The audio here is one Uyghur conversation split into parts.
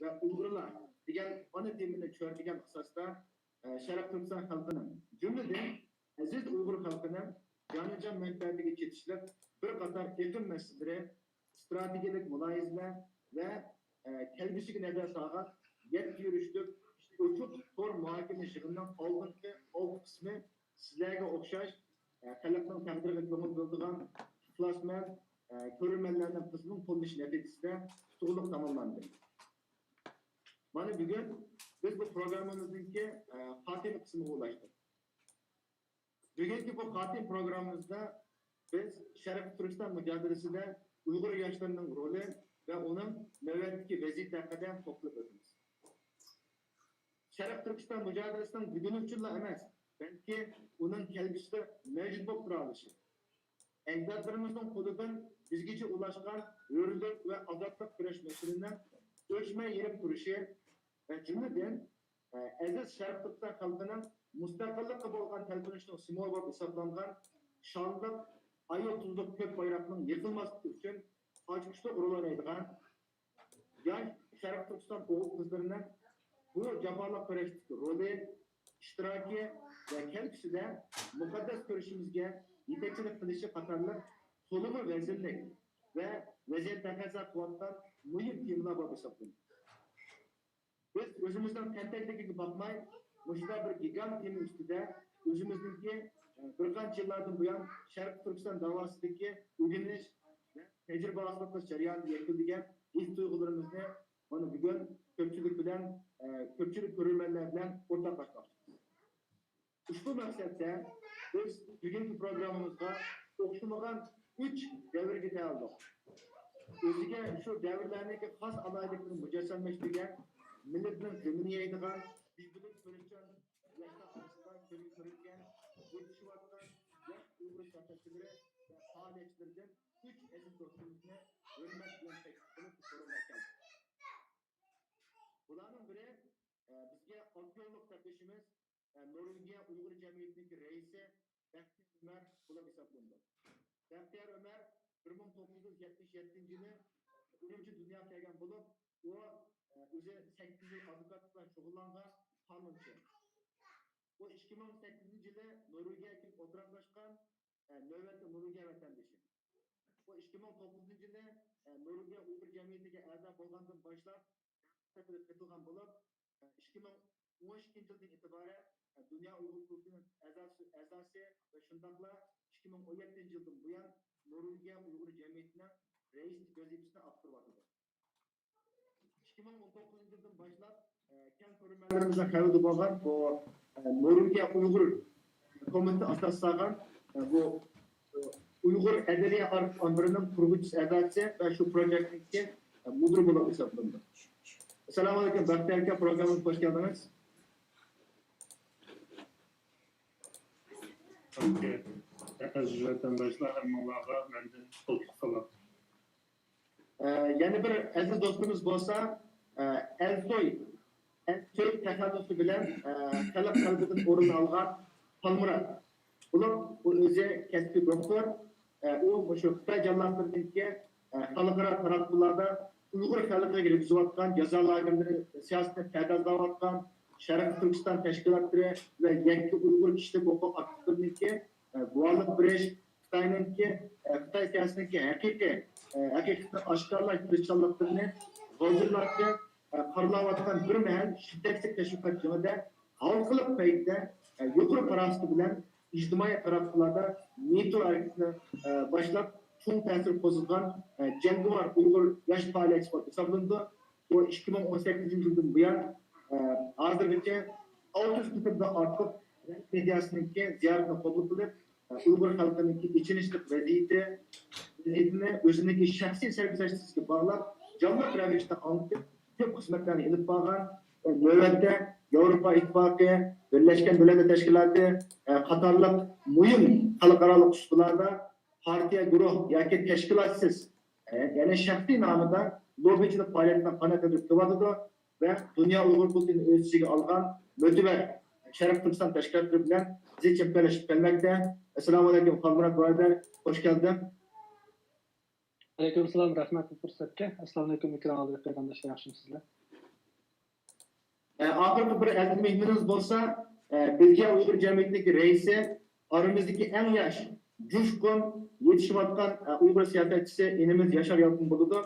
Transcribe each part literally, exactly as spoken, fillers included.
ۋە ئۇيغۇرلار دېگەن ئانا تېمىنى چۆرىدىگەن ئاساستا، ئە، شەرقىي تۈركىستان خەلقىنىڭ، جۈملىدىن ئەزىز ئۇيغۇر خەلقىنىڭ جانىجان مەنپەئەتىگە چېتىشلىق بىر قاتار ئېقىم مەسىلىلىرى، ئىستراتېگىيەلىك مۇلاھىزىلەر ۋە، ئە، كەلگۈسىگە نەزەر سالغان يەتتە يۈرۈشلۈك ئوچۇق تور مۇھاكىمە يىغىنىنىڭ ئالدىنقى ئالتە قىسمى سىزلەرگە ئوخشاش، ئە، خەلقنىڭ تەقدىرىگە كۆڭۈل بۆلىدىغان ئىخلاسمەن، ئە، كۆرۈرمەنلەرنىڭ قىزغىن قوللىشى نەتىجىسىدە ئۇتۇقلۇق تاماملاندى. مانا بۈگۈن بىز بۇ پروگراممىمىزنىڭكى، ئە، خاتىمە قىسمىغا ئۇلاشتۇق. بۈگۈنكى بۇ خاتىمە پروگراممىمىزدا بىز شەرقىي تۈركىستان مۇجادىلىسىدە ئۇيغۇر ياشلىرىنىڭ رولى ۋە ئۇنىڭ نۆۋەتتىكى ۋەزىيىتى ھەققىدە توختىلىپ ئۆتىمىز. شەرقىي تۈركىستان مۇجادىلىسىنىڭ بۈگۈنى ئۈچۈنلا ئەمەس، بەلكى ئۇنىڭ كەلگۈسىدە مەۋجۇت بولۇپ تۇرالىشى، ئەجدادلىرىمىزنىڭ قولىدىن بىزگىچە ئۇلاشقان ھۆرلۈك ۋە ئازادلىق كۈرەش مەسىلىنىڭ ئۆچمەي يېنىپ تۇرۇشى ۋە جۈملىدىن، ئەزىز شەرقىي تۈركىستان خەلقىنىڭ مۇستەقىللىققا بولغان تەلپۈنۈشىنىڭ سىمۋولى بولۇپ ھېسابلانغان شانلىق ئاي يۇلتۇزلۇق كۆك بايراقنىڭ يىقىلماسلىقى ئۈچۈن ئاچقۇچلۇق رول ئوينايدىغان ياش شەرقىي تۈركىستان ئوغۇل-قىزلىرىنىڭ بۇ جاپالىق كۈرەشتىكى رولى، ئىشتىراكى ۋە كەلگۈسىدە مۇقەددەس كۈرىشىمىزگە يېتەكچىلىك قىلىشى قاتارلىق تولىمۇ ۋەزىنلىك ۋە ۋەزىيەت تەقەززا قىلىۋاتقان مۇھىم تېمىلار بولۇپ ھېسابلىنىدۇ. بىز ئۆزىمىزنىڭ تەنتەكلىكىگە باقماي، مۇشۇنداق بىر گىگانت تېما ئۈستىدە ئۆزىمىزنىڭكى، ئە، بىر قانچە يىللاردىن بۇيان شەرقىي تۈركىستان داۋاسىدىكى ئۆگىنىش ۋە تەجرىبە ھاسىل قىلىش جەريانىدا يەتكۈزۈلگەن ھېس-تۇيغۇلىرىمىزنى مانا بۈگۈن كۆپچىلىك بىلەن، ئە، كۆپچىلىك كۆرۈرمەنلەر بىلەن ئورتاقلاشماقچىمىز. ئۇشبۇ مەقسەتتە بىز بۈگۈنكى پروگراممىمىزغا ئوخشىمىغان ئۈچ دەۋرگە تەۋە بولدۇق. ئۆزىگە شۇ دەۋرلەرنىڭكى خاس ئالاھىدىلىكلىرىنى مۇجەسسەملەشتۈرگەن، مىللىتىنىڭ غېمىنى يەيدىغان، بىزدىن تىرىشچان ياشلار ئارىسىدا كۆزگە كۆرۈنگەن، يېتىشىۋاتقان ياش ئۇيغۇر سىياسەتچىلىرى ۋە پائالىيەتچىلىرىدىن ئۈچ ئەزىز دوستىمىزنى ھۆرمەت بىلەن تەكلىپ قىلىپ، بۇ سورۇنغا كەلدۇق. بۇلارنىڭ بىرى، ئە، بىزگە ئات يوللۇق سەپدىشىمىز، ئە، نورۋېگىيە ئۇيغۇر جەمئىيىتىنىڭكى رەئىسى بەختىيار ئۆمەر بولۇپ ھېسابلىنىدۇ. بەختىيار ئۆمەر بىر مىڭ توققۇز يۈز يەتمىش يەتتىنچى يىلى ئۈرۈمچى دۇنياغا كەلگەن بولۇپ، ئۇ، ئە، ئۆزى سەككىز يىل ئادۋوكاتلىق بىلەن شۇغۇللانغان قانۇنچى. ئۇ ئىككى مىڭ سەككىزىنچى يىلى نورۋېگىيەگە كېلىپ ئولتۇراقلاشقان، ئە، نۆۋەتتە نورۋېگىيە ۋەتەندىشى. ئۇ ئىككى مىڭ توققۇزىنچى يىلى، ئە، نورۋېگىيە ئۇيغۇر جەمئىيىتىگە ئەزا بولغاندىن باشلاپ، سەپىدە قېتىلغان بولۇپ، ئىككى مىڭ ئون ئىككىنچى يىلدىن ئېتىبارەن دۇنيا ئۇيغۇر قۇرۇلتىيىنىڭ ئەزاسى، ئەزاسى ۋە شۇنداقلا ئىككى مىڭ ئون يەتتىنچى يىلدىن بۇيان نورۋېگىيە ئۇيغۇر جەمئىيىتىنىڭ رەئىس ۋەزىپىسىنى ئاپتۇرۇۋاتىدۇ. ئىككى مىڭ ئون توققۇزىنچى يىلدىن باشلاپ، ئە، كەڭ كۆرۈرمەنلىرىمىزنىڭ خەۋىرىدە بولغان بۇ، ئە، نورۋېگىيە ئۇيغۇر كومىتېتى ئاساس سالغان، ئە، بۇ، ئۇ-، ئۇيغۇر ئەدەبىيات ئامبىرىنىڭ قۇرغۇچىسى ئەزاسى ۋە شۇ پروژېكتنىڭكى، ئە، مۇدىرى بولۇپ ھېسابلىنىدۇ. ئەسسالامۇ ئەلەيكۇم، بەختىيار ئاكا، پروگراممىمىزغا خوش كەلدىڭىز. ئەزىز ۋەتەنداشلار، ھەممىڭلارغا مەندىن قوشۇق سالام. ئە، يەنە بىر ئەزىز دوستىمىز بولسا، ئە، ئەلسۆي، ئەلسۆي تەخەللۇسى بىلەن، ئە، خەلق قەلبىدىن ئورۇن ئالغان خالمۇرات. بولۇپ، ئۇ ئۆزى كەسپىي دوختۇر، ئە، ئۇ مۇشۇ خىتاي جاللاتلىرىنىڭكى، ئە، خەلقئارا تاراتقۇلاردا ئۇيغۇر خەلقىگە يۈرگۈزۈۋاتقان جازا لاگېرلىرى سىياسىتىنى پەردازلاۋاتقان شەرقىي تۈركىستان تەشكىلاتلىرى ۋە يەككە ئۇيغۇر كىشىلىك ھوقۇق ئاكتىپلىرىنىڭكى، ئە، گۇۋاھلىق بېرىش، خىتاينىڭكى، ئە، خىتاي سىياسىتىنىڭكى ھەقىقىي، ئە، ھەقىقىتىنى ئاشكارىلاش تىرىشچانلىقلىرىنى غالجىرلاتتى. ئە، قارىلاۋاتقان بىر مەھەل شىددەتلىك تەشۋىقات جېڭىدە ھالقىلىق پەيتتە، ئە، يۇقىرى پاراسىتى بىلەن ئىجتىمائىي تاراتقۇلاردا مىتۇ ھەرىكىتىنى، ئە، باشلاپ، چوڭ تەسىر قوزغىغان، ئە، جەڭگىۋار ئۇيغۇر ياش پائالىيەتچىسى بولۇپ ھېسابلىنىدۇ. ئۇ ئىككى مىڭ ئون سەككىزىنچى يىلدىن بۇيان، ئە، ھازىرغىچە ئالتە يۈز قېتىمدىن ئارتۇق مېدىياسىنىڭكى زىيارىتىنى قوبۇل قىلىپ، ئۇيغۇر خەلقىنىڭكى ئېچىنىشلىق ۋەزىيىتى، ۋەزىيىتىنى ئۆزىنىڭكى شەخسىي سەرگۈزەشتىسىگە باغلاپ، جانلىق رەۋىشتە ئاڭلىتىپ، كۆپ خىزمەتلەرنى ئېلىپ بارغان، نۆۋەتتە ياۋروپا ئىتتىپاقى، بىرلەشكەن دۆلەتلەر تەشكىلاتى، ئە، قاتارلىق مۇھىم خەلقئارالىق سۇپىلاردا پارتىيە، گۇرۇھ ياكى تەشكىلاتسىز، ئە، يەنى شەخسىي نامىدا لوببىچىلىق پائالىيىتىنى قانات يايدۇرۇپ كېلىۋاتىدۇ. ۋە دۇنيا ئۇيغۇر قۇرۇلتىيىنى ئۆز ئىچىگە ئالغان مۆتىبەر شەرقىي تۈركىستان تەشكىلاتلىرى بىلەن ئىزچىل ھەمكارلىشىپ كەلمەكتە. ئەسسالامۇ ئەلەيكۇم، خالمۇرات بۇرادەر، خوش كەلدىڭ. ئەلەيكۇم سالام، رەھمەت بۇ پۇرسەتكە. ئەسسالامۇئەلەيكۇم، ئېكران ئالدىدىكى قېرىنداشلار، ياخشىمۇسىزلەر؟ ئە، ئاخىرقى بىر ئەزىز مېھمىنىمىز بولسا، ئە، بېلگىيە ئۇيغۇر جەمئىيىتىنىڭ رەئىسى، ئارىمىزدىكى ئەڭ ياش، جۇشقۇن، يېتىشىۋاتقان، ئە، ئۇيغۇر سىياسەتچىسى ئىنىمىز ياشار يالقۇن بولىدۇ.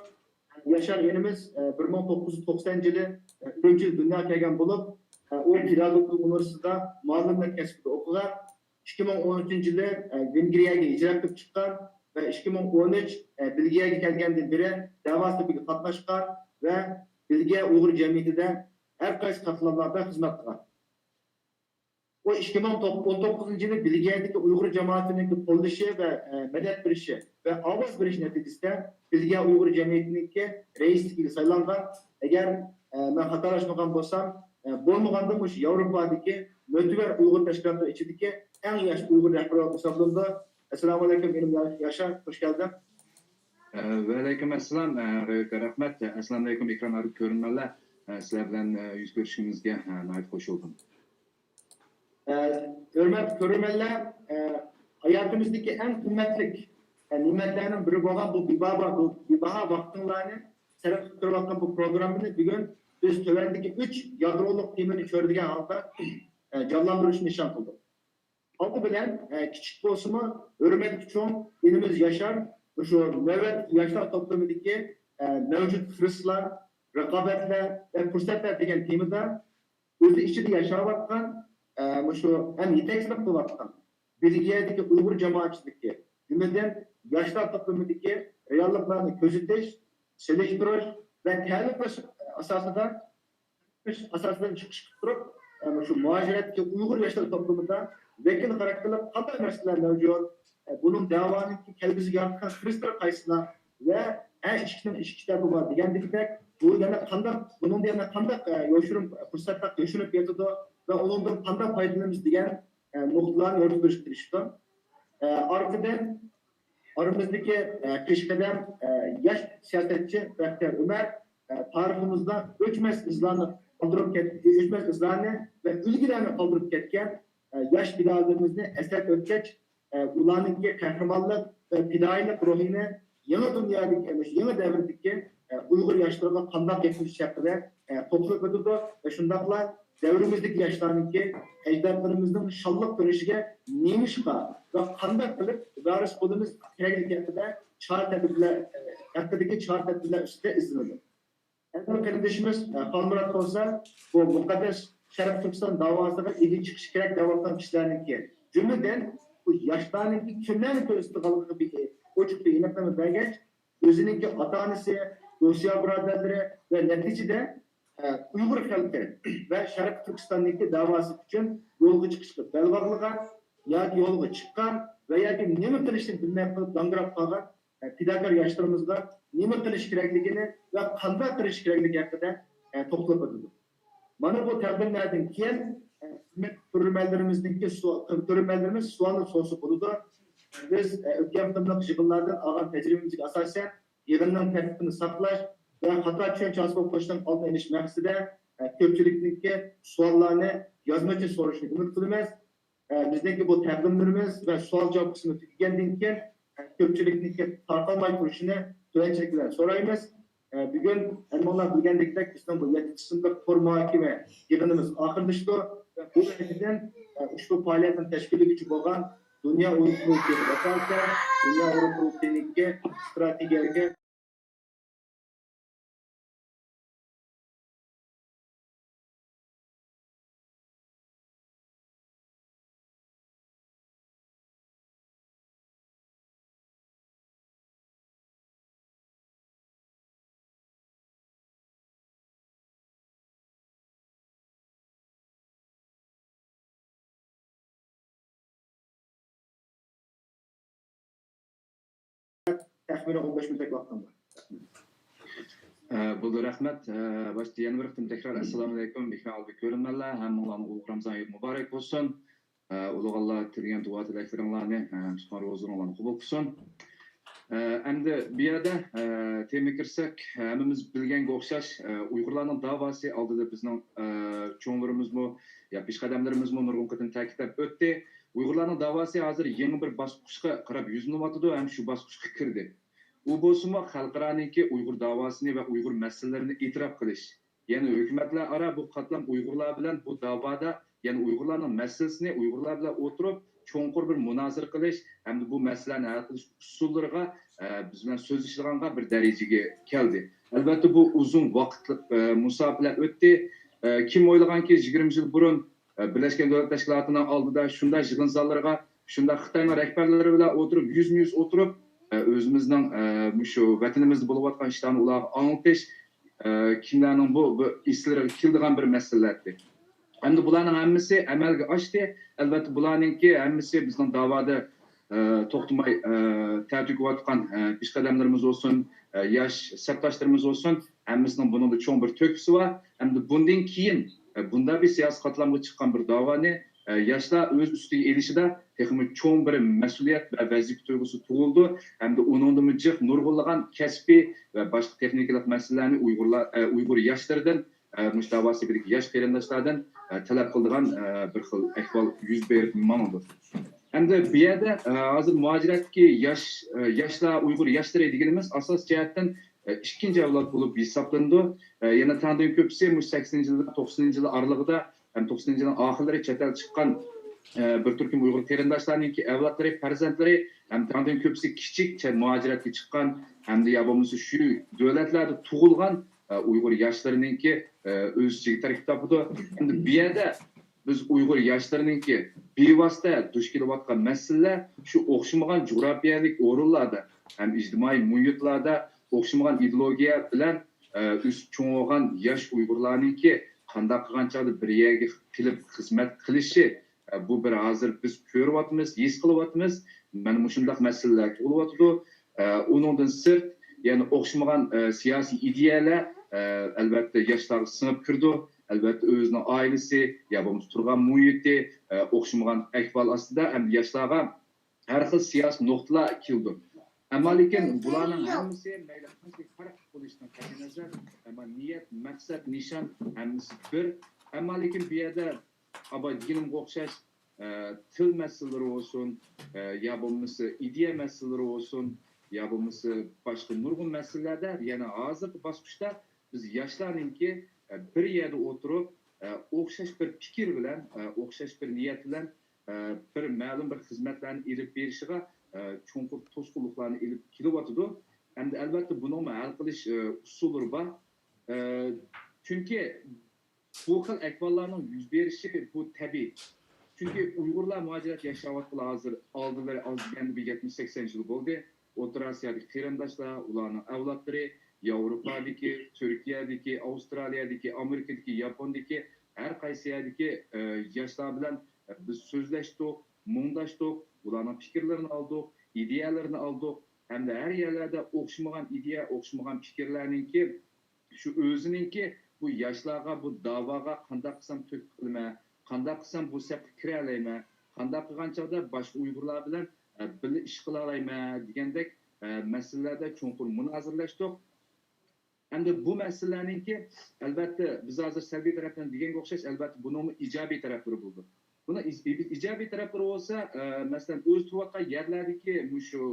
ياشار ئىنىمىز، ئە، بىر مىڭ توققۇز يۈز توقسان يىلى، ئە، ئۈرۈمچىدە دۇنياغا كەلگەن بولۇپ، ئە، ئۇ پېداگوگىكا ئۇنىۋېرسىتېتىدا مۇئەللىملىك كەسپىدە ئوقۇغان. ئىككى مىڭ ئون ئۈچىنچى يىلى، ئە، ۋېنگرىيەگە ھىجرەت قىلىپ چىققان ۋە ئىككى مىڭ ئون ئۈچ، ئە، بېلگىيەگە كەلگەندىن بېرى دەۋا سەپىگە قاتناشقان ۋە بېلگىيە ئۇيغۇر جەمئىيىتىدە ھەر قايسى قاتلاملاردا خىزمەت قىلغان. ئۇ ئىككى مىڭ ئون توققۇزىنچى يىلى بېلگىيەدىكى ئۇيغۇر جامائىتىنىڭكى قوللىشى ۋە، ئە، مەدەت بېرىشى ۋە ئاۋاز بېرىشى نەتىجىسىدە بېلگىيە ئۇيغۇر جەمئىيىتىنىڭكى رەئىسلىكىگە سايلانغان. ئەگەر، ئە، مەن خاتالاشمىغان بولسام، ئە، بولمىغاندا مۇشۇ ياۋروپادىكى مۆتىۋەر ئۇيغۇر تەشكىلاتلىرى ئىچىدىكى ئەڭ ياش ئۇيغۇر رەھبىرى بولۇپ ھېسابلىنىدۇ. ئەسسالامۇئەلەيكۇم، ئىنىم يا-، ياشار، خوش كەلدىڭ. ئە، ۋەئەلەيكۇم ئەسسالام، ئە، غەيرەتكە رەھمەت. ئەسسالامۇئەلەيكۇم، ئېكران ئارقىدىكى كۆرۈرمەنلەر. ئە، سىلەر بىلەن، ئە، يۈز كۆرۈشكىنىمىزگە، ئە، ناھايىتى خوش بولدۇم. ئە، ھۆرمەتلىك كۆرۈرمەنلەر، ئە، ھاياتىمىزدىكى ئەڭ قىممەتلىك، ئە، نېمەتلەرنىڭ بىرى بولغان بۇ بىبابا، بۇ بىباھا ۋاقتىڭلارنى سەرپ قىلىپ تۇرۇۋاتقان بۇ پروگراممىنى بۈگۈن بىز تۆۋەندىكى ئۈچ يادرولۇق تېمىنى چۆرىدىگەن ھالدا، ئە، جانلاندۇرۇشنى نىشان قىلدۇق. ئالدى بىلەن، ئە، كىچىك بولسىمۇ، ھۆرمەتكە چوڭ ئىنىمىز ياشار مۇشۇ نۆۋەتتىكى ياشلار توپلىمىدىكى، ئە، مەۋجۇت خىرىسلار، رىقابەتلەر ۋە پۇرسەتلەر دېگەن تېمىدا ئۆزى ئىچىدە ياشاۋاتقان، ئە، مۇشۇ ھەم يېتەكچىلىك قىلىۋاتقان بېلگىيەدىكى ئۇيغۇر جامائەتچىلىكى، جۈملىدىن ياشلار توپلىمىدىكى رېئاللىقلارنى كۆزىتىش، سېلىشتۇرۇش ۋە تەلىپ قىلىش ئاساسىدا ئاساسىدا چىقىش قىلىپ تۇرۇپ، مۇشۇ مۇھاجىرەتتىكى ئۇيغۇر ياشلىرى توپلىمىدا ۋەكىل خاراكتېرلىك قانداق مەسىلىلەر مەۋجۇت؟ بۇنىڭ دەۋانىڭكى كەلگۈسىگە يارىتقان خىرىسلىرى قايسىلار؟ ۋە ھەر ئىشىكنىڭ ئىككى تەرىپى بار دېگەندىكىدەك، بۇ يەنە قانداق، بۇنىڭدا يەنە قانداق، يوشۇرۇن پۇرسەتلەر يوشۇرۇنۇپ ياتىدۇ ۋە ئۇنىڭدىن قانداق پايدىلىنىمىز دېگەن، نۇقتىلارنى يورۇتۇپ بېرىشكە تىرىشىدۇ. ئارقىدىن ئارىمىزدىكى، ئە، پېشقەدەم، ئە، ياش سىياسەتچى بەختىيار ئۆمەر، ئە، تارىخىمىزدا ئۆچمەس ئىزلارنى قالدۇرۇپ كەت-، ئۆچمەس ئىزلارنى ۋە ئۈلگىلەرنى قالدۇرۇپ كەتكەن، ئە، ياش پىدائىيلىرىمىزنى ئەسلەپ ئۆتكەچ، ئە، ئۇلارنىڭكى قەھرىمانلىق ۋە پىدائىيلىق روھىنى يېڭى دۇنيادىكى، مۇشۇ يېڭى دەۋردىكى، ئە، ئۇيغۇر ياشلىرىغا قانداق يەتكۈزۈش ھەققىدە، ئە، توختىلىپ ئۆتىدۇ ۋە شۇنداقلا دەۋرىمىزدىكى ياشلارنىڭكى ئەجدادلىرىمىزنىڭ شانلىق تۇرمۇشىغا نېمىشقا ۋە قانداق قىلىپ ۋارىس بولىمىز كېرەكلىكى ھەققىدە چارە-تەدبىرلەر، ھەققىدىكى چارە-تەدبىرلەر ئۈستىدە ئىزدىنىدۇ. ئەمدى قېرىندىشىمىز، ئە، خالمۇرات بولسا بۇ مۇقەددەس شەرقىي تۈركىستان داۋاسىغا ئىگە چىقىشى كېرەك دەۋاتقان كىشىلەرنىڭكى، جۈملىدىن بۇ ياشلارنىڭكى كىملەرنى كۆزىتىدىغانلىقىغا بىر ئوچۇق بىر ئېنىقلىما بەرگەچ، ئۆزىنىڭكى ئاتا-ئانىسى، دوست-يار بۇرادەرلىرى ۋە نەتىجىدە، ئە، ئۇيغۇر خەلقى ۋە شەرقىي تۈركىستاننىڭكى داۋاسى ئۈچۈن يولغا چىقىشقا بەل باغلىغان ياكى يولغا چىققان ۋە ياكى نېمە قىلىشنى بىلمەي قېلىپ گاڭگىراپ قالغان، ئە، پىداكار ياشلىرىمىزغا نېمە قىلىش كېرەكلىكىنى ۋە قانداق قىلىش كېرەكلىكى ھەققىدە، ئە، توختىلىپ ئۆتىدۇ. مانا بۇ تەقدىملەردىن كېيىن، ئە، ھۆرمەتلىك كۆرۈرمەنلىرىمىزنىڭكى سو-، كۆرۈرمەنلىرىمىز سوئالنى سورىسا بولىدۇ. بىز، ئە، ئۆتكەن قېتىملىق يىغىنلاردىن ئالغان تەجرىبىمىزگە ئاساسەن، يىغىننىڭ تەرتىپىنى ساقلاش ۋە خاتا چۈشەنچە ھاسىل بولۇپ قېلىشىدىن ئالدىنى ئېلىش مەقسىتىدە، ئە، كۆپچىلىكنىڭكى سوئاللارنى يازمىچە سورىشىنى ئۈمىد قىلىمىز. ئە، بىزنىڭكى بۇ تەقدىملىرىمىز ۋە سوئال-جاۋاب قىسمى تۈگىگەندىن كېيىن، ئە، كۆپچىلىكنىڭكى تارقالماي تۇرۇشىنى تۆۋەنچىلىك بىلەن سورايمىز. ئە، بۈگۈن ھەممىڭلار بىلگەندەك، بىزنىڭ بۇ يەتتە قىسىملىق تور مۇھاكىمە يىغىنىمىز ئاخىرلىشىدۇ. ۋە بۇ يەردىن، ئە، ئۇشبۇ پائالىيەتنىڭ تەشكىللىگۈچى بولغان دۇنيا ئۇيغۇر قۇرۇلتىيىغا ۋاكالىتەن، دۇنيا ئۇيغۇر قۇرۇلتىيىنىڭكى ئىستراتېگىيەلىكى تەخمىنەن ئون بەش مىنۇتتەك ۋاقتىڭ بار. ئە، بولدى، رەھمەت. ئە، باشتا يەنە بىر قېتىم تەكرار ئەسسالامۇئەلەيكۇم، مېھرىبان كۆرۈرمەنلەر، ھەممىڭلارنىڭ ئۇلۇغ رامىزان ئېيى مۇبارەك بولسۇن. ئە، ئۇلۇغاللا تىلىگەن دۇئا تىلەكلىرىڭلارنى، ئە، تۇتقان روزىلىرىڭلارنى قوبۇل قىلسۇن. ئە، ئەمدى بۇ يەردە، ئە، تېمىغا كىرسەك، ھەممىمىز بىلگەنگە ئوخشاش، ئە، ئۇيغۇرلارنىڭ داۋاسى ئالدىدا بىزنىڭ، ئە، چوڭلىرىمىزمۇ، يا پېشقەدەملىرىمىزمۇ نۇرغۇن قېتىم تەكىتلەپ ئۆتتى. ئۇيغۇرلارنىڭ داۋاسى ھازىر يېڭى بىر باسقۇچقا قاراپ يۈزلىنىۋاتىدۇ ھەم شۇ باسقۇچقا كىردى. ئۇ بولسىمۇ خەلقئارانىڭكى ئۇيغۇر داۋاسىنى ۋە ئۇيغۇر مەسىلىلىرىنى ئېتىراپ قىلىش، يەنى ھۆكۈمەتلەر ئارا بۇ قاتلام ئۇيغۇرلار بىلەن بۇ داۋادا، يەنى ئۇيغۇرلارنىڭ مەسىلىسىنى ئۇيغۇرلار بىلەن ئولتۇرۇپ چوڭقۇر بىر مۇنازىرە قىلىش ھەمدە بۇ مەسىلىنى ھەل قىلىش ئۇسۇللىرىغا، ئە، بىز بىلەن سۆزلىشىدىغانغا بىر دەرىجىگە كەلدى. ئەلۋەتتە، بۇ ئۇزۇن ۋاقىتلىق، ئە، مۇساپىلەر ئۆتتى. ئە، كىم ئويلىغانكى، يىگىرمە يىل بۇرۇن، ئە، بىرلەشكەن دۆلەتلەر تەشكىلاتىنىڭ ئالدىدا شۇنداق يىغىن زاللىرىغا، شۇنداق خىتاينىڭ رەھبەرلىرى بىلەن ئولتۇرۇپ، يۈزمۇ يۈز ئولتۇرۇپ، ئە، ئۆزىمىزنىڭ، ئە، مۇشۇ ۋەتىنىمىزدە بولۇۋاتقان ئىشلارنى ئۇلارغا ئاڭلىتىش، ئە، كىملەرنىڭ بۇ، بۇ ئېسلىرىغا كېلىدىغان بىر مەسىلىلەر ئىدى. ئەمدى بۇلارنىڭ ھەممىسى ئەمەلگە ئاشتى. ئەلۋەتتە، بۇلارنىڭكى ھەممىسى بىزنىڭ داۋادا، ئە، توختىماي، ئە، تەتۈگۈۋاتقان، ئە، پېشقەدەملىرىمىز بولسۇن، ئە، ياش سەپداشلىرىمىز بولسۇن، ھەممىسىنىڭ بۇنىڭدا چوڭ بىر تۆھپىسى بار. ئەمدى بۇندىن كېيىن، ئە، بۇنداق بىر سىياسىي قاتلامغا چىققان بىر داۋانى، ئە، ياشلار ئۆز ئۈستىگە ئېلىشىدا تېخىمۇ چوڭ بىر مەسئۇلىيەت ۋە ۋەزىپە تۇيغۇسى تۇغۇلىدۇ. ھەمدە ئۇنىڭدىمۇ جىق نۇرغۇنلىغان كەسپىي ۋە باشقا تېخنىكىلىق مەسىلىلەرنى ئۇيغۇرلار، ئە، ئۇيغۇر ياشلىرىدىن، ئە، مۇشۇ داۋا سېپىدىكى ياش قېرىنداشلاردىن، ئە، تەلەپ قىلىدىغان، ئە، بىر خىل ئەھۋال يۈز بېرىپ ماڭىدۇ. ئەمدى بۇ يەردە، ئە، ھازىر مۇھاجىرەتتىكى ياش، ئە، ياشلار، ئۇيغۇر ياشلىرى دېگىنىمىز ئاساسىي جەھەتتىن، ئە، ئىككىنچى ئەۋلاد بولۇپ ھېسابلىنىدۇ. ئە، يەنە تەڭدىن كۆپىسى مۇشۇ سەكسىنىنچى يىللار، توقسىنىنچى يىللار ئارىلىقىدا ھەم توقسىنىنچى يىلنىڭ ئاخىرلىرى چەت ئەلدە چىققان، ئە، بىر تۈركۈم ئۇيغۇر قېرىنداشلارنىڭكى ئەۋلادلىرى، پەرزەنتلىرى ھەم تەڭدىن كۆپىسى كىچىك چە-، مۇھاجىرەتكە چىققان ھەمدە يا بولمىسا شۇ دۆلەتلەردە تۇغۇلغان، ئە، ئۇيغۇر ياشلىرىنىڭكى، ئە، ئۆز ئىچىگە تەركىب تاپىدۇ. ئەمدى بۇ يەردە بىز ئۇيغۇر ياشلىرىنىڭكى بىۋاسىتە دۇچ كېلىۋاتقان مەسىلىلەر شۇ ئوخشىمىغان جۇغراپىيەلىك ئورۇنلاردا ھەم ئىجتىمائىي مۇھىتلاردا ئوخشىمىغان ئىدېئولوگىيە بىلەن، ئە، ئۆسۈپ چوڭ بولغان ياش ئۇيغۇرلارنىڭكى قانداق قىلغان چاغدا بىر يەرگە كېلىپ خىزمەت قىلىشى، ئە، بۇ بىر ھازىر بىز كۆرۈۋاتىمىز، ھېس قىلىۋاتىمىز. مانا مۇشۇنداق مەسىلىلەر تۇغۇلۇۋاتىدۇ. ئە، ئۇنىڭدىن سىرت، يەنە ئوخشىمىغان، ئە، سىياسىي ئىدىيەلەر، ئە، ئەلۋەتتە، ياشلارغا سىڭىپ كىرىدۇ. ئەلۋەتتە، ئۆزىنىڭ ئائىلىسى يا بولمىسا تۇرغان مۇھىتى، ئە، ئوخشىمىغان ئەھۋال ئاستىدا ئەمدى ياشلارغا ھەر خىل سىياسىي نۇقتىلار كېلىدۇ. ئەمما لېكىن بۇلارنىڭ ھەممىسى مەيلى قانچىلىك پەرقلىق بولۇشىدىن قەتئىينەزەر، ئەمما نىيەت، مەقسەت، نىشان ھەممىسى بىر. ئەمما لېكىن بۇ يەردە ئاباي دېگىنىمگە ئوخشاش، ئە، تىل مەسىلىلىرى بولسۇن، ئە، يا بولمىسا ئىدىيە مەسىلىلىرى بولسۇن، يا بولمىسا باشقا نۇرغۇن مەسىلىلەردە يەنە ھازىرقى باسقۇچتا بىز ياشلارنىڭكى، ئە، بىر يەردە ئولتۇرۇپ، ئە، ئوخشاش بىر پىكىر بىلەن، ئە، ئوخشاش بىر نىيەت بىلەن، ئە، بىر مەلۇم بىر خىزمەتلەرنى ئېلىپ بېرىشىغا، ئە، چوڭقۇر توسقۇنلۇقلارنى ئېلىپ كېلىۋاتىدۇ. ئەمدى ئەلۋەتتە بۇنىڭمۇ ھەل قىلىش، ئە، ئۇسۇللىرى بار. ئە، چۈنكى بۇ خىل ئەھۋاللارنىڭ يۈز بېرىشى بۇ تەبىئىي. چۈنكى ئۇيغۇرلار مۇھاجىرەتتە ياشاۋاتقىلى ھازىر ئالدىلىرى ئاز دېگەندە بىر يەتمىش سەكسەن يىل بولدى. ئوتتۇرا ئاسىيادىكى قېرىنداشلار، ئۇلارنىڭ ئەۋلادلىرى ياۋروپادىكى، تۈركىيەدىكى، ئاۋسترالىيەدىكى، ئامېرىكىدىكى، ياپوندىكى ھەر قايسى يەردىكى، ئە، ياشلار بىلەن، ئە، بىز سۆزلەشتۇق، مۇڭداشتۇق، ئۇلارنىڭ پىكىرلىرىنى ئالدۇق، ئىدىيەلىرىنى ئالدۇق ھەمدە ھەر يەرلەردە ئوخشىمىغان ئىدىيە، ئوخشىمىغان پىكىرلەرنىڭكى شۇ ئۆزىنىڭكى بۇ ياشلارغا، بۇ داۋاغا قانداق قىلسام تۆھپە قىلىمەن، قانداق قىلسام بۇ سەپكە كىرەلەيمەن، قانداق قىلغان چاغدا باشقا ئۇيغۇرلار بىلەن، ئە، بىللە ئىش قىلالايمەن دېگەندەك، ئە، مەسىلىلەردە چوڭقۇر مۇنازىرىلەشتۇق. ئەمدى بۇ مەسىلىلەرنىڭكى، ئەلۋەتتە، بىز ھازىر سەلبىي تەرەپلىرىنى دېگەنگە ئوخشاش، ئەلۋەتتە، بۇنىڭمۇ ئىجابىي تەرەپلىرى بولىدۇ. بۇنىڭ ئىج-، ئىجابىي تەرەپلىرى بولسا، ئە، مەسىلەن، ئۆزى تۇرۇۋاتقان يەرلەردىكى مۇشۇ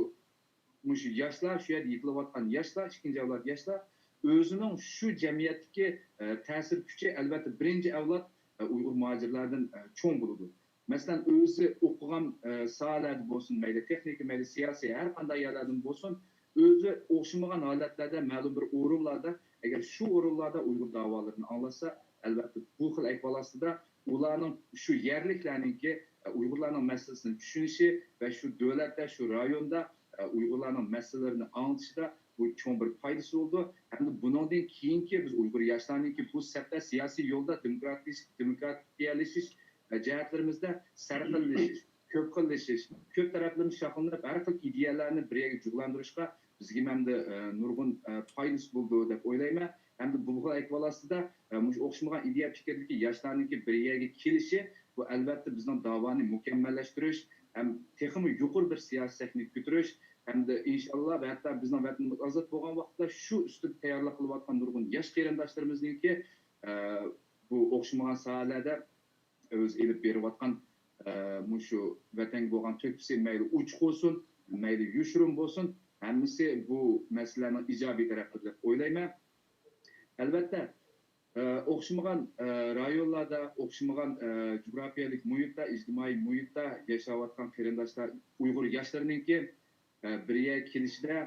مۇشۇ ياشلار، شۇ يەردە يېتىلىۋاتقان ياشلار، ئىككىنچى ئەۋلاد ياشلار ئۆزىنىڭ شۇ جەمئىيەتتىكى، ئە، تەسىر كۈچى، ئەلۋەتتە، بىرىنچى ئەۋلاد، ئە، ئۇيغۇر مۇھاجىرلاردىن، ئە، چوڭ بولىدۇ. مەسىلەن، ئۆزى ئوقۇغان، ئە، ساھەلەردە بولسۇن، مەيلى تېخنىكا، مەيلى سىياسىي، ھەر قانداق يەرلەردىن بولسۇن، ئۆزى ئوخشىمىغان ھالەتلەردە، مەلۇم بىر ئورۇنلاردا، ئەگەر شۇ ئورۇنلاردا ئۇيغۇر داۋالىرىنى ئاڭلاتسا، ئەلۋەتتە، بۇ خىل ئەھۋال ئاستىدا ئۇلارنىڭ شۇ يەرلىكلەرنىڭكى، ئە، ئۇيغۇرلارنىڭ مەسىلىسىنى چۈشىنىشى ۋە شۇ دۆلەتتە، شۇ رايوندا، ئە، ئۇيغۇرلارنىڭ مەسىلىلىرىنى ئاڭلىتىشىدا بۇ چوڭ بىر پايدىسى بولىدۇ. ھەمدە بۇنىڭدىن كېيىنكى بىز ئۇيغۇر ياشلارنىڭكى بۇ سەپتە سىياسىي يولدا دېموكراتلىش-، دېموكراتىيەلىشىش، ئە، جەھەتلىرىمىزدە سەرخىللىشىش، كۆپ خىللىشىش، كۆپ تەرەپلىمە شاخلىنىپ، ھەر خىل ئىدىيەلەرنى بىر يەرگە جۇغلاندۇرۇشقا بىزگە ئەمدى، ئە، نۇرغۇن، ئە، پايدىسى بولىدۇ دەپ ئويلايمەن. ھەمدە بۇ خىل ئەھۋال ئاستىدا، ئە، مۇشۇ ئوخشىمىغان ئىدىيە پىكىردىكى ياشلارنىڭكى بىر يەرگە كېلىشى، بۇ ئەلۋەتتە بىزنىڭ داۋانى مۇكەممەللەشتۈرۈش ھەم تېخىمۇ يۇقىرى بىر سىياسىي سەھنىگە كۆتۈرۈش ھەمدە ئىنشاللا ۋە ھەتتا بىزنىڭ ۋەتىنىمىز ئازاد بولغان ۋاقىتتا شۇ ئۈستىدە تەييارلىق قىلىۋاتقان نۇرغۇن ياش قېرىنداشلىرىمىزنىڭكى، ئە، بۇ ئوخشىمىغان ساھەلەردە ئۆزى ئېلىپ بېرىۋاتقان، ئە، مۇشۇ ۋەتەنگە بولغان تۆھپىسى مەيلى ئوچۇق بولسۇن، مەيلى يوشۇرۇن بولسۇن، ھەممىسى بۇ مەسىلىلەرنىڭ ئىجابىي تەرەپلىرى دەپ ئويلايمەن. ئەلۋەتتە، ئە، ئوخشىمىغان، ئە، رايونلاردا، ئوخشىمىغان، ئە، جۇغراپىيەلىك مۇھىتتا، ئىجتىمائىي مۇھىتتا ياشاۋاتقان قېرىنداشلار، ئۇيغۇر ياشلىرىنىڭكى، ئە، بىر يەرگە كېلىشىدە،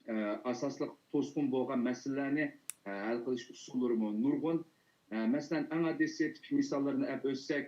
ئە، ئاساسلىق توسقۇن بولغان مەسىلىلەرنى، ئە، ھەل قىلىش ئۇسۇللىرىمۇ نۇرغۇن. ئە، مەسىلەن، ئەڭ ئاددىيسى تىپىك مىساللىرىنى ئەپ ئۆتسەك،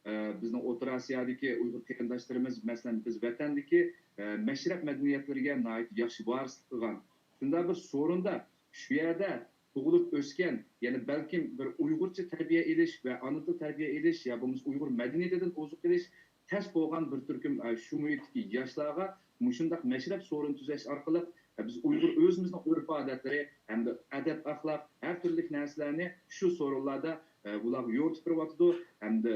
ئە، بىزنىڭ ئوتتۇرا ئاسىيادىكى ئۇيغۇر قېرىنداشلىرىمىز، مەسىلەن، بىز ۋەتەندىكى، ئە، مەشرەپ مەدەنىيەتلىرىگە ناھايىتى ياخشى ۋارىسلىق قىلغان. شۇنداق بىر سورۇندا شۇ يەردە تۇغۇلۇپ ئۆسكەن، يەنى بەلكىم بىر ئۇيغۇرچە تەربىيە ئېلىش ۋە ئانا تىل تەربىيە ئېلىش يا بولمىسا ئۇيغۇر مەدەنىيىتىدىن ئوزۇق ئېلىش تەس بولغان بىر تۈركۈم، ئە، شۇ مۇھىتتىكى ياشلارغا مۇشۇنداق مەشرەپ سورۇنى تۈزەش ئارقىلىق، ئە، بىز ئۇيغۇر ئۆزىمىزنىڭ ئۆرپ-ئادەتلىرى ھەمدە ئەدەپ-ئەخلاق، ھەر تۈرلۈك نەرسىلەرنى شۇ سورۇنلاردا، ئە، بۇلارغا يورۇتۇپ بېرىۋاتىدۇ ھەمدە،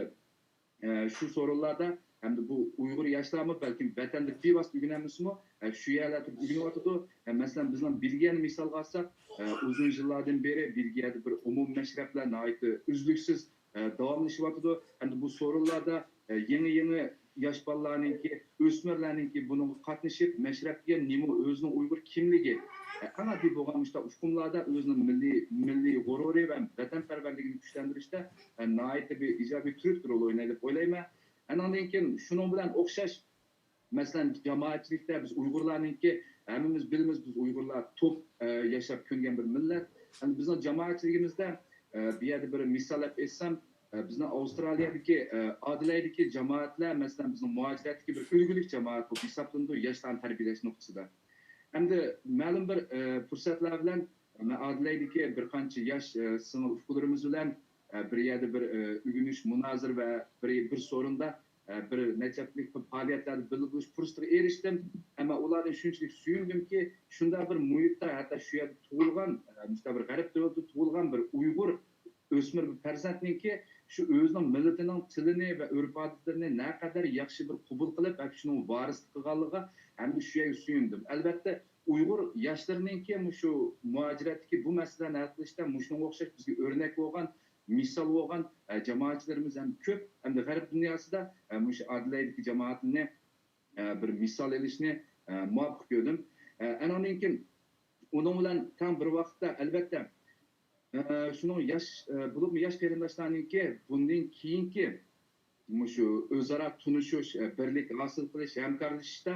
ئە، شۇ سورۇنلاردا ھەمدە بۇ ئۇيغۇر ياشلارمۇ بەلكىم ۋەتەندە بىۋاسىتە ئۆگىنەلمىسىمۇ، ئە، شۇ يەرلەردە ئۆگىنىۋاتىدۇ. ئە، مەسىلەن، بىزنىڭ بېلگىيەنى مىسالغا ئالساق، ئە، ئۇزۇن يىللاردىن بېرى بېلگىيەدە بىر ئومۇمىي مەشرەپلەر ناھايىتى ئۈزلۈكسىز ئە، داۋاملىشىۋاتىدۇ. ئەمدى بۇ سورۇنلاردا، ئە، يېڭى-يېڭى ياش بالىلارنىڭكى، ئۆسمۈرلەرنىڭكى بۇنىڭغا قاتنىشىپ، مەشرەپ دېگەن نېمە، ئۆزىنىڭ ئۇيغۇر كىملىكى، ئە، ئەڭ ئاددىي بولغان مۇشۇنداق ئۇقۇملاردا ئۆزىنىڭ مىللىي، مىللىي غۇرۇرى ۋە ۋەتەنپەرۋەرلىكىنى كۈچلەندۈرۈشتە، ئە، ناھايىتى بىر ئىجابىي تۈرتكە رول ئوينايدۇ دەپ ئويلايمەن. ئانىڭدىن كېيىن شۇنىڭ بىلەن ئوخشاش مەسىلەن، جامائەتچىلىكتە بىز ئۇيغۇرلارنىڭكى، ھەممىمىز بىلىمىز، بىز ئۇيغۇرلار توپ، ئە، ياشاپ كۆنگەن بىر مىللەت. ئەمدى بىزنىڭ جامائەتچىلىكىمىزدە، ئە، بۇ يەردە بىر مىسال ئېلىپ ئېيتسام، ئە، بىزنىڭ ئاۋسترالىيەدىكى، ئە، ئادېلايدىكى جامائەتلەر، مەسىلەن، بىزنىڭ مۇھاجىرەتتىكى بىر ئۈلگىلىك جامائەت بولۇپ ھېسابلىنىدۇ، ياشلارنى تەربىيەلەش نۇقتىسىدا. ئەمدى مەلۇم بىر، ئە، پۇرسەتلەر بىلەن مەن ئادېلايدىكى بىر قانچە ياش، ئە، سىڭىل ئۇكىلىرىمىز بىلەن، ئە، بىر يەردە بىر، ئە، ئۆگىنىش، مۇنازىرە ۋە بىر، بىر سورۇندا، ئە، بىر نەچچە ھەپتىلىك بىر پائالىيەتلەردە بىللە بولۇش پۇرسىتىگە ئېرىشتىم. ئەمما ئۇلاردىن شۇنچىلىك سۆيۈندۈمكى، شۇنداق بىر مۇھىتتا، ھەتتا شۇ يەردە تۇغۇلغان، ئە، مۇشۇنداق بىر غەرب دۆلىتىدە تۇغۇلغان بىر ئۇيغۇر ئۆسمۈر بىر پەرزەنتنىڭكى شۇ ئۆزىنىڭ مىللىتىنىڭ تىلىنى ۋە ئۆرپ-ئادەتلىرىنى نەقەدەر ياخشى بىر قوبۇل قىلىپ، ھەم شۇنىڭغا ۋارىسلىق قىلغانلىقىغا ھەمدە شۇ يەرگە سۆيۈندۈم. ئەلۋەتتە، ئۇيغۇر ياشلىرىنىڭكى مۇشۇ مۇھاجىرەتتىكى بۇ مەسىلىلەرنى ھەل قىلىشتا مۇشۇنىڭغا ئوخشاش بىزگە ئۆرنەك بولغان، مىسال بولغان، ئە، جامائەتچىلىرىمىز ھەم كۆپ، ھەمدە غەرب دۇنياسىدا، ئە، مۇشۇ ئادېلايدىكى جامائەتنى، ئە، بىر مىسال ئېلىشنى، ئە، مۇۋاپىق كۆردۈم. ئە، ئانىڭدىن كېيىن ئۇنىڭ بىلەن تەڭ بىر ۋاقىتتا، ئەلۋەتتە، ئە، شۇنىڭ ياش، ئە، بولۇپمۇ ياش قېرىنداشلارنىڭكى بۇندىن كېيىنكى مۇشۇ ئۆزئارا تونۇشۇش، ئە، بىرلىك ھاسىل قىلىش، ھەمكارلىشىشتا،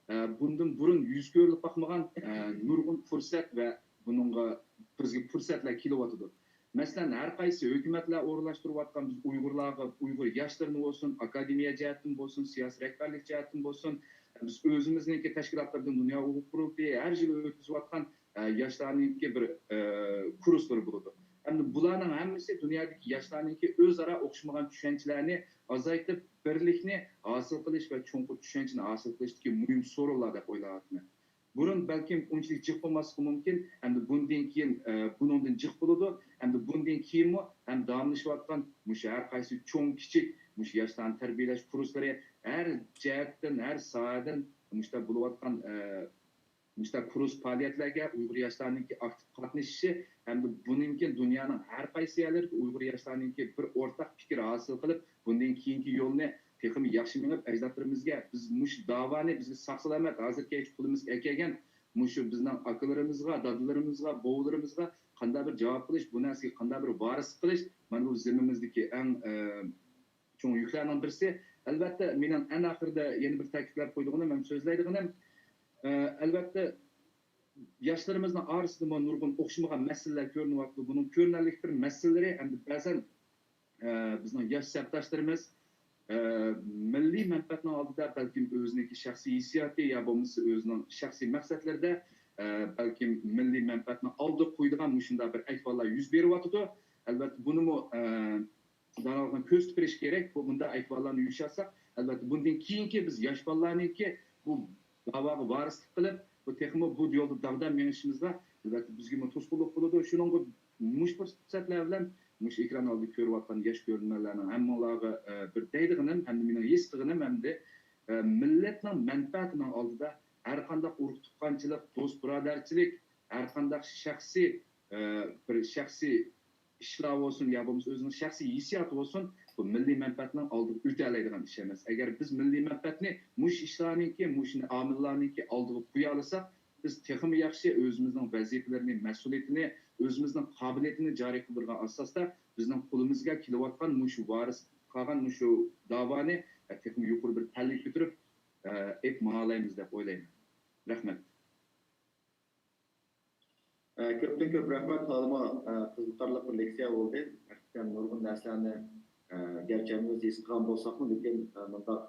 ئە، بۇندىن بۇرۇن يۈز كۆرۈلۈپ باقمىغان، ئە، نۇرغۇن پۇرسەت ۋە بۇنىڭغا بىزگە پۇرسەتلەر كېلىۋاتىدۇ. مەسىلەن، ھەر قايسى ھۆكۈمەتلەر ئورۇنلاشتۇرۇۋاتقان بىز ئۇيغۇرلارغا، ئۇيغۇر ياشلىرىنى بولسۇن، ئاكادېمىيە جەھەتتىن بولسۇن، سىياسىي رەھبەرلىك جەھەتتىن بولسۇن، بىز ئۆزىمىزنىڭكى تەشكىلاتلىرىدىن دۇنيا ئۇيغۇر قۇرۇلتىيى ھەر يىلى ئۆتكۈزۈۋاتقان، ئە، ياشلارنىڭكى بىر، ئە، كۇرسلىرى بولىدۇ. ئەمدى بۇلارنىڭ ھەممىسى دۇنيادىكى ياشلارنىڭكى ئۆزئارا ئوخشىمىغان چۈشەنچىلەرنى ئازايتىپ، بىرلىكنى ھاسىل قىلىش ۋە چوڭقۇر چۈشەنچىنى ھاسىل قىلىشتىكى مۇھىم سورۇنلار دەپ ئويلاۋاتىمەن. بۇرۇن بەلكىم ئۇنچىلىك جىق بولماسلىقى مۇمكىن، ئەمدى بۇندىن كېيىن، ئە، بۇنىڭدىن جىق بولىدۇ. ئەمدى بۇندىن كېيىنمۇ ھەم داۋاملىشىۋاتقان مۇشۇ ھەر قايسى چوڭ، كىچىك مۇشۇ ياشلارنى تەربىيەلەش كۇرسلىرى ھەر جەھەتتىن، ھەر ساھەدىن مۇشۇنداق بولۇۋاتقان، ئە، مۇشۇنداق كۇرس پائالىيەتلەرگە ئۇيغۇر ياشلارنىڭكى ئاكتىپ قاتنىشىشى ھەمدە بۇنىڭكى دۇنيانىڭ ھەر قايسى يەرلىرىدىكى ئۇيغۇر ياشلارنىڭكى بىر ئورتاق پىكىر ھاسىل قىلىپ، بۇندىن كېيىنكى يولنى تېخىمۇ ياخشى مېڭىپ، ئەجدادلىرىمىزگە بىز مۇشۇ داۋانى بىزگە ساق-سالامەت ھازىرغىچە قولىمىزغا ئەكەلگەن مۇشۇ بىزنىڭ ئاكىلىرىمىزغا، دادىلىرىمىزغا، بوۋىلىرىمىزغا قانداق بىر جاۋاب قىلىش، بۇ نەرسىگە قانداق بىر ۋارىسلىق قىلىش، مانا بۇ زىممىمىزدىكى ئەڭ، ئە، چوڭ يۈكلەرنىڭ بىرسى. ئەلۋەتتە، مېنىڭ ئەڭ ئاخىرىدا يەنە بىر تەكىتلەپ قويىدىغىنىم ھەم سۆزلەيدىغىنىم، ئە، ئەلۋەتتە، ياشلىرىمىزنىڭ ئارىسىدىمۇ نۇرغۇن ئوخشىمىغان مەسىلىلەر كۆرۈنۈۋاتىدۇ. بۇنىڭ كۆرۈنەرلىك بىر مەسىلىلىرى ئەمدى بەزەن، ئە، بىزنىڭ ياش سەپداشلىرىمىز، ئە، مىللىي مەنپەئەتنىڭ ئالدىدا بەلكىم ئۆزىنىڭكى شەخسىي ھېسسىياتى يا بولمىسا ئۆزىنىڭ شەخسىي مەقسەتلىرىدە، ئە، بەلكىم مىللىي مەنپەئەتنى ئالدىغا قويىدىغان مۇشۇنداق بىر ئەھۋاللار يۈز بېرىۋاتىدۇ. ئەلۋەتتە، بۇنىمۇ، ئە، داۋاغا كۆرسىتىپ بېرىش كېرەك. بۇ، بۇنداق ئەھۋاللارنى يوشۇرساق، ئەلۋەتتە، بۇندىن كېيىنكى بىز ياش بالىلارنىڭكى بۇ داۋاغا ۋارىسلىق قىلىپ، بۇ تېخىمۇ بۇ يولدا داغدام مېڭىشىمىزغا، ئەلۋەتتە، بىزگىمۇ توسقۇنلۇق بولىدۇ. شۇنىڭغا مۇشۇ پۇرسەتلەر بىلەن مۇشۇ ئېكران ئالدىدا كۆرۈۋاتقان ياش كۆرۈرمەنلەرنىڭ ھەممىڭلارغا، ئە، بىر دەيدىغىنىم، ھەمدە مېنىڭ ھېس قىلغىنىم، ھەمدە، ئە، مىللەتنىڭ مەنپەئەتىنىڭ ئالدىدا ھەر قانداق ئۇرۇق-تۇغقانچىلىق، دوست-بۇرادەرچىلىك، ھەر قانداق شەخسىي، ئە، بىر شەخسىي ئىشلار بولسۇن يا بولمىسا ئۆزىنىڭ شەخسىي ھېسسىياتى بولسۇن، بۇ مىللىي مەنپەئەتنىڭ ئالدىغا ئۆتەلەيدىغان ئىش ئەمەس. ئەگەر بىز مىللىي مەنپەئەتنى مۇشۇ ئىشلارنىڭكى، مۇشۇ ئامىللارنىڭكى ئالدىغا قويالىساق، بىز تېخىمۇ ياخشى ئۆزىمىزنىڭ ۋەزىپىلىرىنى، مەسئۇلىيىتىنى، ئۆزىمىزنىڭ قابىلىيىتىنى جارى قىلدۇرغان ئاساستا بىزنىڭ قولىمىزغا كېلىۋاتقان مۇشۇ ۋارىس قالغان مۇشۇ داۋانى تېخىمۇ يۇقىرى بىر پەللىگە كۆتۈرۈپ، ئېلىپ ماڭالايمىز دەپ ئويلايمەن. رەھمەت. ئە، كۆپتىن كۆپ رەھمەت، تولىمۇ، ئە، قىزىقارلىق بىر لېكسىيە بولدى. ھەقىقەتەن نۇرغۇن نەرسىلەرنى، ئە، گەرچە ھەممىمىز ھېس قىلغان بولساقمۇ، لېكىن، ئە، مۇنداق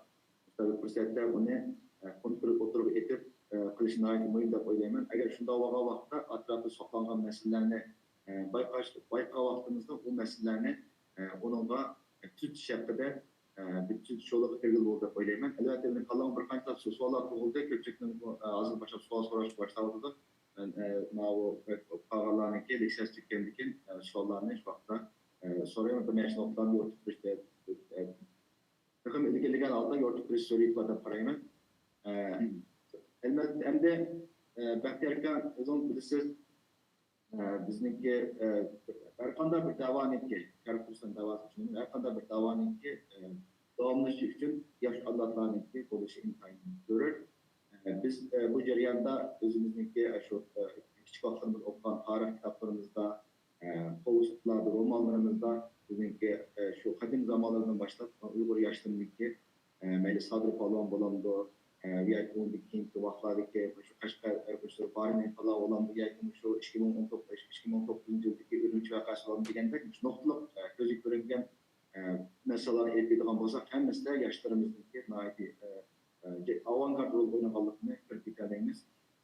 مۇشۇنداق بىر پۇرسەتتە بۇنى، ئە، قوندۇرۇپ ئوتتۇرىغا ئېتىپ، ئە، قىلىش ناھايىتى مۇھىم دەپ ئويلايمەن. ئەگەر شۇنداق بولغان ۋاقىتتا ئەتراپتا ساقلانغان مەسىلىلەرنى، ئە، بايقاش، بايقىغان ۋاقتىمىزدا ئۇ مەسىلىلەرنى، ئە، ئۇنىڭغا، ئە، تۈزىتىش ھەققىدە، ئە، بىر تۈزىتىش يولىغا كىرگىلى بولىدۇ دەپ ئويلايمەن. ئەلۋەتتە، مېنىڭ كاللامغا بىر قانچە سوئاللار تۇغۇلدى. كۆپچىلىكنىڭ، ئە، ھازىر باشلاپ سوئال سوراش باشلاۋاتىدۇ. مەن، ئە، ماۋۇ قالغانلارنىڭكى لېكسىيەسى تۈگىگەندىن كېيىن، ئە، سوئاللارنى شۇ ۋاقىتتا، ئە، سورايمەن. بىر نەچچە نۇقتىلارنى يورۇتۇپ بېرىشتە، ئە، تېخىمۇ ئىلگىرىلىگەن ھالدا يورۇتۇپ بېرىش زۆرۈرىيىتى بار دەپ قارايمەن. ئە، ئەلۋەتتە، ئەمدى، ئە، بەختىيار ئاكا، ئۆزىڭىز بىلىسىز، ئە، بىزنىڭكى، ئە، ھەرقانداق بىر دەۋانىڭكى، شەرقىي تۈركىستان دەۋاسى ئۈچۈن ھەرقانداق بىر دەۋانىڭكى، ئە، داۋاملىشىشى ئۈچۈن ياش ئەۋلادلارنىڭكى بولۇشى ئىنتايىن زۆرۈر. ئە، بىز، ئە، بۇ جەرياندا ئۆزىمىزنىڭكى، ئە، شۇ، ئە، كىچىك ۋاقىتلىرىمىزدا ئوقۇغان تارىخ كىتابلىرىمىزدا، ئە، پوۋېستلاردا، رومانلىرىمىزدا بىزنىڭكى، ئە، شۇ قەدىم زامانلاردىن باشلاپ ئۇيغۇر ياشلىرىنىڭكى، ئە، مەيلى سادىر پالۋان بولامدۇ، ئە، ياكى ئۇنىڭدىن كېيىنكى ۋاقىتلاردىكى شۇ قەشقەر ئۇيغۇرلىرى بارىن ئىنقىلابى بولامدۇ، ياكى شۇ ئىككى مىڭ ئون توققۇز، ئىككى مىڭ توققۇزىنچى يىلدىكى ئۈرۈمچى ۋەقەسى بولامدۇ دېگەندەك نۇقتىلىق، ئە، كۆزگە كۆرۈنگەن، ئە، مەسىلىلەرنى ئېلىپ كېلىدىغان بولساق، ھەممىسىدە ياشلىرىمىزنىڭكى ناھايىتى، ئە، ئە، ئاۋانگارت رول ئوينىغانلىقىنى كۆرۈپ يېتەلەيمىز.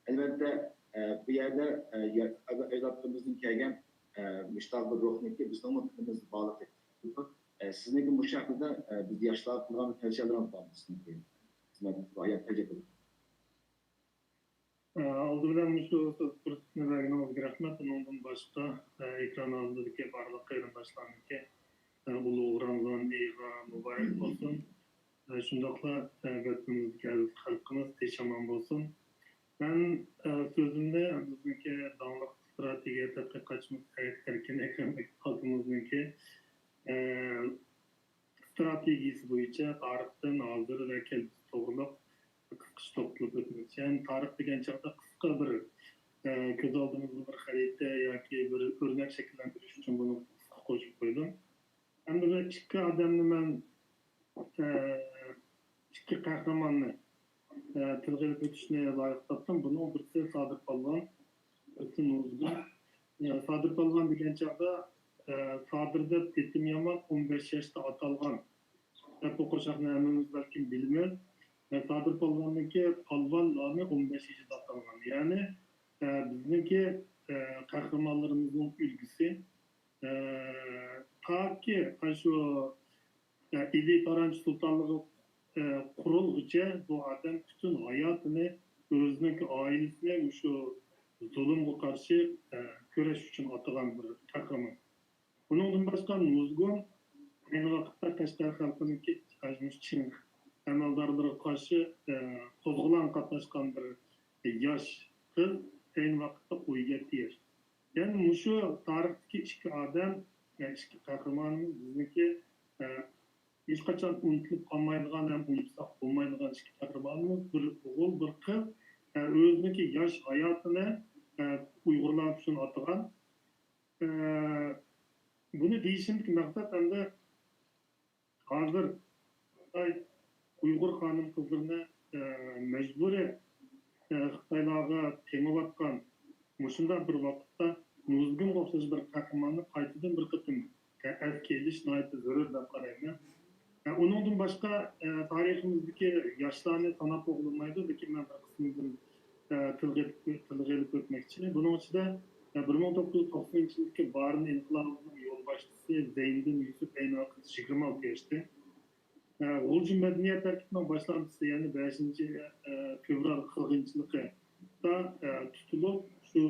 ئەلۋەتتە، ئە، بۇ يەردە، ئە، يا-، ئەجدادلىرىمىزدىن كەلگەن، ئە، مۇشۇنداق بىر روھنىڭكى بىزنىڭمۇ تېنىمىزدە بارلىقى. ئە، سىزنىڭكى مۇشۇ ھەققىدە، ئە، بىز ياشلارغا قىلغان تەۋسىيەلىرىڭىز بارمۇ سىزنىڭكى؟ خىزمەت ھايات تەجرىبىلىرى. ئە، ئالدى بىلەن مۇشۇ سىز پۇرسەتنى بەرگىنىڭىزگە رەھمەت. ئۇنىڭدىن باشقا، ئە، ئېكران ئالدىدىكى بارلىق قېرىنداشلارنىڭكى، ئە، ئۇلۇغ رامزان ئېيىغا مۇبارەك بولسۇن. ئە، شۇنداقلا، ئە، ۋەتىنىمىزدىكى ئەزىز خەلقىمىز تىنچ ئامان بولسۇن. مەن، ئە، سۆزۈمنى بىزنىڭكى داڭلىق ئىستراتېگىيە تەتقىقاتچىمىز سەئىد ئەركىن ئەكرەم ئاكىمىزنىڭكى، ئە، ئىستراتېگىيىسى بويىچە تارىختىن ھازىر ۋە كەلگۈسى توغرۇلۇق قىسقىچە توختىلىپ ئۆتمەكچى. يەنى تارىخ دېگەن چاغدا قىسقا بىر، ئە، كۆز ئالدىمىزدا بىر خەرىتە ياكى بىر ئۆرنەك شەكىللەندۈرۈش ئۈچۈن بۇنى قىسقا قوشۇپ قويدۇم. ئەمدى بىر ئىككى ئادەمنى مەن، ئە، ئىككى قەھرىماننى، ئە، تىلغا ئېلىپ ئۆتۈشنى لايىق تاپتىم. بۇنىڭ بىرسى سادىر پالۋان، بىرسى نۇزۇگۇم. ئە، سادىر پالۋان دېگەن چاغدا، ئە، سادىر دەپ ئېتىم يامان، ئون بەش ياشتا ئاتالغان دەپ بۇ قوشاقنى ھەممىمىز بەلكىم بىلىمىز. ئە، سادىر پالۋاننىڭكى پالۋان نامى ئون بەش يېشىدا ئاتالغان. يەنى، ئە، بىزنىڭكى، ئە، قەھرىمانلىرىمىزنىڭ ئۈلگىسى. ئە، تاكى ئاشۇ، ئە، ئىلى تارانچى سۇلتانلىقى، ئە، قۇرۇلغۇچە بۇ ئادەم پۈتۈن ھاياتىنى ئۆزىنىڭكى ئائىلىسىنى مۇشۇ زۇلۇمغا قارشى، ئە، كۈرەش ئۈچۈن ئاتىغان بىر قەھرىمان. بۇنىڭدىن باشقا نۇزگۇم ئەينى ۋاقىتتا قەشقەر خەلقىنىڭكى مۇشۇ چىڭ ئەمەلدارلىرىغا قارشى، ئە، قوزغىلاڭ قاتناشقان بىر ياش قىز، ئەينى ۋاقىتتا ئون يەتتە ياش. يەنى مۇشۇ تارىختىكى ئىككى ئادەم، ئە، ئىككى قەھرىمانىمىز بىزنىڭكى، ئە، ھېچقاچان ئۇنتۇلۇپ قالمايدىغان ھەم ئۇنتۇساق بولمايدىغان ئىككى قەھرىمانىمىز، بىر ئوغۇل، بىر قىز، ئە، ئۆزىنىڭكى ياش ھاياتىنى، ئە، ئۇيغۇرلار ئۈچۈن ئاتىغان. ئە، بۇنى دېيىشىمدىكى مەقسەت ئەمدى ھازىر خىتاي ئۇيغۇر خانىم-قىزلىرىنى، ئە، مەجبۇرىي، ئە، خىتايلارغا تېڭىۋاتقان مۇشۇنداق بىر ۋاقىتتا نۇزگۇمغا ئوخشاش بىر قەھرىماننى قايتىدىن بىر قېتىم، ئە، ئەسكە ئېلىش ناھايىتى زۆرۈر دەپ قارايمەن. ئە، ئۇنىڭدىن باشقا، ئە، تارىخىمىزدىكى ياشلارنى ساناپ بولمايدۇ، لېكىن مەن بىر قىسمىدىن، ئە، تىلغا ئېلىپ، تىلغا ئېلىپ ئۆتمەكچى. بۇنىڭ ئىچىدە، ئە، بىر مىڭ توققۇز يۈز توقسەنىنچى يىلدىكى بارىن ئىنقىلابىنىڭ يولباشچىسى زەينىدىن يۈسۈپ ئەينى ۋاقىتتا يىگىرمە ئالتە ياشتا. ئە، غۇلجا مەدەنىيەت ھەرىكىتىنىڭ باشلامچىسى، يەنى بەشىنچى، ئە، فېۋرال قىرغىنچىلىقىدا، ئە، تۇتۇلۇپ، شۇ،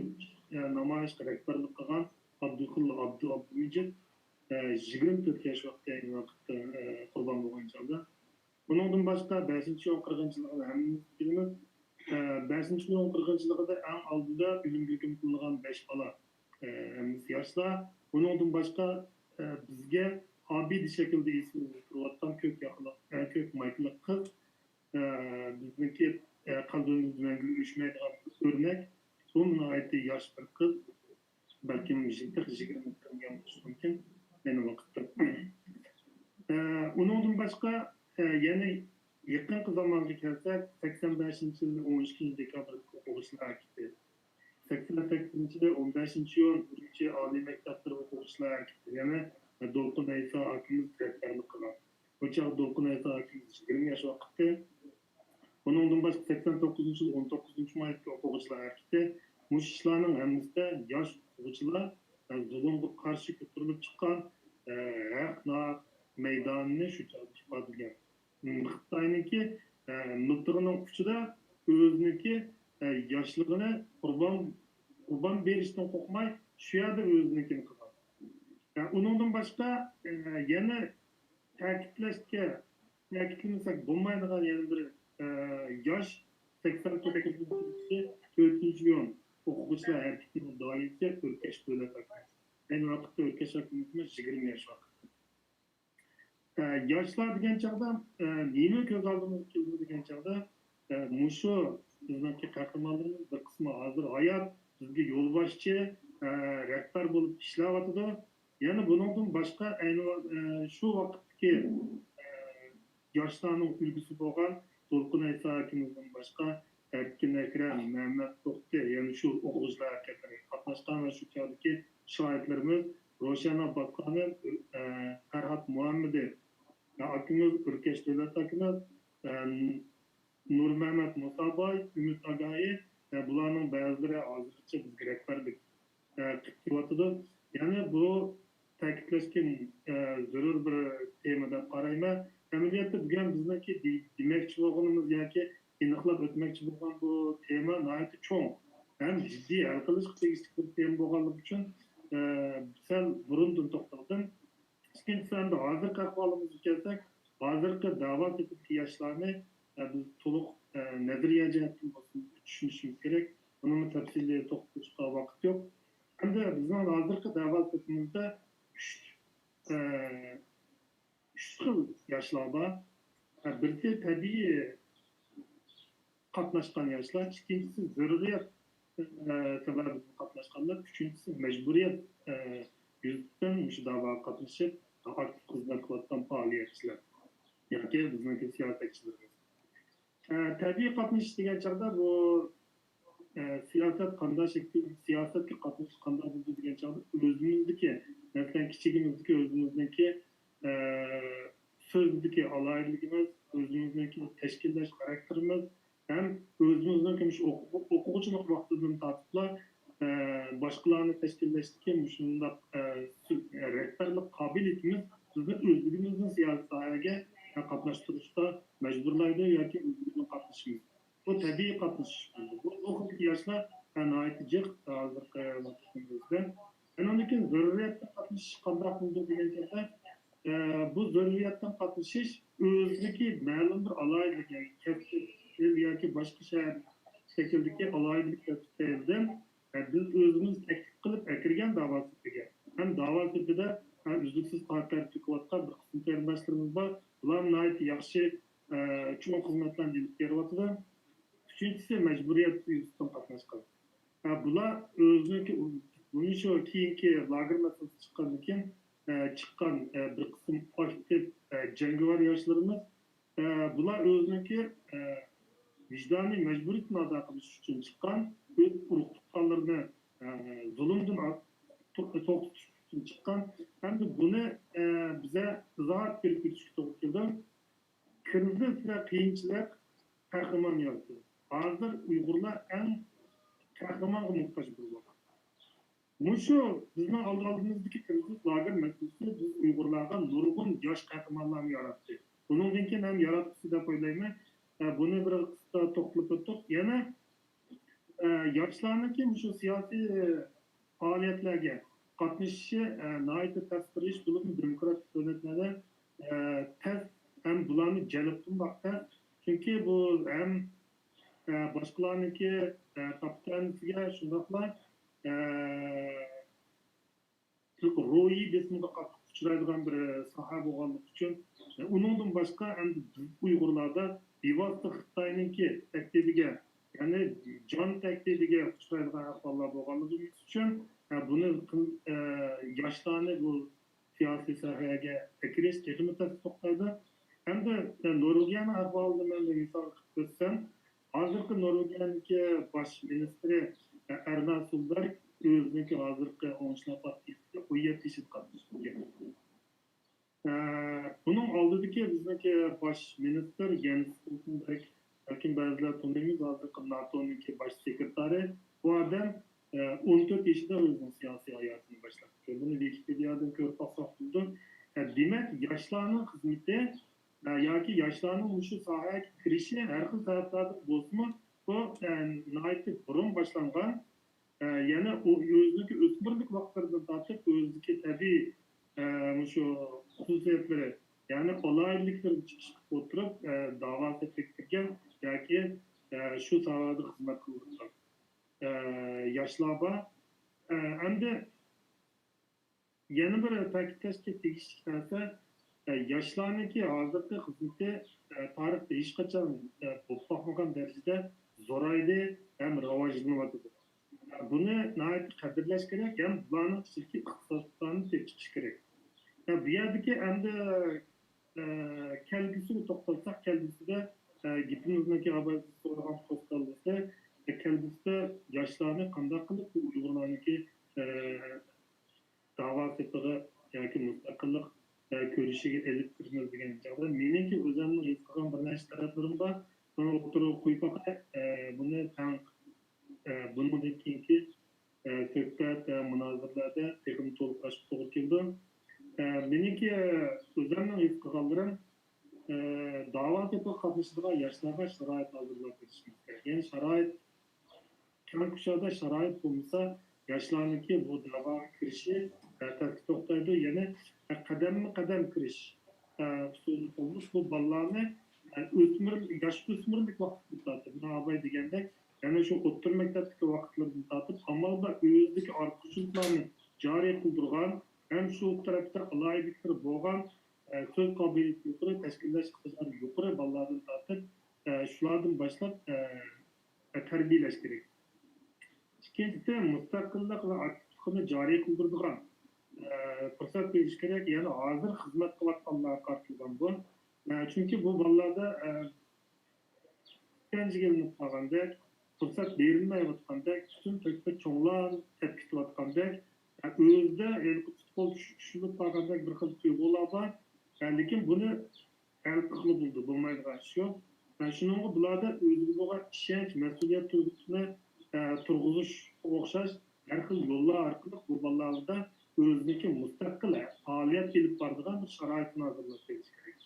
ئە، نامايىشقا رەھبەرلىك قىلغان ئابدۇقۇللا ئابدۇ ئابدۇمىجىت، ئە، يىگىرمە تۆت ياش ۋاقتى ئەينى ۋاقىتتا، ئە، قۇربان بولغان چاغدا. بۇنىڭدىن باشقا، بەشىنچى يۇڭ قىرغىنچىلىقىنى ھەممىمىز بىلىمىز. ئە، بەشىنچى يۇڭ قىرغىنچىلىقىدا ئەڭ ئالدىدا ئۆلۈمگە ھۆكۈم قىلىنغان بەش بالا، ئە، ھەممىسى ياشلار. بۇنىڭدىن باشقا، ئە، بىزگە ئابىدە شەكلىدە ئېسىلىپ تۇرۇۋاتقان كۆك ياقىلىق، ئە، كۆك مايكىلىق قىز، ئە، بىزنىڭكى، ئە، قەلبىمىزدە مەڭگۈ ئۆچمەيدىغان بىر ئۆرنەك. بۇ ناھايىتى ياش بىر قىز. بەلكىم تېخى يىگىرمە كىرمىگەن بولۇشى مۇمكىن ئەينى ۋاقىتتا. ئە، ئۇنىڭدىن باشقا، ئە، يەنە يېقىنقى زامانغا كەلسەك، سەكسەن بەشىنچى يىل ئون ئىككىنچى دېكابىردىكى ئوقۇغۇچىلار ھەرىكىتى. سەكسەن سەككىزىنچى يىلى ئون بەشىنچى ئىيۇن ئۈرۈمچى ئالىي مەكتەپلىرى ئوقۇغۇچىلار ھەرىكىتى، يەنى دولقۇن ئەيسا ئاكىمىز رەھبەرلىك قىلغان. بۇ چاغدا دولقۇن ئەيسا ئاكىمىز يىگىرمە ياش ۋاقىتتى. بۇنىڭدىن باشقا سەكسەن توققۇزىنچى يىل ئون توققۇزىنچى مايدىكى ئوقۇغۇچىلار ھەرىكىتى، مۇشۇ ئىشلارنىڭ ھەممىسىدە ياش ئوقۇغۇچىلار، ئە، زۇلۇمغا قارشى كۆتۈرۈلۈپ چىققان، ئە، ھەق ناھەق مەيدانىنى شۇ چاغدا ئىپادىلىگەن. خىتاينىڭكى، ئە، مىلتىقىنىڭ ئۇچىدا ئۆزىنىڭكى، ئە، ياشلىقىنى قۇربان، قۇربان بېرىشتىن قورقماي، شۇ يەردە ئۆزىنىڭكىنى قىلغان. ئە، ئۇنىڭدىن باشقا، ئە، يەنە تەكىتلەشكە، تەكىتلىمىسەك بولمايدىغان يەنە بىر، ئە، ياش، سەكسەن توققۇزىنچى يىل تۆتىنچى ئىيۇن ئوقۇغۇچىلار ھەرىكىتىنىڭ داھىيسى ئۆركەش دۆلەت ئاكىمىز. ئەينى ۋاقىتتا ئۆركەش ئاكىمىزمۇ يىگىرمە ياش ۋاقىت. ئە، ياشلار دېگەن چاغدا، ئە، نېمە كۆز ئالدىمىزغا كېلىدۇ دېگەن چاغدا، ئە، مۇشۇ بىزنىڭكى قەھرىمانلىرىمىز بىر قىسمى ھازىر ھايات، بىزگە يولباشچى، ئە، رەھبەر بولۇپ ئىشلەۋاتىدۇ. يەنە بۇنىڭدىن باشقا ئەينى ۋاق-، ئە، شۇ ۋاقىتتىكى، ئە، ياشلارنىڭ ئۈلگىسى بولغان دولقۇن ئەيسا ئاكىمىزدىن باشقا، ئەركىن ئەكرەم، مەمەت توختى، يەنە شۇ ئوقۇغۇچىلار ھەرىكەتلىرىگە قاتناشقان ۋە شۇ چاغدىكى شاھىتلىرىمىز روشەن ئابباسخانىم، ئە، پەرھات مۇھەممىدى، ئاكىمىز ئۆركەش دۆلەت ئاكىمىز، ئە، نۇرمەمەت مۇساباي، ئۈمىد ئاگاھى، ئە، بۇلارنىڭ بەزىلىرى ھازىرغىچە بىزگە رەھبەرلىك، ئە، قىلىپ كېلىۋاتىدۇ. يەنى بۇ تەكىتلەشكە، ئە، زۆرۈر بىر تېما دەپ قارايمەن. ئەمەلىيەتتە بۈگۈن بىزنىڭكى دې-، دېمەكچى بولغىنىمىز ياكى ئېنىقلاپ ئۆتمەكچى بولغان بۇ تېما ناھايىتى چوڭ ھەم جىددىي ھەل قىلىشقا تېگىشلىك بىر تېما بولغانلىقى ئۈچۈن، ئە، سەل بۇرۇندىن توختالدىم. ئىككىنچىسى، ئەمدى ھازىرقى ئەھۋالىمىزغا كەلسەك، ھازىرقى دەۋا سېپىدىكى ياشلارنى، ئە، بىز تولۇق، ئە، نەزەرىيە جەھەتتىن بولسۇن چۈشىنىشىمىز كېرەك. بۇنىڭغا تەپسىلىي توختىلىشقا ۋاقىت يوق. ئەمدى بىزنىڭ ھازىرقى دەۋا سېپىمىزدە ئۈچ، ئە، ئۈچ خىل ياشلار بار. ئە، بىرسى تەبىئىي قاتناشقان ياشلار، ئىككىنچىسى زۆرۈرىيەت، ئە، سەۋەبىدىن قاتناشقانلار، ئۈچىنچىسى مەجبۇرىيەت، ئە، يۈزىسىدىن مۇشۇ دەۋاغا قاتنىشىپ، ئاكتىپ خىزمەت قىلىۋاتقان پائالىيەتچىلەر ياكى بىزنىڭكى سىياسەتچىلىرىمىز. ئە، تەبىئىي قاتنىشىش دېگەن چاغدا بۇ، ئە، سىياسەت قانداق شەكىل، سىياسەتكە قاتنىشىش قانداق بولىدۇ دېگەن چاغدا ئۆزىمىزدىكى، مەسىلەن، كىچىكىمىزدىكى ئۆزىمىزنىڭكى، ئە، سۆزدىكى ئالاھىدىلىكىمىز، ئۆزىمىزنىڭكى تەشكىللەش خاراكتېرىمىز ھەم ئۆزىمىزنىڭكى مۇشۇ ئوقۇ-، ئوقۇغۇچىلىق ۋاقتىدىن تارتىپلا، ئە، باشقىلارنى تەشكىللەشتىكى مۇشۇنداق، ئە، سۆ-، ئە، رەھبەرلىك قابىلىيىتىمىز بىزنى ئۆزلۈكىمىزنى سىياسىي ساھەگە، ئە، قاتناشتۇرۇشقا مەجبۇرلايدۇ ياكى ئۆزلۈكىدىن قاتنىشىمىز. بۇ تەبىئىي قاتنىشىش بولىدۇ. بۇ، بۇ خىلدىكى ياشلار، ئە، ناھايىتى جىق ھازىرقى ۋاقىتىمىزدا. ئۇنىڭدىن كېيىن زۆرۈرىيەتتىن قاتنىشىش قانداق بولىدۇ دېگەن چاغدا، ئە، بۇ زۆرۈرىيەتتىن قاتنىشىش ئۆزىنىڭكى مەلۇم بىر ئالاھىدىلىكى، ياكى كەسىپ، ئىل ياكى باشقا شەھەر شەكلىدىكى ئالاھىدىلىك تەپسىلىدىن، ئە، بىز ئۆزىمىز تەكلىپ قىلىپ ئەكىرگەن داۋا سېپىگە ھەم داۋا سېپىدە، ئە، ئۈزلۈكسىز قاھار تۆكۈۋاتقان بىر قىسىم قېرىنداشلىرىمىز بار. بۇلار ناھايىتى ياخشى، ئە، چوڭ خىزمەتلەرنى ئېلىپ بېرىۋاتىدۇ. ئۈچىنچىسى، مەجبۇرىيەت يۈزىسىدىن قاتناشقان. ھە، بۇلار ئۆزىنىڭكى، بۇنى شۇ كېيىنكى لاگېر مەسىلىسى چىققاندىن كېيىن، ئە، چىققان، ئە، بىر قىسىم ئاكتىپ، ئە، جەڭگىۋار ياشلىرىمىز، ئە، بۇلار ئۆزىنىڭكى، ئە، ۋىجدانىي مەجبۇرىيىتىنى ئادا قىلىش ئۈچۈن چىققان، ئۆز ئۇرۇق تۇغقانلىرىنى، ئە، زۇلۇمدىن ئا-، تو-، توختىتىش ئۈچۈن چىققان. ئەمدى بۇنى، ئە، بىزە ئىزاھات بېرىپ ئۆتۈشكە توغرا كېلىدۇ. كىرىزىس ۋە قىيىنچىلىق قەھرىمان يارىتىدۇ. ھازىر ئۇيغۇرلار ئەڭ قەھرىمانغا موھتاج بولۇۋاتىدۇ. مۇشۇ بىزنىڭ ئالدىمىزدىكى كىرىزىس لاگېر مەسىلىسى بىز ئۇيغۇرلارغا نۇرغۇن ياش قەھرىمانلارنى ياراتتى. بۇنىڭدىن كېيىن ھەم ياراتقۇسى دەپ ئويلايمەن. ئە، بۇنى بىر قىسقا توختىلىپ ئۆتتۇق. يەنە ئە، ياشلارنىڭكى مۇشۇ سىياسىي، ئە، پائالىيەتلەرگە قاتنىشىشى، ئە، ناھايىتى تەس بىر ئىش، بولۇپمۇ دېموكراتىك دۆلەتلەردە، ئە، تەس ھەم بۇلارنى جەلپ قىلماق تەس. چۈنكى بۇ ھەم، ئە، باشقىلارنىڭكى، ئە، كاپىتانىسىگە شۇنداقلا، ئە، روھىي بېسىمغا قاتتىق ئۇچرايدىغان بىر ساھە بولغانلىقى ئۈچۈن، ئۇنىڭدىن باشقا ئەمدى بىز ئۇيغۇرلاردا بىۋاسىتە خىتاينىڭكى تەھدىتىگە، يەنى جان تەھدىتىگە ئۇچرايدىغان ئەھۋاللار بولغانلىقى ئۈچۈن، بۇنى ياشلارنى بۇ سىياسىي ساھەگە ئەكىرىش تېخىمۇ تەس توختايدۇ. ھەمدە نورۋېگىيەنىڭ ئەھۋالىنى مەن بىر مىسال قىلىپ ئۆتسەم، ھازىرقى نورۋېگىيەنىڭكى باش مىنىستىرى ئەرنا سولبېرگ ئۆزىنىڭكى ھازىرقى ئوڭشىلىق پارتىيىسىدە ئون يەتتە يىل قاتناشقان. ئە، بۇنىڭ ئالدىدىكى بىزنىڭكى باش مىنىستىر يەنس ستولتېنبېرگ، بەلكىم بەزىلەر تونۇيمىز، ھازىرقى ناتونىڭكى باش سېكرېتارى. بۇ ئادەم، ئە، ئون تۆت يېشىدا ئۆزىنىڭ سىياسىي ھاياتىنى باشلاپتۇ. بۇنى ۋىكىپېدىيەدىن كۆرۈپ باقساق بولىدۇ. ئە، دېمەك، ياشلارنىڭ خىزمىتى، ئە، ياكى ياشلارنىڭ مۇشۇ ساھەگە كىرىشى ھەر خىل سەۋەبلەردىن بولسىمۇ، بۇ، ئە، ناھايىتى بۇرۇن باشلانغان، ئە، يەنە ئۇ ئۆزىنىڭكى ئۆسمۈرلۈك ۋاقىتلىرىدىن تارتىپ ئۆزىنىڭكى تەبىئىي، ئە، مۇشۇ خۇسۇسىيەتلىرى، يەنى ئالاھىدىلىكلىرىدىن چىقىش قىلىپ ئولتۇرۇپ، ئە، داۋا سېپىگە كىرگەن ياكى، ئە، شۇ ساھەدە خىزمەت قىلىۋاتقان، ئە، ياشلار بار. ئە، ئەمدى يەنە بىر تەكىتلەشكە تېگىشلىك نەرسە، ئە، ياشلارنىڭكى ھازىرقى خىزمىتى، ئە، تارىختا ھېچقاچان، ئە، بولۇپ باقمىغان دەرىجىدە زورايدى ھەم راۋاجلىنىۋاتىدۇ. ئە، بۇنى ناھايىتى قەدىرلەش كېرەك ھەم بۇلارنىڭ ئىچىدىكى ئىختىساسلىقلارنى تېپىپ چىقىش كېرەك. ئە، بۇ يەردىكى ئەمدى، ئە، كەلگۈسىگە توختالساق، كەلگۈسىدە، ئە، گېپىمىزنىڭكى ئاۋۋال سورىغان پوستاللىسى، ئە، كەلگۈسىدە ياشلارنى قانداق قىلىپ بۇ ئۇيغۇرلارنىڭكى، ئە، داۋا سېپىغا ياكى مۇستەقىللىق، ئە، كۈرىشىگە ئېلىپ كىرىمىز دېگەن چاغدا، مېنىڭكى ئۆزۈمنىڭ ھېس قىلغان بىر نەچچە تەرەپلىرىم بار. بۇنى ئوتتۇرىغا قويۇپ باقاي. ئە، بۇنى تەڭ، ئە، بۇنىڭدىن كېيىنكى، ئە، سۆھبەت ۋە مۇنازىرىلەردە تېخىمۇ تولۇق ئاچىققا توغرا كېلىدۇ. ئە، مېنىڭكى ئۆزۈمنىڭ ھېس قىلغانلىرىم، ئە، داۋا سېپىغا قاتنىشىدىغان ياشلارغا شارائىت ھازىرلاپ بېرىشىمىز كېرەك. يەنى شارائىت كەڭ كۇشادە شارائىت بولمىسا، ياشلارنىڭكى بۇ داۋاغا كىرىشى، ئە، تەسكە توختايدۇ. يەنى، ئە، قەدەممۇ قەدەم كىرىش، ئە، ئۇسۇلى بولمىش بۇ بالىلارنى، ئە، ئۆسمۈر، ياش ئۆسمۈرلۈك ۋاقتىدىن تارتىپ، مانا ئاباي دېگەندەك، يەنە شۇ ئوتتۇرا مەكتەپتىكى ۋاقىتلىرىدىن تارتىپ، ئامال بار ئۆزىدىكى ئارتۇقچىلىقلارنى جارى قىلدۇرغان ھەم شۇ تەرەپتە ئالاھىدىلىكلىرى بولغان، ئە، سۆز قابىلىيىتى يۇقىرى، تەشكىللەش ئىقتىدارى يۇقىرى بالىلاردىن تارتىپ، ئە، شۇلاردىن باشلاپ، ئە، تەربىيەلەش كېرەك. ئىككىنچىسى، مۇستەقىللىق ۋە ئاكتىپلىقىنى جارى قىلدۇرىدىغان، ئە، پۇرسەت بېرىش كېرەك. يەنى ھازىر خىزمەت قىلىۋاتقانلارغا قارىتىلغان بۇ. ئە، چۈنكى بۇ بالىلاردا، ئە، ئىشەنچكە ئېلىنىپ قالغاندەك، پۇرسەت بېرىلمەيۋاتقاندەك، پۈتۈن تۆھپە چوڭلار تەپكە كېتىۋاتقاندەك، ئە، ئۆزىدە ھېلىقى پۇتقول چۈشۈپ قالغاندەك بىر خىل تۇيغۇلار بار. ئە، لېكىن بۇنى ھەل قىلغىلى بولىدۇ، بولمايدىغان ئىش يوق. ھە، شۇنىڭغا بۇلاردا ئۆزىگە بولغان ئىشەنچ، مەسئۇلىيەت تۇيغۇسىنى، ھە، تۇرغۇزۇشقا ئوخشاش ھەر خىل يوللار ئارقىلىق بۇ بالىلاردا ئۆزىنىڭكى مۇستەقىل پائالىيەت ئېلىپ بارىدىغان بىر شارائىتنى ھازىرلاپ بېرىش كېرەك.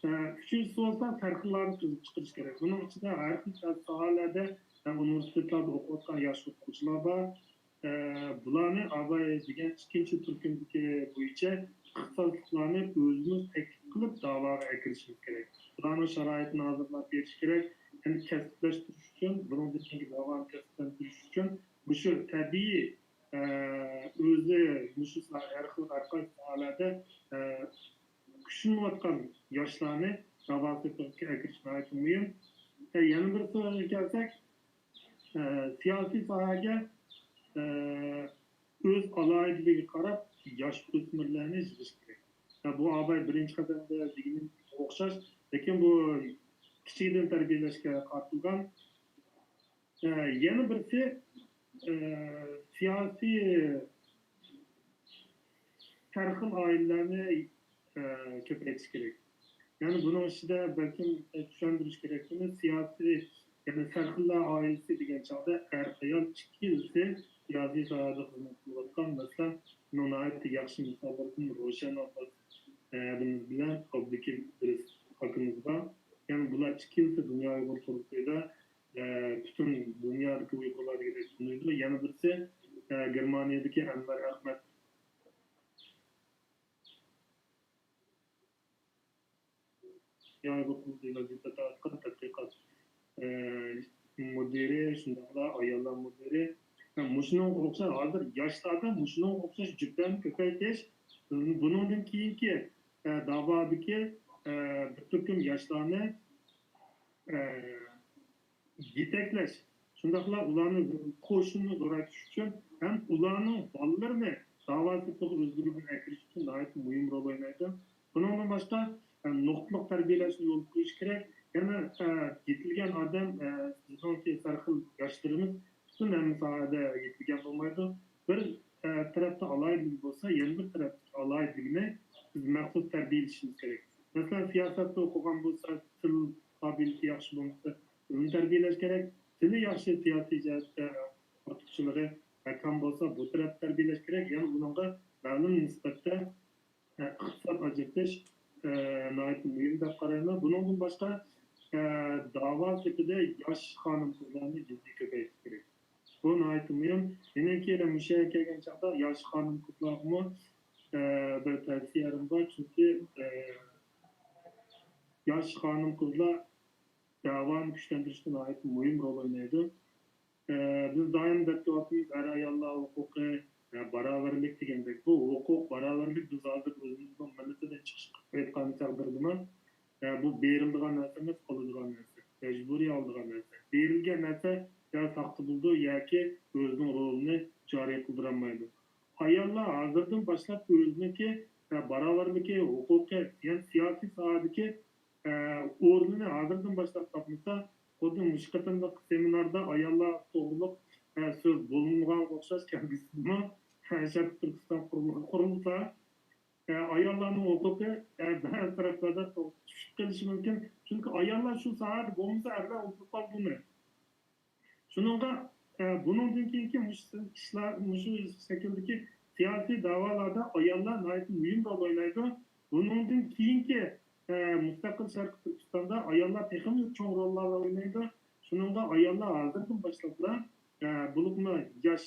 ھە، ئۈچىنچىسى بولسا سەرخىللارنى تۈزۈپ چىقىرىش كېرەك. بۇنىڭ ئىچىدە ھەر خىل ساھەلەردە، ھە، ئۇنىۋېرسىتېتلاردا ئوقۇۋاتقان ياش ئوقۇغۇچىلار بار. ئە، بۇلارنى ئاباي دېگەن ئىككىنچى تۈركۈمدىكى بويىچە ئىختىساسلىقلارنى ئۆزىمىز تەكلىپ قىلىپ داۋاغا ئەكىرىشىمىز كېرەك. بۇلارنىڭ شارائىتىنى ھازىرلاپ بېرىش كېرەك. يەنى كەسىپلەشتۈرۈش ئۈچۈن، بۇنىڭدىن كېيىنكى داۋانى كەسىپلەندۈرۈش ئۈچۈن مۇشۇ تەبىئىي، ئە، ئۆزى مۇشۇ ساھە، ھەر خىل، ھەر قايسى ساھەلەردە، ئە، كۈچىنىۋاتقان ياشلارنى داۋا سېپىغا ئەكىرىش ناھايىتى مۇھىم. ئە، يەنە بىر سۆزگە كەلسەك، ئە، سىياسىي ساھەگە، ئە، ئۆز ئالاھىدىلىكىگە قاراپ ياش ئۆسمۈرلەرنى يىغىش كېرەك. ئە، بۇ ئاباي بىرىنچى قەدەمدە دېگىنىگە ئوخشاش، لېكىن بۇ كىچىكىدىن تەربىيەلەشكە قارىتىلغان. ئە، يەنە بىرسى، ئە، سىياسىي سەرخىل ئائىلىلەرنى، ئە، كۆپەيتىش كېرەك. يەنى بۇنىڭ ئىچىدە بەلكىم، ئە، چۈشەندۈرۈش كېرەككىنى، سىياسىي، يەنى سەرخىللار ئائىلىسى دېگەن چاغدا ئەر-ئايال ئىككىلىسى سىياسىي ساھەدە خىزمەت قىلىۋاتقان، مەسىلەن، بۇنىڭ ناھايىتى ياخشى مىساللىرىدىن روشەن ئابباس، ئە، ھەدىمىز بىلەن ئابدۇكېرىم ئىدرىس ئاكىمىز بار. يەنى بۇلار ئىككىلىسى دۇنيا ئۇيغۇر قۇرۇلتىيىدا، ئە، پۈتۈن دۇنيادىكى ئۇيغۇرلار دېگۈدەك تونۇيدۇ. يەنە بىرسى، ئە، گېرمانىيەدىكى ئەنۋەر ئەخمەت. دۇنيا ئۇيغۇر قۇرۇلتىيى ۋەزىپە تارتقان تەتقىقات، ئە، مۇدىرى، شۇنداقلا ئاياللار مۇدىرى. مۇشۇنىڭغا ئوخشاش، ھازىر ياشلاردا مۇشۇنىڭغا ئوخشاش جۈپلەرنى كۆپەيتىش، بۇنىڭدىن كېيىنكى، ئە، داۋادىكى، ئە، بىر تۈركۈم ياشلارنى، ئە، يېتەكلەش، شۇنداقلا ئۇلارنى، قوشۇننى زورايتىش ئۈچۈن ھەم ئۇلارنىڭ بالىلىرىنى داۋا سېپىغا ئۆزلىرى بىلەن ئەكىرىش ئۈچۈن ناھايىتى مۇھىم رول ئوينايدۇ. بۇنىڭدىن باشقا، ئە، نۇقتىلىق تەربىيەلەشنى يولغا قويۇش كېرەك. يەنە، ئە، يېتىلگەن ئادەم، ئە، بىزنىڭكى ھەر خىل ياشلىرىمىز پۈتۈن ھەممە ساھەدە يېتىلگەن بولمايدۇ. بىر، ئە، تەرەپتە ئالاھىدىلىكى بولسا، يەنە بىر تەرەپتىكى ئالاھىدىلىكىنى بىز مەخسۇس تەربىيەلىشىمىز كېرەك. مەسىلەن، سىياسەتتە ئوقۇغان بولسا، تىل قابىلىيىتى ياخشى بولمىسا، تىلنى تەربىيەلەش كېرەك. تىلى ياخشى، سىياسىي جەھەتتە ئارتۇقچىلىقى كەم بولسا، بۇ تەرەپتە تەربىيەلەش كېرەك. يەنە ئۇنىڭغا مەلۇم نىسبەتتە ئىقتىساد ئاجرىتىش، ئە، ناھايىتى مۇھىم دەپ قارايمەن. بۇنىڭدىن باشقا، ئە، داۋا سېپىدە ياش خانىم-قىزلارنى جىددىي كۆپەيتىش كېرەك. بۇ ناھايىتى مۇھىم. مېنىڭكى مۇشۇ يەرگە كەلگەن چاغدا ياش خانىم-قىزلارغىمۇ، ئە، بىر تەۋسىيەم بار. چۈنكى، ئە، ياش خانىم-قىزلار داۋانى كۈچلەندۈرۈشتە ناھايىتى مۇھىم رول ئوينايدۇ. ئە، بىز دائىم دەپ كېلىۋاتىمىز، ئەر-ئاياللار ھوقۇقى، ئە، باراۋەرلىك دېگەندەك. بۇ ھوقۇق باراۋەرلىك بىز ھازىر ئۆزىمىزنىڭ مىللىتىدىن چىقىش قىلىپ ئېيتقان تەقدىردىمۇ، ئە، بۇ بېرىلىدىغان نەرسە ئەمەس، ئالىدىغان نەرسە، مەجبۇرىي ئالىدىغان نەرسە. بېرىلگەن نەرسە يا ساختا بولىدۇ ياكى ئۆزىنىڭ رولىنى جارى قىلدۇرالمايدۇ. ئاياللار ھازىردىن باشلاپ ئۆزىنىڭكى، ئە، باراۋەرلىكى، ھوقۇقى، يەنى سىياسىي ساھەدىكى ئورنىنى ھازىردىن باشلاپ تاپمىسا، خۇددى مۇشۇ قېتىملىق سېمىناردا ئاياللار توغرۇلۇق سۆز بولمىغانغا ئوخشاش، كەلگۈسىدىمۇ شەرقىي تۈركىستان قۇرۇلۇشى قۇرۇلسا، ئاياللارنىڭ ھوقۇقى بەزى تەرەپلەردە چۈشۈپ قېلىشى مۇمكىن. چۈنكى ئاياللار شۇ ساھەدە بولمىسا، ئەرلەر ئۇنتۇلۇپ قالىدۇ بۇنى. شۇنىڭغا، ئە، بۇنىڭدىن كېيىنكى مۇشۇ ئىشلار، مۇشۇ شەكىلدىكى سىياسىي داۋالاردا ئاياللار ناھايىتى مۇھىم رول ئوينايدۇ. بۇنىڭدىن كېيىنكى، ئە، مۇستەقىل شەرقىي تۈركىستاندا ئاياللار تېخىمۇ چوڭ روللارنى ئوينايدۇ. شۇنىڭغا ئاياللار ھازىردىن باشلاپلا، ئە، بولۇپمۇ ياش،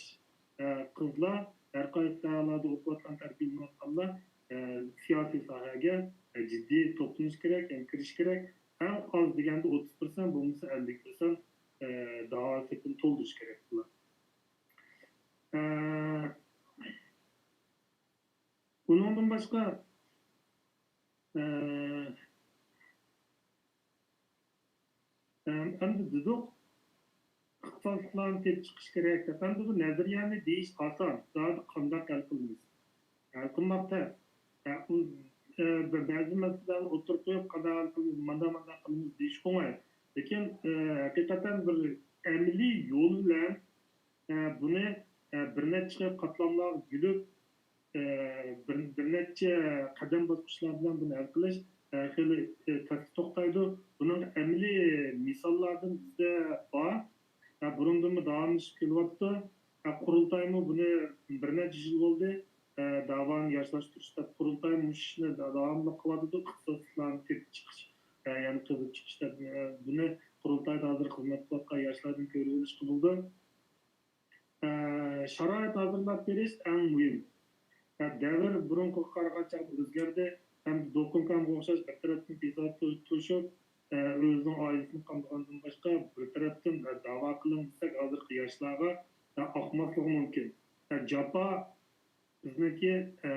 ئە، قىزلار، ھەر قايسى ساھەلەردە ئوقۇۋاتقان، تەربىيەلىنىۋاتقانلار، ئە، سىياسىي ساھەگە، ئە، جىددىي توپلىنىش كېرەك، يەنى كىرىش كېرەك. ئەڭ ئاز دېگەندە ئوتتۇز پىرسەنت، بولمىسا ئەللىك پىرسەنت، ئە، داۋا سېپىنى تولدۇرۇش كېرەك بۇلار. ئە، ئۇنىڭدىن باشقا، ئە، ئەم-، ئەمدى دېدۇق، ئىختىساسلىقلارنى تېپىپ چىقىش كېرەك دەپ. ئەمدى بۇ نەزەرىيەنى دېيىش ئاسان، زادى قانداق ھەل قىلىمىز؟ ھەل قىلماق تەس. ئە، ئۇ، ئە، بە-، بەزى مەسىلىلەرنى ئوتتۇرىغا قويۇپ، قانداق ھەل قىلىمىز، مانداق، مانداق قىلىمىز دېيىش ئوڭاي. لېكىن، ئە، ھەقىقەتەن بىر ئەمەلىي يول بىلەن، ئە، بۇنى، ئە، بىر نەچچە قاتلاملارغا بۆلۈپ، ئە، بىر، بىر نەچچە قەدەم باسقۇچلار بىلەن بۇنى ھەل قىلىش، ئە، خېلى، ئە، تەسكە توختايدۇ. بۇنىڭ ئەمەلىي مىساللاردىن بىزدە بار. ئە، بۇرۇندىنمۇ داۋاملىشىپ كېلىۋاتىدۇ. ئە، قۇرۇلتايمۇ بۇنى بىر نەچچە يىل بولدى. ئە، داۋانى ياشلاشتۇرۇش دەپ قۇرۇلتاي مۇشۇ ئىشنى دا-، داۋاملىق قىلىۋاتىدۇ. ئىختىساسلىقلارنى تېپىپ چىقىش، ئە، يەنى قېزىپ چىقىش دەپ، ئە، بۇنى قۇرۇلتايدا ھازىر خىزمەت قىلىۋاتقان ياشلاردىن كۆرۈۋېلىشقا بولىدۇ. ئە، شارائىت ھازىرلاپ بېرىش ئەڭ مۇھىم. ئە، دەۋر بۇرۇنقىغا قارىغاندا ئۆزگەردى. ھەم دوكۇنكامغا ئوخشاش بىر تەرەپتىن بىزار تۇ-، تۇرۇشۇپ، ئە، ئۆزىنىڭ ئائىلىسىنى قامدىغاندىن باشقا، بىر تەرەپتىن، ئە، داۋا قىلىڭ دېسەك، ھازىرقى ياشلارغا، ئە، ئاقماسلىقى مۇمكىن. ئە، جاپا بىزنىڭكى، ئە،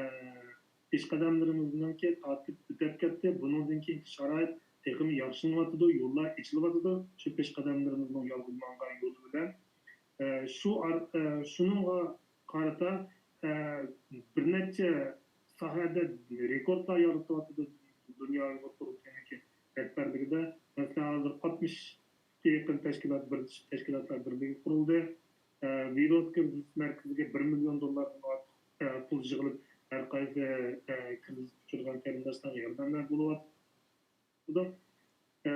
پېشقەدەملىرىمىزنىڭكى تارتىپ ئۆتەپ كەتتى. بۇنىڭدىن كېيىنكى شارائىت تېخىمۇ ياخشىلىنىۋاتىدۇ، يوللار ئېچىلىۋاتىدۇ. شۇ پېشقەدەملىرىمىزنىڭ يالغۇز ماڭغان يولى بىلەن، ئە، شۇ ئار-، ئە، شۇنىڭغا قارىتا، ئە، بىر نەچچە ساھەدە رېكورتلار يارىتىۋاتىدۇ دۇنيا ئۇيغۇر قۇرۇلتىيىنىڭكى رەھبەرلىكىدە. مەسىلەن، ھازىر ئاتمىشقا يېقىن تەشكىلات، بىرلىشىپ تەشكىلاتلار بىرلىكى قۇرۇلدى. ئە، ۋىروس كىرىزىس مەركىزىگە بىر مىليون دوللاردىن ئارتۇق، ئە، پۇل يىغىلىپ، ھەر قايسى، ئە، كىرىزىسكە ئۇچرىغان قېرىنداشلارغا ياردەملەر بولۇۋاتىدۇ. ئە،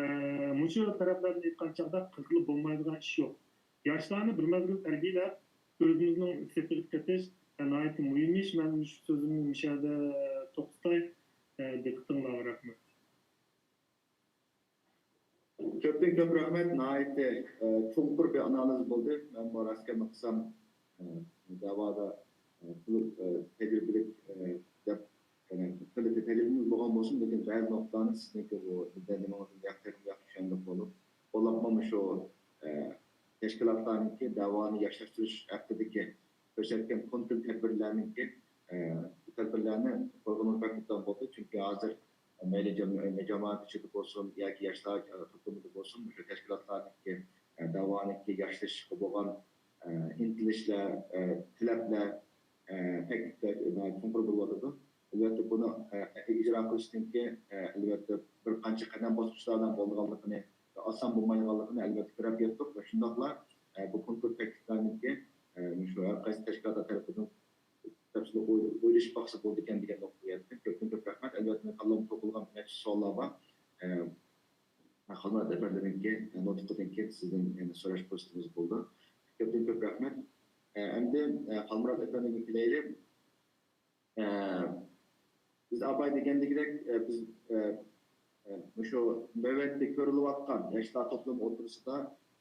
مۇشۇ تەرەپلەردىن ئېيتقان چاغدا قىلغىلى بولمايدىغان ئىش يوق. ياشلارنى بىر مەزگىل تەربىيەلەپ، ئۆزىمىزنىڭ سېپىغا قېتىش، ئە، ناھايىتى مۇھىم ئىش. مەن مۇشۇ سۆزۈمنى مۇشۇ يەردە توختىتاي. ئە، دىققىتىڭلارغا رەھمەت. كۆپتىن كۆپ رەھمەت، ناھايىتى، ئە، چوڭقۇر بىر ئانالىز بولدى. مەن بۇ راست گەپنى قىلسام، ئە، داۋادا، ئە، بۇ، ئە، تەجرىبىلىك، ئە، دەپ، يەنى غەلىتە تەجرىبىمىز بولغان بولسىمۇ، لېكىن بەزى نۇقتىلارنى سىزنىڭكى بۇ دەلىلىڭىزدىن ياخشى، ياخشى چۈشەندۇق بولۇپ، بولۇپمۇ مۇشۇ، ئە، تەشكىلاتلارنىڭكى دەۋانى ياشلاشتۇرۇش ھەققىدىكى كۆرسەتكەن كونكرېت تەدبىرلەرنىڭكى، ئە، بۇ تەدبىرلەرنى قولغا ئېلىپ بولدى. چۈنكى ھازىر مەيلى جام-، جامائەت ئىچىدە بولسۇن ياكى ياشلار، ئە، توپلىمىدا بولسۇن، مۇشۇ تەشكىلاتلارنىڭكى، ئە، دەۋانىڭكى ياشلىشىشقا بولغان، ئە، ئىنتىلىشلار، ئە، تەلەپلەر، ئە، بەك، بەك، ئە، چوڭقۇر بولۇۋاتىدۇ. ئەلۋەتتە، بۇنى، ئە، ئىجرا قىلىشتىن كېيىن، ئە، ئەلۋەتتە، بىر قانچە قەدەم باسقۇچلار بىلەن بولىدىغانلىقىنى، ئاسان بولمايدىغانلىقىنى، ئەلۋەتتە، كۆرۈپ يەتتۇق. ۋە شۇنداقلا، ئە، بۇ كونكرېت تەكلىپلەرنىڭكى، ئە، شۇ ھەر قايسى تەشكىلاتلار تەرىپىدىن تەپسىلىي ئوي-، ئويلىشىپ باقسا بولىدىكەن دېگەن نۇقتىغا يەتتىم. كۆپتىن كۆپ رەھمەت. ئەلۋەتتە، مېنىڭ كاللامدا توقۇلغان بىر نەچچە سوئاللار بار. ئە، خالمۇرات ئەپەندىنىڭكى، ئە، نۇتقىدىن كېيىن سىزدىن يەنە سوراش پۇرسىتىمىز بولىدۇ. كۆپتىن كۆپ رەھمەت. ئە، ئەمدى، ئە، خالمۇرات ئەپەندىگە كېلەيلى. ئە، بىز ئاپاي دېگەندىكىدەك، ئە، بىز، ئە، ئە، مۇشۇ نۆۋەتتە كۆرۈلۈۋاتقان ياشلار توپلىمى ئوتتۇرىسىدا،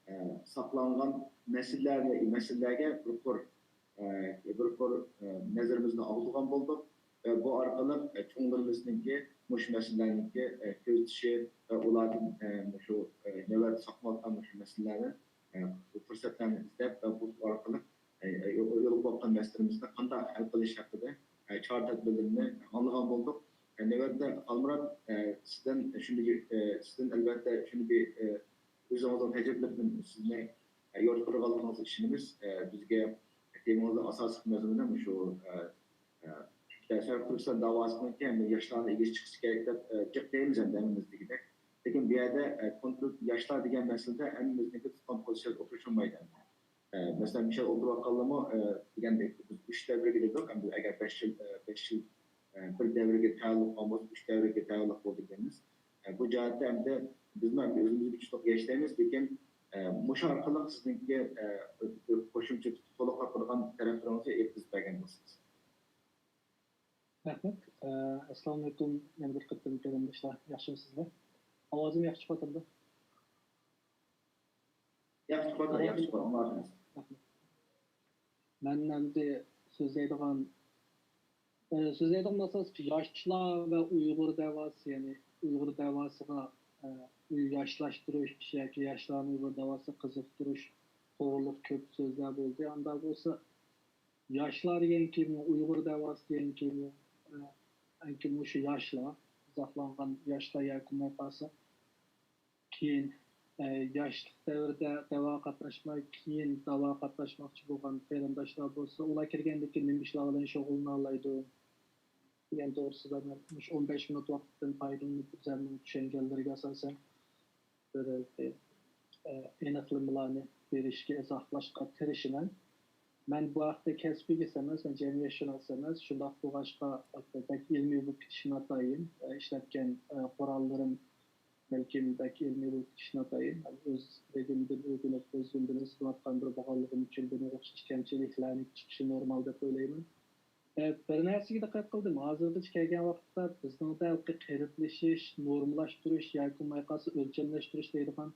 ئە، ساقلانغان مەسىلىلەرگە، مەسىلىلەرگە بىر قۇر، ئە، بىر قۇر، ئە، نەزىرىمىزنى ئاغدۇرغان بولدۇق. ۋە بۇ ئارقىلىق، ئە، چوڭلىرىمىزنىڭكى مۇشۇ مەسىلىلەرنىڭكى، ئە، كۆزىتىشى ۋە ئۇلاردىن، ئە، مۇشۇ، ئە، نۆۋەتتە ساقلانغان مۇشۇ مەسىلىلەرنى، ئە، پۇرسەتلەرنى ئىزدەپ ۋە بۇ ئارقىلىق، ئە، ئە، يولغا قويۇلغان مەسىلىمىزنى قانداق ھەل قىلىش ھەققىدە، ئە، چارە تەدبىرلىرىنى ئاڭلىغان بولدۇق. ئە، نۆۋەتتە خالمۇرات، ئە، سىزدىن شۇنى، ئە، سىزدىن ئەلۋەتتە شۇنى بىر، ئە، ئۆزىڭىزنىڭ تەجرىبىلىرىدىن سىزنى، ئە، يورۇتۇپ تۇرغانلىقىڭىزغا ئىشىنىمىز. ئە، بىزگە تېمىڭىزنىڭ ئاساسلىق مەزمۇنى مۇشۇ، ئە، ئە، شەرقىي تۈركىستان داۋاسىنىڭكى ھەم ياشلارنىڭ ئىگىگە چىقىشى كېرەك دەپ، ئە، جىق دەيمىز ئەمدى ھەممىمىز دېگۈدەك. لېكىن بۇ يەردە، ئە، كونكرېت ياشلار دېگەن مەسىلىدە ھەممىمىزنىڭكى تۇتقان پوزىتسىيەسى ئوخشىشالمايدۇ. ئە، مەسىلەن، مىشەل ئولتۇرۇۋاتقانلىرىمۇ، ئە، دېگەندەك، بىز ئۈچ دەۋرگە دېدۇق. ئەمدى ئەگەر بەش يىل، ئە، بەش يىل، ئە، بىر دەۋرگە تەۋە بولغان بولسا، ئۈچ دەۋرگە تەۋە بولىدىكەنمىز. ئە، بۇ جەھەتتە ئەمدى بىزمۇ ئەمدى ئۆزىمىزگە چۈشتۇق ياشلايمىز، لېكىن، ئە، مۇشۇ ئارقىلىق سىزنىڭكى، ئە، قوشۇمچە تولۇقلاپ بېرىدىغان تەرەپلىرىڭىزنى يەتكۈزۈپ بەرگەن بولسىڭىز. رەھمەت. ئە، ئەسسالامۇئەلەيكۇم، يەنە بىر قېتىم قېرىنداشلار، ياخشىمۇسىزلەر؟ ئاۋازىم ياخشى چىقىۋاتامدۇ؟ ياخشى چىقىۋاتىدۇ، ياخشى چىقىۋاتىدۇ، ئاڭلاۋاتىمىز. رەھمەت. مەن ئەمدى سۆزلەيدىغان، ئە، سۆزلەيدىغان مەسىلىسى ياشلار ۋە ئۇيغۇر دەۋاسى، يەنى ئۇيغۇر دەۋاسىغا، ئە، ياشلاشتۇرۇش ياكى ياشلارنى ئۇيغۇر دەۋاسىغا قىزىقتۇرۇش توغرۇلۇق كۆپ سۆزلەر بولدى. ئاندا بولسا ياشلار دېگەن كېلىمە، ئۇيغۇر دەۋاسى دېگەن كېلىمە، ئە، ئەنكى مۇشۇ ياشلار، ساقلانغان ياشلار ياكى بولماي قالسا، كېيىن، ئە، ياشلىق دەۋرىدە دەۋا قاتناشماي، كېيىن دەۋا قاتناشماقچى بولغان قېرىنداشلار بولسا، ئۇلار كىرگەندىن كېيىن نېمە ئىشلار بىلەن شۇغۇللىنالايدۇ دېگەن توغرىسىدا مەن مۇشۇ ئون بەش مىنۇت ۋاقىتتىن پايدىلىنىپ، ئۆزۈمنىڭ چۈشەنگەنلىرىگە ئاساسەن، بىر، ئە، ئېنىقلىمىلارنى بېرىشكە، ئىزاھلاشقا تىرىشىمەن. مەن بۇ ھەقتە كەسپىي ئىگىسى ئەمەس، مەن جەمئىيەتشۇناس ئەمەس. شۇنداق بولغاچقا، بەك ئىلمىي بولۇپ كېتىشى ناتايىن. ئە، ئىشلەتكەن، ئە، قوراللىرىم بەلكىم بەك ئىلمىي بولۇپ كېتىشى ناتايىن. ئۆز بېدىنىمدىن ئۆگىنىپ، ئۆزۈمدىن ئىزدىنىۋاتقان بىرى بولغانلىقىم ئۈچۈن بۇنى ئوخشاش كەمچىلىكلەرنىڭ چىقىشى نورمال دەپ ئويلايمەن. ئە، بىر نەرسىگە دىققەت قىلدىم. ھازىرغىچە كەلگەن ۋاقىتتا بىزنىڭدە ھېلىقى قېلىپلىشىش، نورمىلاشتۇرۇش ياكى بولماي قالسا ئۆلچەملەشتۈرۈش دەيدىغان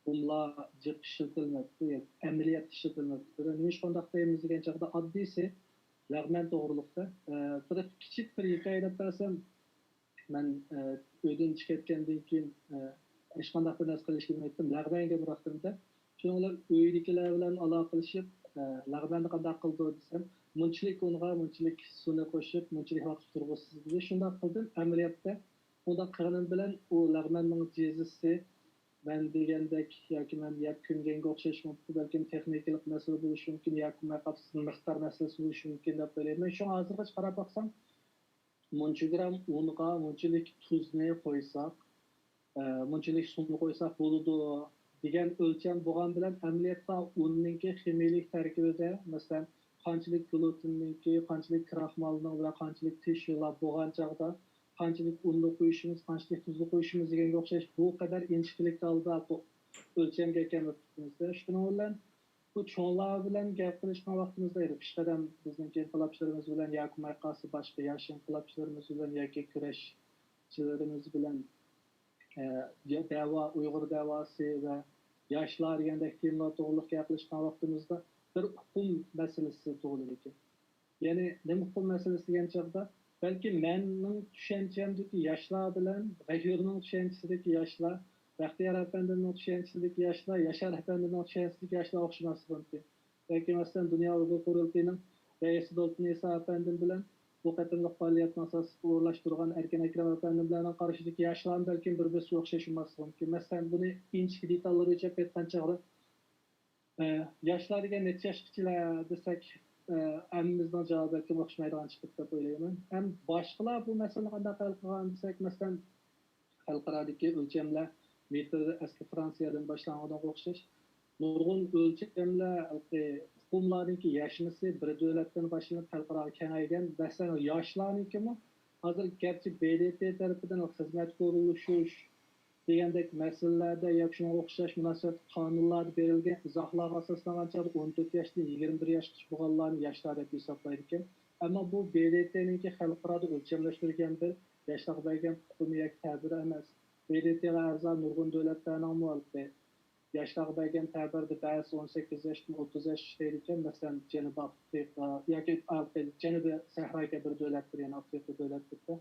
ئۇقۇملار جىق ئىشلىتىلمەپتۇ، ياكى ئەمەلىيەتتە ئىشلىتىلمەپتۇ. بۇنى نېمىشقا ئۇنداق دەيمىز دېگەن چاغدا ئاددىيسى، لەغمەن توغرۇلۇقتا، ئە، بىر كىچىك بىر ھېكايە دەپ بەرسەم، مەن، ئە، ئۆيدىن چىقىپ كەتكەندىن كېيىن، ئە، ھېچقانداق بىر نەرسە قىلىشقا بىلمەيتتىم. لەغمەنگە بىراقتىم دەپ، شۇنىڭ بىلەن ئۆيدىكىلەر بىلەن ئالاقىلىشىپ، ئە، لەغمەننى قانداق قىلىدۇ دېسەم، مۇنچىلىك ئۇنغا مۇنچىلىك سۇنى قوشۇپ، مۇنچىلىك ۋاقىت تۇرغۇزىسىز دېدى. شۇنداق قىلدىم. ئەمەلىيەتتە ئۇنداق قىلغىنىم بىلەن ئۇ لەغمەننىڭ جىزىسى مەن دېگەندەك ياكى مەن يەپ كۆنگەنگە ئوخشاش بولۇپتۇ. بەلكىم تېخنىكىلىق مەسىلە بولۇشى مۇمكىن ياكى بولماي قاپسىز مىقدار مەسىلىسى بولۇشى مۇمكىن دەپ ئويلايمەن. شۇڭا ھازىرغىچە قاراپ باقسام، مۇنچە گرام ئۇنغا مۇنچىلىك تۇزنى قويساق، ئە، مۇنچىلىك سۇنى قويساق بولىدۇ دېگەن ئۆلچەم بولغان بىلەن، ئەمەلىيەتتە ئۇننىڭكى خىمىيىلىك تەركىبىدە، مەسىلەن، قانچىلىك گلۇتېننىڭكى، قانچىلىك كراخمالنىڭ ۋە قانچىلىك تېشىلار بولغان چاغدا، قانچىلىك ئۇننى قويۇشىمىز، قانچىلىك تۇزنى قويۇشىمىز دېگەنگە ئوخشاش بۇ قەدەر ئىنچىكىلىكتە ھالدا بۇ ئۆلچەمگە كەلمەپتۇ. شۇنىڭ بىلەن بۇ چوڭلار بىلەن گەپ قىلىشقان ۋاقتىمىزدا ئىدى. پېشقەدەم بىزنىڭكى ئىنقىلابچىلىرىمىز بىلەن ياكى بولماي قالسا باشقا ياش ئىنقىلابچىلىرىمىز بىلەن ياكى كۈرەشچىلىرىمىز بىلەن، ئە، يا دەۋا، ئۇيغۇر دەۋاسى ۋە ياشلار دېگەندەك تېمىلار توغرىلىق گەپ قىلىشقان ۋاقتىمىزدا بىر ئۇقۇم مەسىلىسى تۇغۇلىدىكەن. يەنى نېمە ئۇقۇم مەسىلىسى دېگەن چاغدا، بەلكى مەننىڭ چۈشەنچەمدىكى ياشلار بىلەن غەيۇرنىڭ چۈشەنچىسىدىكى ياشلار بەختىيار ئەپەندىمنىڭ چۈشەنچىسىدىكى ياشلار ياشار ئەپەندىمنىڭ چۈشەنچىسىدىكى ياشلار ئوخشىماسلىقى مۇمكىن. ياكى مەسىلەن، دۇنيا ئۇيغۇر قۇرۇلتىيىنىڭ رەئىسى دولقۇن ئىسا ئەپەندىم بىلەن بۇ قېتىملىق پائالىيەتنى ئاساسلىق ئورۇنلاشتۇرغان ئەركىن ئەكرەم ئەپەندىم بىلەننىڭ قارىشىدىكى ياشلارمۇ بەلكىم بىر-بىرسى ئوخشاش بولماسلىقى مۇمكىن. مەسىلەن، بۇنى ئىنچىكە دېتاللىرىغىچە ئېلىپ ئېيتقان چاغدا، ئە، ياشلار دېگەن نەچچە ياشقىچىلەر دېسەك، ئە، ھەممىمىزنىڭ جاۋابى بەلكىم ئوخشىمايدىغان چىقىدۇ دەپ ئويلايمەن. ھەم باشقىلار بۇ مەسىلىنى قانداق ھەل قىلغان دېسەك، مەسىلەن، خەلقئارادىكى ئۆلچەملەر مېتىردا ئەسلى فرانسىيەدىن باشلانغىنىغا ئوخشاش نۇرغۇن ئۆلچەملەر، ھېلىقى ئۇقۇملارنىڭكى يەشمىسى بىر دۆلەتتىن باشلىنىپ خەلقئاراغا كېڭەيگەن. مەسىلەن، ياشلارنىڭكىمۇ ھازىر گەرچە ب د ت تەرىپىدىن خىزمەتكە ئورۇنلىشىش دېگەندەك مەسىلىلەردە ياكى شۇنىڭغا ئوخشاش مۇناسىۋەتلىك قانۇنلاردا بېرىلگەن ئىزاھلارغا ئاساسلانغان چاغدا ئون تۆت ياشتىن يىگىرمە بىر ياشقىچە بولغانلارنى ياشلار دەپ ھېسابلايدىكەن. ئەمما بۇ ب د ت نىڭكى خەلقئارادا ئۆلچەملەشتۈرگەن بىر ياشلارغا بەرگەن ئۇقۇمى ياكى تەبىرى ئەمەس. ب د ت غا ئەزا نۇرغۇن دۆلەتلەرنىڭمۇ ھېلىقى ياشلارغا بەرگەن تەبىرىدە بەزىسى ئون سەككىز ياشتىن ئوتتۇز ياشقىچە دەيدىكەن. مەسىلەن، جەنۇبىي ئافرىقا ياكى ھېلىقى جەنۇبىي سەھراگە بىر دۆلەتتۇر، يەنى ئافرىقا دۆلەتلىرىدە.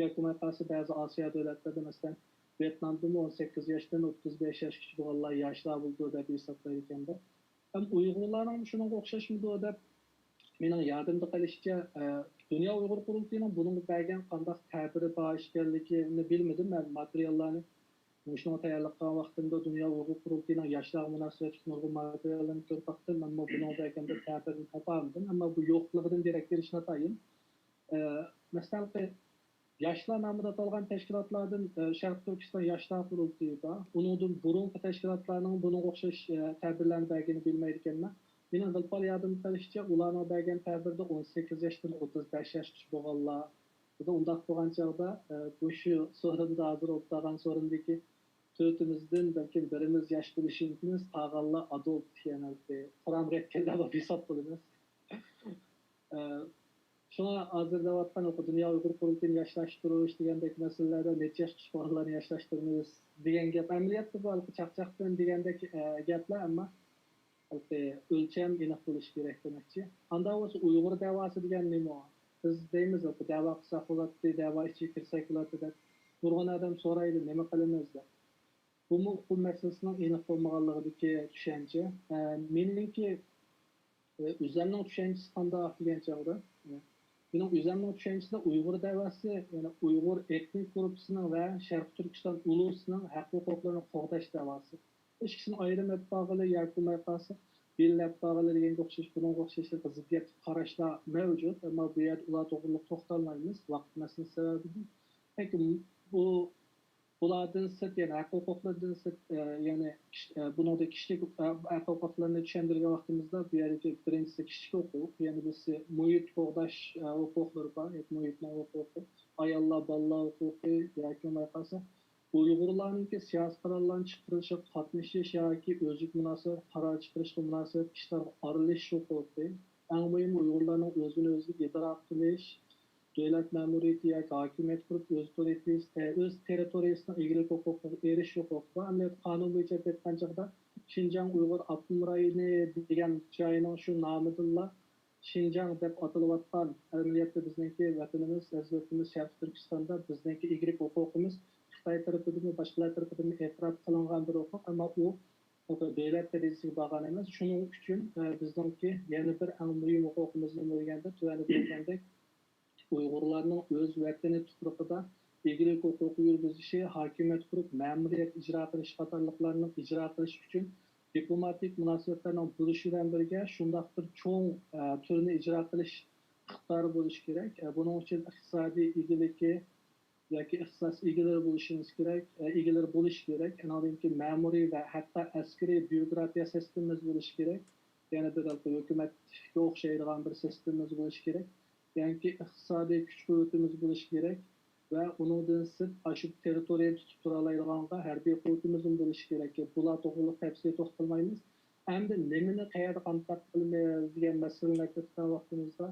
ياكى بولماي قالسا بەزى ئاسىيا دۆلەتلىرىدە، مەسىلەن، ۋيېتنامدىمۇ ئون سەككىز ياشتىن ئوتتۇز بەش ياشقىچە بولغانلار ياشلار بولىدۇ دەپ ھېسابلايدىكەن. ھەم ئۇيغۇرلارنىڭمۇ شۇنىڭغا ئوخشاشمىدۇ دەپ مېنىڭ يادىمدا قېلىشىچە، ئە، دۇنيا ئۇيغۇر قۇرۇلتىيىنىڭ بۇنىڭغا بەرگەن قانداق تەبىرى بار ئىكەنلىكىنى بىلمىدىم. مەن ماتېرىياللارنى، مۇشۇنىڭغا تەييارلىق قىلغان ۋاقتىمدا دۇنيا ئۇيغۇر قۇرۇلتىيىنىڭ ياشلارغا مۇناسىۋەتلىك نۇرغۇن ماتېرىياللىرىنى كۆرۈپ باقتىم، ئەمما بۇنىڭغا بەرگەن بىر تەبىرىنى تاپالمىدىم. ئەمما بۇ يوقلۇقىدىن دېرەك بېرىش ناتايىن. ئە، مەسىلەن، ياشلار نامىدا ئاتالغان تەشكىلاتلاردىن، ئە، شەرقىي تۈركىستان ياشلار قۇرۇلتىيى بار. ئۇنىڭدىن بۇرۇنقى تەشكىلاتلارنىڭ بۇنىڭغا ئوخشاش، ئە، تەبىرلەرنى بەرگىنىنى بىلمەيدىكەنمەن. مېنىڭ غىل-پال يادىمدا قېلىشىچە، ئۇلارنىڭ بەرگەن تەبىرىدە ئون سەككىز ياشتىن ئوتتۇز بەش ياشقىچە بولغانلار. ئۇنداق بولغان چاغدا، ئە، مۇشۇ سورۇندا، ھازىر ئولتۇرغان سورۇندىكى تۆتىمىزدىن بەلكىم بىرىمىز ياش بولۇشى مۇمكىن، قالغانلار ئادولت، يەنى قۇرامغا يەتكەنلەر بولۇپ ھېساب قىلىمىز. ئە، شۇڭا ھازىر دەۋاتقان دۇنيا ئۇيغۇر قۇرۇلتىيىنى ياشلاشتۇرۇش دېگەندەك مەسىلىلەردە نەچچە ياشقىچە بالىلارنى ياشلاشتۇرىمىز دېگەن گەپ ئەمەلىيەتتە بۇ ھېلىقى چاقچاقتىن دېگەندەك، ئە، گەپلەر، ئەمما ھېلىقى ئۆلچەم ئېنىق بولۇشى كېرەك دېمەكچى. ئانداق بولسا ئۇيغۇر دەۋاسى دېگەن نېمە ئۇ؟ بىز دەيمىز، ھېلىقى دەۋا قىلساق بولاتتى، دەۋا ئىچىگە كىرسەك بولاتتى دەپ. نۇرغۇن ئادەم سورايدۇ، نېمە قىلىمىز دەپ. بۇمۇ ئۇقۇم مەسىلىسىنىڭ ئېنىق بولمىغانلىقىدىكى چۈشەنچە. ئە، مېنىڭكى ئۆزەمنىڭ چۈشەنچىسى قانداق دېگەن چاغدا، مېنىڭ ئۆزەمنىڭ چۈشەنچىسىدە ئۇيغۇر دەۋاسى، يەنى ئۇيغۇر ئېتنىك گۇرۇپپىسىنىڭ ۋە شەرقىي تۈركىستان ئۇلۇسىنىڭ ھەق ھوقۇقلىرىنى قوغداش دەۋاسى. ئىككىسىنى ئايرىم ئېلىپ بارغىلى ياكى بولماي قالسا بىللە ئېلىپ بارغىلى دېگەنگە ئوخشاش، بۇنىڭغا ئوخشاش زىددىيەتلىك قاراشلار مەۋجۇت. ئەمما بۇ يەردە ئۇلار توغرىلىق توختالمايمىز، ۋاقىت مەسىلىسى سەۋەبىدىن. لېكىن بۇ بۇلاردىن سىرت، يەنى ھەق ھوقۇقلىرىدىن سىرت، ئە، يەنى كىش-، ئە، بۇنىڭدا كىشىلىك، ئە، ھەق ھوقۇقلىرىنى چۈشەندۈرگەن ۋاقتىمىزدا، بۇ يەردىكى بىرىنچىسى كىشىلىك ھوقۇق، يەنە بىرسى مۇھىت قوغداش، ئە، ھوقۇقلىرى بار، ياكى مۇھىتنىڭ ھوقۇقى، ئاياللار، بالىلار ھوقۇقى ياكى بولماي قالسا ئۇيغۇرلارنىڭكى سىياسىي قارارلارنى چىقىرىشىغا قاتنىشىش ياكى ئۆزىگە مۇناسىۋەت قارار چىقىرىشقا مۇناسىۋەتلىك ئىشلارغا ئارىلىشىش ھوقۇقى، ئەڭ مۇھىمى ئۇيغۇرلارنىڭ ئۆزىنى ئۆزى ئىدارە قىلىش، دۆلەت مەمۇرىيىتى ياكى ھاكىمىيەت قۇرۇپ، ئۆز تېررىتورىيىسىنىڭ ئىگىلىك ھوقۇقىغا ئېرىشىش ھوقۇقى بار. ئەمەلىيەتتە قانۇن بويىچە ئېلىپ ئېيتقان چاغدا، شىنجاڭ ئۇيغۇر ئاپتونوم رايونى دېگەن جاينىڭ شۇ نامىدىنلا شىنجاڭ دەپ ئاتىلىۋاتقان، ئەمەلىيەتتە بىزنىڭكى ۋەتىنىمىز، ئەزىز ۋەتىنىمىز شەرقىي تۈركىستاندا بىزنىڭكى ئىگىلىك ھوقۇقىمىز خىتاي تەرىپىدىنمۇ، باشقىلار تەرىپىدىنمۇ ئېتىراپ قىلىنغان بىر ھوقۇق، ئەمما ئۇ دۆلەت دەرىجىسىگە بارغان ئەمەس. شۇنىڭ ئۈچۈن، ئە، بىزنىڭكى يەنە بىر ئەڭ مۇھىم ھوقۇقىمىز نېمە دېگەندە، تۆۋەندە دېگەندەك، ئۇيغۇرلارنىڭ ئۆز ۋەتىنى تۇپرىقىدا ئىگىلىك ھوقۇقى يۈرگۈزۈشى، ھاكىمىيەت قۇرۇپ، مەمۇرىيەت ئىجرا قىلىش قاتارلىقلارنى ئىجرا قىلىش ئۈچۈن دىپلوماتىك مۇناسىۋەتلەرنىڭ بولۇشى بىلەن بىرگە، شۇنداق بىر چوڭ، ئە، تۈرنى ئىجرا قىلىش ئىقتىدارى بولۇشى كېرەك. ئە، بۇنىڭ ئۈچۈن ئىقتىسادىي ئىگىلىكى ياكى ئىختىساس ئىگىلىرى بولۇشىمىز كېرەك، ئە، ئىگىلىرى بولۇشى كېرەك. ئانىڭدىن كېيىن مەمۇرىي ۋە ھەتتا ئەسكىرىي بيۇروكراتىيە سىستېمىمىز بولۇشى كېرەك. يەنە بىر ھۆكۈمەتكە ئوخشايدىغان بىر سىستېمىمىز بولۇشى كېرەك. يەنى ئىقتىسادىي كۈچ قۇۋۋىتىمىز بولۇشى كېرەك ۋە ئۇنىڭدىن سىرت ئاشۇ تېررىتورىيەنى تۇتۇپ تۇرالايدىغانغا ھەربىي قۇۋۋىتىمىزمۇ بولۇشى كېرەك. بۇلار توغرىلىق تەپسىلىي توختالمايمىز. ئەمدى نېمىنى قەيەردە قانداق قىلىمىز دېگەن مەسىلىنى ئەكىرىپ ئۆتكەن ۋاقتىمىزدا،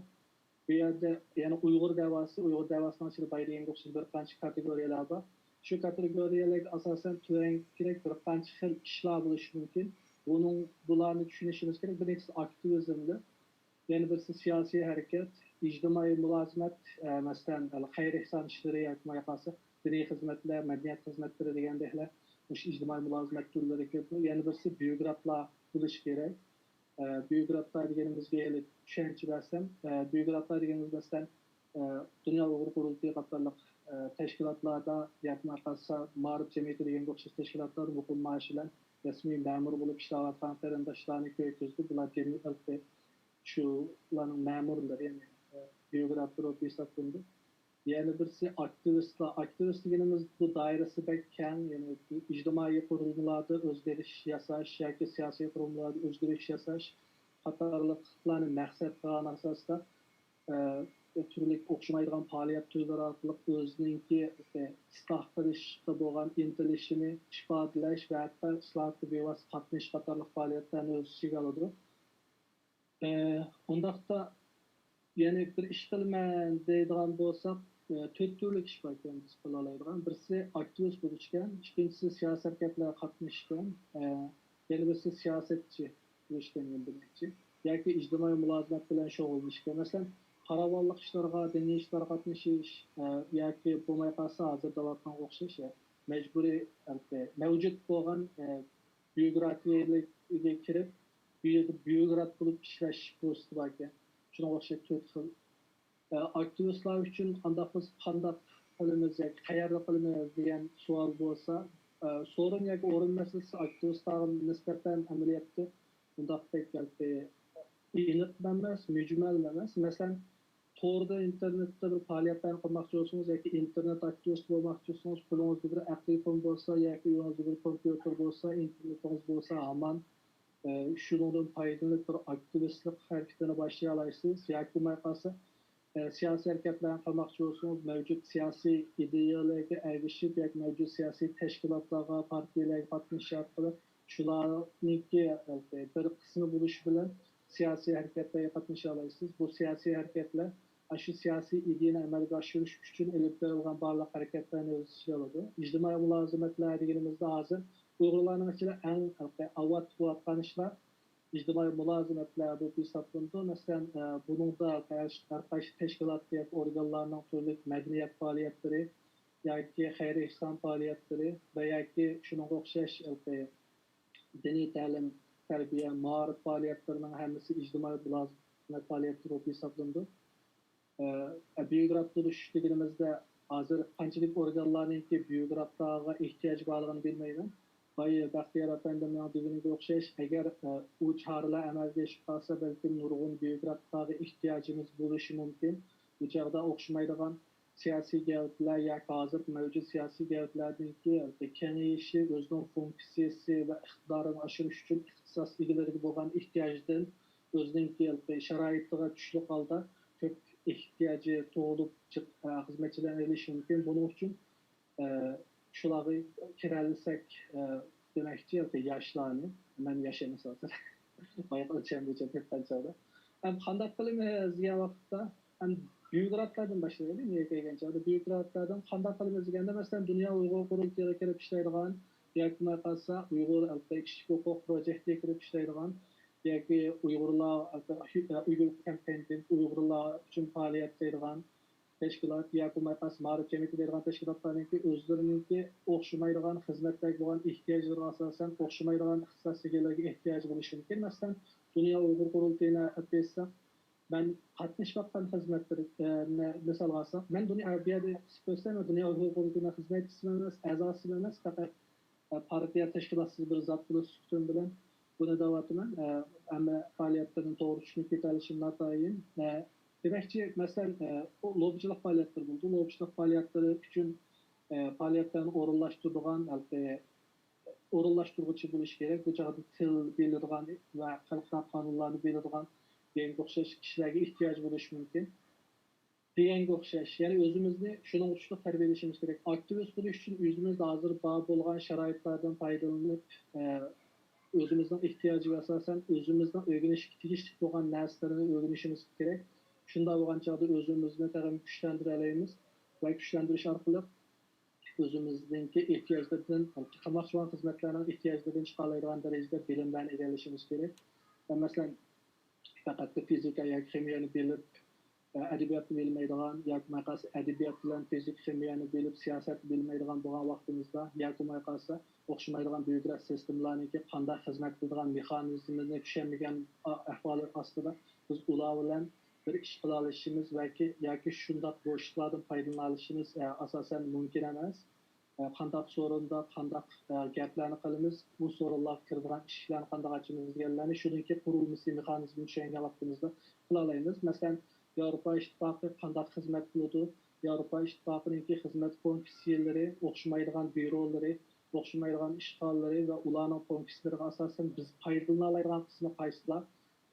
بۇ يەردە يەنە ئۇيغۇر دەۋاسى، ئۇيغۇر دەۋاسىنىڭ ئىچىدە بايا دېگەنگە ئوخشاش بىر قانچە كاتېگورىيەلەر بار. شۇ كاتېگورىيەلەرگە ئاساسەن تۆۋەنگە كېرەك بىر قانچە خىل ئىشلار بولۇشى مۇمكىن. بۇنىڭ، بۇلارنى چۈشىنىشىمىز كېرەك. بىرىنچىسى ئاكتىۋىزمدۇر. يەنە بىرسى سىياسىي ھەرىكەت، ئىجتىمائىي مۇلازىمەت، ئە، مەسىلەن، خەير ئېھسان ئىشلىرى ياكى بولماي قالسا دىنىي خىزمەتلەر، مەدەنىيەت خىزمەتلىرى دېگەندەكلەر. مۇشۇ ئىجتىمائىي مۇلازىمەت تۈرلىرىگە كىرىدۇ. يەنە بىرسى بيۇروكراتلار بولۇشى كېرەك. ئە، بيۇروكراتلار دېگىنىمىزگە ھېلى چۈشەنچە بەرسەم، ئە، بيۇروكراتلار دېگىنىمىز، مەسىلەن، ئە، دۇنيا ئۇيغۇر قۇرۇلتىيى قاتارلىق، ئە، تەشكىلاتلاردا ياكى ماقالسا مائارىپ جەمئىيىتى دېگەنگە ئوخشاش تەشكىلاتلاردا مۇقىم مائاش بىلەن رەسمىي مەمۇر بولۇپ ئىشلەۋاتقان قېرىنداشلارنى كۆرگۈزدى. بۇلار جەمئىي شۇلارنىڭ مەمۇرلىرى، يەنى، ئە، بيۇروكراتلىرى بولۇپ ھېسابلىنىدۇ. يەنە بىرسى ئاكتىۋىستلار. ئاكتىۋىست دېگىنىمىز بۇ دائىرىسى بەك كەڭ، يەنى ئىجتىمائىي قۇرۇلمىلاردا ئۆزگىرىش ياساش ياكى سىياسىي قۇرۇلمىلاردا ئۆزگىرىش ياساش قاتارلىقلارنى مەقسەت قىلغان ئاساستا، ئە، تۈرلۈك ئوخشىمايدىغان پائالىيەت تۈرلىرى ئارقىلىق ئۆزىنىڭكى ئىسلاھ قىلىشقا بولغان ئىنتىلىشىنى ئىپادىلەش ۋە ھەتتا ئىسلاھاتقا بىۋاسىتە قاتنىشىش قاتارلىق پائالىيەتلەرنى ئۆز ئىچىگە ئالىدۇ. ئە، ئۇنداقتا يەنە بىر ئىش قىلىمەن دەيدىغان بولساق، ئە، تۆت تۈرلۈك ئىش باركەن بىز قىلالايدىغان. بىرسى ئاكتىۋىست بولۇشكەن، ئىككىنچىسى سىياسىي ھەرىكەتلەرگە قاتنىشىشكەن، ئە، يەنە بىرسى سىياسەتچى بولۇشكەن يەنە بىرىنچى. ياكى ئىجتىمائىي مۇلازىمەت بىلەن شۇغۇللىنىشكەن. مەسىلەن، پاراۋانلىق ئىشلىرىغا، دىنىي ئىشلارغا قاتنىشىش، ئە، ياكى بولماي قالسا ھازىر دەۋاتقانغا ئوخشاش، ئە، مەجبۇرىي، ئە، مەۋجۇت بولغان، ئە، بيۇروكراتىيەگە كىرىپ، بۇ يەردە بيۇروكرات بولۇپ ئىشلەش پۇرسىتى باركەن. شۇنىڭغا ئوخشاش تۆت خىل. ئە، ئاكتىۋىستلار ئۈچۈن قانداق، بىز قانداق قىلىمىز ياكى قەيەردە قىلىمىز دېگەن سوئال بولسا، ئە، سورۇن ياكى ئورۇن مەسىلىسى ئاكتىۋىستلارغا نىسبەتەن ئەمەلىيەتتە بۇنداق بەك ئېنىق ئەمەس، مۈجمەل ئەمەس. مەسىلەن، توردا، ئىنتېرنېتتا بىر پائالىيەتلەرنى قىلماقچى بولسىڭىز ياكى ئىنتېرنېت ئاكتىۋىستى بولماقچى بولسىڭىز، قولىڭىزدا بىر ئەقلىي تېلېفون بولسا ياكى ئۆيىڭىزدە بىر كومپيۇتېر بولسا، ئىنتېرنېتىڭىز بولسا ھامان، ئە، شۇنىڭدىن پايدىلىنىپ بىر ئاكتىۋىستلىق ھەرىكىتىنى باشلىيالايسىز. ياكى بولماي قالسا، ئە، سىياسىي ھەرىكەتلەرنى قىلماقچى بولسىڭىز، مەۋجۇت سىياسىي ئىدىيەلەرگە ئەگىشىپ ياكى مەۋجۇت سىياسىي تەشكىلاتلارغا، پارتىيەلەرگە قاتنىشىش ئارقىلىق شۇلارنىڭكى بىر قىسمى بولۇش بىلەن سىياسىي ھەرىكەتلەرگە قاتنىشالايسىز. بۇ سىياسىي ھەرىكەتلەر ئاشۇ سىياسىي ئىدىيەنى ئەمەلگە ئاشۇرۇش ئۈچۈن ئېلىپ بېرىلغان بارلىق ھەرىكەتلەرنى ئۆز ئىچىگە ئالىدۇ. ئىجتىمائىي مۇلازىمەتلەر دېگىنىمىزدە ھازىر ئۇيغۇرلارنىڭ ئىچىدە ئەڭ ئاۋات بولۇۋاتقان ئىشلار ئىجتىمائىي مۇلازىمەتلەر بولۇپ ھېسابلىنىدۇ. مەسىلەن، ئە، بۇنىڭدا ھەر قايسى تەشكىلات ياكى ئورگانلارنىڭ تۈرلۈك مەدەنىيەت پائالىيەتلىرى ياكى خەير-ئېھسان پائالىيەتلىرى ۋە ياكى شۇنىڭغا ئوخشاش ھېلىقى دىنىي تەلىم، تەربىيە، مائارىپ پائالىيەتلىرىنىڭ ھەممىسى ئىجتىمائىي مۇلازىمەت پائالىيەتلىرى بولۇپ ھېسابلىنىدۇ. ئە، بيۇروكرات بولۇش دېگىنىمىزدە ھازىر قانچىلىك ئورگانلارنىڭكى بيۇروكراتلارغا ئېھتىياجى بارلىقىنى بىلمەيمەن. بايا بەختىيار ئەپەندىمنىڭ دېگىنىگە ئوخشاش، ئەگەر، ئە، ئۇ چارىلەر ئەمەلگە ئېشىپ قالسا، بەلكىم نۇرغۇن بيۇروكراتلارغا ئېھتىياجىمىز بولۇشى مۇمكىن. بۇ چاغدا ئوخشىمايدىغان سىياسىي گەۋدىلەر ياكى ھازىرقى مەۋجۇت سىياسىي گەۋدىلەرنىڭكى كېڭىيىشى، ئۆزىنىڭ فۇنكسىيىسى ۋە ئىقتىدارىنى ئاشۇرۇش ئۈچۈن ئىختىساس ئىگىلىرىگە بولغان ئېھتىياجدىن ئۆزىنىڭكى شارائىتىغا چۈشلۈك ھالدا كۆپ ئېھتىياجى تۇغۇلۇپ جىق، ئە، خىزمەتچىلەرنى ئېلىشى مۇمكىن. بۇنىڭ ئۈچۈن، ئە، شۇلارغا كىرەلىسەك، ئە، دېمەكچى، ياكى ياشلارنى، مەن ياش ئەمەس ھازىر. بايىقى ئۆلچەمگىچە كەتكەن چاغدا. ھەم قانداق قىلىمىز دېگەن ۋاقىتتا، ھەم بيۇروكراتلاردىن باشلايلى، نېگە كەلگەن چاغدا بيۇروكراتلاردىن قانداق قىلىمىز دېگەندە، مەسىلەن، دۇنيا ئۇيغۇر قۇرۇلتىيىغا كىرىپ ئىشلەيدىغان ياكى بولماي قالسا ئۇيغۇر كىشىلىك ھوقۇق پروجېكتىگە كىرىپ ئىشلەيدىغان ياكى ئۇيغۇرلار، ئۇيغۇر كامپېين، ئۇيغۇرلار ئۈچۈن پائالىيەت قىلىدىغان تەشكىلات ياكى بولماي قالسا مائارىپ جەمئىيىتى دەيدىغان تەشكىلاتلارنىڭكى ئۆزلىرىنىڭكى ئوخشىمايدىغان خىزمەتلەرگە بولغان ئېھتىياجلىرىغا ئاساسەن ئوخشىمايدىغان ئىختىساس ئىگىلىرىگە ئېھتىياجى بولۇشى مۇمكىن. مەسىلەن، دۇنيا ئۇيغۇر قۇرۇلتىيىنى ئېلىپ ئېيتساق، مەن قاتنىشىۋاتقان خىزمەتلىرى، ئە، نى مىسالغا ئالساق، مەن دۇنيا، بۇ يەردە قىسىپ ئۆتسەم، مەن دۇنيا ئۇيغۇر قۇرۇلتىيىنىڭ خىزمەتچىسىمۇ ئەمەس، ئەزاسىمۇ ئەمەس، پەقەت پارتىيە تەشكىلاتسىز بىر زات بولۇش سۈپىتىم بىلەن بۇنى دەۋاتىمەن. ئە، ھەممە پائالىيەتلىرىنى توغرا چۈشىنىپ كېتەلىشىم ناتايىن. ئە، دېمەكچى، مەسىلەن، ئە، لوبىچىلىق پائالىيەتلىرى بولىدۇ. لوبىچىلىق پائالىيەتلىرى ئۈچۈن، ئە، پائالىيەتلەرنى ئورۇنلاشتۇرىدىغان ھېلىقى ئورۇنلاشتۇرغۇچى بولۇشى كېرەك. بۇ چاغدا تىل بىلىدىغان ۋە خەلقئارا قانۇنلارنى بىلىدىغان دېگەنگە ئوخشاش كىشىلەرگە ئېھتىياج بولۇشى مۇمكىن. دېگەنگە ئوخشاش. يەنى ئۆزىمىزنى شۇنىڭغا كۈچلۈك تەربىيەلىشىمىز كېرەك. ئاكتىۋىست بولۇش ئۈچۈن ئۆزىمىزدە ھازىر بار بولغان شارائىتلاردىن پايدىلىنىپ، ئە، ئۆزىمىزنىڭ ئېھتىياجىغا ئاساسەن ئۆزىمىزنىڭ ئۆگىنىشكە تېگىشلىك بولغان نەرسىلەرنى ئۆگىنىشىمىز كېرەك. شۇنداق بولغان چاغدا ئۆزىمىزنى تېخىمۇ كۈچلەندۈرەلەيمىز ۋە كۈچلەندۈرۈش ئارقىلىق ئۆزىمىزنىڭكى ئېھتىياجلىرىدىن، قىلماقچى بولغان خىزمەتلەرنىڭ ئېھتىياجلىرىدىن چىقالايدىغان دەرىجىدە بىلىملەرنى ئىگىلىشىمىز كېرەك. مەسىلەن، پەقەتلا فىزىكا ياكى خىمىيەنى بىلىپ، ئەدەبىياتنى بىلمەيدىغان ياكى بولماي قالسا ئەدەبىيات بىلەن فىزىكا، خىمىيەنى بىلىپ، سىياسەتنى بىلمەيدىغان بولغان ۋاقتىمىزدا ياكى بولماي قالسا ئوخشىمايدىغان بيۇروكرات سىستېمىلارنىڭكى قانداق خىزمەت قىلىدىغان مېخانىزمىنى چۈشەنمىگەن ئەھۋالى ئاستىدا بىز ئۇلار بىلەن بىر ئىش قىلالىشىمىز ۋەكى-، ياكى شۇنداق بوشلۇقلاردىن پايدىلىنالىشىمىز، ئە، ئاساسەن مۇمكىن ئەمەس. ئە، قانداق سورۇندا قانداق، ئە، گەپلەرنى قىلىمىز، بۇ سورۇنلارغا كىرىدىغان ئىشىكلەرنى قانداق ئاچىمىز دېگەنلەرنى شۇنىڭكى قۇرۇلمىسى، مېخانىزمىنى چۈشەنگەن ۋاقتىمىزدا قىلالايمىز. مەسىلەن، ياۋروپا ئىتتىپاقى قانداق خىزمەت قىلىدۇ؟ ياۋروپا ئىتتىپاقىنىڭكى خىزمەت فۇنكسىيەلىرى، ئوخشىمايدىغان بيۇرولىرى، ئوخشىمايدىغان ئىشخانىلىرى ۋە ئۇلارنىڭ فۇنكسىيەلىرىگە ئاساسەن بىز پايدىلىنالايدىغان قىسمى قايسىلار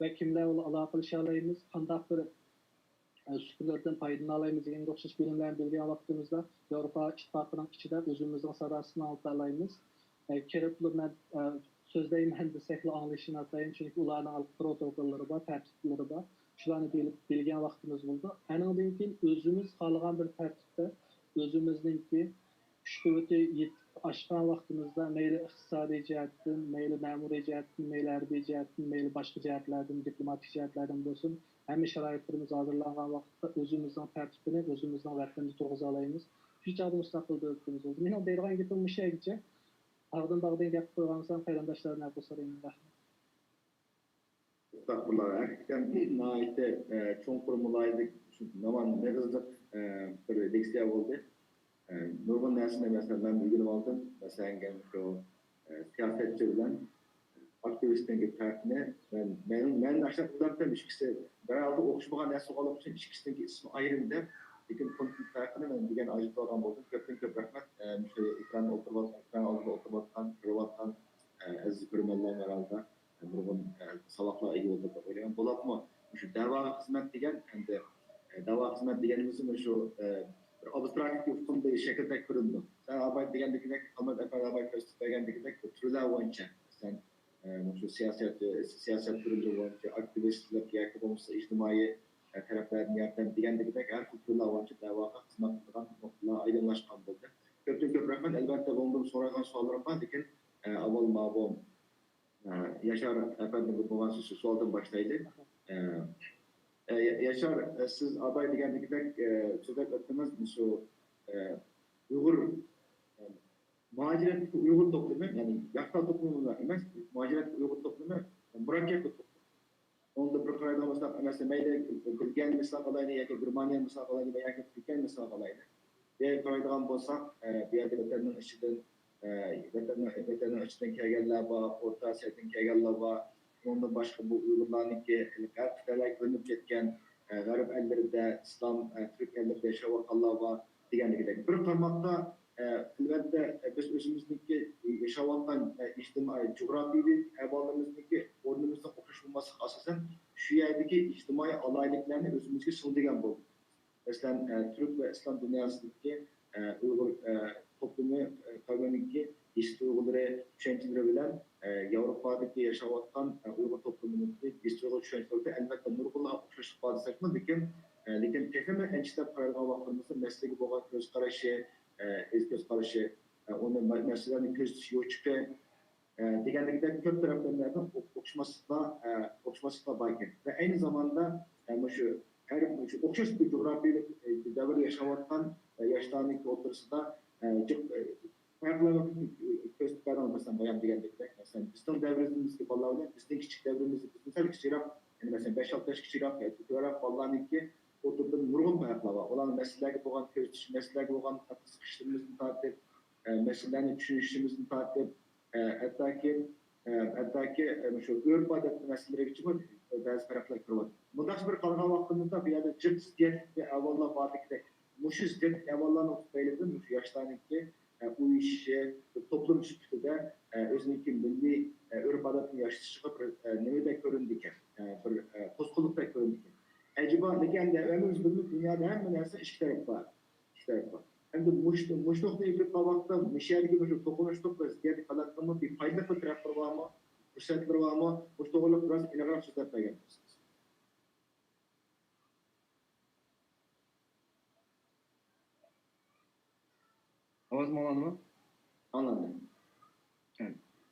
ۋە كىملەر بىلەن ئالاقىلىشالايمىز؟ قانداق بىر ئە، سۈپىلىرىدىن پايدىلىنالايمىز دېگەنگە ئوخشاش بىلىملەرنى بىلگەن ۋاقتىمىزدا، ياۋروپا ئىتتىپاقىنىڭ ئىچىدە ئۆزىمىزنىڭ ساداسىنى ئاڭلىتالايمىز. ئە، كىرىپلا مەن، ئە، سۆزلەيمەن دېسەكلا ئاڭلىشىنى ئاتايىن، چۈنكى ئۇلارنىڭ پروتوكوللىرى بار، تەرتىپلىرى بار. شۇلارنى بىلىپ، بىلگەن ۋاقتىمىز بولىدۇ. ئەنىڭدىن كېيىن ئۆزىمىز خالىغان بىر تەرتىپتە ئۆزىمىزنىڭكى كۈچ قۇۋۋىتى يېتىپ ئاشقان ۋاقتىمىزدا، مەيلى ئىقتىسادىي جەھەتتىن، مەيلى مەمۇرىي جەھەتتىن، مەيلى ھەربىي جەھەتتىن، مەيلى باشقا جەھەتلەردىن، دىپلوماتىك جەھەتلەردىن بولسۇن، ھەممە شارائىتلىرىمىز ھازىرلانغان ۋاقىتتا ئۆزىمىزنىڭ تەرتىپىنى ئۆزىمىزنىڭ ۋەتىنىدە تۇرغۇزالايمىز. شۇ چاغدا مۇستەقىل دۆلىتىمىز بولىدۇ. مېنىڭ دەيدىغان گېپىم مۇشۇ يەرگىچە. ئاغدىن باغدىن گەپ قىلىۋالمىسام، قېرىنداشلارنى ئەپۇ سورايمەن. رەھمەت. ئەستەغپۇرۇللا، ھەقىقەتەن ناھايىتى، ئە، چوڭقۇر مۇلاھىزە، ناۋان مېغىزلىق، ئە، بىر لېكسىيە بولدى. ئە، نۇرغۇن نەرسىنى، مەسىلەن، مەن ئۆگىنىپ ئالدىم. مەسىلەن، شۇ، ئە، سىياسەتچى بىلەن ئاكتىۋىستنىڭكى پەرقىنى مەن، مەن، مەن ئاشۇنداق ئويلاپتىم، ئىككىسى بىر ھالدا ئوخشىمىغان نەرسە بولغانلىقى ئۈچۈن ئىككىسىنىڭكى ئىسمى ئايرىم دەپ، لېكىن پۇنكىتنىڭ پەرقىنى مەن دېگەن ئاجرىتىپ ئالغان بولدۇم. كۆپتىن كۆپ رەھمەت. ئە، مۇشۇ ئېكران ئولتۇرۇۋاتقان، ئېكران ئالدىدا ئولتۇرۇۋاتقان، كۆرۈۋاتقان، ئە، ئەزىز كۆرۈرمەنلەرمۇ ھەر ھالدا نۇرغۇن، ئە، ساۋاقلار ئىگە بولدۇق دەپ ئويلايمەن. بولۇپمۇ مۇشۇ دەۋاغا خىزمەت دېگەن، ئەمدى، ئە، دەۋا خىزمەت دېگىنىمىز مۇشۇ، ئە، بىر ئابستراكت ئۇقۇمدا شەكىلدە كۆرۈنىدۇ. سەن ئاباي دېگەندىكىدەك، خالمەت ئەپەندى ئاباي كۆرسىتىپ بەرگەندىكىدەك بىر تۈرلەر بويىچە، مەسىلەن، ئە، مۇشۇ سىياسەت، سىياسەت تۈرلىرى بويىچە ئاكتىۋىستلىق ياكى بولمىسا ئىجتىمائىي، ئە، تەرەپلەردىن ياردەم دېگەندىكىدەك ھەر خىل تۈرلەر بويىچە دەۋاغا خىزمەت قىلىدىغان نۇقتىلار ئايدىڭلاشقان بولدى. كۆپتىن كۆپ رەھمەت. ئەلۋەتتە، بۇنىڭدىن سورايدىغان سوئاللىرىم بار، لېكىن، ئە، ئاۋۋال ماۋۇ، ئە، ياشار ئەپەندىگە بولغان سوئالدىن باشلايلى. ئە، ئە، يا-، ياشار، ئە، سىز ئاباي دېگەندىكىدەك، ئە، سۆزلەپ ئۆتتىڭىز، مۇشۇ، ئە، ئۇيغۇر، ئە، مۇھاجىرەتتىكى ئۇيغۇر توپلىمى، يەنى ياشلار توپلىمى ئەمەس، مۇھاجىرەتتىكى ئۇيغۇر توپلىمى مۇرەككەپ بىر توپلۇم. ئۇندا بىر قارايدىغان بولساق، مەسىلەن، مەيلى بېلگىيەنى مىسالغا ئالايلى ياكى گېرمانىيەنى مىسالغا ئالايلى ياكى تۈركىيەنى مىسالغا ئالايلى. بۇ يەرگە قارايدىغان بولساق، ئە، بۇ يەردە ۋەتەننىڭ ئىچىدىن، ئە، ۋەتەننىڭ، ۋەتەننىڭ ئىچىدىن كەلگەنلەر بار، ئورتا ئاسىيادىن كەلگەنلەر بار. ئۇنىڭدىن باشقا بۇ ئۇيغۇرلارنىڭكى غەرب قىتئەلەرگە بۆلۈنۈپ كەتكەن، ئە، غەرب ئەللىرىدە، ئىسلام، ئە، تۈرك ئەللىرىدە ياشاۋاتقانلار بار دېگەندىكىدەك. بىر قارىماقتا، ئە، ئەلۋەتتە، ئە، بىز ئۆزىمىزنىڭكى ياشاۋاتقان، ئە، ئىجتىمائىي، جۇغراپىيەلىك ئەھۋالىمىزنىڭكى ئورنىمىزنىڭ ئوخشاش بولماسلىقى ئاساسەن شۇ يەردىكى ئىجتىمائىي ئالاھىدىلىكلەرنى ئۆزىمىزگە سىڭدۈرگەن بولدۇق. مەسىلەن، ئە، تۈرك ۋە ئىسلام دۇنياسىدىكى، ئە، ئۇيغۇر، ئە، توپلىمى، ئە، قەۋمىنىڭكى ھېس تۇيغۇلىرى، چۈشەنچىلىرى بىلەن، ئە، ياۋروپادىكى ياشاۋاتقان، ئە، ئۇيغۇر توپلىمىنىڭكى ھېس تۇيغۇ، چۈشەنچىلىرىدە ئەلۋەتتە نۇرغۇنلىغان ئوخشاشلىق بار دېسەكمۇ، لېكىن، ئە، لېكىن تېخىمۇ ئەنچىكلەپ قارايدىغان ۋاقتىمىزدا مەسىلىگە بولغان كۆز قارىشى، ئە، كۆز قارىشى، ئە، ئۇنى مە-، مەسىلىلەرنى كۆزىتىش يوچۇقى، ئە، دېگەندىكىدەك كۆپ تەرەپلىمىلەردە ئو-، ئوخشىماسلىقلار، ئە، ئوخشىماسلىقلار بار ئىكەن. ۋە ئەينى زاماندا، ئە، مۇشۇ ھەر، مۇشۇ ئوخشاش بىر جۇغراپىيەلىك، ئە، دەۋردە ياشاۋاتقان، ئە، ياشلارنىڭكى ئوتتۇرىسىدا، ئە، جىق، ئە، پەرقلەرنى كۆرسىتىپ بەردىڭىز، مەسىلەن، بايام دېگەندەك، مەسىلەن، بىزنىڭ دەۋرىمىزدىكى بالىلار بىلەن بىزنىڭ كىچىك دەۋرىمىزدە، بىزدىن سەل كىچىكرەك، يەنى، مەسىلەن، بەش-ئالتە ياش كىچىكرەك ياكى تۆۋەنرەك بالىلارنىڭكى ئوتتۇرىدا نۇرغۇن پەرقلەر بار. ئۇلارنىڭ مەسىلىلەرگە بولغان كۆزىتىش، مەسىلىلەرگە بولغان قىزىقىشلىرىمىزدىن تارتىپ، ئە، مەسىلىلەرنى چۈشىنىشىمىزدىن تارتىپ، ئە، ھەتتاكى، ئە، ھەتتاكى، ئە، مۇشۇ ئۆرپ-ئادەت مەسىلىلىرىگىچىمۇ، ئە، بەزى پەرقلەر كىرىۋاتىدۇ. مۇنداقچە بىر قارىغان ۋاقتىمىزدا، بۇ يەردە جىق زىددىيەتلىك ئەھۋاللار باردىكىدەك، مۇشۇ زىددىيەتلىك ئەھۋاللارنىڭ تۈپەيلىدىن مۇشۇ ياشلارنىڭكى، ئە، ئۇيۇشۇشى، بىر توپلۇم سۈپىتىدە، ئە، ئۆزىنىڭكى مىللىي، ئە، ئۆرپ-ئادەتنى ياشىتىشىغا بىر، ئە، نېمىدەك كۆرۈنىدىكەن، ئە، بىر، ئە، توسقۇنلۇقتەك كۆرۈنىدىكەن. ئەجەبا، لېكىن ئەمدى ھەممىمىز بىلىمىز، دۇنيادا ھەممە نەرسىنىڭ ئىككى تەرىپى بار. ئىككى تەرەپى بار. ئەمدى مۇشۇ، مۇشۇ نۇقتىدىن ئېلىپ قارىغان ۋاقىتتا، مۇشۇ يەردىكى مۇشۇ توقۇنۇشلۇق ۋە زىددىيەتلىك ھالەتنىڭمۇ بىر پايدىلىق بىر تەرەپلىرى بارمۇ؟ پۇرسەتلىرى بارمۇ؟ مۇشۇ توغرىلىق بىراز ئېنىقراق سۆزلەپ بەرگەن بولسىڭىز. ئاۋازىم ئاڭلاندىمۇ؟ ئاڭلاندى. ھە.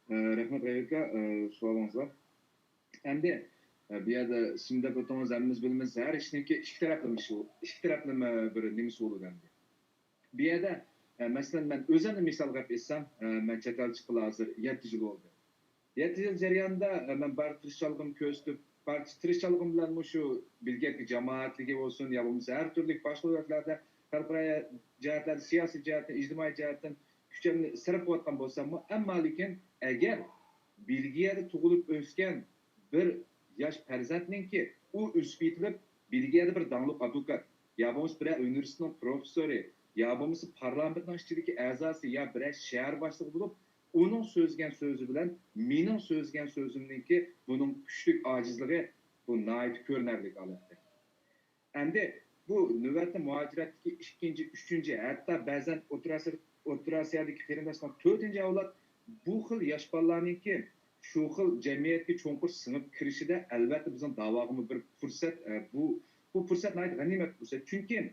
ئە، رەھمەت، غەيۋەت ئاكا، ئە، سوئالىڭىزغا. ئەمدى، بۇ يەردە سىم دەپ ئۆتتىڭىز، ھەممىمىز بىلىمىز، ھەر ئىشنىڭكى ئىككى تەرەپلىمە ئىشى، ئىككى تەرەپلىمە بىر نېمىسى بولىدۇ ئەمدى. بۇ يەردە، ئە، مەسىلەن، مەن ئۆزۈمنى مىسالغا ئېلىپ ئېيتسام، ئە، مەن چەت ئەلگە چىققىلى ھازىر يەتتە يىل بولدى. يەتتە يىل جەريانىدا، ئە، مەن بار تىرىشچانلىقىمنى كۆرسىتىپ، بار تىرىشچانلىقىم بىلەن مۇشۇ بىلگەنكى جامائەتلىكى بولسۇن، يا بولمىسا ھەر تۈرلۈك باشقا دۆلەتلەردە خەلقئارا جەھەتلەردە، سىياسىي جەھەتتىن، ئىجتىمائىي جەھەتتىن كۈچۈمنى سەرپ قىلىۋاتقان بولساممۇ، ئەمما لېكىن ئەگەر بېلگىيەدە تۇغۇلۇپ ئۆسكەن بىر ياش پەرزەنتنىڭكى ئۇ ئۆسۈپ يېتىلىپ، بېلگىيەدە بىر داڭلىق ئادۋوكات، يا بولمىسا بىرەر ئۇنىۋېرسىتېتنىڭ پروفېسسورى، يا بولمىسا پارلامېنتنىڭ ئىچىدىكى ئەزاسى يا بىرەر شەھەر باشلىقى بولۇپ، ئۇنىڭ سۆزلىگەن سۆزى بىلەن مېنىڭ سۆزلىگەن سۆزۈمنىڭكى بۇنىڭ كۈچلۈك ئاجىزلىقى، بۇ ناھايىتى كۆرۈنەرلىك ھالەتتە. ئەمدى بۇ نۆۋەتتە مۇھاجىرەتتىكى ئىككىنچى، ئۈچىنچى، ھەتتا بەزەن ئوتتۇرا ئاسىيا-، ئوتتۇرا ئاسىيادىكى قېرىنداشلار تۆتىنچى ئەۋلاد، بۇ خىل ياش بالىلارنىڭكى شۇ خىل جەمئىيەتكە چوڭقۇر سىڭىپ كىرىشىدە ئەلۋەتتە بىزنىڭ داۋاغىمۇ بىر پۇرسەت، ئە، بۇ، بۇ پۇرسەت ناھايىتى غەنىيمەت پۇرسەت. چۈنكى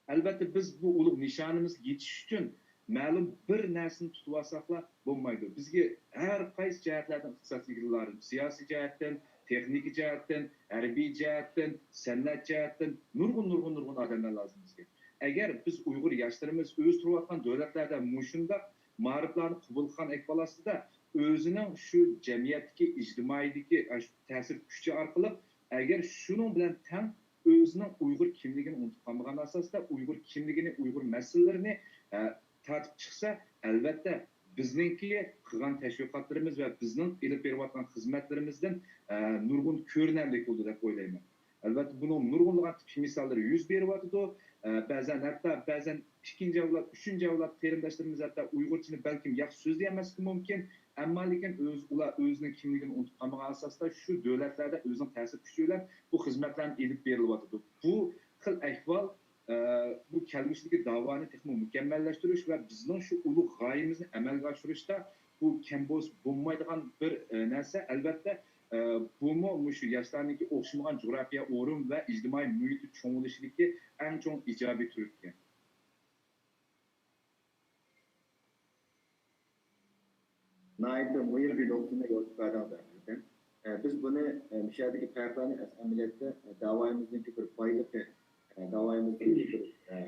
ئەلۋەتتە بىز بۇ ئۇلۇغ نىشانىمىزغا يېتىش ئۈچۈن مەلۇم بىر نەرسىنى تۇتۇۋالساقلا بولمايدۇ. بىزگە ھەر قايسى جەھەتلەردىن ئىختىساسلىق ئىگىلىرى، سىياسىي جەھەتتىن، تېخنىكا جەھەتتىن، ھەربىي جەھەتتىن، سەنئەت جەھەتتىن نۇرغۇن، نۇرغۇن، نۇرغۇن ئادەملەر لازىم بىزگە. ئەگەر بىز ئۇيغۇر ياشلىرىمىز ئۆزى تۇرۇۋاتقان دۆلەتلەردە مۇشۇنداق مائارىپلارنى قوبۇل قىلغان ئەھۋال ئاستىدا ئۆزىنىڭ شۇ جەمئىيەتتىكى ئىجتىمائىيدىكى، ئە، شۇ تەسىر كۈچى ئارقىلىق، ئەگەر شۇنىڭ بىلەن تەڭ ئۆزىنىڭ ئۇيغۇر كىملىكىنى ئۇنتۇپ قالمىغان ئاساستا، ئۇيغۇر كىملىكىنى، ئۇيغۇر مەسىلىلىرىنى، ئە، تارتىپ چىقسا، ئەلۋەتتە، بىزنىڭكى قىلغان تەشۋىقاتلىرىمىز ۋە بىزنىڭ ئېلىپ بېرىۋاتقان خىزمەتلىرىمىزدىن، ئە، نۇرغۇن كۆرۈنەرلىك بولىدۇ دەپ ئويلايمەن. ئەلۋەتتە، بۇنىڭ نۇرغۇنلىغان تىپىك مىساللىرى يۈز بېرىۋاتىدۇ. ئە، بەزەن ھەتتا، بەزەن ئىككىنچى ئەۋلاد، ئۈچىنچى ئەۋلاد قېرىنداشلىرىمىز ھەتتا ئۇيغۇرچىنى بەلكىم ياخشى سۆزلىيەلمەسلىكى مۇمكىن، ئەمما لېكىن ئۆز-، ئۇلار ئۆزىنىڭ كىملىكىنى ئۇنتۇپ قالمىغان ئاساستا شۇ دۆلەتلەردە ئۆزىنىڭ تەسىر كۈچى بىلەن بۇ خىزمەتلەرنى ئېلىپ بېرىلىۋاتىدۇ. بۇ خىل ئەھۋال، ئە، بۇ كەلگۈسىدىكى داۋانى تېخىمۇ مۇكەممەللەشتۈرۈش ۋە بىزنىڭ شۇ ئۇلۇغ غايىمىزنى ئەمەلگە ئاشۇرۇشتا بۇ كەم بولسا بولمايدىغان بىر، ئە، نەرسە. ئەلۋەتتە، ئە، بۇمۇ مۇشۇ ياشلارنىڭكى ئوخشىمىغان جۇغراپىيە ئورۇن ۋە ئىجتىمائىي مۇھىتتا چوڭ بولۇشىدىكى ئەڭ چوڭ ئىجابىي تۈرتكە. ناھايىتى مۇھىم بىر نۇقتىنى يورۇتۇپ بەردىڭىز، ھەقىقەتەن. ئە، بىز بۇنى، ئە، مۇشۇ يەردىكى پەرقلەرنى ئەس-، ئەمەلىيەتتە، ئە، داۋايىمىزنىڭكى بىر بايلىقى، ئە، داۋايىمىزنىڭكى بىر، ئە،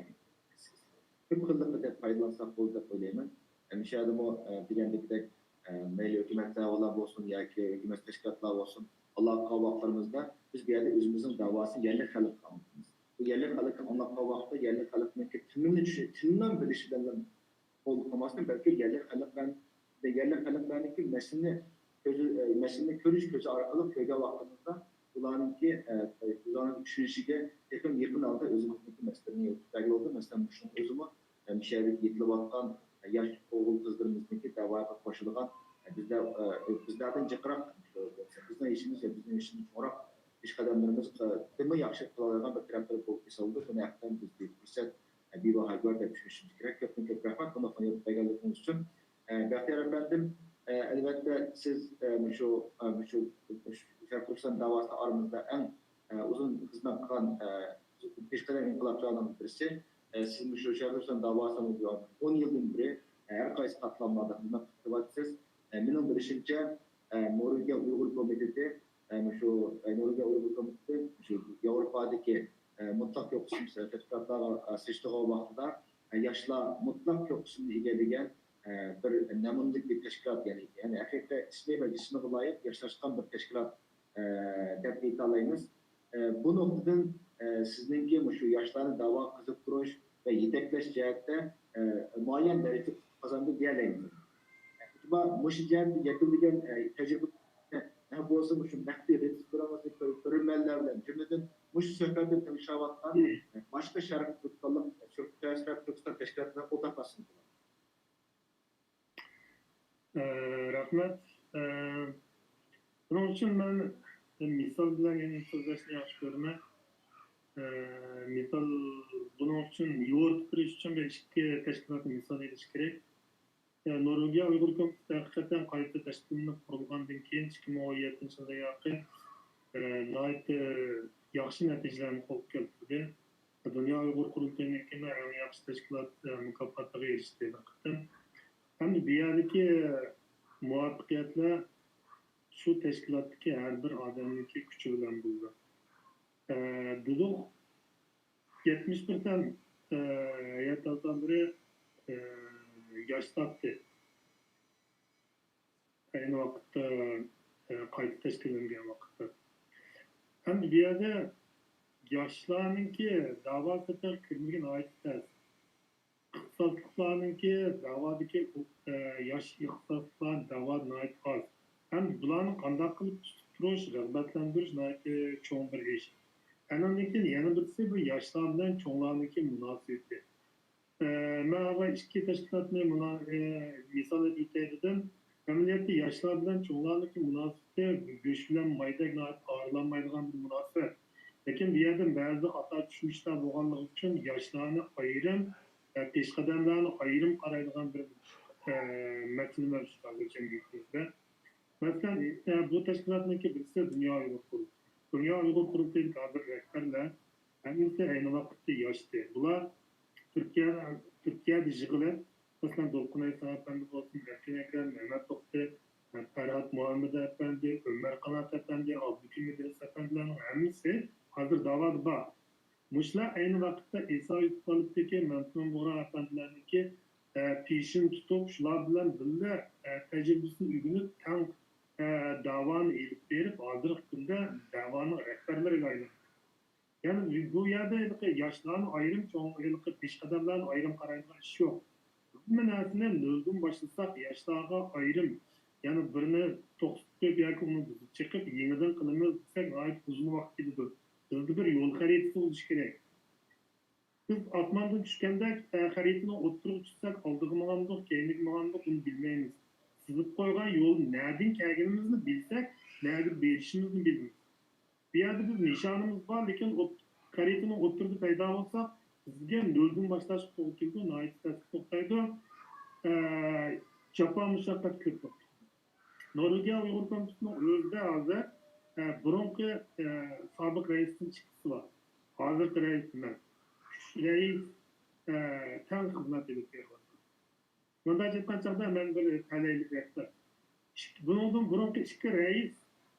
كۆپ خىللىقى دەپ پايدىلانساق بولىدۇ دەپ ئويلايمەن. ئە، مۇشۇ يەردىمۇ، ئە، دېگەندىكىدەك، ئە، مەيلى ھۆكۈمەتلەر بولسۇن ياكى ھۆكۈمەت تەشكىلاتلار بولسۇن، ئالاقە قىلغان ۋاقىتلىرىمىزدا بىز بۇ يەردە ئۆزىمىزنىڭ داۋاسىنى يەرلىك خەلققە ئاڭلىتىمىز. بۇ يەرلىك خەلققە ئاڭلاتقان ۋاقىتتا يەرلىك خەلقنىڭكى تىلىنى چۈشە-، تىلىنىلا بىلىشى بىلەن قوبۇل قىلماستىن، بەلكى يەرلىك خەلق بىلەن، يەرلىك خەلق بىلەنكى مەسىلىنى كۆزى، ئە، مەسىلىنى كۆرۈش كۆزى ئارقىلىق كۆرگەن ۋاقتىمىزدا ئۇلارنىڭكى، ئە، ئۇلارنىڭ چۈشىنىشىگە تېخىمۇ يېقىن ھالدا ئۆزىمىزنىڭكى مەسىلىلىرىنى يېتىشتۈرگىلى بولىدۇ. مەسىلەن، مۇشۇنىڭ ئۆزىمۇ، ئە، مۇشۇ يەردىكى يېتىلىۋاتقان، ئە، ياش ئوغۇل-قىزلىرىمىزنىڭكى داۋاغا قوشۇلغان، ئە، بىزلەر، ئە، بىزلەردىن جىقراق، بىزنىڭ يېشىمىز يا بىزنىڭ يېشىمىز چوڭراق پېشقەدەملىرىمىز، ئە، دىمۇ ياخشى قىلالايدىغان بىر تەرەپلىرى بولۇپ ئېسىلىدۇ. بۇنى ھەقىقەتەن بىز بىر پۇرسەت، ئە، بىۋاھا گۆر دەپ چۈشىنىشىمىز كېرەك. كۆپتىن كۆپ رەھمەت بۇنى قىلىپ بەرگەنلىكىڭىز ئۈچۈن. ئە، بەختىيار ئەپەندىم، ئە، ئەلۋەتتە سىز، ئە، مۇشۇ، ئە، مۇشۇ، مۇشۇ شەرقىي تۈركىستان داۋاسىدا ئارىمىزدا ئەڭ، ئە، ئۇزۇن خىزمەت قىلغان، ئە، پېشقەدەم ئىنقىلابچىلارنىڭ بىرسى. ئە، سىز مۇشۇ شەرقىي تۈركىستان داۋاسىدا ئون يىلدىن بېرى، ئە، ھەر قايسى قاتلاملاردا خىزمەت قىلىپ كېلىۋاتىسىز. ئە، مېنىڭ بىلىشىمچە، ئە، نورۋېگىيە ئۇيغۇر كومىتېتى، ئە، مۇشۇ، ئە، نورۋېگىيە ئۇيغۇر كومىتېتى مۇشۇ ياۋروپادىكى، ئە، مۇتلەق يوق قىسىم تەشكىلاتلارغا، ئە، سېلىشتۇرغان ۋاقتىدا، ئە، ياشلار مۇتلەق يوق قىسىمنى ئىگىلىگەن، ئە، بىر نەمۇنىلىك بىر تەشكىلات، يەنى، يەنى ھەقىقىي ئىسمى ۋە جىسمىغا لايىق ياشلاشقان بىر تەشكىلات، ئە، دەپ ئېيتالايمىز. ئە، بۇ نۇقتىدىن، ئە، سىزنىڭكى مۇشۇ ياشلارنى داۋاغا قىزىقتۇرۇش ۋە يېتەكلەش جەھەتتە، ئە، مۇئەييەن دەرىجىدە ئۇتۇق قازاندى دېيەلەيمىز. ئەمما مۇشۇ جەھەتتە يەكۈنلىگەن، ئە، تەجرىبە، ئە، بولسا مۇشۇ مەخپىي رېتسېپلىرىڭىزنى كۆر-، كۆرۈرمەنلەر بىلەن، جۈملىدىن مۇشۇ سۆھبەتنى تىڭشاۋاتقان، ئە، باشقا شەرقىي تۈركىستانلىق، شەرقىي تۈركىستان تەشكىلاتلىرى ئورتاقلاشسىڭىز بولىدۇ. ئە، رەھمەت. ئە، بۇنىڭ ئۈچۈن مەن مىسال بىلەن يەنە سۆزلەشنى ياخشى كۆرىمەن. ئە، مىسال، بۇنىڭ ئۈچۈن يورۇتۇپ بېرىش ئۈچۈن بىر ئىككى تەشكىلاتنى مىسال ئېلىش كېرەك. ئە، نورۋېگىيە ئۇيغۇر كومىتېتى ھەقىقەتەن قايتا تەشكىللىنىپ قۇرۇلغاندىن كېيىن ئىككى مىڭ ئون يەتتىنچى يىلغا يېقىن، ئە، ناھايىتى ياخشى نەتىجىلەرنى قولغا كەلتۈردى. دۇنيا ئۇيغۇر قۇرۇلتىيىنىڭكى ئەڭ ياخشى تەشكىلات، ئە، مۇكاپاتىغا ئېرىشتى بىر قېتىم. ھەمدە بۇ يەردىكى مۇۋەپپەقىيەتلەر شۇ تەشكىلاتتىكى ھەر بىر ئادەمنىڭكى كۈچى بىلەن بولىدۇ. ئە، دېدۇق، يەتمىش پىرسەنت، ئە، ھەيئەت ئەزالىرى، ئە، ياشلاپتۇ. ئەينى ۋاقىتتا، ئە، قايتا تەشكىللەنگەن ۋاقىتتا. ئەمدى بۇ يەردە ياشلارنىڭكى داۋا سېپىغا كىرمىكى ناھايىتى تەس. ئىختىساسلىقلارنىڭكى داۋادىكى، ئە، ياش ئىختىساسلىقلار داۋادا ناھايىتى ئاز. ھەم بۇلارنى قانداق قىلىپ تۇتۇپ تۇرۇش، رىغبەتلەندۈرۈش ناھايىتى چوڭ بىر ئىش. ئەنىڭدىن كېيىن يەنە بىرسى بۇ ياشلار بىلەن چوڭلارنىڭكى مۇناسىۋىتى. ئە، مەن ئاۋۋال ئىككى تەشكىلاتنى مۇنا-، ئە، مىسال ئېلىپ ئۆتەي دېدىم. ئەمەلىيەتتە ياشلار بىلەن چوڭلارنىڭكى مۇناسىۋىتى گۆش بىلەن مايدەك ناھايىتى ئايرىلالمايدىغان بىر مۇناسىۋەت. لېكىن بۇ يەردە بەزى خاتا چۈشىنىشلەر بولغانلىقى ئۈچۈن ياشلارنى ئايرىم، ئە، پېشقەدەملەرنى ئايرىم قارايدىغان بىر، ئە، مەسىلە مەۋجۇت ھازىر جەمئىيىتىمىزدە. مەسىلەن، ئە، بۇ تەشكىلاتنىڭكى بىرسى دۇنيا ئۇيغۇر قۇرۇلتىيى. دۇنيا ئۇيغۇر قۇرۇلتىيىدىكى ھازىر رەھبەرلەر ھەممىسى ئەينى ۋاقىتتا ياشتى. بۇلار تۈركىيە، تۈركىيەدە يىغىلىپ، مەسىلەن، دولقۇن ئەيسا ئەپەندى بولسۇن، ئەركىن ئەكرەم، مەمەت توختى، پەرھات مۇھەممەد ئەپەندى، ئۆمەر قانات ئەپەندى، ئابدۇكىم ئىدرىس ئەپەندىلەرنىڭ ھەممىسى ھازىر داۋادا بار. مۇشۇلار ئەينى ۋاقىتتا ئىسا يۈسۈپ قالىپتىكى مەمتىمىن بۇغرا ئەپەندىلەرنىڭكى، ئە، پېشىنى تۇتۇپ، شۇلار بىلەن بىللە، ئە، تەجرىبىسىنى ئۆگىنىپ، تەڭ، ئە، داۋانى ئېلىپ بېرىپ، ھازىرقى كۈندە داۋانىڭ رەھبەرلىرىگە ئايلاندى. يەنى بۇ يەردە ھېلىقى ياشلارنى ئايرىم، چوڭ، ھېلىقى پېشقەدەملەرنى ئايرىم قارايدىغان ئىش يوق. ھەممە نەرسىنى نۆلدىن باشلىساق، ياشلارغا ئايرىم، يەنى بىرنى توختىتىپ ياكى ئۇنى بۇزۇپ چىقىپ، يېڭىدىن قىلىمىز دېسەك، ناھايىتى ئۇزۇن ۋاقىت كېتىدۇ. بىزدە بىر يول خەرىتىسى بولۇشى كېرەك. بىز ئاسماندىن چۈشكەندەك، ئە، خەرىتىنى ئوتتۇرىغا چۈشسەك، ئالدىغا ماڭامدۇق، كەينىگە ماڭامدۇق، بۇنى بىلمەيمىز. سىزىپ قويغان يول نەدىن كەلگىنىمىزنى بىلسەك، نەگە بېرىشىمىزنى بىلىمىز. بۇ يەردە بىز نىشانىمىز بار، لېكىن ئوت-، خەرىتىنىڭ ئوتتۇرىدا پەيدا بولساق، بىزگە نۆلدىن باشلاشقا توغرا كېلىدۇ، ناھايىتى تەسلىك توختايدۇ. ئە، جاپا مۇشەققەت كۆپ بولىدۇ. نورۋېگىيە ئۇيغۇر كومىتېتىنىڭ ئۆزىدە ھازىر، ئە، بۇرۇنقى، ئە، سابىق رەئىسنىڭ ئىككىسى بار. ھازىرقى رەئىس مەن. ئۈچ رەئىس، ئە، تەڭ خىزمەت ئېلىپ بېرىۋاتىدۇ. مۇنداق ئېيتقان چاغدا مەن بىر تەلەيلىك رەھبەر. ئىككى، بۇنىڭدىن بۇرۇنقى ئىككى رەئىس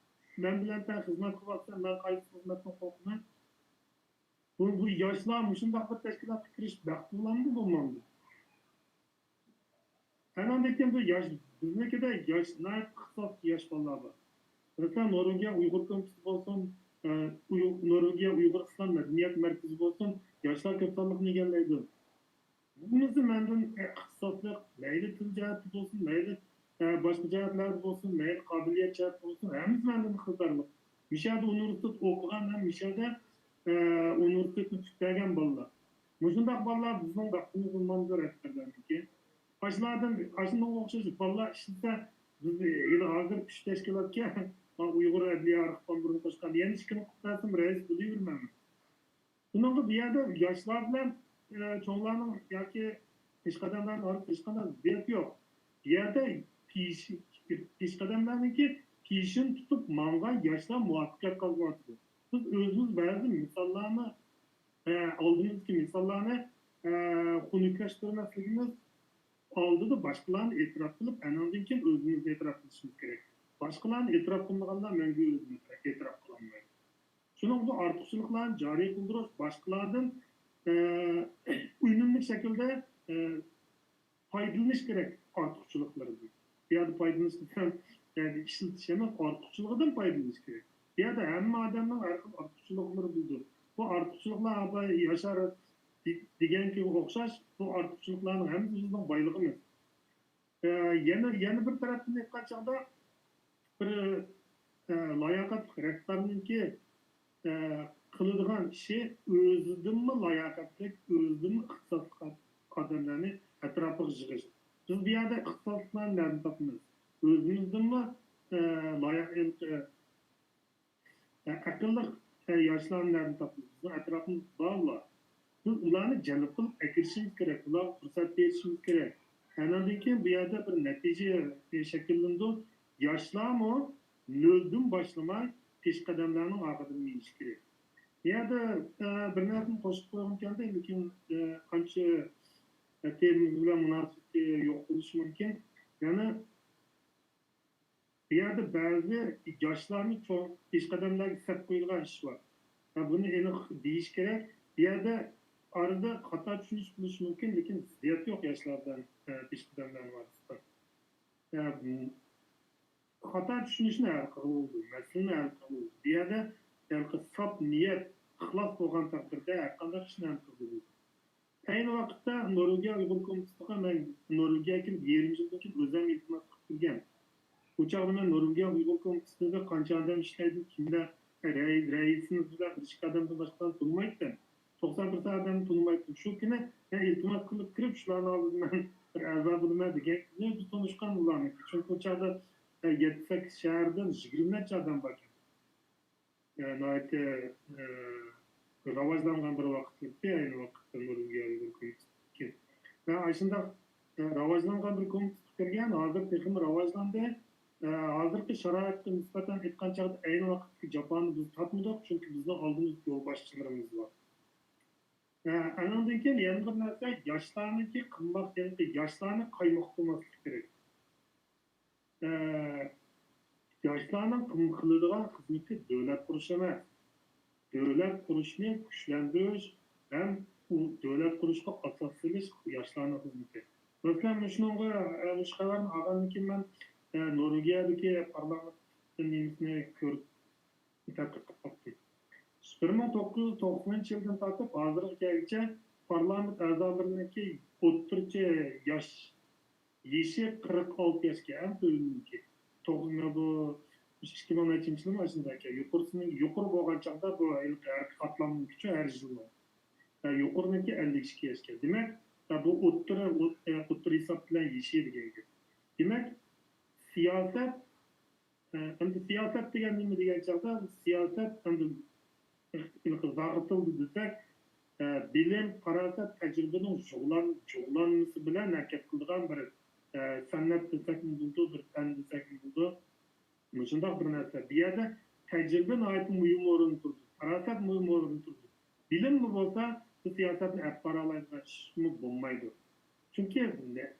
مەن بىلەن تەڭ خىزمەت قىلىۋاتسا، مەن قايسى خىزمەتتىن قورقىمەن؟ بۇ، بۇ ياشلار مۇشۇنداق بىر تەشكىلاتقا كىرىش بەختلىك بولامدۇ، بولمامدۇ؟ ئەنىڭدىن كېيىن بۇ ياش، بىزنىڭكىدە ياش، ناھايىتى ئىختىساسلىق ياش بالىلار بار. مەسىلەن، نورۋېگىيە ئۇيغۇر كومىتېتى بولسۇن، ئە، ئۇيغ-، نورۋېگىيە ئۇيغۇر ئىسلام مەدەنىيەت مەركىزى بولسۇن، ياشلار كۆپ سانلىقنى ئىگىلەيدۇ. ھەممىسى مەندىن، ئە، ئىختىساسلىق، مەيلى تىل جەھەتتە بولسۇن، مەيلى، ئە، باشقا جەھەتلەردە بولسۇن، مەيلى قابىلىيەت جەھەتتە بولسۇن، ھەممىسى مەندىن ئىختىساسلىق. مۇشۇ يەردە ئۇنىۋېرسىتېت ئوقۇغان ھەم مۇشۇ يەردە، ئە، ئۇنىۋېرسىتېتنى پۈتتۈرگەن بالىلار. مۇشۇنداق بالىلار بىزنىڭ بەختىمىز بولمامدۇ رەھبەرلەرنىڭكى؟ ئاشۇلاردىن، ئاشۇنىڭغا ئوخشاش بالىلار ئىشلىسە، بىز ھېلى ھازىر ئۈچ تەشكىلاتكە، ئۇيغۇر ئەدلىيە ئارخىپىغا بۇرۇن قوشقان، يەنە ئىككىنى قىلىپ بەرسەم رەئىس بولۇۋېرىمەن. بۇنىڭغا بۇ يەردە ياشلار بىلەن، ئە، چوڭلارنىڭ ياكى پېشقەدەملەرنىڭ ئارىسىدا ھېچقانداق زىددىيەت يوق. بۇ يەردە پېش-، پېشقەدەملەرنىڭكى پېشىنى تۇتۇپ ماڭغان ياشلار مۇۋەپپەقىيەت قازىنىۋاتىدۇ. بىز ئۆزىمىز بەزى مىساللارنى، ئە، ئالدىمىزدىكى مىساللارنى، ئە، خۇنۈكلەشتۈرمەسلىكىمىز، ئالدىدا باشقىلارنى ئېتىراپ قىلىپ، ئەنىڭدىن كېيىن ئۆزىمىزنى ئېتىراپ قىلىشىمىز كېرەك. باشقىلارنى ئېتىراپ قىلمىغانلار مەڭگۈ ئۆزىنى ئېتىراپ قىلالمايدۇ. شۇنىڭ بۇ ئارتۇقچىلىقلارنى جارى قىلدۇرۇش، باشقىلاردىن، ئە، ئۈنۈملۈك شەكىلدە، ئە، پايدىلىنىش كېرەك ئارتۇقچىلىقلىرىدىن. بۇ يەردە پايدىلىنىش دېسەم، يەنى ئىشلىتىش ئەمەس، ئارتۇقچىلىقىدىن پايدىلىنىش كېرەك. بۇ يەردە ھەممە ئادەمنىڭ ھەر خىل ئارتۇقچىلىقلىرى بولىدۇ. بۇ ئارتۇقچىلىقلار ئاپا ياشار دېگەنگە ئوخشاش، بۇ ئارتۇقچىلىقلارنىڭ ھەممىسى بىزنىڭ بايلىقىمىز. ئە، يەنە، يەنە بىر تەرەپتىن ئېيتقان چاغدا، بىر، ئە، لاياقەتلىك رەھبەرنىڭكى، ئە، قىلىدىغان ئىشى ئۆزىدىنمۇ لاياقەتلىك، ئۆزىدىنمۇ ئىختىساسلىق ئادەملەرنى ئەتراپىغا يىغىش. بىز بۇ يەردە ئىختىساسلىقلارنى نەدىن تاپىمىز؟ ئۆزىمىزدىنمۇ، ئە، لاياق-، ئە، ئەقىللىق، ئە، ياشلارنى نەدىن تاپىمىز؟ بىزنىڭ ئەتراپىمىزدا بار ئۇلار. بىز ئۇلارنى جەلپ قىلىپ ئەكىرىشىمىز كېرەك، ئۇلارغا پۇرسەت بېرىشىمىز كېرەك. ئەنىڭدىن كېيىن بۇ يەردە بىر نەتىجە شەكىللىنىدۇ. ياشلارمۇ نۆلدىن باشلىماي پېشقەدەملەرنىڭ ئارقىدىن مېڭىشى كېرەك. بۇ يەردە، ئە، بىر نەرسىنى قوشۇپ قويغۇم كەلدى، لېكىن، ئە، ئانچە، ئە، تېمىمىز بىلەن مۇناسىۋىتى يوق بولۇشى مۇمكىن. يەنى بۇ يەردە بەزى ياشلارنى چوڭ پېشقەدەملەرگە سەپ قويىدىغان ئىش بار. ھە، بۇنى ئېنىق دېيىش كېرەك. بۇ يەردە ئارىدا خاتا چۈشىنىش بولۇشى مۇمكىن، لېكىن زىددىيەت يوق ياشلار بىلەن، ھە، پېشقەدەملەرنىڭ ئارىسىدا. ھە، خاتا چۈشىنىشنى ھەل قىلغىلى بولىدۇ، مەسىلىنى ھەل قىلغىلى بولىدۇ. بۇ يەردە ھېلىقى ساپ نىيەت، ئىخلاس بولغان تەقدىردە ھەرقانداق ئىشنى ھەل قىلغىلى بولىدۇ. ئەينى ۋاقىتتا نورۋېگىيە ئۇيغۇر كومىتېتىغا مەن نورۋېگىيەگە كېلىپ يېرىم يىلدىن كېيىن ئۆزۈم ئىلتىماس قىلىپ كىرگەن. بۇ چاغدا مەن نورۋېگىيە ئۇيغۇر كومىتېتىدا قانچە ئادەم ئىشلەيدۇ، كىملەر، رەئىس، رەئىسىمىز بىلەن بىر ئىككى ئادەمدىن باشقىنى تونۇمايتتىم. توقسان بىر ئادەمنى تونۇمايتتىم. شۇ كۈنى مەن ئىلتىماس قىلىپ كىرىپ، شۇلارنىڭ ئالدىدا مەن بىر ئەزا بولىمەن دېگەن كۈنى بىز تونۇشقان بۇلارنىڭكى. چۈنكى ئۇ چاغدا، ئە، يەتتە سەككىز شەھەردىن يىگىرمە نەچچە ئادەم باركەن. ئە، ناھايىتى، ئە، راۋاجلانغان بىر ۋاقىت ئۆتتى، ئەينى ۋاقىتتا نورۋېگىيە ئۇيغۇر كومىتېتى. ۋە ئاشۇنداق، ئە، راۋاجلانغان بىر كومىتېتقا كىرگەن، ھازىر تېخىمۇ راۋاجلاندى. ئە، ھازىرقى شارائىتقا نىسبەتەن ئېيتقان چاغدا ئەينى ۋاقىتتىكى جاپانى بىز تارتمىدۇق، چۈنكى بىزنىڭ ئالدىمىزدا يولباشچىلىرىمىز بار. ئە، ئانىڭدىن كېيىن يەنە بىر نەرسە، ياشلارنىڭكى قىلماق، ياشلارنى قايمۇق قىلماسلىق كېرەك. ئە، ياشلارنىڭ قىم-، قىلىدىغان خىزمىتى دۆلەت قۇرۇش ئەمەس. دۆلەت قۇرۇشنى كۈچلەندۈرۈش ھەم ئۇ دۆلەت قۇرۇشقا ئاساس سېلىش ياشلارنىڭ خىزمىتى. مەسىلەن، مۇشۇنىڭغا، ئە، مۇشۇ خەۋەرنى ئالغاندىن كېيىن مەن، ئە، نورۋېگىيەدىكى پارلامېنت نېمىسىنى كۆرۈپ، تەتقىق قىلىپ باقتىم. بىر مىڭ توققۇز يۈز توقسىنىنچى يىلدىن تارتىپ ھازىرغا كەلگۈچە پارلامېنت ئەزالىرىنىڭكى ئوتتۇرىچە ياش يېشى قىرىق ئالتە ياشكەن، ئەڭ تۆۋىنىكى. توغرا، بۇ ئىككى مىڭ نەچچىنچى يىلمۇ ئاشۇنداق ئىكەن. يۇقىرىسىنىڭ، يۇقىرى بولغان چاغدا بۇ ھېلىقى ھەرىكى قاتلامنىڭكىچۇ ھەر يىلمۇ. ھە، يۇقىرىنىڭكى ئەللىك ئىككى ياشكەن. دېمەك، ھە، بۇ ئوتتۇرا، ئوت-، ئە، ئوتتۇرا ھېساب بىلەن يېشى دېگەن گەپ. دېمەك، سىياسەت، ئە، ئەمدى سىياسەت دېگەن نېمە دېگەن چاغدا، سىياسەت ئەمدى زاغرا تىلدا دېسەك، ئە، بىلىم، پاراسەت، تەجرىبىنىڭ جۇغلان-، جۇغلانمىسى بىلەن ھەرىكەت قىلىدىغان بىر، ئە، سەنئەت دېسەكمۇ بولىدۇ، بىر پەن دېسەكمۇ بولىدۇ. مۇشۇنداق بىر نەرسە. بۇ يەردە تەجرىبە ناھايىتى مۇھىم ئورۇندا تۇرىدۇ، پاراسەت مۇھىم ئورۇندا تۇرىدۇ. بىلىممۇ بولسا، بۇ سىياسەتنى ئەپ بارالايدىغان ئىشمۇ بولمايدۇ. چۈنكى نە-،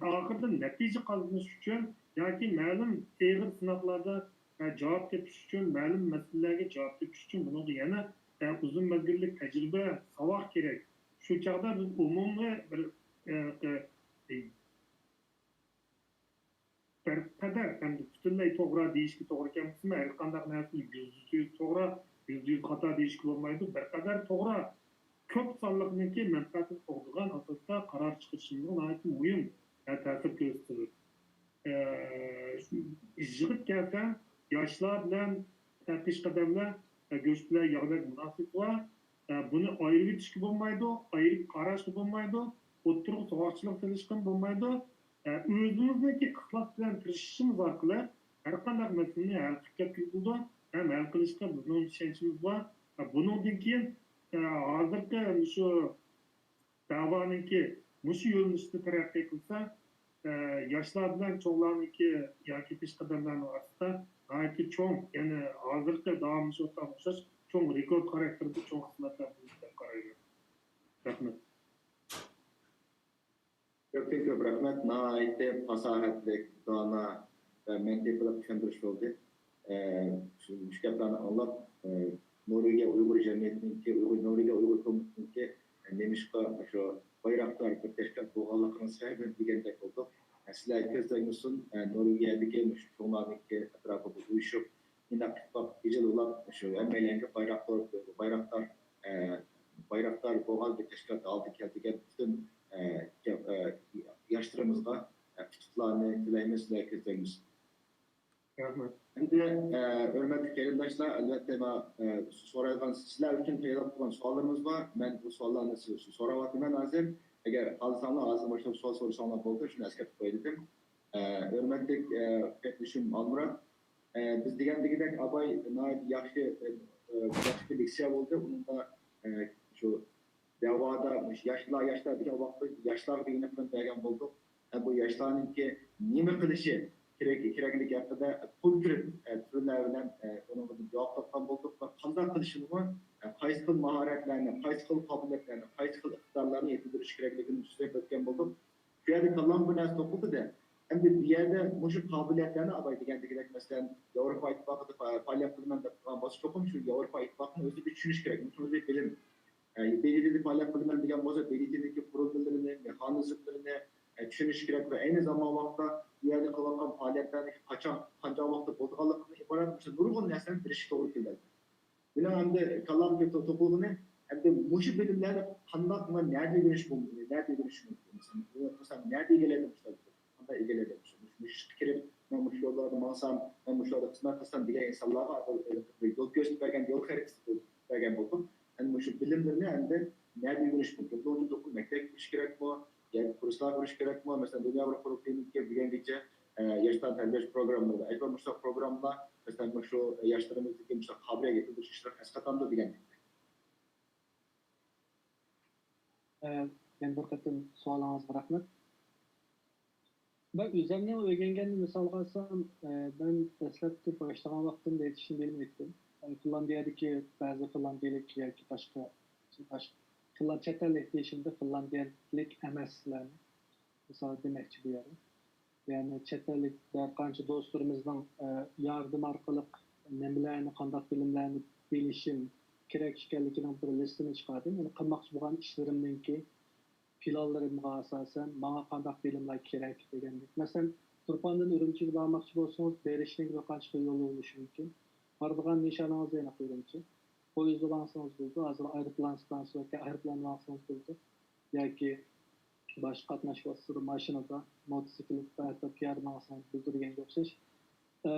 ئاخىرىدا نەتىجە قازىنىش ئۈچۈن ياكى مەلۇم ئېغىر سىناقلاردا، ئە، جاۋاب تېپىش ئۈچۈن، مەلۇم مەسىلىلەرگە جاۋاب تېپىش ئۈچۈن بۇنىڭغا يەنە، ئە، ئۇزۇن مەزگىللىك تەجرىبە، ساۋاق كېرەك. شۇ چاغدا بىز ئومۇمىي بىر، ئە، ئە، بىر قەدەر، ئەمدى پۈتۈنلەي توغرا دېيىشكە توغرا كەلمىسىمۇ، ھەر قانداق نەرسىنى يۈزدە يۈز توغرا، يۈزدە يۈز خاتا دېيىشكە بولمايدۇ. بىر قەدەر توغرا، كۆپ سانلىقنىڭكى مەنپەئەتىنى قوغدىغان ئاساستا قارار چىقىرىشىمىزغا ناھايىتى مۇھىم، ھە، تەسىر كۆرسىتىدۇ. ئە، يىغىپ كەلسەم، ياشلار بىلەن، ئە، پېشقەدەملەر، ئە، گۆش بىلەن ياغدەك مۇناسىۋىتى بار. ئە، بۇنى ئايرىۋېتىشكە بولمايدۇ، ئايرىپ قاراشقا بولمايدۇ، ئوتتۇرىغا سوغۇقچىلىق سېلىشقىمۇ بولمايدۇ. ئە، ئۆزىمىزنىڭكى ئىخلاس بىلەن تىرىشىشىمىز ئارقىلىق ھەر قانداق مەسىلىنى ھەل قىلىپ كەتكىلى بولىدۇ ھەم ھەل قىلىشقا بىزنىڭ ئىشەنچىمىز بار. ئە، بۇنىڭدىن كېيىن، ئە، ھازىرقى مۇشۇ دەۋانىڭكى مۇشۇ يۆنىلىشتە تەرەققىي قىلسا، ئە، ياشلار بىلەن چوڭلارنىڭكى ياكى پېشقەدەملەرنىڭ ئارىسىدا ناھايىتى چوڭ، يەنى ھازىرقى داۋاملىشىۋاتقانغا ئوخشاش چوڭ رېكورت خاراكتېرىدە چوڭ خىزمەتلەر بولىدۇ دەپ قارايمەن. رەھمەت. كۆپتىن كۆپ رەھمەت. ناھايىتى پاساھەتلىك، دانا ۋە مەنتىقلىق چۈشەندۈرۈش بولدى. ئە، شۇ، شۇ گەپلەرنى ئاڭلاپ، ئە، نورۋېگىيە ئۇيغۇر جەمئىيىتىنىڭكى، ئۇيغۇر، نورۋېگىيە ئۇيغۇر كومىتېتىنىڭكى، ئە، نېمىشقا شۇ بايراقدار بىر تەشكىلات بولغانلىقىنىڭ سەۋەبىنى بىلگەندەك بولدۇق. ئە، سىلەرگە كۆز تەگمىسۇن، ئە، نورۋېگىيەدىكى مۇشۇ چوڭلارنىڭكى ئەتراپىدا ئۇيۇشۇپ، ئىنداق ئىتتىپاق ئىجىل ئۇلاپ، شۇ ھەممەيلەنگە بايراقدار، بايراقدار، ئە، بايراقدار بولغان بىر تەشكىلات ھالىتىگە كەلدى دېگەن پۈتۈن، ئە، جا-، ئە، ياشلىرىمىزغا، ئە، ئۇتۇقلارنى تىلەيمىز، سىلەرگە كۆز تەگمىسۇن. رەھمەت. ئەمدى، ئە، ھۆرمەتلىك قېرىنداشلار، ئەلۋەتتە، ما-، ئە، سورايدىغان، سىلەر ئۈچۈن تەييارلاپ قويغان سوئاللىرىمىز بار. مەن بۇ سوئاللارنى سىز، سىز سوراۋاتىمەن ھازىر. ئەگەر خالىساڭلار، ھازىر باشلاپ سوئال سورىساڭلار بولدى، شۇنى ئەسكەرتىپ قوياي دېدىم. ئە، ھۆرمەتلىك، ئە، قېرىندىشىم ئالمۇرات، ئە، بىز دېگەندىكىدەك ئاباي ناھايىتى ياخشى، ئە، ئە، ياخشى بىر لېكسىيە بولدى. ئۇنىڭدا، ئە، شۇ دەۋادا مۇشۇ ياشلار، ياشلار دېگەن ۋاقىتتا ياشلارغا بېگىنىپ بەرگەن بولدۇق. ئە، بۇ ياشلارنىڭكى نېمە قىلىشى كېرەك، كېرەكلىكى ھەققىدە كونكرېت، ئە، تۈرلەر بىلەن، ئە، ئۇنىڭغا جاۋاب تاپقان بولدۇق ۋە قانداق قىلىشىنىمۇ، ئە، قايسى خىل ماھارەتلەرنى، قايسى خىل قابىلىيەتلەرنى، قايسى خىل ئىقتىدارلارنى يېتىلدۈرۈش كېرەكلىكىنى سۆزلەپ ئۆتكەن بولدۇق. شۇ يەردە كاللامغا بىر نەرسە توقۇلدى-دە، ئەمدى بۇ يەردە مۇشۇ قابىلىيەتلەرنى ئالاي دېگەندەك، مەسىلەن، ياۋروپا ئىتتىپاقىدا پائالىيەت قىلىمەن دەپ تۇرغان بولسا، چوقۇم شۇ ياۋروپا ئىتتىپاقىنى ئۆزى بىر چۈشىنىش كېرەك. مۇشۇ بىر بىلىم. ئە، بېلگىيەدە پائالىيەت قىلىمەن دېگەن بولسا، بېلگىيەدىكى قۇرۇلمىلىرىنى، مېخانىزملىرىنى، ئە، چۈشىنىش كېرەك ۋە ئەينى زامان ۋاقىتتا بۇ يەردە قىلىۋاتقان پائالىيەتلەرنىڭ قاچان، قانچە ۋاقىتتا بولىدىغانلىقىدىن ئىبارەت مۇشۇ نۇرغۇن نەرسىلەرنى بىلىشكە توغرا كېلىدۇ. مېنىڭ ئەمدى كاللامدىكى تو-، توقۇلغىنى، ئەمدى مۇشۇ بىلىملەرنى قانداق ۋە نەدە ئۆگىنىش مۇمكىن؟ نەدە ئۆگىنىش مۇمكىن؟ مەسىلەن، مەسىلەن، نەدە ئىگىلەيدۇ مۇشۇلار؟ قانداق ئىگىلەيدۇ؟ مۇشۇ، مۇشۇ، مۇشۇ ئىشقا كىرىپ، مەن مۇشۇ يوللاردا ماڭسام، مەن مۇشۇ يولدا خىزمەت قىلسام دېگەن ئىنسانلارغا يول كۆرسىتىپ بەرگەن، يول خەرىتىسى بەرگەن بولدۇم. ئەمدى مۇشۇ بىلىملىرىنى ئەمدى نەدە ئۆگىنىش مۇمكىن؟ بۇنىڭ ئۈچۈن چوقۇم مەكتەپكە كىرىش كېرەكمۇ؟ ياكى كۇرسلارغا كىرىش كېرەكمۇ؟ مەسىلەن، دۇنيا ئۇيغۇر قۇرۇلتىيىنىڭكى بۈگۈنگىچە، ئە، ياشلارنى تەربىيەلەش پروگراممىلىرى، ئەجەبا مۇشۇنداق پروگراممىلار، مەسىلەن، مۇشۇ ياشلىرىمىزدىكى مۇشۇنداق قابىلىيەت يېتىلدۈرۈش ئىشلىرىنى ئەسقاتامدۇ دېگەندەك. ئە، يەنە بىر قېتىم سوئالىڭىزغا رەھمەت. مەن ئۆزۈمنى ئۆگەنگەننى مىسالغا ئالسام، ئە، مەن دەسلەپكى باشلىغان ۋاقتىمدا ئېيتىشنى بىلمەيتتىم. يەنى فىنلاندىيەدىكى بەزى فىنلاندىيەلىك ياكى باشقا، باشقا فىنلاند-، چەت ئەللىك دېيىشىمدە فىنلاندىيەلىك ئەمەسلەرنى مىسال دېمەكچى بۇ يەردە. يەنى چەت ئەللىك ھەر قانچە دوستلىرىمىزنىڭ، ئە، ياردىمى ئارقىلىق نېمىلەرنى، قانداق بىلىملەرنى بىلىشىم كېرەك ئىكەنلىكىنىڭ بىر لىستىنى چىقاردىم. يەنى قىلماقچى بولغان ئىشلىرىمنىڭكى پىلانلىرىمغا ئاساسەن، ماڭا قانداق بىلىملەر كېرەك دېگەندەك. مەسىلەن، تۇرپاندىن ئۈرۈمچىگە بارماقچى بولسىڭىز، بېرىشنىڭ بىر قانچە خىل يولى بولۇشى مۇمكىن. بارىدىغان نىشانىڭىز يەنە ئۇرۇمچى. پويىزدا ماڭسىڭىز بولىدۇ، ھازىر ئايروپىلان ئىستانسىسى ياكى ئايروپىلان ماڭسىڭىز بولىدۇ. ياكى باشقا قاتناش ۋاسىتىسىدا، ماشىنىدا، موتوسىكلىتتا، ھەتتا پىيادە ماڭسىڭىز بولىدۇ دېگەنگە ئوخشاش. ئە،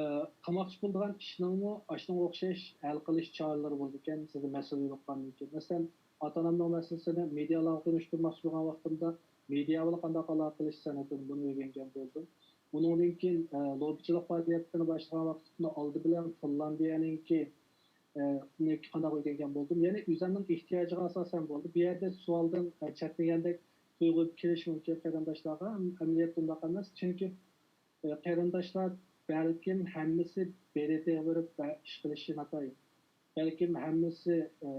قىلماقچى بولىدىغان ئىشنىڭمۇ ئاشۇنىڭغا ئوخشاش ھەل قىلىش چارىلىرى بولىدىكەن، سىزدە مەسىلە يولۇققاندىن كېيىن. مەسىلەن، ئاتا-ئانامنىڭ مەسىلىسىنى مېدىيالارغا تونۇشتۇرماقچى بولغان ۋاقتىمدا، مېدىيا بىلەن قانداق ئالاقە قىلىش سەنئىتىنى بۇنى ئۆگەنگەن بولدۇم. ئۇنىڭدىن كېيىن، ئە، لوببىچىلىق پائالىيەتلىرىنى باشلىغان ۋاقتىمدا ئالدى بىلەن فىنلاندىيەنىڭكى، ئە، نى قانداق ئۆگەنگەن بولدۇم. يەنى ئۆزۈمنىڭ ئېھتىياجىغا ئاساسەن بولدى. بۇ يەردە سوئالدىن، ئە، چەتنىگەندەك تۇيغۇ كېلىشى مۇمكىن قېرىنداشلارغا. ئەم-، ئەمەلىيەتتە ئۇنداق ئەمەس. چۈنكى، ئە، قېرىنداشلار بەلكىم ھەممىسى بېرىتىغا بېرىپ ۋە ئىش قىلىشى ناتايىن. بەلكىم ھەممىسى، ئە،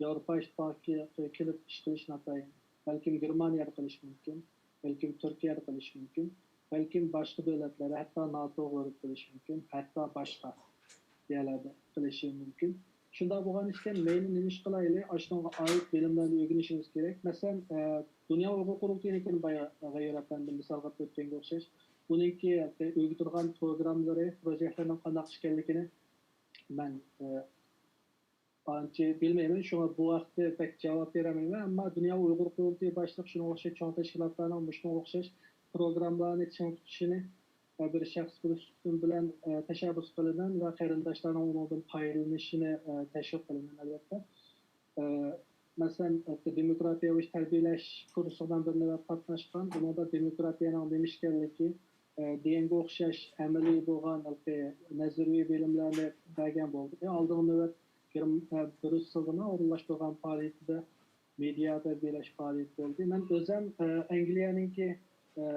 ياۋروپا ئىتتىپاقىغا كېلىپ ئىش قىلىشى ناتايىن. بەلكىم گېرمانىيەدە قىلىشى مۇمكىن. بەلكىم تۈركىيەدە قىلىشى مۇمكىن. بەلكىم باشقا دۆلەتلەردە، ھەتتا ناتوغا بېرىپ قىلىشى مۇمكىن. ھەتتا باشقا يەرلەردە قىلىشى مۇمكىن. شۇنداق بولغان ئىكەن، مەيلى نېمە ئىش قىلايلى، ئاشۇنىڭغا ئائىت بىلىملەرنى ئۆگىنىشىمىز كېرەك. مەسىلەن، ئە، دۇنيا ئۇيغۇر قۇرۇلتىيىنىڭكىنى بايا غەيۇر ئەپەندىم مىسالغا ئۆتكەنگە ئوخشاش. ئۇنىڭكى ئۆگىتىدىغان پروگراممىلىرى، پروژېكتلىرىنىڭ قانداق ئىكەنلىكىنى مەن، ئە، ئانچە بىلمەيمەن، شۇڭا بۇ ھەقتە بەك جاۋاب بېرەلمەيمەن. ئەمما دۇنيا ئۇيغۇر قۇرۇلتىيى باشلىق شۇنىڭغا ئوخشاش چوڭ تەشكىلاتلارنىڭ مۇشۇنىڭغا ئوخشاش پروگراممىلارنى چىڭ تۇتۇشىنى، ئە، بىر شەخس، بىر سۈپىتىم بىلەن، ئە، تەشەببۇس قىلىمەن ۋە قېرىنداشلارنىڭ ئۇنىڭدىن پايدىلىنىشىنى، ئە، تەشۋىق قىلىمەن، ئەلۋەتتە. ئە، مەسىلەن، دېموكراتىيە بويىچە تەربىيەلەش كۇرسى بىلەن بىر نۆۋەت قاتناشقان، ئۇنىڭدا دېموكراتىيەنىڭ نېمە ئىكەنلىكى، ئە، دېگەنگە ئوخشاش ئەمەلىي بولغان ھېلىقى نەزەرىيە بىلىملەرنى بەرگەن بولدى. ئە، ئالدىنقى نۆۋەت گېرم-، ئە، بريۇسسېلدىمۇ ئورۇنلاشتۇرغان پائالىيىتىدە مېدىيا تەربىيەلەش پائالىيىتى بولدى. مەن ئۆزۈم، ئە، ئەنگلىيەنىڭكى، ئە،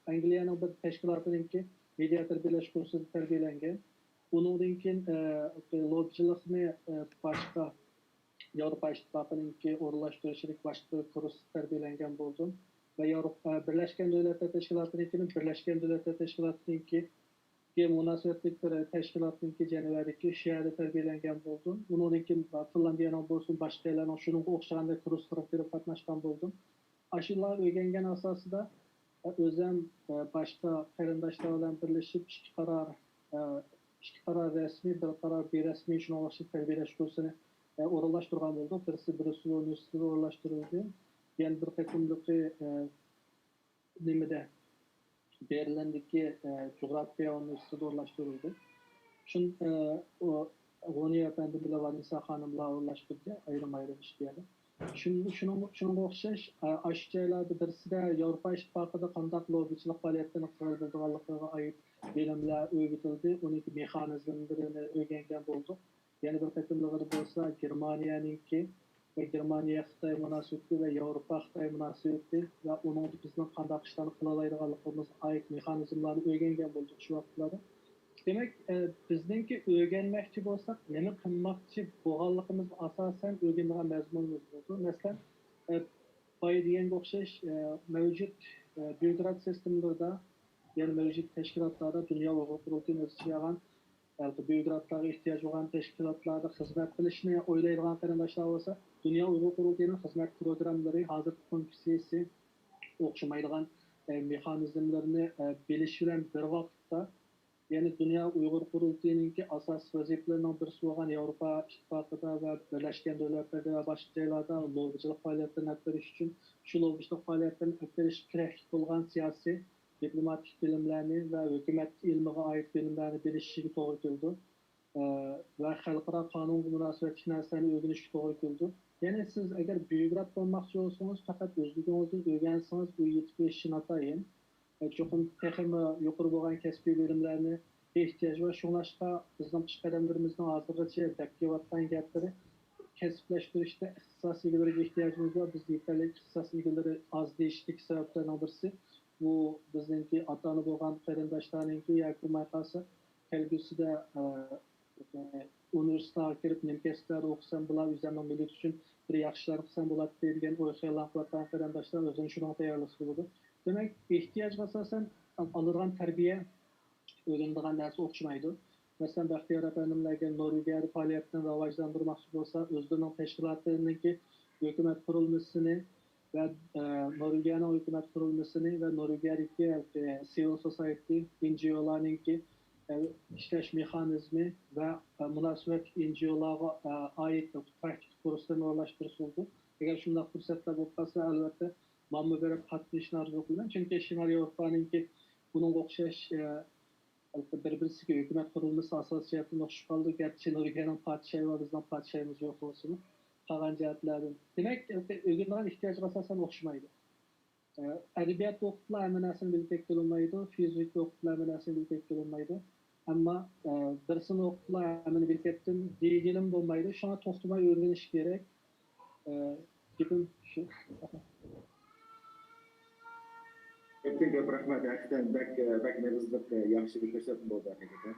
ئەنگلىيەنىڭ بىر تەشكىلاتىنىڭكى مېدىيا تەربىيەلەش كۇرسىدا تەربىيەلەنگەن. ئۇنىڭدىن كېيىن، ئە، لوبچىلىقنى، ئە، باشقا ياۋروپا ئىتتىپاقىنىڭكى ئورۇنلاشتۇرۇشىدىكى باشقا بىر كۇرستا تەربىيەلەنگەن بولدۇم. ۋە ياۋروپا، ئە، بىرلەشكەن دۆلەتلەر تەشكىلاتىنىڭكىنى، بىرلەشكەن دۆلەتلەر تەشكىلاتىنىڭكى مۇناسىۋەتلىك بىر تەشكىلاتنىڭكى جەنۋەدىكى شۇ يەردە تەربىيەلەنگەن بولدۇم. ئۇنىڭدىن كېيىن فىنلاندىيەنىڭ بولسۇن، باشقا يەرلەرنىڭ شۇنىڭغا ئوخشىغاندەك كۇرسلىرىغا كىرىپ قاتناشقان بولدۇم. ئاشۇلارنى ئۆگەنگەن ئاساسىدا، ئۆزۈم، باشقا قېرىنداشلار بىلەن بىرلىشىپ ئىككى قارار، ئىككى قارار رەسمىي، بىر قارار بىرەسمىي شۇنىڭغا ئوخشاش تەربىيەلەش كۇرسىنى، ئورۇنلاشتۇرغان بولدۇق. بىرسى بريۇسسېل ئۇنىۋېرسىتېتىدا ئورۇنلاشتۇرۇلدى. يەنە بىر قېتىملىقى، نېمىدە، بېرلىندىكى، ئە، جۇغراپىيە ئۇنىۋېرسىتېتىدا ئورۇنلاشتۇرۇلدى. شۇن-، ئە، ئۇ، غۇنىيە ئەپەندىم بىلەن ۋانىسسا خانىملار ئورۇنلاشتۇردى، ئايرىم-ئايرىم ئىككى يەردە. شۇن-، شۇنىڭ-، شۇنىڭغا ئوخشاش، ئە، ئاشۇ جايلاردا بىرسىدە ياۋروپا ئىتتىپاقىدا قانداق لوببىچىلىق پائالىيەتلىرىنى قىلغىلى بولىدىغانلىقىغا ئائىت بىلىملەر ئۆگىتىلدى، ئۇنىڭكى مېخانىزملىرىنى ئۆگەنگەن بولدۇق. يەنە بىر قېتىملىقىدا بولسا گېرمانىيەنىڭكى ۋە گېرمانىيە خىتاي مۇناسىۋىتى ۋە ياۋروپا خىتاي مۇناسىۋىتى ۋە ئۇنىڭدا بىزنىڭ قانداق ئىشلارنى قىلالايدىغانلىقىمىزغا ئائىت مېخانىزملارنى ئۆگەنگەن بولدۇق شۇ ۋاقىتلاردا. دېمەك، ئە، بىزنىڭكى ئۆگەنمەكچى بولساق، نېمە قىلماقچى بولغانلىقىمىزغا ئاساسەن ئۆگىنىدىغان مەزمۇنىمىز بولىدۇ. مەسىلەن، ئە، بايا دېگەنگە ئوخشاش، ئە، مەۋجۇت، ئە، بيۇروكرات سىستېمىلىرىدا يەنە مەۋجۇت تەشكىلاتلاردا دۇنيا ئۇيغۇر قۇرۇلتىيىنى ئۆز ئىچىگە ئالغان، بەلكى بيۇروكراتلارغا ئېھتىياج بولغان تەشكىلاتلاردا خىزمەت قىلىشنى ئويلايدىغان قېرىنداشلار بولسا، دۇنيا ئۇيغۇر قۇرۇلتىيىنىڭ خىزمەت پىروگراممىلىرى، ھازىرقى فۇنكسىيىسى ئوخشىمايدىغان، ئە، مېخانىزملىرىنى، ئە، بىلىش بىلەن بىر ۋاقىتتا، يەنى دۇنيا ئۇيغۇر قۇرۇلتىيىنىڭكى ئاساسىي ۋەزىپىلىرىنىڭ بىرسى بولغان ياۋروپا ئىتتىپاقىدا ۋە بىرلەشكەن دۆلەتلەردە ۋە باشقا جايلاردا لوببىچىلىق پائالىيەتلىرىنى ئېلىپ بېرىش ئۈچۈن، شۇ لوببىچىلىق پائالىيەتلىرىنى ئېلىپ بېرىشكە كېرەكلىك بولغان سىياسىي، دىپلوماتىك بىلىملەرنى ۋە ھۆكۈمەت ئىلمىغا ئائىت بىلىملەرنى بىلىشىگە توغرا كېلىدۇ. ئە، ۋە خەلقئارا قانۇنغا مۇناسىۋەتلىك نەرسىلەرنى ئۆگىنىشكە توغرا كېلىدۇ. يەنى سىز ئەگەر بيۇروكرات بولماقچى بولسىڭىز، پەقەت ئۆزلۈكىڭىزدىن ئۆگەنسىڭىز، ئۇ يېتىپ ئېشىشى ناتايىن. ئە، چوقۇم تېخىمۇ يۇقىرى بولغان كەسپىي بىلىملەرنى ئېھتىياج بار. شۇڭلاشقا بىزنىڭ پېشقەدەملىرىمىزنىڭ ھازىرغىچە دەپ كېلىۋاتقان گەپلىرى، كەسىپلەشتۈرۈشتە ئىختىساس ئىگىلىرىگە ئېھتىياجىمىز بار. بىزدە يېتەرلىك ئىختىساس ئىگىلىرى ئاز دېيىشتىكى سەۋەبلەرنىڭ بىرسى، بۇ بىزنىڭكى ئاتا-ئانا بولغان قېرىنداشلارنىڭكى ياكى بولماي قالسا كەلگۈسىدە، ئە، ئۇنىۋېرسىتېتلارغا كىرىپ، نېمە كەسىپلەردە ئوقۇسام بولار، ئۆزۈمنىڭ مىللىتى ئۈچۈن بىر ياخشى ئىشلارنى قىلسام بولاتتى دېگەن ئوي خىياللارنى قىلىۋاتقان قېرىنداشلار ئۆزىنى شۇنىڭغا تەييارلىسا بولىدۇ. دېمەك، ئېھتىياجغا ئاساسەن ئالىدىغان تەربىيە، ئۆگىنىدىغان نەرسە ئوخشىمايدۇ. مەسىلەن، بەختىيار ئەپەندىملەرگە نورۋېگىيەدە پائالىيەتنى راۋاجلاندۇرماقچى بولسا، ئۆزلىرىنىڭ تەشكىلاتىنىڭكى ھۆكۈمەت قۇرۇلمىسىنى ۋە، ئە، نورۋېگىيەنىڭ ھۆكۈمەت قۇرۇلمىسىنى ۋە نورۋېگىيەدىكى، ئە، سىۋىل سوسايتى، ئېن جى ئولارنىڭكى، ئە، ئىشلەش مېخانىزمى ۋە، ئە، مۇناسىۋەتلىك ئېن جى ئولارغا، ئە، ئائىت پراكتىكا كۇرسلىرىنى ئورۇنلاشتۇرسا بولىدۇ. ئەگەر شۇنداق پۇرسەتلەر بولۇپ قالسا، ئەلۋەتتە، ماڭىمۇ بېرىپ قاتنىشىشنى ئارزۇ قىلىمەن. چۈنكى شىمالىي ياۋروپانىڭكى بۇنىڭغا ئوخشاش، ئە، بىر-بىرسىگە ھۆكۈمەت قۇرۇلمىسى ئاساسىي جەھەتتىن ئوخشىشىپ قالىدۇ. گەرچە نورۋېگىيەنىڭ پادىشاھى بار، بىزنىڭ پادىشاھىمىز يوق بولسىمۇ، قالغان جەھەتلەردىن. دېمەك، ئۆگىنىدىغان ئېھتىياجغا ئاساسەن ئوخشىمايدۇ. ئەدەبىيات ئوقۇپلا ھەممە نەرسىنى بىلگىلى بولمايدۇ، فىزىكا ئوقۇپلا ھەممە نەرسىنى بىلگىلى بولمايدۇ. ئەمما، ئە، بىرسىنى ئوقۇپلا ھەممىنى بىلىپ كەتتىم دېگىلىمۇ بولمايدۇ. شۇڭا توختىماي ئۆگىنىش كېرەك. ئە، گېپىم شۇ. كۆپتىن كۆپ رەھمەت. ھەقىقەتەن بەك، بەك مېغىزلىق، ياخشى بىر كۆرسەتمە بولدى ھەقىقەتەن.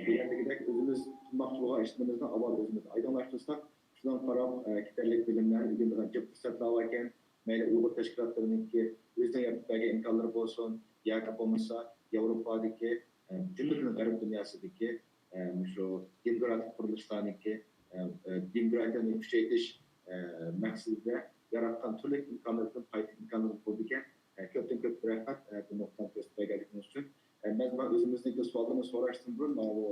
دېگەندىكىدەك، ئۆزىمىز قىلماقچى بولغان ئىشلىرىمىزنى ئاۋۋال ئۆزىمىز ئايدىڭلاشتۇرساق، شۇنىڭغا قاراپ، كېتەرلىك بىلىملەرنى ئۆگىنىدىغان جىق پۇرسەتلەر باركەن. مەيلى ئۇيغۇر تەشكىلاتلىرىنىڭكى ئۆزىنىڭ يارىتىپ بەرگەن ئىمكانلىرى بولسۇن، ياكى بولمىسا ياۋروپادىكى، جۈملىدىن غەرب دۇنياسىدىكى، مۇشۇ دېموكراتىك قۇرۇلۇشلارنىڭكى، دېموكراتىيەنى كۈچەيتىش مەقسىتىدە ياراتقان تۈرلۈك ئىمكانلىرىدىن پايدىلىنىپ قولدىكەن. كۆپتىن كۆپ رەھمەت، بۇ نۇقتىنى كۆرسىتىپ بەرگەنلىكىڭىز ئۈچۈن. مەن مانا ئۆزىمىزنىڭكى سوئاللىرىنى سوراشتىن بۇرۇن، ماۋۇ،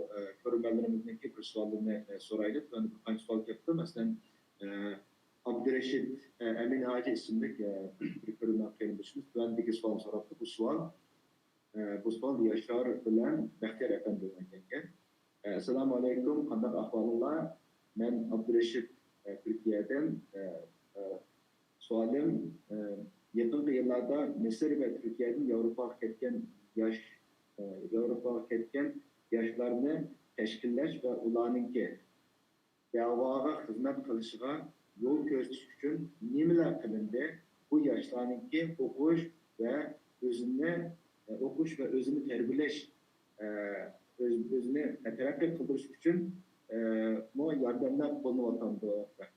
كۆرۈرمەنلىرىمىزنىڭكى بىر سوئالىنى سورايلى. تۆۋەندە بىر قانچە سوئال كەپتۇ. مەسىلەن، ئابدۇرېشىت ئەمىن ھاجى ئىسىملىك بىر كۆرۈرمەن قېرىندىشىمىز تۆۋەندىكى سوئالنى سوراپتۇ. بۇ سوئال، بۇ سوئال ياشار بىلەن بەختىيار ئەپەندىدىن كەلگەن. ئەسسالامۇ ئەلەيكۇم، قانداق ئەھۋالىڭلار؟ مەن ئابدۇرېشىت، تۈركىيەدىن. سوئالىم، يېقىنقى يىللاردا مىسىر ۋە تۈركىيەدىن ياۋروپاغا كەتكەن ياش، ياۋروپاغا كەتكەن ياشلارنى تەشكىللەش ۋە ئۇلارنىڭكى دەۋاغا خىزمەت قىلىشىغا يول كۆرسىتىش ئۈچۈن نېمىلەر قىلىندى؟ بۇ ياشلارنىڭكى ئوقۇش ۋە ئۆزىنى، ئوقۇش ۋە ئۆزىنى تەربىيەلەش، ئۆز-، ئۆزىنى تەرەققىي قىلدۇرۇش ئۈچۈن، مۇ ياردەملەر قوللىنىۋاتامدۇ؟ رەھمەت.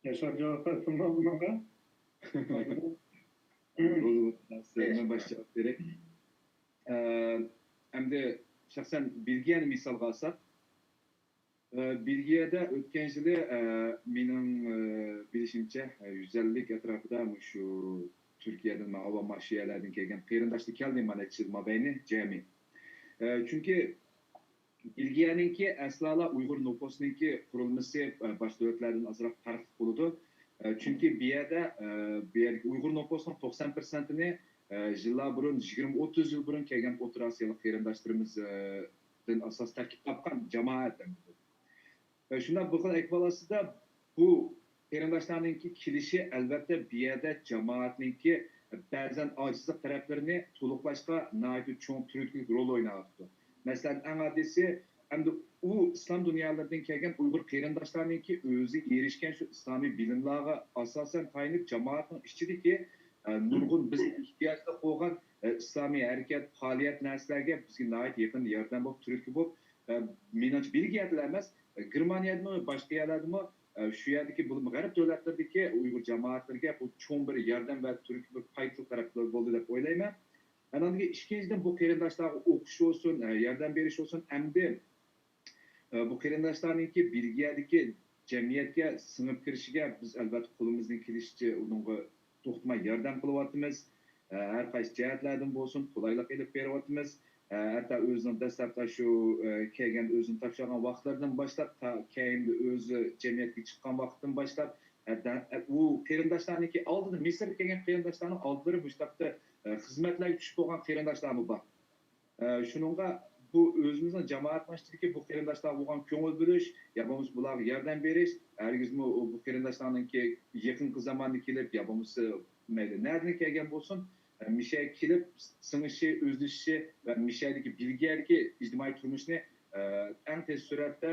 ياشار جاۋاب بەرسۇنما بۇنىڭغا. بولىدۇ، مەن باش جاۋاب بېرەي. ئە، ئەمدى شەخسەن بېلگىيەنى مىسالغا ئالساق، ئە، بېلگىيەدە ئۆتكەن يىلى، ئە، مېنىڭ، ئە، بىلىشىمچە، ئە، يۈز ئەللىك ئەتراپىدا مۇشۇ تۈركىيەدىن، ماۋۇ، ماۋۇ يەرلەردىن كەلگەن قېرىنداشلار كەلدى، مانا، نەچچە يىل مابەينى جەمئىي. ئە، چۈنكى بېلگىيەنىڭكى ئەسلالا ئۇيغۇر نوپۇسىنىڭكى قۇرۇلمىسى، ئە، باشقا دۆلەتلەردىن ئازراق پەرقلىق بولىدۇ. ئە، چۈنكى بۇ يەردە، ئە، بۇ يەردىكى ئۇيغۇر نوپۇسىنىڭ توقسان پىرسەنتىنى، ئە، يىللار بۇرۇن، يىگىرمە ئوتتۇز يىل بۇرۇن كەلگەن ئوتتۇرا ئاسىيالىق قېرىنداشلىرىمىز، ئە، دىن ئاساس تەركىب تاپقان جامائەت. ۋە شۇنداق بۇ خىل ئەھۋال ئاستىدا بۇ قېرىنداشلارنىڭكى كېلىشى، ئەلۋەتتە، بۇ يەردە جامائەتنىڭكى بەزەن ئاجىزلىق تەرەپلىرىنى تولۇقلاشقا ناھايىتى چوڭ تۈرتكىلىك رول ئويناۋاتىدۇ. مەسىلەن، ئەڭ ئاددىيسى، ئەمدى ئۇ ئىسلام دۇنيالىرىدىن كەلگەن ئۇيغۇر قېرىنداشلارنىڭكى ئۆزى ئېرىشكەن شۇ ئىسلامىي بىلىملارغا ئاساسەن تايىنىپ، جامائەتنىڭ ئىچىدىكى، ئە، نۇرغۇن بىز ئېھتىياجلىق بولغان، ئە، ئىسلامىي ھەرىكەت، پائالىيەت نەرسىلەرگە بىزگە ناھايىتى يېقىن ياردەم بولۇپ، تۈرتكە بولۇپ، ئە، مېنىڭچە، بېلگىيەدىلا ئەمەس، ئە، گېرمانىيەدىمۇ، باشقا يەرلەردىمۇ، ئە، شۇ يەردىكى بولۇپمۇ غەرب دۆلەتلىرىدىكى ئۇيغۇر جامائەتلىرىگە بۇ چوڭ بىر ياردەم ۋە تۈرتكە، بىر پايدىلىق تەرەپ بولدى دەپ ئويلايمەن. ئانىڭدىن كېيىن ئىككىنچىدىن، بۇ قېرىنداشلارغا ئوقۇش بولسۇن، ئە، ياردەم بېرىش بولسۇن، ئەمدى ئە، بۇ قېرىنداشلارنىڭكى بېلگىيەدىكى جەمئىيەتكە سىڭىپ كىرىشىگە بىز، ئەلۋەتتە، قولىمىزدىن كېلىشىچە ئۇنىڭغا توختىماي ياردەم قىلىۋاتىمىز. ئە، ھەر قايسى جەھەتلەردىن بولسۇن، قولايلىق ئېلىپ بېرىۋاتىمىز. ئە، ھەتتا ئۆزىنىڭ دەسلەپتە شۇ، ئە، كەلگەندە ئۆزىنى تاپشۇرغان ۋاقىتلىرىدىن باشلاپ، تا كەينىدە ئۆزى جەمئىيەتكە چىققان ۋاقىتتىن باشلاپ، ئە، دە-، ئە، ئۇ قېرىنداشلارنىڭكى ئالدىدا، مىسىرغا كەلگەن قېرىنداشلارنىڭ ئالدىلىرى مۇشۇ تاپتا، ئە، خىزمەتلەرگە چۈشۈپ بولغان قېرىنداشلارمۇ بار. ئە، شۇنىڭغا بۇ ئۆزىمىزنىڭ جامائەتنىڭ ئىچىدىكى بۇ قېرىنداشلارغا بولغان كۆڭۈل بۆلۈش يا بولمىسا بۇلارغا ياردەم بېرىش، ھەرگىزمۇ بۇ قېرىنداشلارنىڭكى يېقىنقى زاماندا كېلىپ يا بولمىسا مەيلى نەدىن كەلگەن بولسۇن، ئە، مىشەگە كېلىپ سىڭىشى، ئۆزلىشىشى ۋە مىشەدىكى، بېلگىيەدىكى ئىجتىمائىي تۇرمۇشنى، ئە، ئەڭ تېز سۈرئەتتە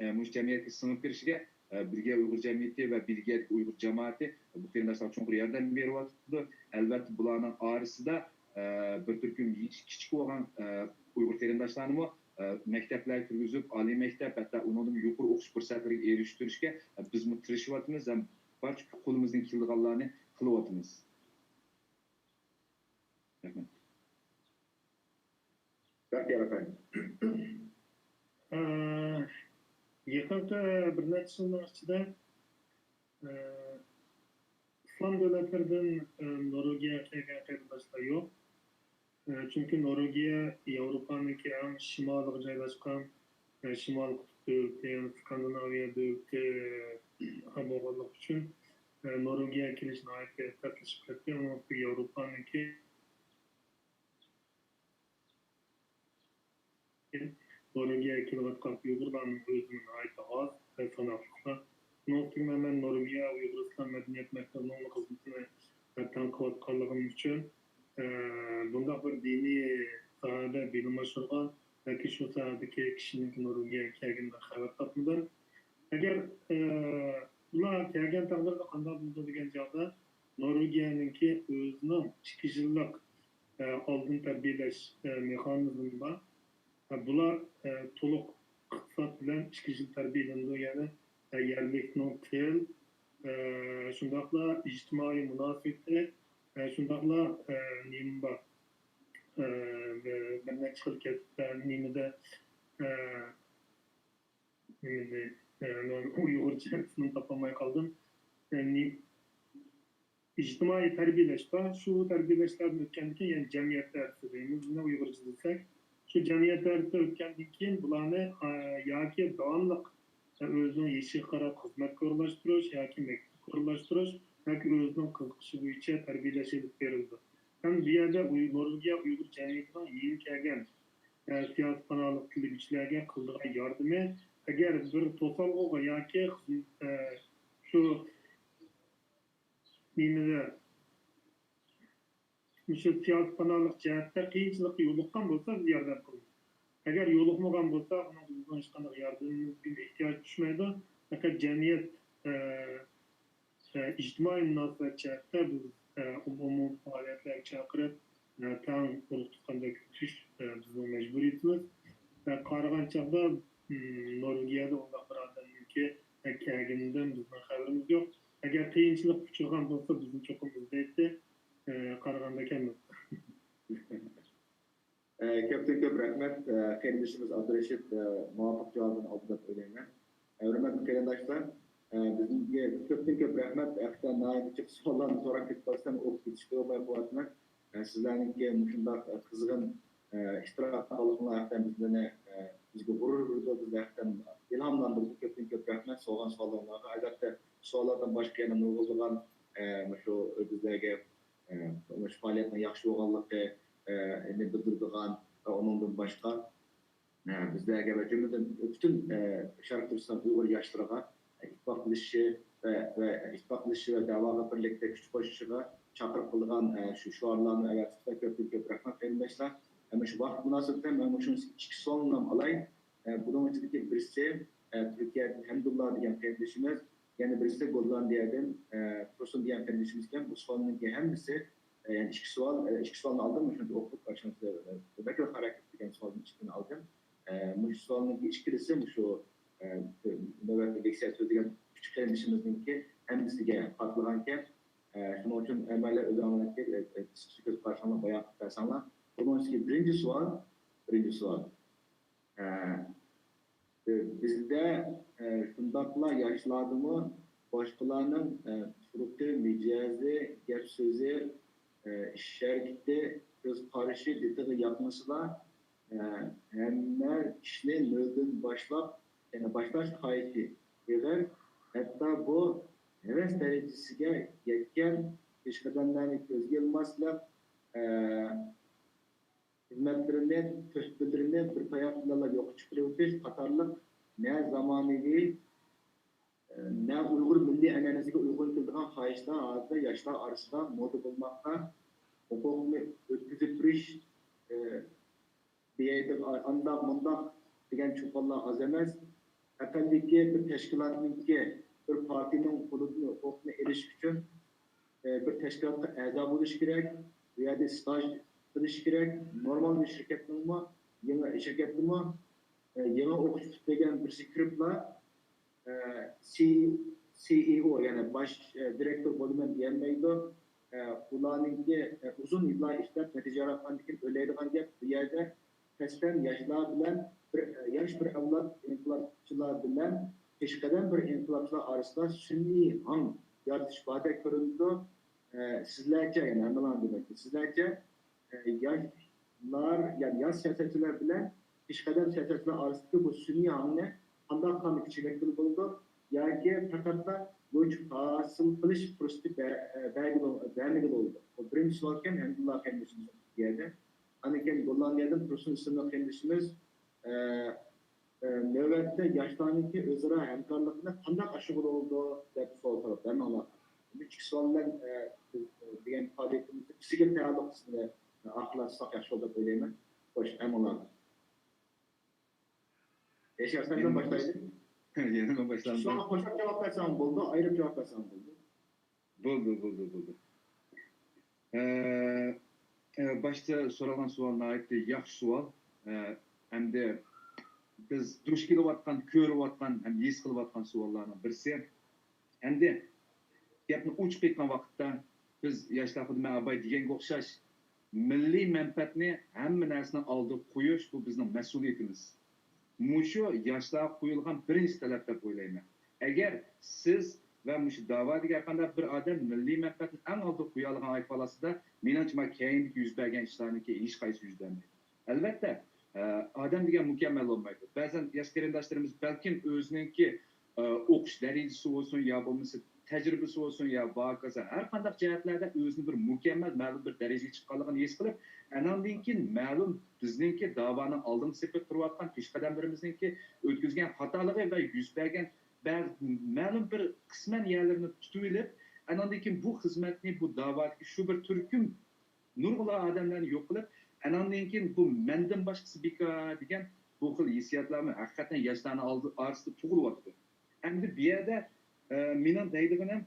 ئە، مۇشۇ جەمئىيەتكە سىڭىپ كىرىشىگە، ئە، بېلگىيە ئۇيغۇر جەمئىيىتى ۋە بېلگىيەدىكى ئۇيغۇر جامائىتى بۇ قېرىنداشلارغا چوڭقۇر ياردەم بېرىۋاتىدۇ. ئەلۋەتتە، بۇلارنىڭ ئارىسىدا، ئە، بىر تۈركۈم يېشى كىچىك بولغان، ئە، ئۇيغۇر قېرىنداشلارنىمۇ، ئە، مەكتەپلەرگە كىرگۈزۈپ، ئالىي مەكتەپ، ھەتتا ئۇنىڭدىنمۇ يۇقىرى ئوقۇش پۇرسەتلىرىگە ئېرىشتۈرۈشكە، ئە، بىزمۇ تىرىشىۋاتىمىز ھەم بارچە قولىمىزدىن كېلىدىغانلارنى قىلىۋاتىمىز. رەھمەت. بەختىيار ئاكا. ئە، يېقىنقى بىر نەچچە يىلنىڭ ئىچىدە، ئە، ئىسلام دۆلەتلىرىدىن، ئە، نورۋېگىيەگە كەلگەن قېرىنداشلار يوق. ئە، چۈنكى نورۋېگىيە ياۋروپانىڭكى ئەڭ شىمالىغا جايلاشقان، ئە، شىمالىي قۇتۇپ دۆلىتى، يەنى سكاندىناۋىيە دۆلىتى بولغانلىقى ئۈچۈن، ئە، نورۋېگىيەگە كېلىش ناھايىتى تەسلىشىپ كەتتى. ئۇنىڭ ئۈستىگە ياۋروپانىڭكى نورۋېگىيەگە كېلىۋاتقان ئۇيغۇرلارنىڭ ئۆزىمۇ ناھايىتى ئاز، ساناقلىقلا. بۇنىڭ ئۈستىگە مەن نورۋېگىيە ئۇيغۇر ئىسلام مەدەنىيەت مەكتىپىنىڭ خىزمىتىنى تەڭ قىلىۋاتقانلىقىم ئۈچۈن، ئە، بۇنداق بىر دىنىي ساھەدە بىلىم ئاشۇرغان ياكى شۇ ساھەدىكى كىشىنىڭكى نورۋېگىيەگە كەلگىنىدىن خەۋەر تاپمىدىم. ئەگەر، ئە، ئۇلار كەلگەن تەقدىردە قانداق بولىدۇ دېگەن چاغدا، نورۋېگىيەنىڭكى ئۆزىنىڭ ئىككى يىللىق، ئە، ئالدىن تەربىيەلەش، ئە، مېخانىزمى بار. ئە، بۇلار، ئە، تولۇق ئىقتىساد بىلەن ئىككى يىل تەربىيەلىنىدۇ، يەنى، ئە، يەرلىكنىڭ تىل، ئە، شۇنداقلا ئىجتىمائىي مۇناسىۋىتى، ئە، شۇنداقلا، ئە، نېمە بار، ئە، بىر، بىر نەچچە خىل كەسىپلەر نېمىدە، ئە، نېمىدە، ئە، مەن ئۇيغۇرچە ئىسمىنى تاپالماي قالدىم. ئە، نى-، ئىجتىمائىي تەربىيەلەش بار. شۇ تەربىيەلەشلەردىن ئۆتكەندىن كېيىن، يەنى جەمئىيەت دەرسى دەيمىز، بۇنى ئۇيغۇرچە دېسەك، شۇ جەمئىيەت دەرسىدىن ئۆتكەندىن كېيىن بۇلارنى، ئە، ياكى داۋاملىق، ئە، ئۆزىنىڭ يېشىغا قاراپ خىزمەتكە ئورۇنلاشتۇرۇش ياكى مەكتەپكە ئورۇنلاشتۇرۇش ياكى ئۆزىنىڭ قىزىقىشى بويىچە تەربىيەلەش ئېلىپ بېرىلىدۇ. ھەم بۇ يەردە ئۇي-، نورۋېگىيە ئۇيغۇر جەمئىيىتىنىڭ يېڭى كەلگەن، ئە، سىياسىي پاناھلىق تىلىگۈچىلەرگە قىلىدىغان ياردىمى، ئەگەر بىر توسالغۇغا ياكى خىزم-، ئە، شۇ نېمىدە، مۇشۇ سىياسىي پاناھلىق جەھەتتە قىيىنچىلىققا يولۇققان بولسا، بىز ياردەم قىلىمىز. ئەگەر يولۇقمىغان بولسا، ئۇنىڭ بىزنىڭ ھېچقانداق ياردىمىمىزگە ئېھتىياج چۈشمەيدۇ. پەقەت جەمئىيەت، ئە، ئە، ئىجتىمائىي مۇناسىۋەت جەھەتتە بىز، ئە، ئومۇمىي پائالىيەتلەرگە چاقىرىپ، ئە، تەڭ ئۇرۇق تۇغقاندەك ئۆتۈش، ئە، بىزنىڭ مەجبۇرىيىتىمىز. ئە، قارىغان چاغدا، م، نورۋېگىيەدە ئۇنداق بىر ئادەمنىڭكى، ئە، كەلگىنىدىن بىزنىڭ خەۋىرىمىز يوق. ئەگەر قىيىنچىلىققا ئۇچرىغان بولسا، بىزنى چوقۇم ئىزدەيتتى. ئە، قارىغاندا كەلمەپتۇ. ئە، كۆپتىن كۆپ رەھمەت. ئە، قېرىندىشىمىز ئابدۇرېشىت، ئە، مۇۋاپىق جاۋابىنى ئالدى دەپ ئويلايمەن. ئە، ھۆرمەتلىك قېرىنداشلار، ئە، بىزنىڭكى كۆپتىن كۆپ رەھمەت. ھەقىقەتەن ناھايىتى جىق سوئاللارنى سوراپ كېتىپ قالسام، ئوقۇپ كېتىشكە بولماي قويۇۋاتىمەن. ئە، سىزلەرنىڭكى مۇشۇنداق، ئە، قىزغىن، ئە، ئىشتىراكچانلىقىڭلار ھەقىقەتەن بىزنى، ئە، بىزگە غۇرۇر بېرىدۇ، بىزنى ھەقىقەتەن ئىلھاملاندۇرىدۇ. كۆپتىن كۆپ رەھمەت سورىغان سوئاللىرىڭلارغا. ئەلۋەتتە، سوئاللاردىن باشقا يەنە نۇرغۇنلىغان، ئە، مۇشۇ بىزلەرگە ئە، مۇشۇ پائالىيەتنىڭ ياخشى بولغانلىقى، ئە، نى بىلدۈرىدىغان ۋە ئۇنىڭدىن باشقا، ئە، بىزلەرگە ۋە جۈملىدىن پۈتۈن، ئە، شەرقىي تۈركىستان ئۇيغۇر ياشلىرىغا، ئە، ئىتتىپاقلىشىشى ۋە، ۋە ئىتتىپاقلىشىشى ۋە دەۋاغا بىرلىكتە كۈچ قوشۇشىغا چاقىرىق قىلغان، ئە، شۇ شوئارلارنى ئەۋەتىپ كۆپتىن كۆپ رەھمەت قېرىنداشلار. ھەم مۇشۇ ۋاقىت مۇناسىۋىتىدە مەن مۇشۇ ئىككى سوئالنى ئالاي. ئە، بۇنىڭ ئىچىدىكى بىرسى، ئە، تۈركىيەدىن ھەمدۇللا دېگەن قېرىندىشىمىز، يەنە بىرسى گوللاندىيەدىن، ئە، تۇرسۇن دېگەن قېرىندىشىمىز ئىكەن. بۇ سوئالنىڭكى ھەممىسى، ئە، يەنى ئىككى سوئال، ئە، ئىككى سوئالنى ئالدىم، شۇنچە ئوقۇپ، شۇنچە، ئە، ۋەكىل خاراكتېر دېگەن سوئالنىڭ ئىككىسىنى ئالدىم. ئە، مۇشۇ سوئالنىڭكى ئىككىلىسى مۇشۇ، ئە، نۆۋەتتە لېكسىيە سۆزلىگەن ئۈچ قېرىندىشىمىزنىڭكى ھەممىسىگە قارىتىلغانىكەن. ئە، شۇنىڭ ئۈچۈن ئەمەلىيەت ئۆزۈڭلارنىڭكى، ئە، ئە، قىسقىچە كۆز قارىشىڭلار، بايان قىلىپ بەرسەڭلار. بۇنىڭ ئىچىدىكى بىرىنچى سوئال، بىرىنچى سوئال. ئە، بىزدە، ئە، شۇنداقلا ياشلاردىمۇ باشقىلارنىڭ، ئە، تۇرقى، مىجەزى، گەپ سۆزى، ئە، ئىش ھەرىكىتى، كۆز قارىشى دىتىغا ياقمىسىلا، ئە، ھەممە ئىشنى نۆلدىن باشلاپ، يەنى باشلاش خاھىشى ئېغىر، ھەتتا بۇ ھەۋەس دەرىجىسىگە يەتكەن، پېشقەدەملەرنى كۆزگە ئىلماسلىق، ئە، خىزمەتلىرىنى، تۆھپىلىرىنى بىر تاياق بىلەنلا يوققا چىقىرىۋېتىش قاتارلىق نە زامانىۋى، نە ئۇيغۇر مىللىي ئەنئەنىسىگە ئۇيغۇن كېلىدىغان خاھىشلار ھازىر ياشلار ئارىسىدا مودا بولماقتا. ھوقۇقنى ئۆتكۈزۈپ بېرىش، ئە، دېيەيلى، ئانداق، مۇنداق دېگەن چوپانلار ئاز ئەمەس. ئەقەللىكى بىر تەشكىلاتنىڭكى، بىر پارتىيىنىڭ قولىدىن ھوقۇقنى ئېلىش ئۈچۈن، ئە، بىر تەشكىلاتقا ئەزا بولۇش كېرەك، بۇ يەردە ستاژ قىلىش كېرەك. نورمال بىر شىركەتنىڭمۇ، يېڭى شىركەتتىمۇ، ئە، يېڭى ئوقۇش پۈتتۈرگەن بىرسى كىرىپلا، ئە، سى-، سىئىئو، يەنى باش، ئە، دىرېكتور بولىمەن دېيەلمەيدۇ. ئە، ئۇلارنىڭكى، ئە، ئۇزۇن يىللار ئىشلەپ، نەتىجە ياراتقاندىن كېيىن ئۆلەيدىغان گەپ. بۇ يەردە قەستەن ياشلار بىلەن بىر، ئە، ياش بىر ئەۋلاد ئىنقىلابچىلار بىلەن پېشقەدەم بىر ئىنقىلابچىلار ئارىسىدا سۈنئىي ھاڭ يارىتىش باردەك كۆرۈنىدۇ. ئە، سىزلەرچە، يەنى ھەممىلارنى دېمەكچى، سىزلەرچە، ئە، ياشلار، يەنى ياش سىياسەتچىلەر بىلەن پېشقەدەم سىياسەتچىلەر ئارىسىدىكى بۇ سۈنئىي ھاڭنى قانداق قىلغان كۈچەيتكىلى بولىدۇ؟ ياكى پەقەتلا ئۆچ ھاسىل قىلىش پۇرسىتى بە-، ئە، بەرگىلى-، بەرمىگىلى بولىدۇ؟ بۇ بىرىنچى سوئالكەن، ھەمدۇللا قېرىندىشىمىز بۇ يەردە. ئاندىن كېيىن گوللاندىيەدىن تۇرسۇن ئىسىملىك قېرىندىشىمىز، ئە، ئە، نۆۋەتتە ياشلارنىڭكى ئۆزئارا ھەمكارلىقىنى قانداق ئاشۇرغىلى بولىدۇ دەپ سوئال سوراپتۇ ھەممىڭلار. بۇ ئىككى سوئال بىلەن، ئە، بىز، ئە، دېگەن پائالىيىتىمىزنى ئىككىسىگە تەئەللۇق قىسمىنى، ئە، ئاخىرلاشتۇرساق ياخشى بولىدۇ دەپ ئويلايمەن. خوش، ھەممىڭلارغا. ياشار، سەندىن باشلايلى. يەنە مەن باشلايمەن. سوئالغا قوشۇپ جاۋاب بەرسەڭ بولىدۇ، ئايرىپ جاۋاب بەرسەڭ بولىدۇ. بولدى، بولدى، بولدى. ئە، ئە، باشتا سورالغان سوئال ناھايىتى ياخشى سوئال. ئە، ئەمدى بىز دۇچ كېلىۋاتقان، كۆرۈۋاتقان ھەم ھېس قىلىۋاتقان سوئاللارنىڭ بىرسى. ئەمدى گەپنى ئوچۇق ئېيتقان ۋاقىتتا، بىز ياشلار خۇددى مەن ئاباي دېگەنگە ئوخشاش، مىللىي مەنپەئەتنى ھەممە نەرسىنىڭ ئالدىغا قويۇش، بۇ بىزنىڭ مەسئۇلىيىتىمىز. مۇشۇ ياشلارغا قويۇلغان بىرىنچى تەلەپ دەپ ئويلايمەن. ئەگەر سىز ۋە مۇشۇ داۋادىكى ھەر قانداق بىر ئادەم مىللىي مەنپەئەتنى ئەڭ ئالدىغا قويالىغان ئايروپىلانسىدا، مېنىڭچە، مانا كەينىدىكى يۈز بەرگەن ئىشلارنىڭكى ھېچقايسى يۈز بەرمەيدۇ. ئەلۋەتتە، ئە، ئادەم دېگەن مۇكەممەل بولمايدۇ. بەزەن ياش قېرىنداشلىرىمىز بەلكىم ئۆزىنىڭكى، ئە، ئوقۇش دەرىجىسى بولسۇن يا بولمىسا تەجرىبىسى بولسۇن يا ۋاكازا ھەر قانداق جەھەتلەردە ئۆزىنى بىر مۇكەممەل مەلۇم بىر دەرىجىگە چىققانلىقىنى ھېس قىلىپ، ئاناندىن كېيىن مەلۇم بىزنىڭكى داۋانىڭ ئالدىنقى سېپىدە تۇرۇۋاتقان پېشقەدەملىرىمىزنىڭكى ئۆتكۈزگەن خاتالىقى ۋە يۈز بەرگەن بە-، مەلۇم بىر قىسمەن يەرلىرىنى تۇتۇۋېلىپ، ئاناندىن كېيىن بۇ خىزمەتنى، بۇ داۋادىكى شۇ بىر تۈركۈم نۇرغۇنلىغان ئادەملەرنى يوق قىلىپ، ئاناندىن كېيىن بۇ مەندىن باشقىسى بىكار دېگەن بۇ خىل ھېسسىياتلارمۇ ھەقىقەتەن ياشلارنىڭ ئالدى، ئارىسىدا تۇغۇلۇۋاتىدۇ. ئەمدى بۇ يەردە، ئە، مېنىڭ دەيدىغىنىم،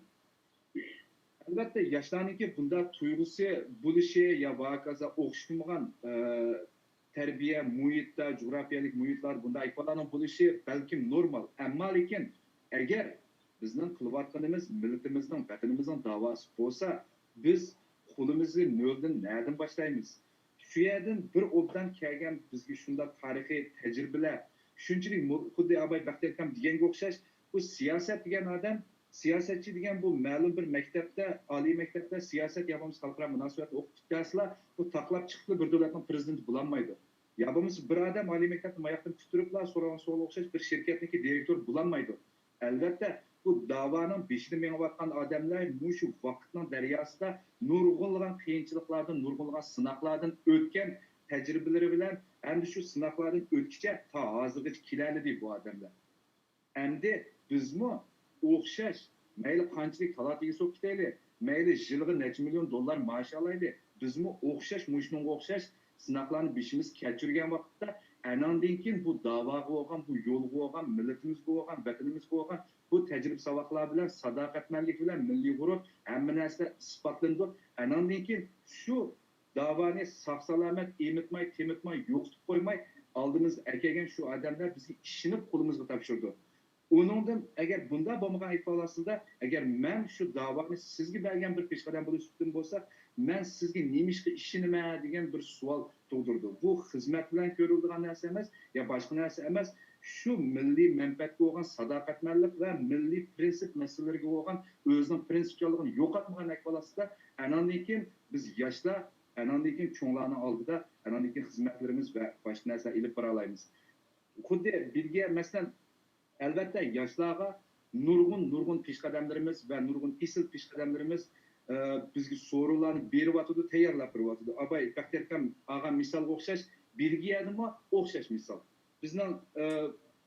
ئەلۋەتتە، ياشلارنىڭكى بۇنداق تۇيغۇسى بولۇشى يا ۋاكازا ئوخشىمىغان، ئە، تەربىيە مۇھىتتا، جۇغراپىيەلىك مۇھىتلار بۇنداق ئەھۋاللارنىڭ بولۇشى بەلكىم نورمال. ئەمما لېكىن ئەگەر بىزنىڭ قىلىۋاتقىنىمىز مىللىتىمىزنىڭ، ۋەتىنىمىزنىڭ داۋاسى بولسا، بىز قولىمىزنى نۆلدىن نەدىن باشلايمىز؟ شۇ يەردىن بىر ئوبدان كەلگەن بىزگە شۇنداق تارىخىي تەجرىبىلەر، شۇنچىلىك مۇ-، خۇددى ئاباي بەختىيار ئاكام دېگەنگە ئوخشاش، بۇ سىياسەت دېگەن ئادەم، سىياسەتچى دېگەن بۇ مەلۇم بىر مەكتەپتە، ئالىي مەكتەپتە سىياسەت يا بولمىسا خەلقئارا مۇناسىۋەتنى ئوقۇپ پۈتتەرسىلا، بۇ تاقلاپ چىقىپلا بىر دۆلەتنىڭ پىرېزىدېنتى بولالمايدۇ. يا بولمىسا بىر ئادەم ئالىي مەكتەپنى ماياقتىن پۈتتۈرۈپلا سورىغان سوئالغا ئوخشاش بىر شىركەتنىڭكى دىرېكتورى بولالمايدۇ. ئەلۋەتتە، بۇ داۋانىڭ بېشىدا مېڭىۋاتقان ئادەملەر مۇشۇ ۋاقىتنىڭ دەرياسىدا نۇرغۇنلىغان قىيىنچىلىقلاردىن، نۇرغۇنلىغان سىناقلاردىن ئۆتكەن تەجرىبىلىرى بىلەن، ئەمدى شۇ سىناقلاردىن ئۆتكىچە تا ھازىرغىچە كېلەلىدى بۇ ئادەملەر. ئەمدى بىزمۇ ئوخشاش، مەيلى قانچىلىك تالا-تېگىسى بولۇپ كېتەيلى، مەيلى يىلىغا نەچچە مىليون دوللار مائاش ئالايلى، بىزمۇ ئوخشاش، مۇشۇنىڭغا ئوخشاش سىناقلارنى بېشىمىز كەچۈرگەن ۋاقىتتا، ئەنەندىن كېيىن بۇ داۋاغا بولغان، بۇ يولغا بولغان، مىللىتىمىزگە بولغان، ۋەتىنىمىزگە بولغان بۇ تەجرىبە-ساۋاقلار بىلەن، ساداقەتمەنلىك بىلەن، مىللىي غۇرۇر، ھەممە نەرسىلەر ئىسپاتلىنىدۇ. ئەنەندىن كېيىن شۇ داۋانى ساق-سالامەت ئېمىتماي، تېمىتماي، يوقىتىپ قويماي، ئالدىمىزغا ئەكەلگەن شۇ ئادەملەر بىزگە ئىشىنىپ قولىمىزغا تاپشۇرىدۇ. بۇنىڭدىن ئەگەر بۇنداق بولمىغان ئەھۋال ئاستىدا، ئەگەر مەن شۇ داۋانى سىزگە بەرگەن بىر پېشقەدەم بولۇش سۈپىتىم بولسا، مەن سىزگە نېمىشقا ئىشىنىمەن دېگەن بىر سوئال تۇغدۇرىدۇ. بۇ خىزمەت بىلەن كۆرۈلىدىغان نەرسە ئەمەس، يا باشقا نەرسە ئەمەس. شۇ مىللىي مەنپەئەتكە بولغان ساداقەتمەنلىك ۋە مىللىي پىرىنسىپ مەسىلىلىرىگە بولغان ئۆزىنىڭ پىرىنسىپچانلىقىنى يوقاتمىغان ئەھۋال ئاستىدا، ئەنەندىن كېيىن بىز ياشلار، ئەنەندىن كېيىن چوڭلارنىڭ ئالدىدا، ئەنەندىن كېيىن خىزمەتلىرىمىز ۋە باشقا نەرسىلەر ئېلىپ بارالايمىز. خۇددى بېلگىيە، مەسىلەن، ئەلۋەتتە، ياشلارغا نۇرغۇن، نۇرغۇن پېشقەدەملىرىمىز ۋە نۇرغۇن ئېسىل پېشقەدەملىرىمىز، ئە، بىزگە سورۇنلارنى بېرىۋاتىدۇ، تەييارلاپ بېرىۋاتىدۇ. ئاباي بەختىيار ئاكام ئالغان مىسالغا ئوخشاش، بېلگىيەدىمۇ ئوخشاش مىسال. بىزنىڭ، ئە،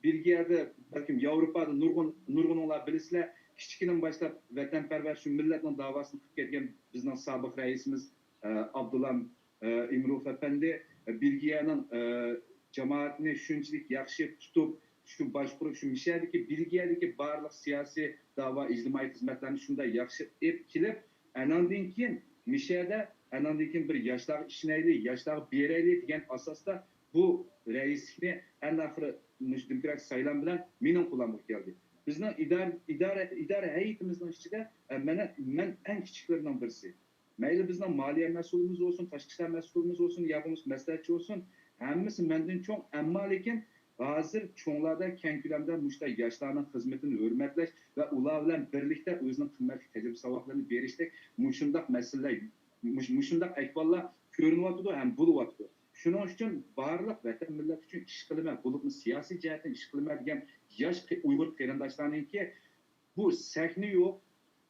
بېلگىيەدە، بەلكىم ياۋروپادا نۇرغۇن، نۇرغۇنۇڭلار بىلىسىلەر، كىچىكىنىڭ باشلاپ ۋەتەنپەرۋەر شۇ مىللەتنىڭ داۋاسىنى قىلىپ كەلگەن بىزنىڭ سابىق رەئىسىمىز، ئە، ئابدۇلام، ئە، ئىمروف ئەپەندى، ئە، بېلگىيەنىڭ، ئە، جامائەتنى شۇنچىلىك ياخشى تۇتۇپ، شۇ باشقۇرۇپ، شۇ مىشەدىكى، بېلگىيەدىكى بارلىق سىياسىي داۋا، ئىجتىمائىي خىزمەتلەرنى شۇنداق ياخشى ئېلىپ كېلىپ، ئەنەندىن كېيىن مىشەدە، ئەنەندىن كېيىن بىر ياشلارغا ئىشىنەيلى، ياشلارغا بېرەيلى دېگەن ئاساستا بۇ رەئىسلىكنى ئەڭ ئاخىرى مۇشۇ دېموكراتىك سايلام بىلەن مېنىڭ قولۇمغا كەلدى. بىزنىڭ ئىدارە، ئىدارە، ئىدارە ھەيئىتىمىزنىڭ ئىچىدە، ئە، مانا مەن ئەڭ كىچىكلىرىنىڭ بىرسى. مەيلى بىزنىڭ مالىيە مەسئۇلىمىز بولسۇن، تاشقى ئىشلار مەسئۇلىمىز بولسۇن، يا بولمىسا مەسلىھەتچى بولسۇن، ھەممىسى مەندىن چوڭ. ئەمما لېكىن ھازىر چوڭلاردا كەڭ كۆلەمدە مۇشۇنداق ياشلارنىڭ خىزمىتىنى ھۆرمەتلەش ۋە ئۇلار بىلەن بىرلىكتە ئۆزىنىڭ قىممەتلىك تەجرىبە ساۋاقلىرىنى بېرىشتەك مۇشۇنداق مەسىلىلەر، مۇش-، مۇشۇنداق ئەھۋاللار كۆرۈنۈۋاتىدۇ ھەم بولۇۋاتىدۇ. شۇنىڭ ئۈچۈن بارلىق ۋەتەن مىللەت ئۈچۈن ئىش قىلىمەن، بولۇپمۇ سىياسىي جەھەتتىن ئىش قىلىمەن دېگەن ياش قې-، ئۇيغۇر قېرىنداشلارنىڭكى بۇ سەھنە يوق،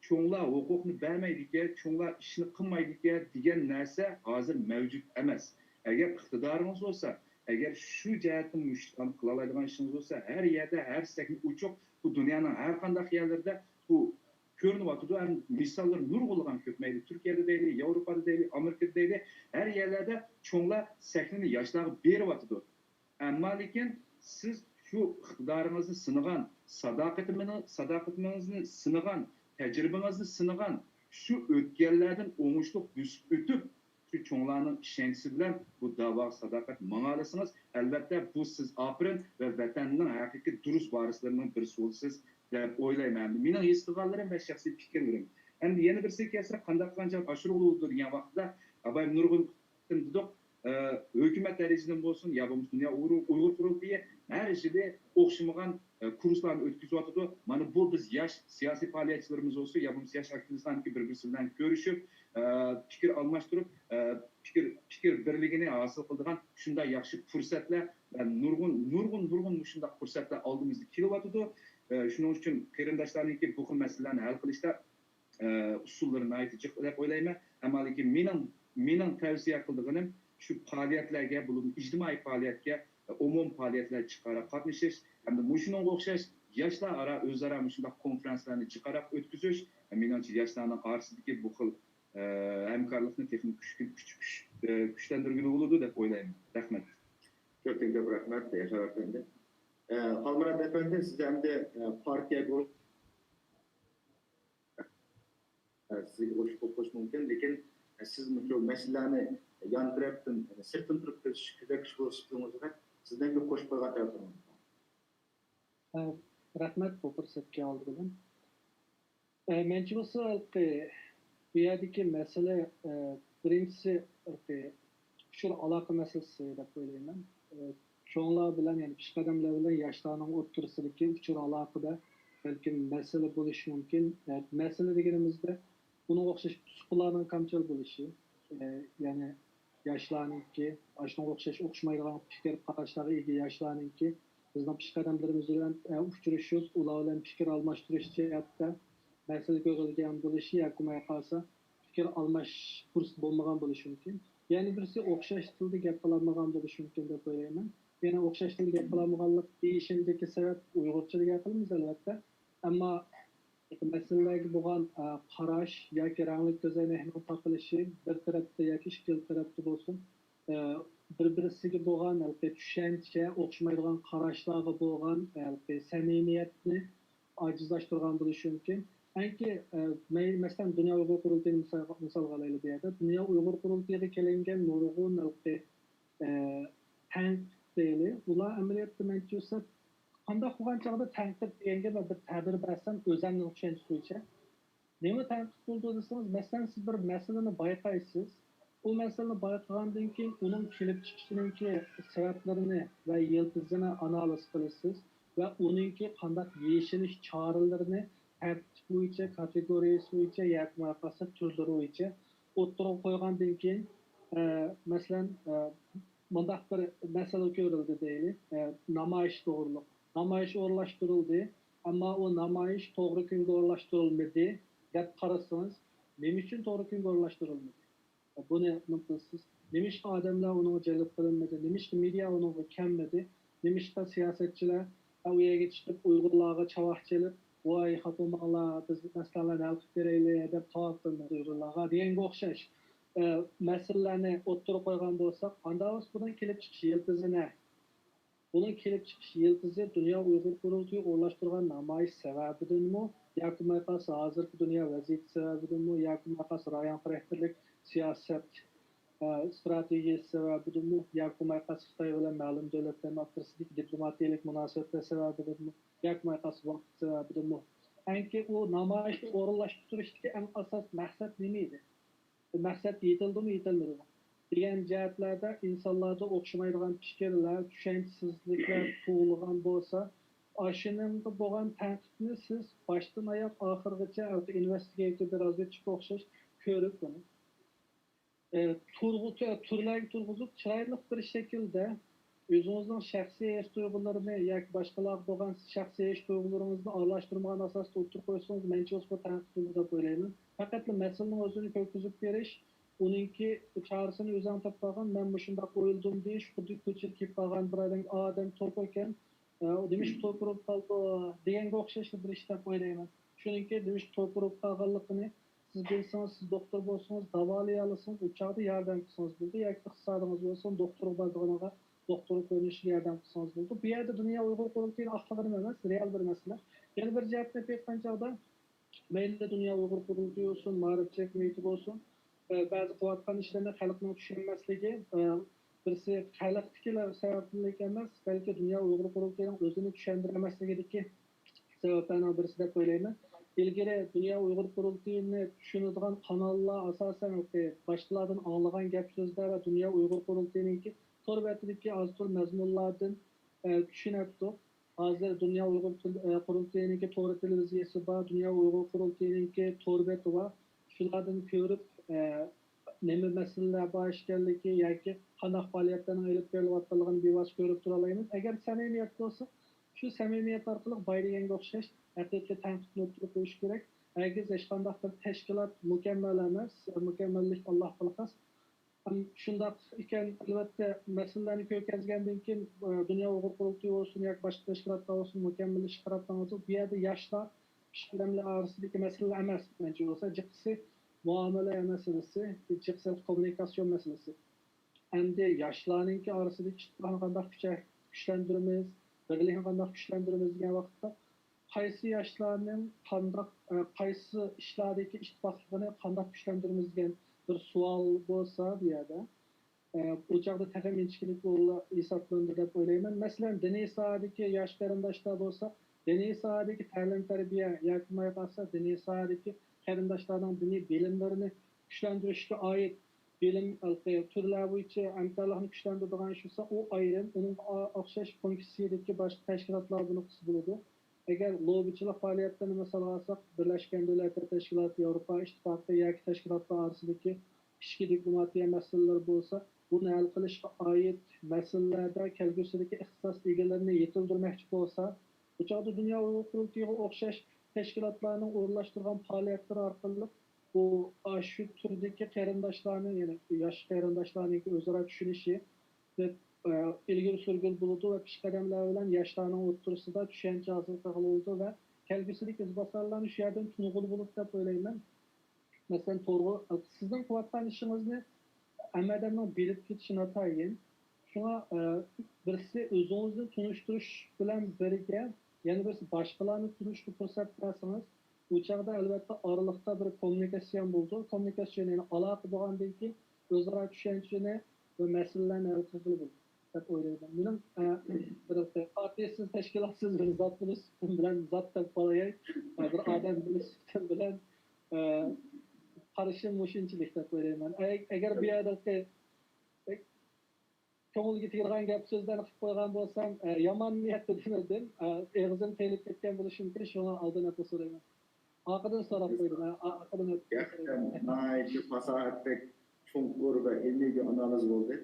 چوڭلار ھوقۇقنى بەرمەيدىكەن، چوڭلار ئىشنى قىلمايدىكەن دېگەن نەرسە ھازىر مەۋجۇت ئەمەس. ئەگەر ئىقتىدارىڭىز بولسا، ئەگەر شۇ جەھەتتىن مۇشۇ ئىشلارنى قىلالايدىغان ئىشىڭىز بولسا، ھەر يەردە ھەر سەھنە ئوچۇق. بۇ دۇنيانىڭ ھەر قانداق يەرلىرىدە بۇ كۆرۈنۈۋاتىدۇ. ھەم مىساللىرى نۇرغۇنلىغان كۆپ. مەيلى تۈركىيەدە دەيلى، ياۋروپادا دەيلى، ئامېرىكىدا دەيلى، ھەر يەرلەردە چوڭلار سەھنىنى ياشلارغا بېرىۋاتىدۇ. ئەمما لېكىن سىز شۇ ئىقتىدارىڭىزنى سىنىغان، ساداقىتىمىنى-، ساداقىتىڭىزنى سىنىغان، تەجرىبىڭىزنى سىنىغان، شۇ ئۆتكەنلەردىن ئوڭۇشلۇق بۆسۈپ ئۆتۈپ، شۇ چوڭلارنىڭ ئىشەنچىسى بىلەن بۇ داۋاغا ساداقەت ماڭالىسىڭىز، ئەلۋەتتە، بۇ سىز ئاپىرىن ۋە ۋەتەننىڭ ھەقىقىي دۇرۇس ۋارىسلىرىنىڭ بىرسى بولىسىز دەپ ئويلايمەن. ئەمدى مېنىڭ ھېس قىلغانلىرىم ۋە شەخسىي پىكىرلىرىم. ئەمدى يەنە بىرسىگە كەلسەك، قانداق قىلغانچە ئاشۇرغىلى بولىدۇ دېگەن ۋاقىتتا، ئابايىم نۇرغۇن قېتىم دېدۇق، ئە، ھۆكۈمەت دەرىجىدىن بولسۇن، يا بولمىسا دۇنيا ئۇيغۇر، ئۇيغۇر قۇرۇلتىيى ھەر يىلى ئوخشىمىغان، ئە، كۇرسلارنى ئۆتكۈزۈۋاتىدۇ. مانا بۇ بىز ياش سىياسىي پائالىيەتچىلىرىمىز بولسۇن، يا بولمىسا ياش ئاكتىۋىستلارنىڭكى بىر-بىرسى بىلەن كۆرۈشۈپ، ئە، پىكىر ئالماشتۇرۇپ، ئە، پىكىر، پىكىر بىرلىكىنى ھاسىل قىلىدىغان شۇنداق ياخشى پۇرسەتلەر ۋە نۇرغۇن، نۇرغۇن، نۇرغۇن مۇشۇنداق پۇرسەتلەر ئالدىمىزدا كېلىۋاتىدۇ. ئە، شۇنىڭ ئۈچۈن قېرىنداشلارنىڭكى بۇ خىل مەسىلىلەرنى ھەل قىلىشتا ئە، ئۇسۇللىرى ناھايىتى جىق دەپ ئويلايمەن. ئەمما لېكىن مېنىڭ، مېنىڭ تەۋسىيە قىلىدىغىنىم شۇ پائالىيەتلەرگە، بولۇپمۇ ئىجتىمائىي پائالىيەتكە، ئومۇمىي پائالىيەتلەرگە جىقراق قاتنىشىش ھەمدە مۇشۇنىڭغا ئوخشاش ياشلار ئارا ئۆزئارا مۇشۇنداق كونفېرانسلارنى جىقراق ئۆتكۈزۈش، مېنىڭچە ياشلارنىڭ ئارىسىدىكى بۇ خىل، ئە، ھەمكارلىقنى تېخىمۇ كۈچ-، كۈچ-، كۈچ-، ئە، كۈچلەندۈرگىلى بولىدۇ دەپ ئويلايمەن. رەھمەت. كۆپتىن كۆپ رەھمەت، ياشار ئەپەندى. ئە، خالمۇرات ئەپەندى، سىز ئەمدى، ئە، پارتىيە گۇرۇھ سىزگە قوشۇپ قوشۇش مۇمكىن، لېكىن سىز مۇشۇ مەسىلىلەرنى يان تەرەپتىن، يەنى سىرتتىن تۇرۇپ كۆزىتىش، كۆزەتكۈچى بولۇش سۈپىتىڭىز بىلەن سىزدىن بىر قوشۇپ قويغان تەلەپلىرىم بار. ئە، رەھمەت بۇ پۇرسەتكە ئالدى بىلەن. ئە، مەنچە بولسا ھېلىقى بۇ يەردىكى مەسىلە، ئە، بىرىنچىسى ھېلىقى ئۇچۇر ئالاقە مەسىلىسى دەپ ئويلايمەن. ئە، چوڭلار بىلەن، يەنى پېشقەدەملەر بىلەن ياشلارنىڭ ئوتتۇرىسىدىكى ئۇچۇر ئالاقىدە بەلكىم مەسىلە بولۇشى مۇمكىن. ئە، مەسىلە دېگىنىمىزدە بۇنىڭغا ئوخشاش پۇت-قوللارنىڭ كامچىل بولۇشى، ئە، يەنى ياشلارنىڭكى، ئاشۇنىڭغا ئوخشاش ئوخشىمايدىغان پىكىر قاراشلارغا ئىگە ياشلارنىڭكى بىزنىڭ پېشقەدەملىرىمىز بىلەن، ئە، ئۇچرىشىپ، ئۇلار بىلەن پىكىر ئالماشتۇرۇش جەھەتتە مەسىلە كۆرۈلگەن بولۇشى ياكى بولماي قالسا، پىكىر ئالماش پۇرسىتى بولمىغان بولۇشى مۇمكىن. يەنە بىرسى ئوخشاش تىلدا گەپ قىلالمىغان بولۇشى مۇمكىن دەپ ئويلايمەن. يەنە ئوخشاش تىلدا گەپ قىلالمىغانلىق دېيىشىمدىكى سەۋەب ئۇيغۇرچىدا گەپ قىلىمىز، ئەلۋەتتە. ئەمما مەسىلىلەرگە بولغان، ئە، قاراش ياكى رەڭلىك كۆزەينەكنىڭ تاقىلىشى بىر تەرەپتە ياكى ئىككىلا تەرەپتە بولسۇن، ئە، بىر-بىرسىگە بولغان ھېلىقى چۈشەنچە، ئوخشىمايدىغان قاراشلارغا بولغان ھېلىقى سەمىمىيەتنى ئاجىزلاشتۇرغان بولۇشى مۇمكىن. ئەنكى، ئە، مەي-، مەسىلەن، دۇنيا ئۇيغۇر قۇرۇلتىيىنى مىسالغا، مىسالغا ئالايلى بۇ يەردە. دۇنيا ئۇيغۇر قۇرۇلتىيىغا كېلىنگەن نۇرغۇن ھېلىقى، ئە، تەنقىد دەيلى. ئۇلار ئەمەلىيەتتە مەنچە بولسا قانداق بولغان چاغدا تەنقىد دېگەنگە مەن بىر تەبىر بەرسەم، ئۆزەمنىڭ چۈشەنچىسى بويىچە. نېمە تەنقىد بولىدۇ دېسىڭىز، مەسىلەن، سىز بىر مەسىلىنى بايقايسىز. ئۇ مەسىلىنى بايقىغاندىن كېيىن، ئۇنىڭ كېلىپ چىقىشىنىڭكى سەۋەبلىرىنى ۋە يىلتىزىنى ئانالىز قىلىسىز ۋە ئۇنىڭكى قانداق يېشىلىش چارىلىرىنى تەرتىپ بويىچە، كاتېگورىيەسى بويىچە ياكى بولمىسا تۈرلىرى بويىچە ئوتتۇرىغا قويغاندىن كېيىن، ئە، مەسىلەن، ئە، مۇنداق بىر مەسىلە كۆرۈلدى دەيلى، ئە، نامايىش توغرۇلۇق. نامايىش ئورۇنلاشتۇرۇلدى، ئەمما ئۇ نامايىش توغرا كۈنگە ئورۇنلاشتۇرۇلمىدى دەپ قارىسىڭىز، نېمە ئۈچۈن توغرا كۈنگە ئورۇنلاشتۇرۇلمىدى؟ بۇنى نېمە قىلىسىز؟ نېمىشقا ئادەملەر ئۇنىڭغا جەلپ قىلىنمىدى؟ نېمىشقا مېدىيا ئۇنىڭغا كەلمىدى؟ نېمىشقا سىياسەتچىلەر ئۇ يەرگە چىقىپ ئۇيغۇرلارغا چاۋاك چېلىپ، ۋاي، خاپا بولماڭلار، بىز مەسىلىلەرنى ھەل قىلىپ بېرەيلى دەپ تاۋاپ قىلمىدى ئۇيغۇرلارغا دېگەنگە ئوخشاش، ئە، مەسىلىلەرنى ئوتتۇرىغا قويغان بولساق، ئانداق بولسا بۇنىڭ كېلىپ چىقىش يىلتىزى نە؟ بۇنىڭ كېلىپ چىقىش يىلتىزى دۇنيا ئۇيغۇر قۇرۇلتىيى ئورۇنلاشتۇرغان نامايىش سەۋەبىدىنمۇ ياكى بولمىسا ھازىرقى دۇنيا ۋەزىيىتى سەۋەبىدىنمۇ ياكى بولمىسا رايون خاراكتېرلىك سىياسەت، ئە، ئىستراتېگىيەسى سەۋەبىدىنمۇ ياكى بولمىسا خىتاي بىلەن مەلۇم دۆلەتلەرنىڭ ئوتتۇرىسىدىكى دىپلوماتىيەلىك مۇناسىۋەتلەر سەۋەبىدىنمۇ ياكى بولمىسا ۋاقىت سەۋەبىدىنمۇ؟ ئەنكى ئۇ نامايىشنى ئورۇنلاشتۇرۇشتىكى ئەڭ ئاساس مەقسەت نېمە ئىدى؟ مەقسەت يېتىلدىمۇ، يېتىلمىدىمۇ دېگەن جەھەتلەردە ئىنسانلاردا ئوخشىمايدىغان پىكىرلەر، چۈشەنچىسىزلىكلەر تۇغۇلغان بولسا، ئاشۇنىڭغا بولغان تەنقىدنى سىز باشتىن ئاياق ئاخىرغىچە ئىنۋېستىگېيتىر، رازۋېدچىكقا ئوخشاش كۆرۈپ ئۇنى، ئە، تۇرغۇ-، تۈ-، تۈرلەرگە تۇرغۇزۇپ، چىرايلىق بىر شەكىلدە ئۆزىڭىزنىڭ شەخسىي ھېس تۇيغۇلىرىنى ياكى باشقىلارغا بولغان شەخسىي ھېس تۇيغۇلىرىڭىزنى ئارىلاشتۇرمىغان ئاساستا ئوتتۇرىغا قويسىڭىز، مەنچە بولسا بۇ تەنقىد بولىدۇ دەپ ئويلايمەن. پەقەتلا مەسىلىنىڭ ئۆزىنى كۆرگۈزۈپ بېرىش، ئۇنىڭكى چارىسىنى ئۆزۈڭ تېپىپ بالغان، مەن مۇشۇنداق ئويلىدىم دېيىش، خۇددى كوچىدا كېلىپ قالغان بىر ئادەم، ئادەم توپا ئىكەن، ئە، نېمىشقا توپا ئۇرۇپ قالدى دېگەنگە ئوخشاش بىر ئىش دەپ ئويلايمەن. شۇنىڭكى نېمىشقا توپا ئۇرۇپ قالغانلىقىنى سىز بىلسىڭىز، سىز دوختۇر بولسىڭىز، داۋالىيالىسىڭىز، ئۇ چاغدا ياردەم قىلسىڭىز بولىدۇ. ياكى ئىقتىسادىڭىز بولسۇن، دوختۇرغا بارىدىغىنىغا، دوختۇرغا كۆرۈنۈشىگە ياردەم قىلسىڭىز بولىدۇ. بۇ يەردە دۇنيا ئۇيغۇر قۇرۇلتىيىنى ئاقلىغىنىم ئەمەس، رېئال بىر مەسىلە. يەنە بىر جەھەتتىن ئېلىپ ئېيتقان چاغدا، مەيلى دۇنيا ئۇيغۇر قۇرۇلتىيى بولسۇن، مائارىپ جەمئىيىتى بولسۇن، ئە، بەزى قىلىۋاتقان ئىشلىرىنى خەلقنىڭ چۈشەنمەسلىكى، ئە، بىرسى خەلقتىكىلەر سەۋەبلىك ئەمەس، بەلكى دۇنيا ئۇيغۇر قۇرۇلتىيىنىڭ ئۆزىنى چۈشەندۈرەلمەسلىكىدىكى سەۋەبلەرنىڭ بىرسى دەپ ئويلايمەن. ئىلگىرى دۇنيا ئۇيغۇر قۇرۇلتىيىنى چۈشىنىدىغان قاناللار ئاساسەن باشقىلاردىن ئاڭلىغان گەپ سۆزلەر ۋە دۇنيا ئۇيغۇر قۇرۇلتىيىنىڭكى تور بەتىدىكى ئاز-تولا مەزمۇنلاردىن، ئە، چۈشىنەتتۇق. ھازىر دۇنيا ئۇيغۇر تىل-، ئە، قۇرۇلتىيىنىڭكى تورى تېلېۋىزىيەسى بار، دۇنيا ئۇيغۇر قۇرۇلتىيىنىڭكى تور بېتى بار. شۇلاردىن كۆرۈپ، ئە، نېمە مەسىلىلەر بار ئىكەنلىكى ياكى قانداق پائالىيەتلەرنىڭ ئېلىپ بېرىلىۋاتقانلىقىنى بىۋاسىتە كۆرۈپ تۇرالايمىز. ئەگەر سەمىمىيەت بولسا، شۇ سەمىمىيەت ئارقىلىق باي دېگەنگە ئوخشاش ھەقىقىي تەنقىدنى ئوتتۇرىغا قويۇش كېرەك. ھەرگىز ھېچقانداق بىر تەشكىلات مۇكەممەل ئەمەس، مۇكەممەللىك ئاللاغا خاس. ھەم شۇنداق ئىكەن، ئەلۋەتتە، مەسىلىلەرنى كۆرگەزگەندىن كېيىن، ئە، دۇنيا ئۇيغۇر قۇرۇلتىيى بولسۇن ياكى باشقا تەشكىلاتلار بولسۇن، مۇكەممەللىشىش قاراپ ماڭىدۇ. بۇ يەردە ياشلار، كىچىك ئادەملەر ئارىسىدىكى مەسىلە ئەمەس، مەنچە بولسا، جىقىسى مۇئامىلە مەسىلىسى، جىقىسى كوممۇنىكاتسىيون مەسىلىسى. ئەمدى ياشلارنىڭكى ئارىسىدىكى ئىتتىپاقنى قانداق كۈچە-، كۈچلەندۈرىمىز، بىرلىكنى قانداق كۈچلەندۈرىمىز دېگەن ۋاقىتتا، قايسى ياشلارنىڭ قانداق، ئە، قايسى ئىشلاردىكى ئىتتىپاقلىقىنى قانداق كۈچلەندۈرىمىز دېگەن بىر سوئال بولسا بۇ يەردە، ئە، بۇ چاغدا تېخىمۇ ئىنچىكىلىك ھېسابلىنىدۇ دەپ ئويلايمەن. مەسىلەن، دىنىي ساھەدىكى ياش قېرىنداشلار بولسا، دىنىي ساھەدىكى تەلىم-تەربىيە ياكى مايقاسا دىنىي ساھەدىكى قېرىنداشلارنىڭ دىنىي بىلىملىرىنى كۈچلەندۈرۈشكە ئائىت بىلىم ھالقى تۈرلەر بويىچە ھەمكارلىقنى كۈچلەندۈرىدىغان ئىش بولسا، ئۇ ئايرىم. ئۇنىڭغا ئا-، ئوخشاش فۇنكسىيەدىكى باشقا تەشكىلاتلار بۇنى قىلسا بولىدۇ. ئەگەر لوببىچىلىق پائالىيەتلىرىنى مىسالغا ئالساق، بىرلەشكەن دۆلەتلەر تەشكىلاتى، ياۋروپا ئىتتىپاقى ياكى تەشكىلاتلار ئارىسىدىكى ئىچكى دىپلوماتىيە مەسىلىلىرى بولسا، بۇنى ھەل قىلىشقا ئائىت مەسىلىلەردە كەلگۈسىدىكى ئىختىساس ئىگىلىرىنى يېتىلدۈرمەكچى بولسا، بۇ چاغدا دۇنيا ئۇيغۇر قۇرۇلتىيىغا ئوخشاش تەشكىلاتلارنىڭ ئورۇنلاشتۇرغان پائالىيەتلىرى ئارقىلىق بۇ، ئاشۇ تۈردىكى قېرىنداشلارنىڭ، يەنى ياش قېرىنداشلارنىڭكى ئۆزئارا چۈشىنىشى، ئىلگىرى سۈرگىلى بولىدۇ ۋە كىچىك قەدەملەر بىلەن ياشلارنىڭ ئوتتۇرىسىدا چۈشەنچە ھاسىل قىلغىلى بولىدۇ ۋە كەلگۈسىدىكى ئىزباسارلارنى شۇ يەردىن تونۇغىلى بولىدۇ دەپ ئويلايمەن. مەسىلەن، تورغا، سىزنىڭ قىلىۋاتقان ئىشىڭىزنى ھەممە ئادەمنىڭ بىلىپ كېتىشى ناتايىن. شۇڭا، ئە، بىرسى ئۆزىڭىزنى تونۇشتۇرۇش بىلەن بىرگە، يەنە بىرسى باشقىلارنى تونۇشقا پۇرسەت بەرسىڭىز، بۇ چاغدا ئەلۋەتتە ئارىلىقتا بىر كوممۇنىكاتسىيون بولىدۇ. كوممۇنىكاتسىيون، يەنى ئالاقە بولغاندىن كېيىن ئۆزئارا چۈشەنچىنى ۋە مەسىلىلەرنى ھەل قىلغىلى بولىدۇ. دەپ ئويلايمەن. مېنىڭ، ئە، بىر پارتىيەسىز، تەشكىلاتسىز بىر زات بولۇش سۈپىتىم بىلەن زات دەپ قالاياي. ئە، بىر ئادەم بولۇش سۈپىتىم بىلەن، ئە، قارىشىم مۇشۇنچىلىك دەپ ئويلايمەن. ئە-، ئەگەر بۇ يەردىكى، ئە، كۆڭۈلگە تېگىدىغان گەپ سۆزلەرنى قىلىپ قويغان بولسام، ئە، يامان نىيەتتە دېمىدىم. ئە، ئېغىزىم تېيىلىپ كەتكەن بولۇشى مۇمكىن، شۇڭا ئالدىن ئەپۇ سورايمەن. ئارقىدىن سوراپ قويدۇم. ئارقىدىن ئەپۇ سورايمەن. ناھايىتى پاساھەتلىك، چوڭقۇر ۋە ئىلمىي بىر ئانالىز بولدى.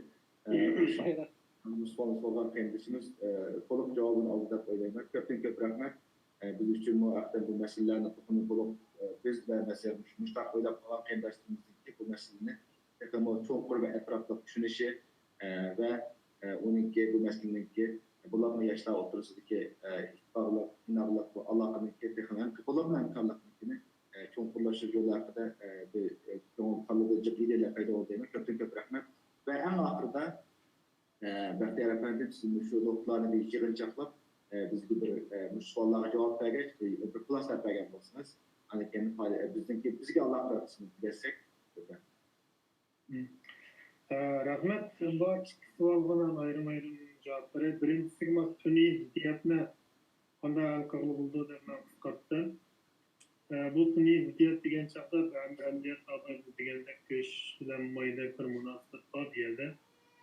مۇشۇ سوئالنى سورىغان قېرىندىشىمىز، ئە، تولۇق جاۋابىنى ئالدى دەپ ئويلايمەن. كۆپتىن كۆپ رەھمەت. ئە، بىز ئۈچۈن بۇ ھەقتە بۇ مەسىلىلەرنى تولۇق، ئە، بىز ۋە مەسىلەن مۇشۇنداق ئويلاپ قالغان قېرىنداشلىرىمىزنىڭكى بۇ مەسىلىنى تېخىمۇ چوڭقۇر ۋە ئەتراپلىق چۈشىنىشى، ئە، ۋە، ئە، ئۇنىڭكى بۇ مەسىلىنىڭكى بولۇپمۇ ياشلار ئوتتۇرىسىدىكى، ئە، ئىتتىپاقلىق، ئىناقلىق، بۇ ئالاقىنىڭكى تېخىمۇ ھەم-، بولۇپمۇ ھەمكارلىقنىڭكىنى، ئە، چوڭقۇرلاشتۇرۇش يولى ھەققىدە، ئە، بىر، ئە، كۆڭۈل قالبىدا جىق ئىدىيەلەر پەيدا بولدى دەيمەن. كۆپتىن كۆپ رەھمەت. ۋە ئەڭ ئاخىرىدا، ئە، بەختىيار ئەپەندىم، سىز مۇشۇ نۇقتىلارنى بىر يىغىنچاقلاپ، ئە، بىزگە بىر، ئە، مۇشۇ سوئاللارغا جاۋاب بەرگەچ، بىر، بىر خۇلاسە بەرگەن بولسىڭىز، ئاندىن كېيىن پائال-، ئە، بىزنىڭكى، بىزگە ئالاقىدار قىسمىنى تۈگەتسەك. ئە، رەھمەت. بۇ ئىككى سوئالغا مەن ئايرىم-ئايرىم جاۋاب بېرەي. بىرىنچىسىگە، مانا سۈنئىي زىددىيەتنى قانداق ھەل قىلغىلى بولىدۇ دەپ مەن قىسقارتتىم. ئە، بۇ سۈنئىي زىددىيەت دېگەن چاغدا ئەمەلىيەتتە دېگەندەك گۆش بىلەن مايدەك بىر مۇناسىۋەت بار بۇ يەردە.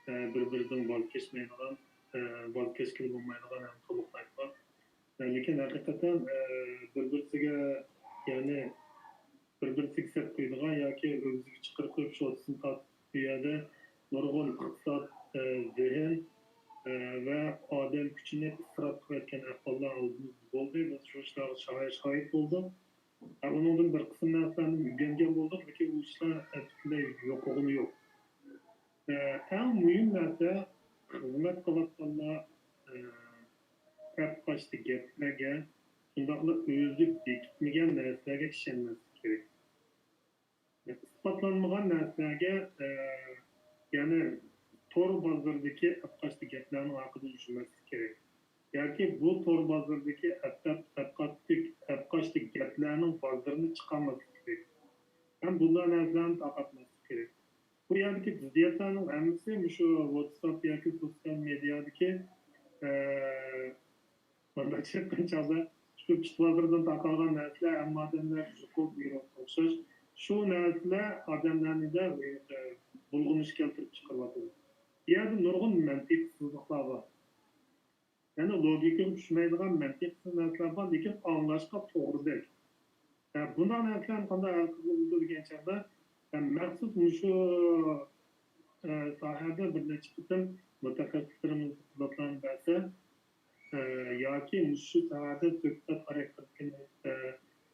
ئە، بىر-بىرىدىن ۋاز كەچمەيدىغان، ئە، ۋاز كەچكىلى بولمايدىغان ھەم تولۇقلايدىغان. ئە، لېكىن ھەقىقەتەن، ئە، بىر-بىرسىگە، يەنى بىر-بىرسىگە سەپ قويىدىغان ياكى ئۆگزىگە چىقىرىپ قويۇپ، شوتىسىنى تارتىپ، بۇ يەردە نۇرغۇن ئىقتىساد، ئە، زېھىن، ئە، ۋە ئادەم كۈچىنى ئىسراپ قىلىۋەتكەن ئەھۋاللار ئالدىمىزدا بولدى. بىز شۇ ئىشلارغا شاھىت، شاھىت بولدۇق. ئە، ئۇنىڭدىن بىر قىسىم نەرسىلەرنى ئۆگەنگەن بولدۇق، لېكىن ئۇ ئىشلار پۈتۈنلەي يوقىغىنى يوق. ئە، ئەڭ مۇھىم نەرسە، خىزمەت قىلىۋاتقانلار، ئە، ئەپقاچتى گەپلەرگە، شۇنداقلا ئۆزى بېكىتمىگەن نەرسىلەرگە ئىشەنمەسلىك كېرەك. ئىسپاتلانمىغان نەرسىلەرگە، ئە، يەنى تور بازىرىدىكى ئەپقاچتى گەپلەرنىڭ ھەققىدە يۈرمەسلىك كېرەك. ياكى بۇ تور بازىرىدىكى ئەپ-، ئەپقاچتى، ئەپقاچتى گەپلەرنىڭ بازىرىنى چىقارماسلىق كېرەك. ھەم بۇنداق نەرسىلەرنى تارقاتماسلىق كېرەك. بۇ يەردىكى زىددىيەتلەرنىڭ ھەممىسى مۇشۇ ۋاتساپ ياكى سوتسىيال مېدىيادىكى، ئە، مۇنداقچە ئېيتقان چاغدا، شۇ پىت بازىرىدىن تارقالغان نەرسىلەر ھەممە ئادەملەرگە يۇقۇپ يۈرۈۋاتقان ئوخشاش. شۇ نەرسىلەر ئادەملەرنى بۇلغىنىشقا كەلتۈرۈپ چىقىرىۋاتىدۇ. بۇ يەردە نۇرغۇن مەنتىقسىزلىقلار بار. يەنى لوگىكىغا چۈشمەيدىغان مەنتىقسىز نەرسىلەر بار، لېكىن ئاڭلاشقا توغرىدەك. ھە، بۇنداق نەرسىلەرنى قانداق ھەل قىلغىلى بولىدۇ دېگەن چاغدا، ھە، مەخسۇس مۇشۇ، ئە، ساھەدە بىر نەچچە قېتىم مۇتەخەسسىسلىرىمىز دوكلاتلارنى بەرسە، ئە، ياكى مۇشۇ ساھەدە سۆھبەت خاراكتېرىدىكى، ئە،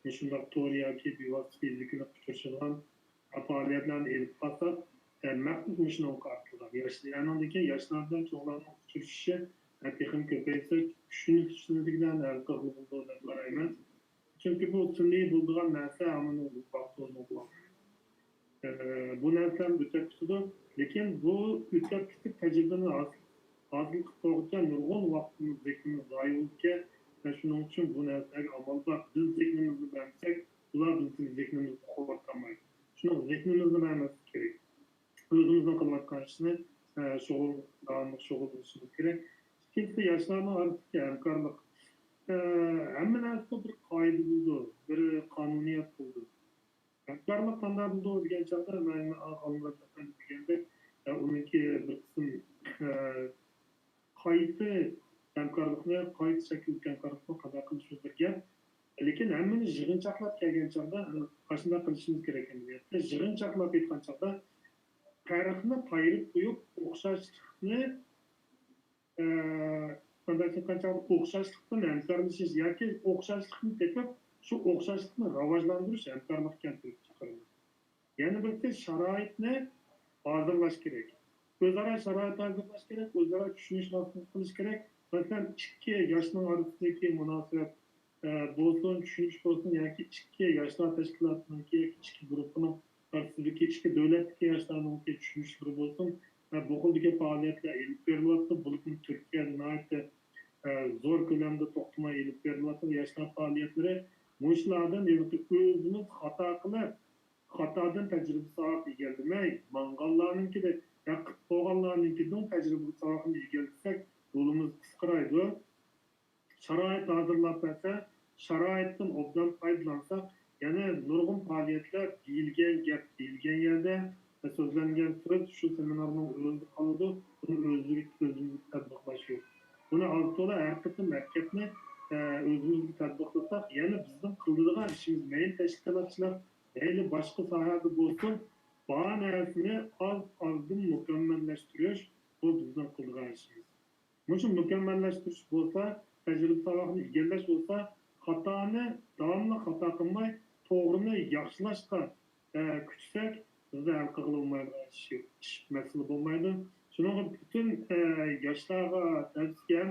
مۇشۇنداق تور ياكى بىۋاسىتە فىزىكىلىق ئۇچرىشىدىغان پائالىيەتلەرنى ئېلىپ بارساق، ئە، مەخسۇس مۇشۇنىڭغا قارىتىلغان. ياش، ئانىڭدىن كېيىن ياشلار بىلەن چوڭلارنىڭ ئۇچرىشىشى، ئە، تېخىمۇ كۆپەيسە، چۈشىنىشىمىزلىك بىلەن ھەل قىلغىلى بولىدۇ دەپ قارايمەن. چۈنكى بۇ سۈنئىي بولىدىغان نەرسە ھەممىنىڭ ۋاقتى ئۇزۇن بولىدۇ. ئە، بۇ نەرسىلەرمۇ ئۆتەپ كېتىدۇ. لېكىن بۇ ئۆتەپ كېتىپ تەجرىبىنى ھاسىل، ھاسىل قىلىپ بولغۇچە نۇرغۇن ۋاقتىمىز، زېھنىمىز زايە بولىدىكەن. ۋە شۇنىڭ ئۈچۈن بۇ نەرسىلەرگە ئامال بار. بىز زېھنىمىزنى بەرمىسەك، ئۇلار بىزنىڭ زېھنىمىزنى قوغدىتالمايدۇ. شۇنىڭ زېھنىمىزنى بەرمەسلىك كېرەك. ئۆزىمىزنىڭ قىلىۋاتقان ئىشىنى، ئە، شۇغۇل، داۋاملىق شۇغۇللىنىشىمىز كېرەك. ئىككىنچىسى، ياشلارنىڭ ئارىسىدىكى ھەمكارلىق. ئە، ھەممە نەرسىدە بىر قائىدە بولىدۇ، بىر قانۇنىيەت بولىدۇ. ھەمكارلىق قانداق بولىدۇ دېگەن چاغدا، مەن ئالىملار دېگەندەك، ئە، ئۇنىڭكى بىر قىسىم، ئە، قايتا ھەمكارلىقنى، قايتا شەكىللىك ھەمكارلىقنى قانداق قىلىشىمىز بىر گەپ. لېكىن ھەممىنى يىغىنچاقلاپ كەلگەن چاغدا، ئاشۇنداق قىلىشىمىز كېرەك ئەمەلىيەتتە. يىغىنچاقلاپ ئېيتقان چاغدا، پەرقنى قايرىپ قويۇپ، ئوخشاشلىقنى، ئە، قانداق ئېيتقان چاغدا، ئوخشاشلىقتىن ھەمكارلىشىش ياكى ئوخشاشلىقنى تېپىپ، شۇ ئوخشاشلىقنى راۋاجلاندۇرۇش ھەمكارلىققا كەلتۈرۈپ چىقىرىدۇ. يەنە بىرسى، شارائىتنى ھازىرلاش كېرەك. ئۆزئارا شارائىت ھازىرلاش كېرەك، ئۆزئارا چۈشىنىش ھاسىل قىلىش كېرەك. مەسىلەن، ئىككى ياشنىڭ ئارىسىدىكى مۇناسىۋەت، ئە، بولسۇن، چۈشىنىش بولسۇن ياكى ئىككى ياشلار تەشكىلاتىنىڭكى ياكى ئىككى گۇرۇپپىنىڭ ئارىسىدىكى، ئىككى دۆلەتتىكى ياشلارنىڭكى چۈشىنىشلىرى بولسۇن، ئە، بۇ خىلدىكى پائالىيەتلەر ئېلىپ بېرىلىۋاتىدۇ. بولۇپمۇ تۈركىيەدە ناھايىتى، ئە، زور كۆلەمدە توختىماي ئېلىپ بېرىلىۋاتىدۇ ياشلار پائالىيەتلىرى. مۇشۇلاردىن ھېلىقى ئۆزىمىز خاتا قىلىپ، خاتادىن تەجرىبە ساۋاق ئىگىلىمەي، ماڭغانلارنىڭكىدە، يا قىلىپ بولغانلارنىڭكىدىن تەجرىبە ساۋاقنى ئىگىلىسەك، يولىمىز قىسقىرايدۇ. شارائىت ھازىرلاپ بەرسە، شارائىتتىن ئوبدان پايدىلانساق، يەنە نۇرغۇن پائالىيەتلەر دېيىلگەن گەپ دېيىلگەن يەردە، سۆزلەنگەن سۆز شۇ سېمىنارنىڭ ئۆزىدە قالىدۇ. بۇنى ئۆزلۈك-، ئۆزىمىزگە تەتبىقلاش يوق. بۇنى ئاز-تولا ھەر قېتىم ھەر گەپنى، ئە، ئۆزىمىزگە تەتبىقلىساق، يەنە بىزنىڭ قىلىدىغان ئىشىمىز، مەيلى تەشكىلاتچىلار، مەيلى باشقا ساھەدە بولسۇن، بار نەرسىنى ئاز-ئازدىن مۇكەممەللەشتۈرۈش، بۇ بىزنىڭ قىلىدىغان ئىشىمىز. مۇشۇ مۇكەممەللەشتۈرۈش بولسا، تەجرىبە ساۋاقنى ئىگىلەش بولسا، خاتانى داۋاملىق خاتا قىلماي، توغرىنى ياخشىلاشقا، ئە، كۈچىسەك، بىزدە ھەل قىلغىلى بولمايدىغان ئىش، ئىش مەسىلە بولمايدۇ. شۇنىڭغا پۈتۈن، ئە، ياشلارغا تەۋسىيەم،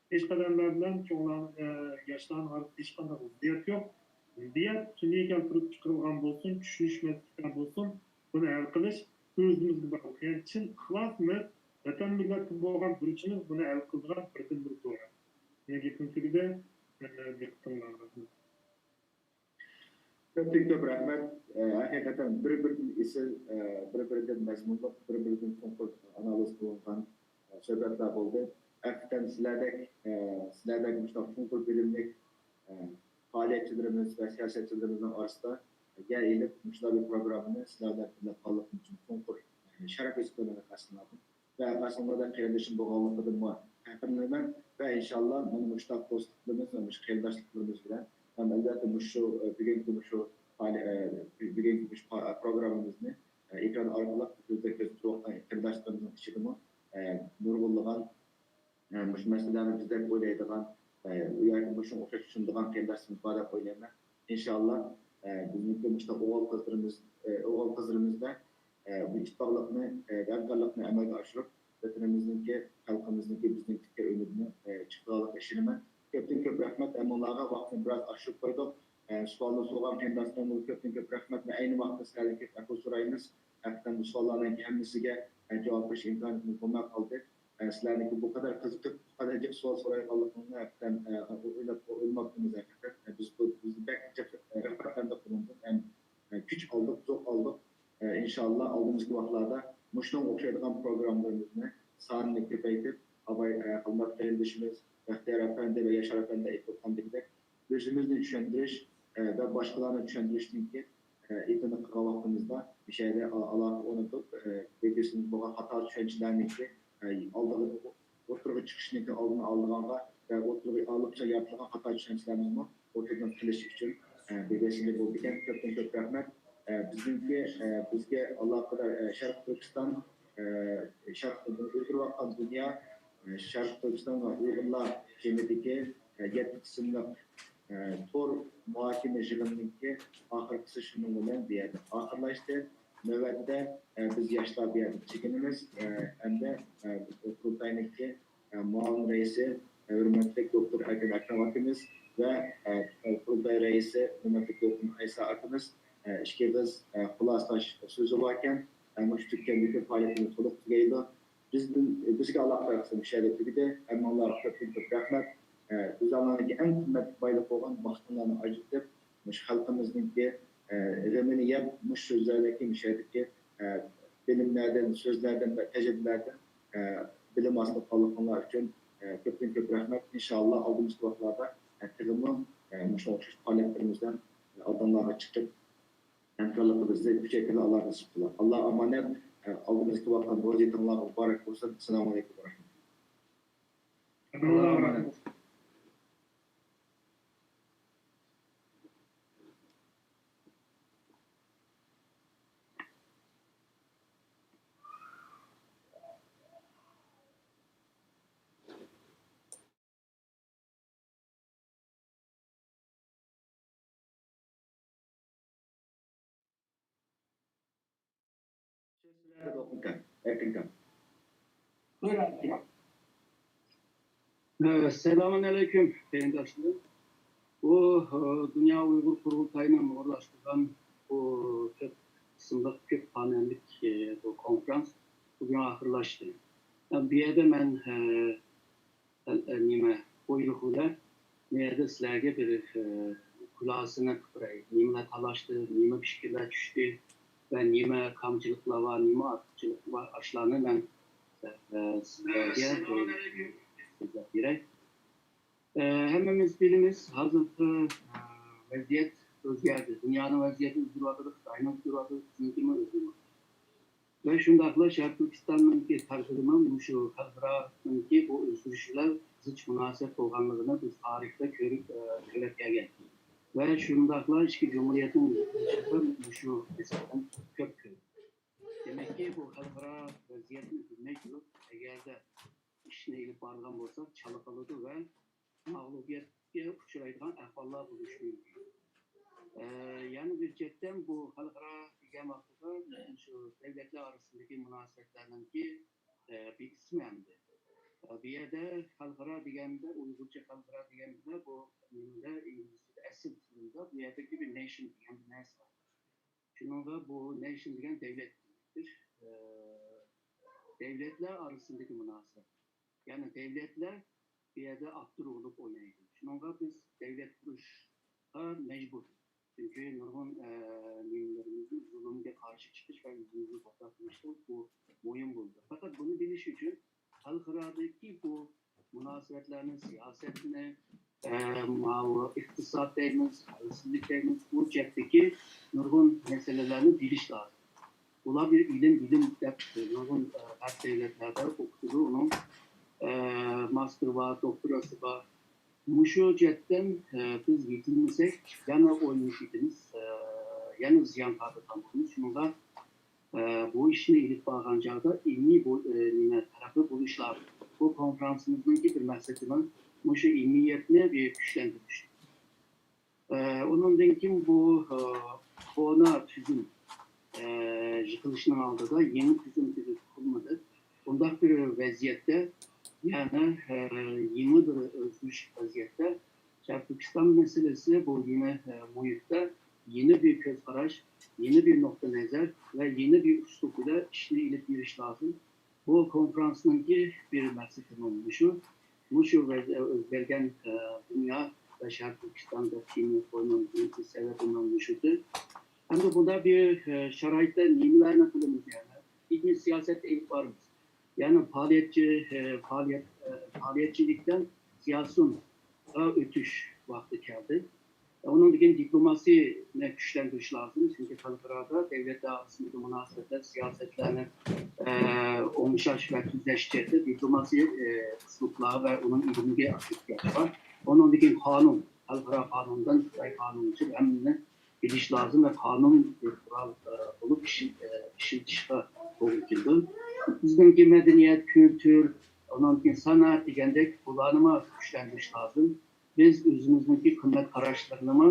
پېشقەدەملەر بىلەن چوڭلار، ئە، ياشلارنىڭ ئارىسىدا ھېچقانداق زىددىيەت يوق. زىددىيەت سۈنئىي كەلتۈرۈپ چىقىرىلغان بولسۇن، چۈشىنىشمەسلىكلەر بولسۇن، بۇنى ھەل قىلىش ئۆزىمىزگە باغلىق. يەنى چىن ئىخلاسىمىز، ۋەتەن مىللەتكە بولغان بۇرچىمىز بۇنى ھەل قىلىدىغان بىردىنبىر دورا. مېنىڭ گېپىم تۈگىدى. ئە، دىققىتىڭلارغا رەھمەت. كۆپتىن كۆپ رەھمەت. ئە، ھەقىقەتەن بىر-بىرىدىن ئېسىل، ئە، بىر-بىرىدىن مەزمۇنلۇق، بىر-بىرىدىن چوڭقۇر ئانالىز قىلىنغان، ئە، سۆھبەتلەر بولدى. ھەقىقەتەن سىلەردەك، ئە، سىلەردەك مۇشۇنداق چوڭقۇر بىلىملىك، ئە، پائالىيەتچىلىرىمىز ۋە سىياسەتچىلىرىمىزنىڭ ئارىسىدا يەر ئېلىپ، مۇشۇنداق بىر پروگراممىنى سىلەر بىلەن بىللە قانلىقىم ئۈچۈن چوڭقۇر، ئە، شەرەپ ھېس قىلىمەن، قەستىناردىم. ۋە قاسىملاردا قېرىندىشىم بولغانلىقىدىنمۇ پەخىرلىنىمەن ۋە ئىنشاللا مانا مۇشۇنداق دوستلۇقلىرىمىز ۋە مۇشۇ قېرىنداشلىقلىرىمىز بىلەن ھەم ئەلۋەتتە مۇشۇ بۈگۈنكى مۇشۇ پائالىيە-، بۈگۈنكى مۇشۇ پا-، پروگراممىمىزنى ئېكران ئارقىلىق كۆزدە كۆزدە تۇرۇۋاتقان قېرىنداشلىرىمىزنىڭ ئىچىدىمۇ نۇرغۇنلىغان مۇشۇ مەسىلىلەرنى بىزدەك ئويلايدىغان ياكى مۇشۇنىڭغا ئوخشاش چۈشىنىدىغان قېرىنداشلىرىمىز بار دەپ ئويلايمەن. ئىنشاللا بىزنىڭكى مۇشۇنداق ئوغۇل قىزلىرىمىز، ئوغۇل قىزلىرىمىزدا بۇ ئىتتىپاقلىقنى، ھەمكارلىقنى ئەمەلگە ئاشۇرۇپ، ۋەتىنىمىزنىڭكى، خەلقىمىزنىڭكى، بىزنىڭكى تىككەن ئۈمىدىنى چىقىدىغانلىقىغا ئىشىنىمەن. كۆپتىن كۆپ رەھمەت ھەممىڭلارغا. ۋاقىتنى بىراز ئاشۇرۇپ قويدۇق. سوئالنى سورىغان قېرىنداشلىرىمغا كۆپتىن كۆپ رەھمەت ۋە ئەينى ۋاقىتتا سىلەرگە كۆپ ئەپۇ سورايمىز. ھەقىقەتەن بۇ سوئاللارنىڭ ھەممىسىگە جاۋاب بېرىش ئىمكانىيىتىمىز بولماي قالدى. سىلەرنىڭكى بۇ قەدەر قىزىقىپ، بۇ قەدەر جىق سوئال سورايدىغانلىقىڭلارنى ھەقىقەتەن ئويلاپ، ئويلىماپتىمىز ھەقىقەتەن. بىز بۇ، بىز بەك جىق رىغبەتلەندۇق بۇنىڭدىن ھەم كۈچ ئالدۇق، زوق ئالدۇق. ئىنشاللا ئالدىمىزدىكى ۋاقىتلاردا مۇشۇنىڭغا ئوخشايدىغان پروگراممىلىرىمىزنى سانىنى كۆپەيتىپ، ئاباي قالماق قېرىندىشىمىز بەختىيار ئەپەندى ۋە ياشار ئەپەندى ئېيتىپ ئۆتكەندەك، ئۆزىمىزنى چۈشەندۈرۈش ۋە باشقىلارنى چۈشەندۈرۈشتىن كېيىن ئېتىنى قىلغان ۋاقتىمىزدا مۇشۇ يەردە ئالاقە ئورنىتىپ، بىر-بىرسىمىز بولغان خاتا چۈشەنچىلەرنىڭكى ئالدىغا، ئوتتۇرىغا چىقىشىنىڭكى ئالدىنى ئالىدىغانغا ۋە ئوتتۇرىغا ئاللىقاچان يارىتىلغان خاتا چۈشەنچىلەرنىمۇ ئوتتۇرىدىن قىلىش ئۈچۈن بىر-بىرسىمىزگە بولىدىكەن. كۆپتىن كۆپ رەھمەت. بىزنىڭكى، بىزگە ئالاقىدار شەرقىي تۈركىستان، شەرق، ئۆزگىرىۋاتقان دۇنيا، شەرقىي تۈركىستان ۋە ئۇيغۇرلار جەمئىيىتىدىكى يەتتە قىسىملىق تور مۇھاكىمە يىغىنىنىڭكى ئاخىرقىسى شۇنىڭ بىلەن بۇ يەردە ئاخىرلاشتى. نۆۋەتتە بىز ياشلار بۇ يەردە چېكىنىمىز ھەمدە قۇرۇلتاينىڭكى مۇئاۋىن رەئىسى ھۆرمەتلىك دوكتور ئەركىن ئەكرەم ئاكىمىز ۋە قۇرۇلتاي رەئىسى ھۆرمەتلىك دوكتور ئەيسا ئاكىمىز ئىككى ئېغىز خۇلاسىلاش سۆزى باركەن، مۇشۇ تۈككەندىكى پائالىيىتىمىز تولۇق تۈگەيدۇ. بىزدىن، بىزگە ئالاقىدار قىسىم مۇشۇ يەردە تۈگىدى. ھەممىڭلارغا كۆپتىن كۆپ رەھمەت. ئۆزۈڭلارنىڭكى ئەڭ قىممەت بايلىقى بولغان ۋاقتىڭلارنى ئاجرىتىپ، مۇشۇ خەلقىمىزنىڭكى غېمىنى يەپ، مۇشۇ سۆزلەردىكى، مۇشۇ يەردىكى بىلىملەردىن، سۆزلەردىن ۋە تەجرىبىلەردىن بىلىم ھاسىل قىلغانلىقىڭلار ئۈچۈن كۆپتىن كۆپ رەھمەت. ئىنشاللا ئالدىمىزدىكى ۋاقىتلاردا تېخىمۇ مۇشۇنىڭغا ئوخشاش پائالىيەتلىرىمىز بىلەن ئالدىڭلارغا چىقىپ، ھەمكارلىقىمىزنى كۈچەيتىدىغان ئاللا نېسىپ قىلار. ئاللا ئامانەت. ئالدىمىزدىكى ۋاقىت روزا ھېيتىڭلارغا مۇبارەك بولسۇن. ئەسسالامۇ ئەلەيكۇم ۋە رەھمەتۇللا. ئاللا ئامانەت. ئەسسالامۇ ئەلەيكۇم، قېرىنداشلىرىم. بۇ، ئە، دۇنيا ئۇيغۇر قۇرۇلتايىنىڭ ئورۇنلاشتۇرغان بۇ كۆپ قىسىملىق، كۆپ پانېللىك، ئە، بۇ كونفرانس بۈگۈن ئاخىرلاشتى. بۇ يەردە مەن، ئە، ئە، نېمە، بۇيرۇق بىلەن بۇ يەردە سىلەرگە بىر، ئە، خۇلاسىنى قىلىپ بېرەي. نېمىلەر تالاشتى، نېمە پىكىرلەر چۈشتى ۋە نېمە كامچىلىقلار بار، نېمە ئارتۇقچىلىق بار، ئاشۇلارنى مەن، ئە، سىلەرگە سۆزلەپ بېرەي. ئە، ھەممىمىز بىلىمىز، ھازىرقى، ئە، ۋەزىيەت ئۆزگەردى. دۇنيانىڭ ۋەزىيىتى ئۆزگىرىۋاتىدۇ، خىتاينىڭ ئۆزگىرىۋاتىدۇ، بىزنىڭكىمۇ ئۆزگىرىۋاتىدۇ. ۋە شۇنداقلا شەرقىي تۈركىستاننىڭكى تەقدىرىمۇ مۇشۇ خەلقئارانىڭكى بۇ ئۆزگىرىشى بىلەن زىچ مۇناسىۋەت بولغانلىقىنى بىز تارىختا كۆرۈپ، ئە، كۆرۈپ كەلگەن. ۋە شۇنداقلا ئىككى جۇمھۇرىيەتنىڭ يىقىلىشىدا مۇشۇ مەسىلىدىن كۆپ كۆرۈپ. دېمەككى، بۇ خەلقئارا ۋەزىيەتنى بىلمەي تۇرۇپ، ئەگەردە ئىشنى ئېلىپ بارغان بولساق، چالا قالىدۇ ۋە مەغلۇبىيەتكە ئۇچرايدىغان ئەھۋاللار بولۇشى مۇمكىن. ئە، يەنە بىر جەھەتتىن بۇ خەلقئارا دېگەن ۋاقتىدا شۇ دۆلەتلەر ئارىسىندىكى مۇناسىۋەتلەرنىڭكى، ئە، بىر ئىسمى ئەمدى. ئە، بۇ يەردە خەلقئارا دېگەندە، ئۇيغۇرچە خەلقئارا دېگەندە بۇ نېمىدە، ئىنگلىزچىدە ئەسلى تىلىدا بۇ يەردىكى بىر نېشن دېگەن بىر نەرسە بار. شۇنىڭغا بۇ نېشن دېگەن دۆلەت دېمەكتۇر. ئە، دۆلەتلەر ئارىسىندىكى مۇناسىۋەت. يەنى دۆلەتلەر بۇ يەردە ئاكتىر رول ئوينايدۇ. شۇنىڭغا بىز دۆلەت قۇرۇشقا مەجبۇر. چۈنكى نۇرغۇن، ئە، نېمىلىرىمىزنى زۇلۇمغا قارشى چىقىش ۋە ئۆزىمىزنى بۇ مۇھىم بولىدۇ. پەقەت بۇنى بىلىش ئۈچۈن خەلقئارادىكى بۇ مۇناسىۋەتلەرنى، سىياسەتنى، ئە، ماۋۇ ئىقتىساد دەيمىز، خەۋپسىزلىك دەيمىز، بۇ جەھەتتىكى نۇرغۇن مەسىلىلەرنى بىلىش لازىم. ئۇلار بىر ئىلىم، بىلىم دەپ نۇرغۇن، ئە، غەرب دۆلەتلەردە ئوقۇتىدۇ. ئۇنىڭ، ئە، ماستېرى بار، دوكتوراسى بار. مۇشۇ جەھەتتىن، ئە، بىز يېتىلمىسەك، يەنە ئويلىنىپ كېتىمىز، ئە، يەنە زىيان تارتىدىغان بولىمىز. شۇنىڭغا ئە، بۇ ئىشنى ئېلىپ بارغان چاغدا ئىلمىي بۇ، ئە، نېمە، تەرەققىي بولۇش لازىم. بۇ كونفرانسىمىزنىڭكى بىر مەقسىتىمۇ مۇشۇ ئىلمىيەتنى بىر كۈچلەندۈرۈش. ئە، ئۇنىڭدىن كېيىن بۇ، ئە، كونا تۈزۈم، ئە، يىقىلىشنىڭ ئالدىدا يېڭى تۈزۈم تۈزۈپ قۇرمىدى. بۇنداق بىر ۋەزىيەتتە، يەنى، ئە، يېڭى بىر ئۆزگىرىش ۋەزىيەتتە شەرقىي تۈركىستان مەسىلىسى بۇ يېڭى، ئە، مۇھىتتا يېڭى بىر كۆز قاراش، يېڭى بىر نۇقتىئىنەزەر ۋە يېڭى بىر ئۇسلۇب بىلەن ئىشنى ئېلىپ بېرىش لازىم. بۇ كونفرانسنىڭكى بىر مەقسىتىمۇ مۇشۇ. مۇشۇ ۋەز-، ئۆزگەرگەن، ئە، دۇنيا ۋە شەرقىي تۈركىستان دەپ تېما قويمامدىكى سەۋەبىمۇ مۇشۇدۇر. ئەمدى بۇنداق بىر، ئە، شارائىتتا نېمىلەرنى قىلىمىز يەنى؟ ئىلمىي سىياسەت ئېلىپ بارىمىز. يەنى پائالىيەتچى، ئە، پائالىيەت، ئە، پائالىيەتچىلىكتىن سىياسىيونغا ئۆتۈش ۋاقتى كەلدى. ئۇنىڭدىن كېيىن دىپلوماسىيەنى كۈچلەندۈرۈش لازىم، چۈنكى خەلقئارادا دۆلەتلەر ئارىسىندىكى مۇناسىۋەتلەر، سىياسەتلەرنى، ئە، ئوڭشاش ۋە تۈزەش جەھەتتە دىپلوماسىيە، ئە، ئۇسلۇبلار ۋە ئۇنىڭ ئىلمىگە ئېھتىياج بار. ئۇنىڭدىن كېيىن قانۇن، خەلقئارا قانۇندىن خىتاي قانۇنىچە ھەممىنى بىلىش لازىم ۋە قانۇن بىر قورال، ئە، بولۇپ ئىشل-، ئە، ئىشلىتىشقا توغرا كېلىدۇ. بىزنىڭكى مەدەنىيەت، كۈلتۈر، ئۇنىڭدىن كېيىن سەنئەت دېگەندەك بۇلارنىمۇ كۈچلەندۈرۈش لازىم. بىز ئۆزىمىزنىڭكى قىممەت قاراشلىرىنىمۇ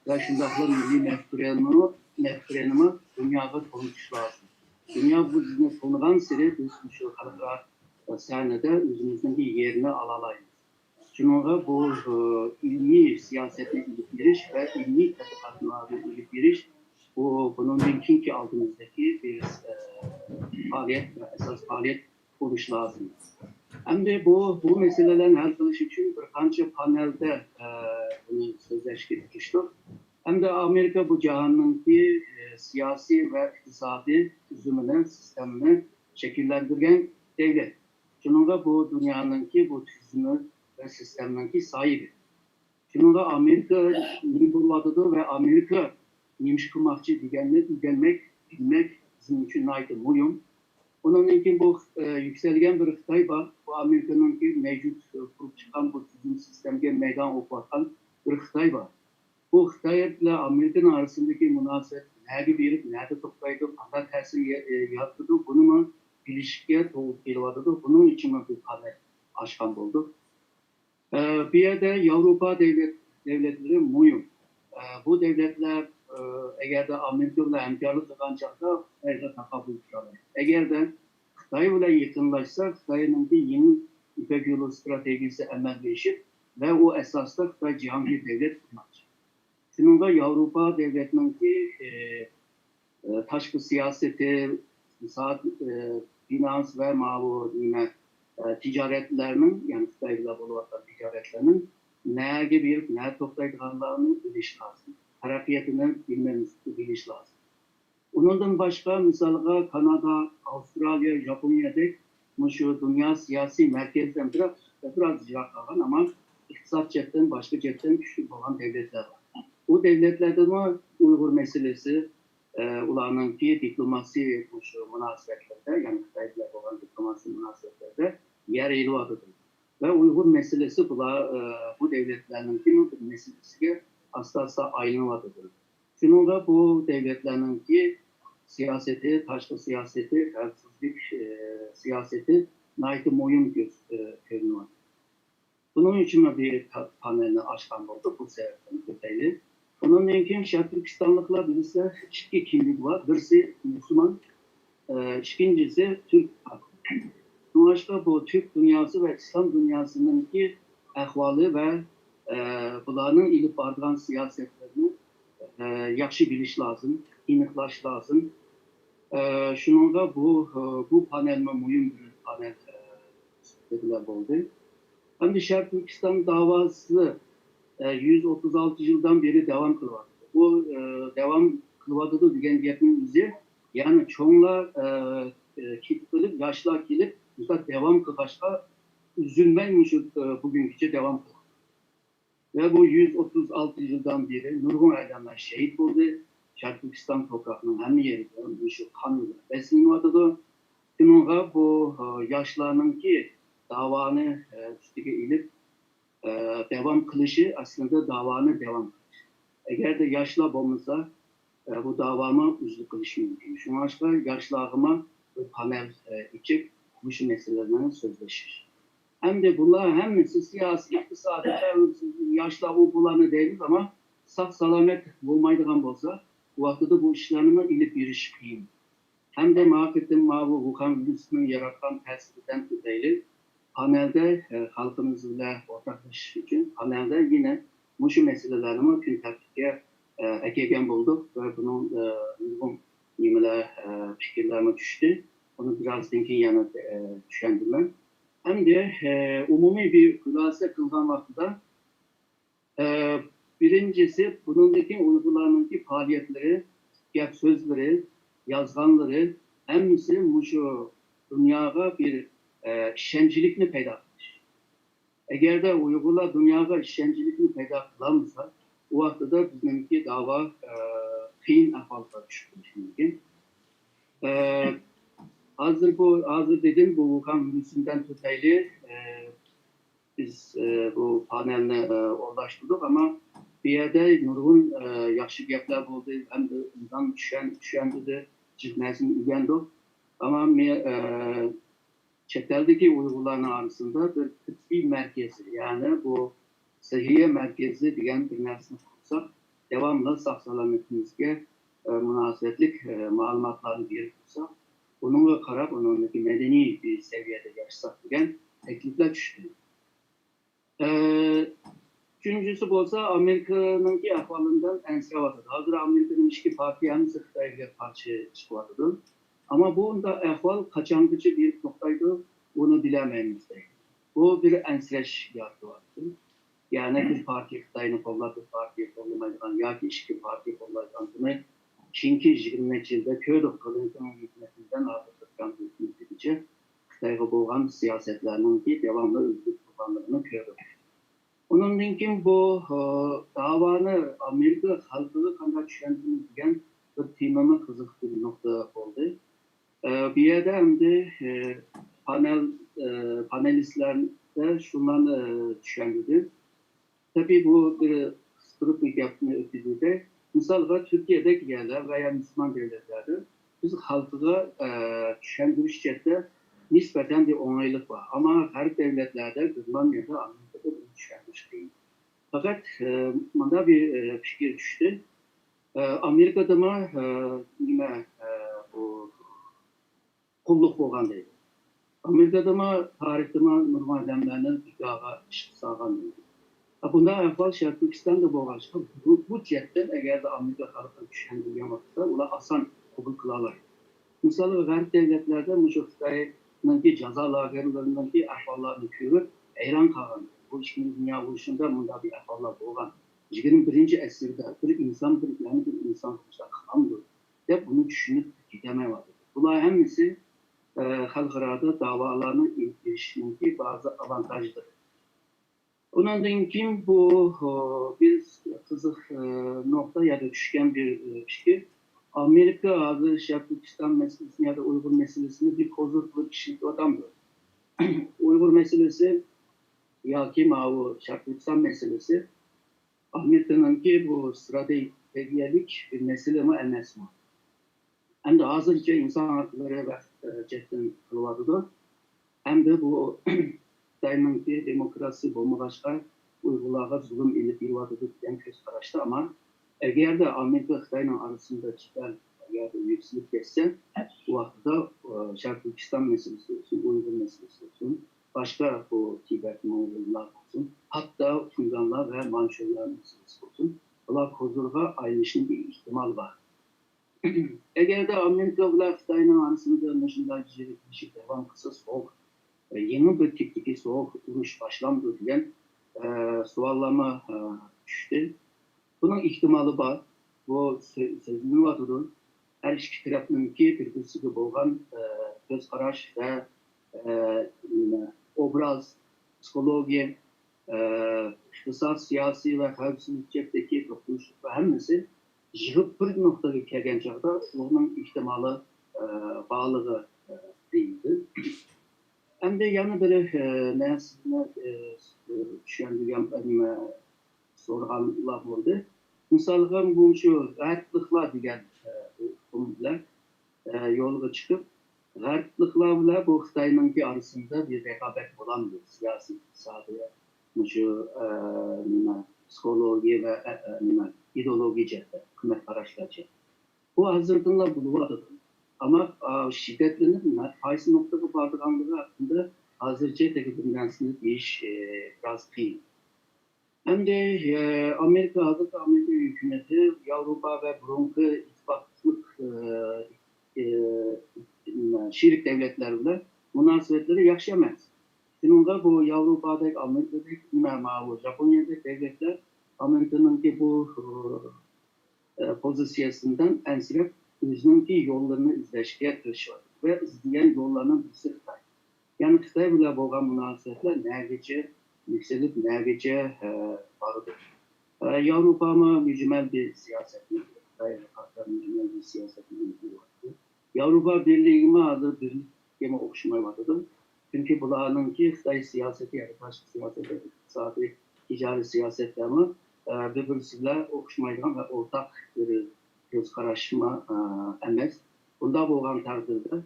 ۋە شۇنداقلا مىللىي مەپكۇرىنىمۇ، مەپكۇرىنىمۇ دۇنياغا تونۇتۇش لازىم. دۇنيا بۇ بىزنى تونۇغانسېرى بىز شۇ خەلقئارا سەھنىدە ئۆزىمىزنىڭكى يېرىنى ئالالايمىز. شۇنىڭغا بۇ، ئە، ئىلمىي سىياسەتنى ئېلىپ بېرىش ۋە ئىلمىي تەتقىقاتلارنى ئېلىپ بېرىش، بۇ، بۇنىڭدىن كېيىنكى ئالدىمىزدىكى بىر، ئە، پائالىيەت ۋە ئاساس پائالىيەت بولۇش لازىم. ئەمدى بۇ، بۇ مەسىلىلەرنى ھەل قىلىش ئۈچۈن بىر قانچە پانېلدە، ئە، بۇنى سۆزلەشكە تىرىشتۇق. ئەمدى ئامېرىكا بۇ جاھاننىڭكى، ئە، سىياسىي ۋە ئىقتىسادىي تۈزۈمىنى، سىستېمىنى شەكىللەندۈرگەن دۆلەت. شۇنىڭغا بۇ دۇنيانىڭكى بۇ تۈزۈمى ۋە سىستېمىنىڭكى ساھىبى. شۇنىڭغا ئامېرىكا نېمە بولۇۋاتىدۇ ۋە ئامېرىكا نېمە ئىش قىلماقچى دېگەننى ئۆگەنمەك، بىلمەك بىزنىڭ ئۈچۈن ناھايىتى مۇھىم. ئۇنىڭدىن كېيىن بۇ، ئە، يۈكسەلگەن بىر خىتاي بار. بۇ ئامېرىكىنىڭكى مەۋجۇت، ئە، قۇرۇپ چىققان بۇ تۈزۈم سىستېمىگە مەيدان ئوقۇۋاتقان بىر خىتاي بار. بۇ خىتاي بىلەن ئامېرىكىنىڭ ئارىسىندىكى مۇناسىۋەت نەگە بېرىپ، نەدە توختايدۇ، قانداق تەسىر يا-، ئە، يارىتىدۇ، بۇنىمۇ بىلىشكە توغرا كېلىۋاتىدۇ. بۇنىڭ ئۈچۈنمۇ بىز پانېل ئاچقان بولدۇق. ئە، بۇ يەردە ياۋروپا دۆلەت-، دۆلەتلىرى مۇھىم. ئە، بۇ دۆلەتلەر، ئە، ئەگەردە ئامېرىكا بىلەن ھەمكارلىق قىلغان چاغدا خىتايغا تاقابىل تۇرالمايدۇ. ئەگەردە خىتاي بىلەن يېقىنلاشسا، خىتاينىڭكى يېڭى يىپەك يولى ئىستراتېگىيىسى ئەمەلگە ئېشىپ ۋە ئۇ ئاساستا خىتاي جاھانگىر دۆلەت قۇرماقچى. شۇنىڭغا ياۋروپا دۆلەتنىڭكى، ئە، ئە، تاشقى سىياسىتى، ئىقتىساد، ئە، فىنانس ۋە ماۋۇ نېمە، ئە، تىجارەتلەرنىڭ، يەنى خىتاي بىلەن بولۇۋاتقان تىجارەتلەرنىڭ نەگە بېرىپ، نەدە توختايدىغانلارنى بىلىش لازىم. تەرەققىياتىنى بىلمەمىز، بىلىش لازىم. ئۇنىڭدىن باشقا، مىسالغا، كانادا، ئاۋسترالىيە، ياپونىيەدەك مۇشۇ دۇنيا سىياسىي مەركەزدىن بىراز، بىراز يىراق قالغان، ئەمما ئىقتىساد جەھەتتىن، باشقا جەھەتتىن كۈچلۈك بولغان دۆلەتلەر بار. بۇ دۆلەتلەردىمۇ ئۇيغۇر مەسىلىسى، ئە، ئۇلارنىڭكى دىپلوماسىيە، مۇشۇ مۇناسىۋەتلەردە، يەنى خىتاي بىلەن بولغان دىپلوماسىيە مۇناسىۋەتلەردە يەر ئېلىۋاتىدۇ. ۋە ئۇيغۇر مەسىلىسى بۇلار، ئە، بۇ دۆلەتلەرنىڭكى بىر مەسىلىسىگە ئاستا-ئاستا ئايلىنىۋاتىدۇ. شۇنىڭغا بۇ دۆلەتلەرنىڭكى سىياسىتى، تاشقى سىياسىتى، خەۋپسىزلىك، ئە، سىياسىتى ناھايىتى مۇھىم كۆز-، ئە، كۆرۈنۈۋاتىدۇ. بۇنىڭ ئۈچۈن بىر پا-، پانېلنى ئاچقان بولدۇق، بۇ سەۋەبتىن ئۆتەيلى. ئۇنىڭدىن كېيىن شەرقىي تۈركىستانلىقلار بىلسە ئىككى كىملىك بار، بىرسى مۇسۇلمان، ئىككىنچىسى تۈرك خەلقى. شۇڭلاشقا بۇ تۈرك دۇنياسى ۋە ئىسلام دۇنياسىنىڭكى ئەھۋالى ۋە، ئە، بۇلارنىڭ ئېلىپ بارىدىغان سىياسەتلىرىنى، ئە، ياخشى بىلىش لازىم، ئېنىقلاش لازىم. ئە، شۇنىڭغا بۇ، بۇ پانېلمۇ مۇھىم بىر پانېل، ئە، سۈپىتى بىلەن بولدى. ئەمدى شەرقىي تۈركىستان داۋاسى، ئە، يۈز ئوتتۇز ئالتە يىلدىن بېرى داۋام قىلىۋاتىدۇ. بۇ، ئە، داۋام قىلىۋاتىدۇ دېگەن گەپنىڭ ئۆزى، يەنى چوڭلار، ئە، ئە، كېتىپ قېلىپ، ياشلار كېلىپ، مۇشۇنداق داۋام قىلغاچقا، ئۈزۈلمەي مۇشۇ، ئە، بۈگۈنگىچە داۋام قىلىۋاتىدۇ. ۋە بۇ يۈز ئوتتۇز ئالتە يىلدىن بېرى نۇرغۇن ئادەملەر شېھىت بولدى. شەرقىي تۈركىستان توپراقنىڭ ھەممە يېرىدە مۇشۇ قان بىلەن بەسلىنىۋاتىدۇ. شۇنىڭغا بۇ، ئە، ياشلارنىڭكى داۋانى، ئە، ئۈستىگە ئېلىپ، ئە، داۋام قىلىشى ئەسلىدە داۋانى داۋام قىلىش. ئەگەردە ياشلار بولمىسا، ئە، بۇ داۋامۇ ئۈزۈلۈپ قېلىشى مۇمكىن. شۇڭلاشقا ياشلارغىمۇ بىر پانېل، ئە، ئېچىپ، مۇشۇ مەسىلىلەرنى سۆزلىشىش. ئەمدى بۇلار ھەممىسى سىياسىي، ئىقتىسادىي، ياشلار ئۇ بۇلارنى دەيمىز، ئەمما ساق-سالامەت بولمايدىغان بولسا، بۇ ۋاقتىدا بۇ ئىشلارنىمۇ ئېلىپ بېرىش قىيىن. ھەمدە ماۋۇ قېتىم ماۋۇ ۋۇخەن ۋىرۇسىنىڭ ياراتقان تەسىرىدىن ئۆتەيلى، پانېلدە، ئە، خەلقىمىز بىلەن ئورتاقلىشىش ئۈچۈن پانېلدە يەنە مۇشۇ مەسىلىلەرنىمۇ كۈن تەرتىپكە، ئە، ئەكەلگەن بولدۇق ۋە بۇنىڭ، ئە، نۇرغۇن نېمىلەر، ئە، پىكىرلەرمۇ چۈشتى. ئۇنى بىرازدىن كېيىن يەنە، ئە، چۈشەندۈرىمەن. ئەمدى، ئە، ئومۇمىي بىر خۇلاسە قىلغان ۋاقتىدا، ئە، بىرىنچىسى، بۇنىڭدىكى ئۇيغۇرلارنىڭكى پائالىيەتلىرى، گەپ سۆزلىرى، يازغانلىرى ھەممىسى مۇشۇ دۇنياغا بىر، ئە، ئىشەنچلىكنى پەيدا قىلىش. ئەگەردە ئۇيغۇرلار دۇنياغا ئىشەنچلىكنى پەيدا قىلالمىسا، ئۇ ۋاقتىدا بىزنىڭكى داۋا، ئە، قىيىن ئەھۋالغا چۈشۈپ قېلىشى مۇمكىن. ئە، ھازىر بۇ، ھازىر دېدىم، بۇ ۋۇخەن ۋىرۇسىدىن تۆتەيلى، ئە، بىز، ئە، بۇ پانېلنى، ئە، ئورۇنلاشتۇردۇق، ئەمما بۇ يەردە نۇرغۇن، ئە، ياخشى گەپلەر بولدى، ھەم ئىنسان چۈشەن-، چۈشەندۈردى، جىق نەرسىنى ئۆگەندۇق. ئەمما مې-، ئە، چەت ئەلدىكى ئۇيغۇرلارنىڭ ئارىسىدا بىر تېببىي مەركىزى، يەنى بۇ سەھىيە مەركىزى دېگەن بىر نەرسىنى قۇرساق، داۋاملىق ساق-سالامىتىمىزگە، ئە، مۇناسىۋەتلىك، ئە، مەلۇماتلارنى بېرىپ تۇرساق، ئۇنىڭغا قاراپ، ئۇنىڭدىكى مەدەنىي بىر سەۋىيەدە ياشىساق دېگەن تەكلىپلەر چۈشتى. ئە، ئۈچىنچىسى بولسا ئامېرىكىنىڭكى ئەھۋالىدىن ئەنسىرەۋاتىدۇ. ھازىر ئامېرىكىنىڭ ئىچكى پارتىيە ھەممىسى خىتايغا قارشى چىقىۋاتىدۇ. ئەمما بۇ ئۇنداق ئەھۋال قاچانغىچە بېرىپ توختايدۇ، بۇنى بىلەلمەيمىز دەيدۇ. بۇ بىر ئەنسىرەش يارىتىۋاتىدۇ. يەنى بىر پارتىيە خىتاينى قوللاپ، بىر پارتىيە قوللىمايدىغان ياكى ئىككى پارتىيە قوللايدىغان، بۇنى كېيىنكى يىگىرمە نەچچە يىلدا كۆردۇق. كلىنتون ھۆكۈمىتىدىن ھازىرقى ترامپ ھۆكۈمىتىگىچە خىتايغا بولغان سىياسەتلەرنىڭكى داۋاملىق ئۆزگىرىپ تۇرغانلىقىنى كۆردۇق. ئۇنىڭدىن كېيىن بۇ، ئە، داۋانى ئامېرىكا خەلقىگە قانداق چۈشەندۈرىمىز دېگەن بىر تېمىمۇ قىزىق بىر نۇقتا بولدى. ئە، بۇ يەردە ئەمدى، ئە، پانېل، ئە، پانېلىستلەردە شۇلارنى، ئە، چۈشەندۈردى. تەبىئىي، بۇ بىر قىستۇرۇپ بىر گەپنى ئۆتكۈزدى. مىسالغا، تۈركىيەدەك يەرلەر ۋە يا مۇسۇلمان دۆلەتلەردە بىز خەلقىگە، ئە، چۈشەندۈرۈش جەھەتتە نىسبەتەن بىر ئوڭايلىق بار. ئەمما غەرب دۆلەتلەردە، گېرمانىيەدە، ئامېرىكىدا بۇنى چۈشەندۈرۈش قىيىن. پەقەت، ئە، مۇنداق بىر، ئە، پىكىر چۈشتى. ئە، ئامېرىكىدىمۇ، ئە، نېمە، ئە، بۇ قۇللۇق بولغان دەيدۇ. ئامېرىكىدىمۇ تارىختىمۇ نۇرغۇن ئادەملەرنى بىكارغا ئىشقا سالغان دەيدۇ. ھە، بۇنداق ئەھۋال شەرقىي تۈركىستاندا بولغاچقا، بۇ، بۇ جەھەتتىن ئەگەردە ئامېرىكا خەلقىگە چۈشەندۈرگەن ۋاقىتتا ئۇلار ئاسان قوبۇل قىلالايدۇ. مىسالغا، غەرب دۆلەتلەردە مۇشۇ خىتاينىڭكى جازا لاگېرلىرىنىڭكى ئەھۋاللارنى كۆرۈپ ھەيران قالغان. بۇ ئىككىنچى دۇنيا ئۇرۇشىدا مۇنداق بىر ئەھۋاللار بولغان. يىگىرمە بىرىنچى ئەسىردە بىر ئىنسان بىر، يەنە بىر ئىنسان مۇشۇنداق قىلامدۇ دەپ، بۇنى چۈشىنىپ كېتەلمەيۋاتىدۇ. بۇلار ھەممىسى، ئە، خەلقئارادا دەۋالارنى ئېلىپ بېرىشنىڭكى بەزى ئاۋانتاژلىرى. ئۇنىڭدىن كېيىن بۇ، ئە، بىز قىزىق، ئە، نۇقتا يادا چۈشكەن بىر، ئە، پىكىر. ئامېرىكا ھازىر شەرقىي تۈركىستان مەسىلىسىنى يادا ئۇيغۇر مەسىلىسىنى بىر كوزىر قىلىپ ئىشلىتىۋاتامدۇ؟ ئۇيغۇر مەسىلىسى ياكى ماۋۇ شەرقىي تۈركىستان مەسىلىسى ئامېرىكىنىڭكى بۇ ستراتېگىيەلىك بىر مەسىلىمۇ ئەمەسمۇ؟ ئەمدى ھازىرچە ئىنسان ھەقلىرى ۋە، ئە، جەھەتتىن قىلىۋاتىدۇ. ئەمدى بۇ خىتاينىڭكى دېموكراتىيە بولمىغاچقا، ئۇيغۇرلارغا زۇلۇم ئېلىپ بېرىۋاتىدۇ دېگەن كۆز قاراشتا. ئەمما ئەگەردە ئامېرىكا خىتاينىڭ ئارىسىندا جېدەل ئەگەردە يۈكسىلىپ كەتسە، بۇ ۋاقىتتا، ئە، شەرقىي تۈركىستان مەسىلىسى بولسۇن، ئۇيغۇر مەسىلىسى بولسۇن، باشقا بۇ تىبەت موڭغۇللار بولسۇن، ھەتتا شىنجاڭلار ۋە مانچۇلار مەسىلىسى بولسۇن، بۇلار كوزىرغا ئايلىنىشنىڭ بىر ئېھتىمالى بار. ئەگەردە ئامېرىكا بىلەن خىتاينىڭ ئارىسىدا مۇشۇنداق يىرىكلىشىپ داۋام قىلسا، سوغۇق، يېڭى بىر تىپتىكى سوغۇق ئۇرۇش باشلامدۇ دېگەن، ئە، سوئاللارمۇ، ئە، چۈشتى. بۇنىڭ ئېھتىمالى بار. بۇ سۆ-، سۆزلىنىۋاتىدۇ. ھەر ئىككى تەرەپنىڭكى بىر-بىرسىگە بولغان، ئە، كۆز قاراش ۋە، ئە، نېمە، ئوبراز، پسىخولوگىيە، ئە، ئىقتىساد، سىياسىي ۋە خەۋپسىزلىك جەھەتتىكى توقۇنۇشلۇقلار ھەممىسى يىغىپ بىر نۇقتىغا كەلگەن چاغدا ئۇنىڭ ئېھتىمالى، ئە، بارلىقى، ئە، دېيىلدى. ئەمدى يەنە بىر، ئە، نەرسىنى، ئە، چۈشەندۈرگەن، نېمە، سورىغانلار بولدى. مىسالغا، مۇشۇ غەربلىكلار دېگەن، ئە، ئۇقۇم بىلەن، ئە، يولغا چىقىپ، غەربلىكلار بىلەن بۇ خىتاينىڭكى ئارىسىدا بىر رىقابەت بولامدۇ؟ سىياسىي، ئىقتىسادىي، مۇشۇ، ئە، نېمە، پسىخولوگىيە ۋە، ئە، ئە، نېمە، ئىدېئولوگىيە جەھەتتە، قىممەت قاراشلار جەھەتتە. بۇ ھازىردىنلا بولۇۋاتىدۇ. ئەمما، ئا، شىددەتلىنىپ نە-، قايسى نۇقتىغا بارىدىغانلىقى ھەققىدە ھازىرچە تېخى بىر نەرسىنى دېيىش، ئى، بىراز قىيىن. ئەمدى، ئى، ئامېرىكا، ھازىرقى ئامېرىكا ھۆكۈمىتى ياۋروپا ۋە بۇرۇنقى ئىتتىپاقلىق، ئى، ئى، شېرىك دۆلەتلەر بىلەن مۇناسىۋەتلىرى ياخشى ئەمەس. شۇنىڭغا بۇ ياۋروپادەك، ئامېرىكىدەك، نېمە، ماۋۇ ژاپونىيەدەك دۆلەتلەر ئامېرىكىنىڭكى بۇ، ئى، ئە، پوزىتسىيەسىدىن ئەنسىرەپ، ئۆزىنىڭكى يوللىرىنى ئىزدەشكە تىرىشىۋاتىدۇ ۋە ئىزدىگەن يوللارنىڭ بىرسى خىتاي. يەنى خىتاي بىلەن بولغان مۇناسىۋەتلەر نەگىچە يۈكسىلىپ، نەگىچە، ئە، بارىدۇ؟ ئە، ياۋروپامۇ مۈجمەل بىر سىياسەتنى، خىتايغا قارىتا مۈجمەل بىر سىياسەتنى ئېلىپ بېرىۋاتىدۇ. ياۋروپا بىرلىكىمۇ ھازىر بىرلىككىمۇ ئوخشىمايۋاتىدۇ. چۈنكى بۇلارنىڭكى خىتاي سىياسىتى ياكى تاشقى سىياسەت، ئىقتىسادىي، تىجارىي سىياسەتلەرمۇ، ئە، بىر-بىرسى بىلەن ئوخشىمايدىغان ۋە ئورتاق بىر كۆز قاراشمۇ، ئە، ئەمەس. بۇنداق بولغان تەقدىردە،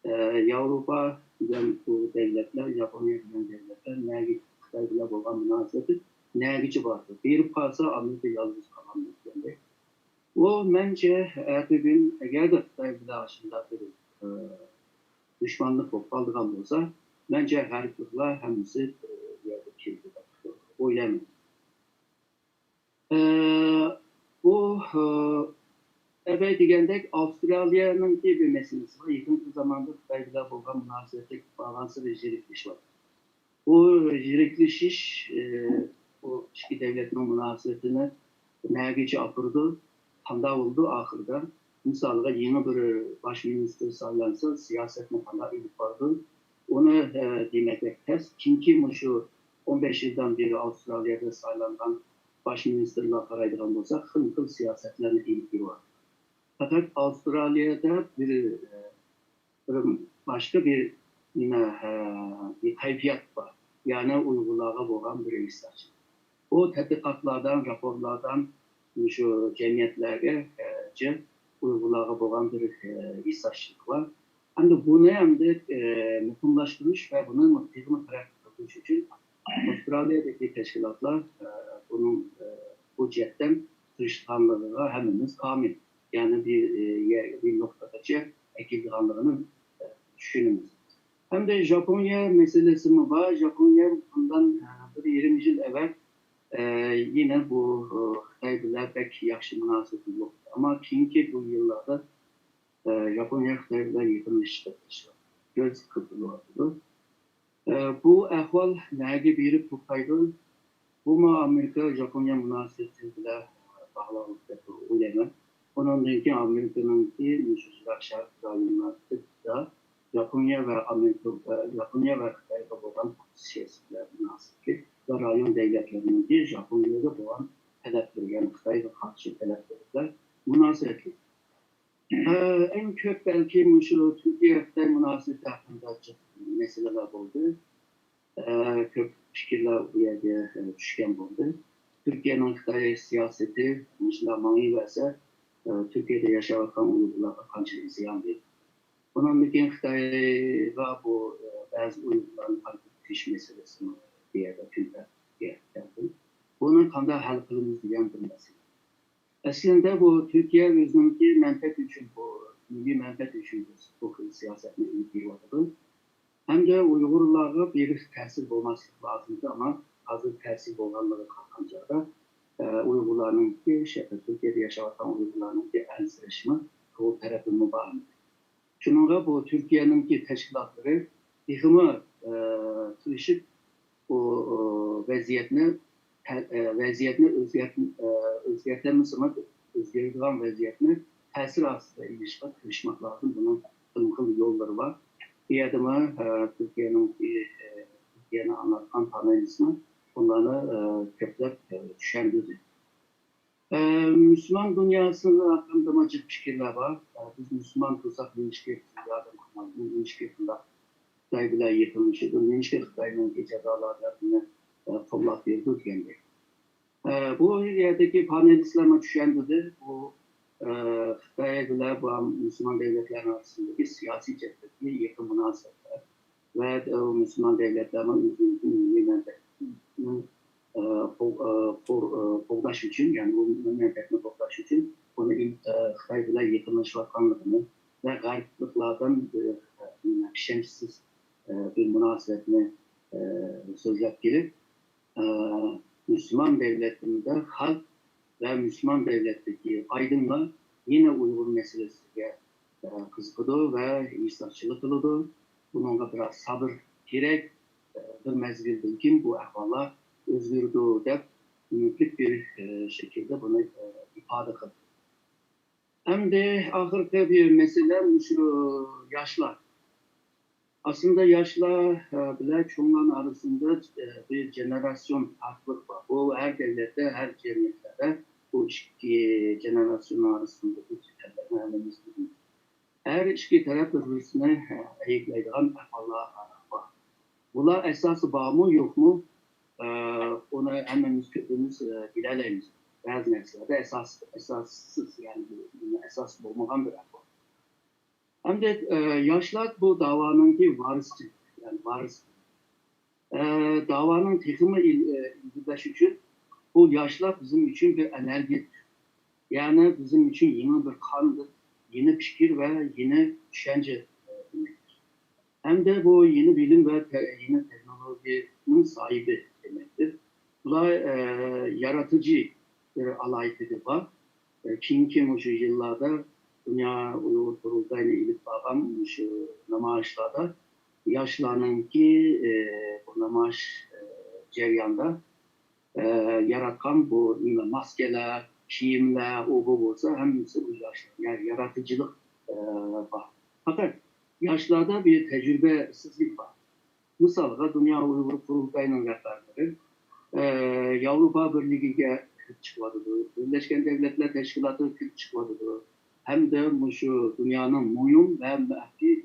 ئە، ياۋروپا دېگەن بۇ دۆلەتلەر، ياپونىيە دېگەن دۆلەتلەر نەگە خىتاي بىلەن بولغان مۇناسىۋىتى نەگىچە بارىدۇ؟ بېرىپ قالسا، ئامېرىكا يالغۇز قالامدۇ دېگەندەك. ئۇ مەنچە، ئەتىگۈن ئەگەردە خىتاي بىلەن ئاشۇنداق بىر، ئە، دۈشمەنلىك بولۇپ قالىدىغان بولسا، مەنچە غەربلىكلەر ھەممىسى، ئە، بۇ يەرگە كېلىدۇ دەپ ئويلايمەن. ئە، بۇ، ئە، ئەبەي دېگەندەك ئاۋسترالىيەنىڭكى بىر مەسىلىسى بار. يېقىنقى زاماندا خىتاي بىلەن بولغان مۇناسىۋەتلىك بارغانسېرى يىرىكلىشىۋاتىدۇ. بۇ يىرىكلىشىش، ئى، بۇ ئىككى دۆلەتنىڭ مۇناسىۋىتىنى نەگىچە ئاپىرىدۇ، قانداق بولىدۇ ئاخىرىدا؟ مىسالغا، يېڭى بىر باش مىنىستىر سايلانسا، سىياسەتنى قانداق ئېلىپ بارىدۇ؟ ئۇنى، ئى، دېمەك بەك تەس. چۈنكى مۇشۇ ئون بەش يىلدىن بېرى ئاۋسترالىيەدە سايلانغان باش مىنىستىرلار قارايدىغان بولساق، خىل خىل سىياسەتلەرنى ئېلىپ بېرىۋاتىدۇ. پەقەت ئاۋسترالىيەدە بىر، ئى، بىر باشقا بىر نېمە، ھە، بىر كەيپىيات بار. يەنى ئۇيغۇرلارغا بولغان بىر ھېسداشلىق. بۇ تەتقىقاتلاردىن، راپورلاردىن مۇشۇ جەمئىيەتلەرگە، ھە، جى-، ئۇيغۇرلارغا بولغان بىر، ھە، ھېسداشلىق بار. ئەمدى بۇنى ئەمدى، ئە، مۇقىملاشتۇرۇش ۋە بۇنى تېخىمۇ تەرەققىي قىلدۇرۇش ئۈچۈن ئاۋسترالىيەدىكى تەشكىلاتلار، ئە، بۇنىڭ، ئە، بۇ جەھەتتىن تىرىشىدىغانلىقىغا ھەممىمىز كامىل. يەنى بىر، ئە، يە-، بىر نۇقتىغىچە ئەكېلىدىغانلىقىنى، ئە، چۈشىنىمىز. ھەمدە ژاپونىيە مەسىلىسىمۇ بار. ژاپونىيە بۇندىن، ئە، بىر يېرىم يىل ئەۋۋەل، ئە، يەنە بۇ، ئە، خىتاي بىلەن بەك ياخشى مۇناسىۋىتى يوق. ئەمما كېيىنكى بۇ يىللاردا، ئە، ژاپونىيە خىتاي بىلەن يېقىنلىشىشقا تىرىشىۋاتىدۇ. كۆز قىپقىزىل بولۇۋاتىدۇ. ئە، بۇ ئەھۋال نەگە بېرىپ توختايدۇ؟ بۇمۇ ئامېرىكا-ژاپونىيە مۇناسىۋىتى بىلەن باغلىق دەپ ئويلايمەن. ئۇنىڭدىن كېيىن ئامېرىكىنىڭكى مۇشۇ يىراق شەرق رايونلىرىدا ژاپونىيە ۋە ئامېرىكا، ژاپونىيە ۋە خىتايغا بولغان سىياسىتى بىلەن مۇناسىۋەتلىك ۋە رايون دەۋلەتلىرىنىڭكى ژاپونىيەگە بولغان تەلەپلىرى، يەنى خىتايغا قارشى تەلەپلىرى بىلەن مۇناسىۋەتلىك. ئە، ئەڭ كۆپ بەلكى مۇشۇ تۈركىيە-خىتاي مۇناسىۋىتى ھەققىدە جىق مەسىلىلەر بولدى. ئە، كۆپ پىكىرلەر بۇ يەرگە، ئە، چۈشكەن بولدى. تۈركىيەنىڭ خىتاي سىياسىتى مۇشۇنداق ماڭىۋەرسە، ئە، تۈركىيەدە ياشاۋاتقان ئۇيغۇرلارغا قانچىلىك زىيان بېرىدۇ؟ ئۇنىڭدىن كېيىن خىتايغا بۇ، ئە، بەزى ئۇيغۇرلارنى قايتۇرۇپ كېلىش مەسىلىسىمۇ بۇ يەردە كۈندە كەلدى. بۇنى قانداق ھەل قىلىمىز دېگەن بىر مەسىلە. ئەسلىندە بۇ تۈركىيە ئۆزىنىڭكى مەنپەئەتى ئۈچۈن، بۇ مىللىي مەنپەئەت ئۈچۈن بۇ خىل سىياسەتنى ئېلىپ بېرىۋاتىدۇ. ھەمدە ئۇيغۇرلارغا بىر تەسىر بولماسلىقى لازىمكى، ئەمما ھازىر تەسىر بولغانلىقىغا قارىغان چاغدا، ئە، ئۇيغۇرلارنىڭكى، شە-، تۈركىيەدە ياشاۋاتقان ئۇيغۇرلارنىڭكى ئەنسىرىشىمۇ بۇ تەرەپىمۇ بار. شۇنىڭغا بۇ تۈركىيەنىڭكى تەشكىلاتلىرى تېخىمۇ، ئە، تىرىشىپ، بۇ، ئە، ۋەزىيەتنى، ۋەزىيەتنى ئۆزگەرت-، ئە، ئۆزگەرتەلمىسىمۇ، ئۆزگىرىدىغان ۋەزىيەتنى تەسىر ئاستىدا ئېلىشقا تىرىشماق لازىم. بۇنىڭ خىل يوللىرى بار. بۇ يەردىمۇ، ئە، تۈركىيەنىڭكى، ئە، تۈركىيەنى ئاڭلاتقان پانېلىستمۇ بۇلارنى، ئە، كۆپلەپ، ئە، چۈشەندۈردى. ئە، مۇسۇلمان دۇنياسى ھەققىدىمۇ جىق پىكىرلەر بار. ئە، بىز مۇسۇلمان تۇرساق، نېمىشقا بىزگە ياردەم قىلمايدۇ؟ نېمىشقا بۇنداق خىتاي بىلەن يېقىنلىشىدۇ؟ نېمىشقا خىتاينىڭكى جازالاردا بىزنى، ئە، قوللاپ بېرىدۇ دېگەندەك. ئە، بۇ يەردىكى پانېلىستلارمۇ چۈشەندۈردى. بۇ، ئە، خىتاي بىلەن بۇ مۇسۇلمان دۆلەتلەرنىڭ ئارىسىندىكى سىياسىي جەھەتتىكى يېقىن مۇناسىۋەتلەر ۋە، ئە، مۇسۇلمان دۆلەتلەرنىڭ ئۆزىنىڭكى مىللىي مەنپەئەتىنىڭ، ئە، قو-، ئە، قو-، ئە، قوغداش ئۈچۈن، يەنى بۇ مەنپەئەتنى قوغداش ئۈچۈن بۇنى ئىم-، ئە، خىتاي بىلەن يېقىنلىشىۋاتقانلىقىنى ۋە غەربلىكلەردىن بىر، ئە، ئىشەنچسىز، ئە، بىر مۇناسىۋەتنى، ئە، سۆزلەپ كېلىپ، ئە، مۇسۇلمان دۆلەتلىرىدە خەلق ۋە مۇسۇلمان دۆلەتتىكى ئايدىڭلار يەنە ئۇيغۇر مەسىلىسىگە، ئە، قىزىقىدۇ ۋە ھېسداشچىلىق قىلىدۇ. بۇنىڭغا بىراز سەۋر كېرەك. ئە، بىر مەزگىلدىن كېيىن بۇ ئەھۋاللار ئۆزگىرىدۇ دەپ ئۈمىدلىك بىر، ئە، شەكىلدە بۇنى، ئە، ئىپادە قىلدى. ئەمدى ئاخىرقى بىر مەسىلە مۇشۇ ياشلار. ئەسلىدە ياشلار، ئە، بىلەن چوڭلارنىڭ ئارىسىدا، ئە، بىر گېنېراتسىيون پەرقلىق بار. بۇ ھەر دۆلەتتە، ھەر جەمئىيەتلەردە بۇ ئىككى گېنېراتسىيوننىڭ ئارىسىندىكى جېدەللەرنى ھەممىمىز بىلىمىز. ھەر ئىككى تەرەپ بىر-بىرسىنى، ئە، ئەيىبلەيدىغان ئەھۋاللار بار. بۇلار ئەساسى بارمۇ، يوقمۇ؟ ئە، ئۇنى ھەممىمىز كۆپىمىز، ئە، بىلەلەيمىز. بەزى نەرسىلەردە ئەساس، ئەساسسىز، يەنى بۇ ئەساس بولمىغان بىر ئەھۋال. ئەمدى، ئە، ياشلار بۇ داۋانىڭكى ۋارىسى، يەنى ۋارىس. ئە، داۋانىڭ تېخىمۇ ئىل-، ئە، ئىلگىرىلەش ئۈچۈن بۇ ياشلار بىزنىڭ ئۈچۈن بىر ئېنېرگىيە، يەنى بىزنىڭ ئۈچۈن يېڭى بىر قان، يېڭى پىكىر ۋە يېڭى چۈشەنچە، ئە، دېمەكتۇر. ھەمدە بۇ يېڭى بىلىم ۋە تە-، يېڭى تېخنولوگىيەنىڭ ساھىبى دېمەكتۇر. بۇلار، ئە، يارىتىجى بىر ئالاھىدىلىكى بار. ئە، كېيىنكى مۇشۇ يىللاردا دۇنيا ئۇيغۇر قۇرۇلتايىنى ئېلىپ بارغان مۇشۇ نامايىشلاردا ياشلارنىڭكى، ئە، بۇ نامايىش، ئە، جەريانىدا ئە، ياراتقان بۇ نېمە، ماسكىلار، كىيىملەر، ئۇ بۇ بولسا ھەممىسى بۇ ياش، يا-، يارىتىجىلىق، ئە، بار. پەقەت ياشلاردا بىر تەجرىبىسىزلىك بار. مىسالغا، دۇنيا ئۇيغۇر قۇرۇلتايىنىڭ رەھبەرلىرى، ئە، ياۋروپا بىرلىكىگە كىرىپ چىقىۋاتىدۇ، بىرلەشكەن دۆلەتلەر تەشكىلاتىغا كىرىپ چىقىۋاتىدۇ. ھەمدە مۇشۇ دۇنيانىڭ مۇھىم ۋە مەخپىي،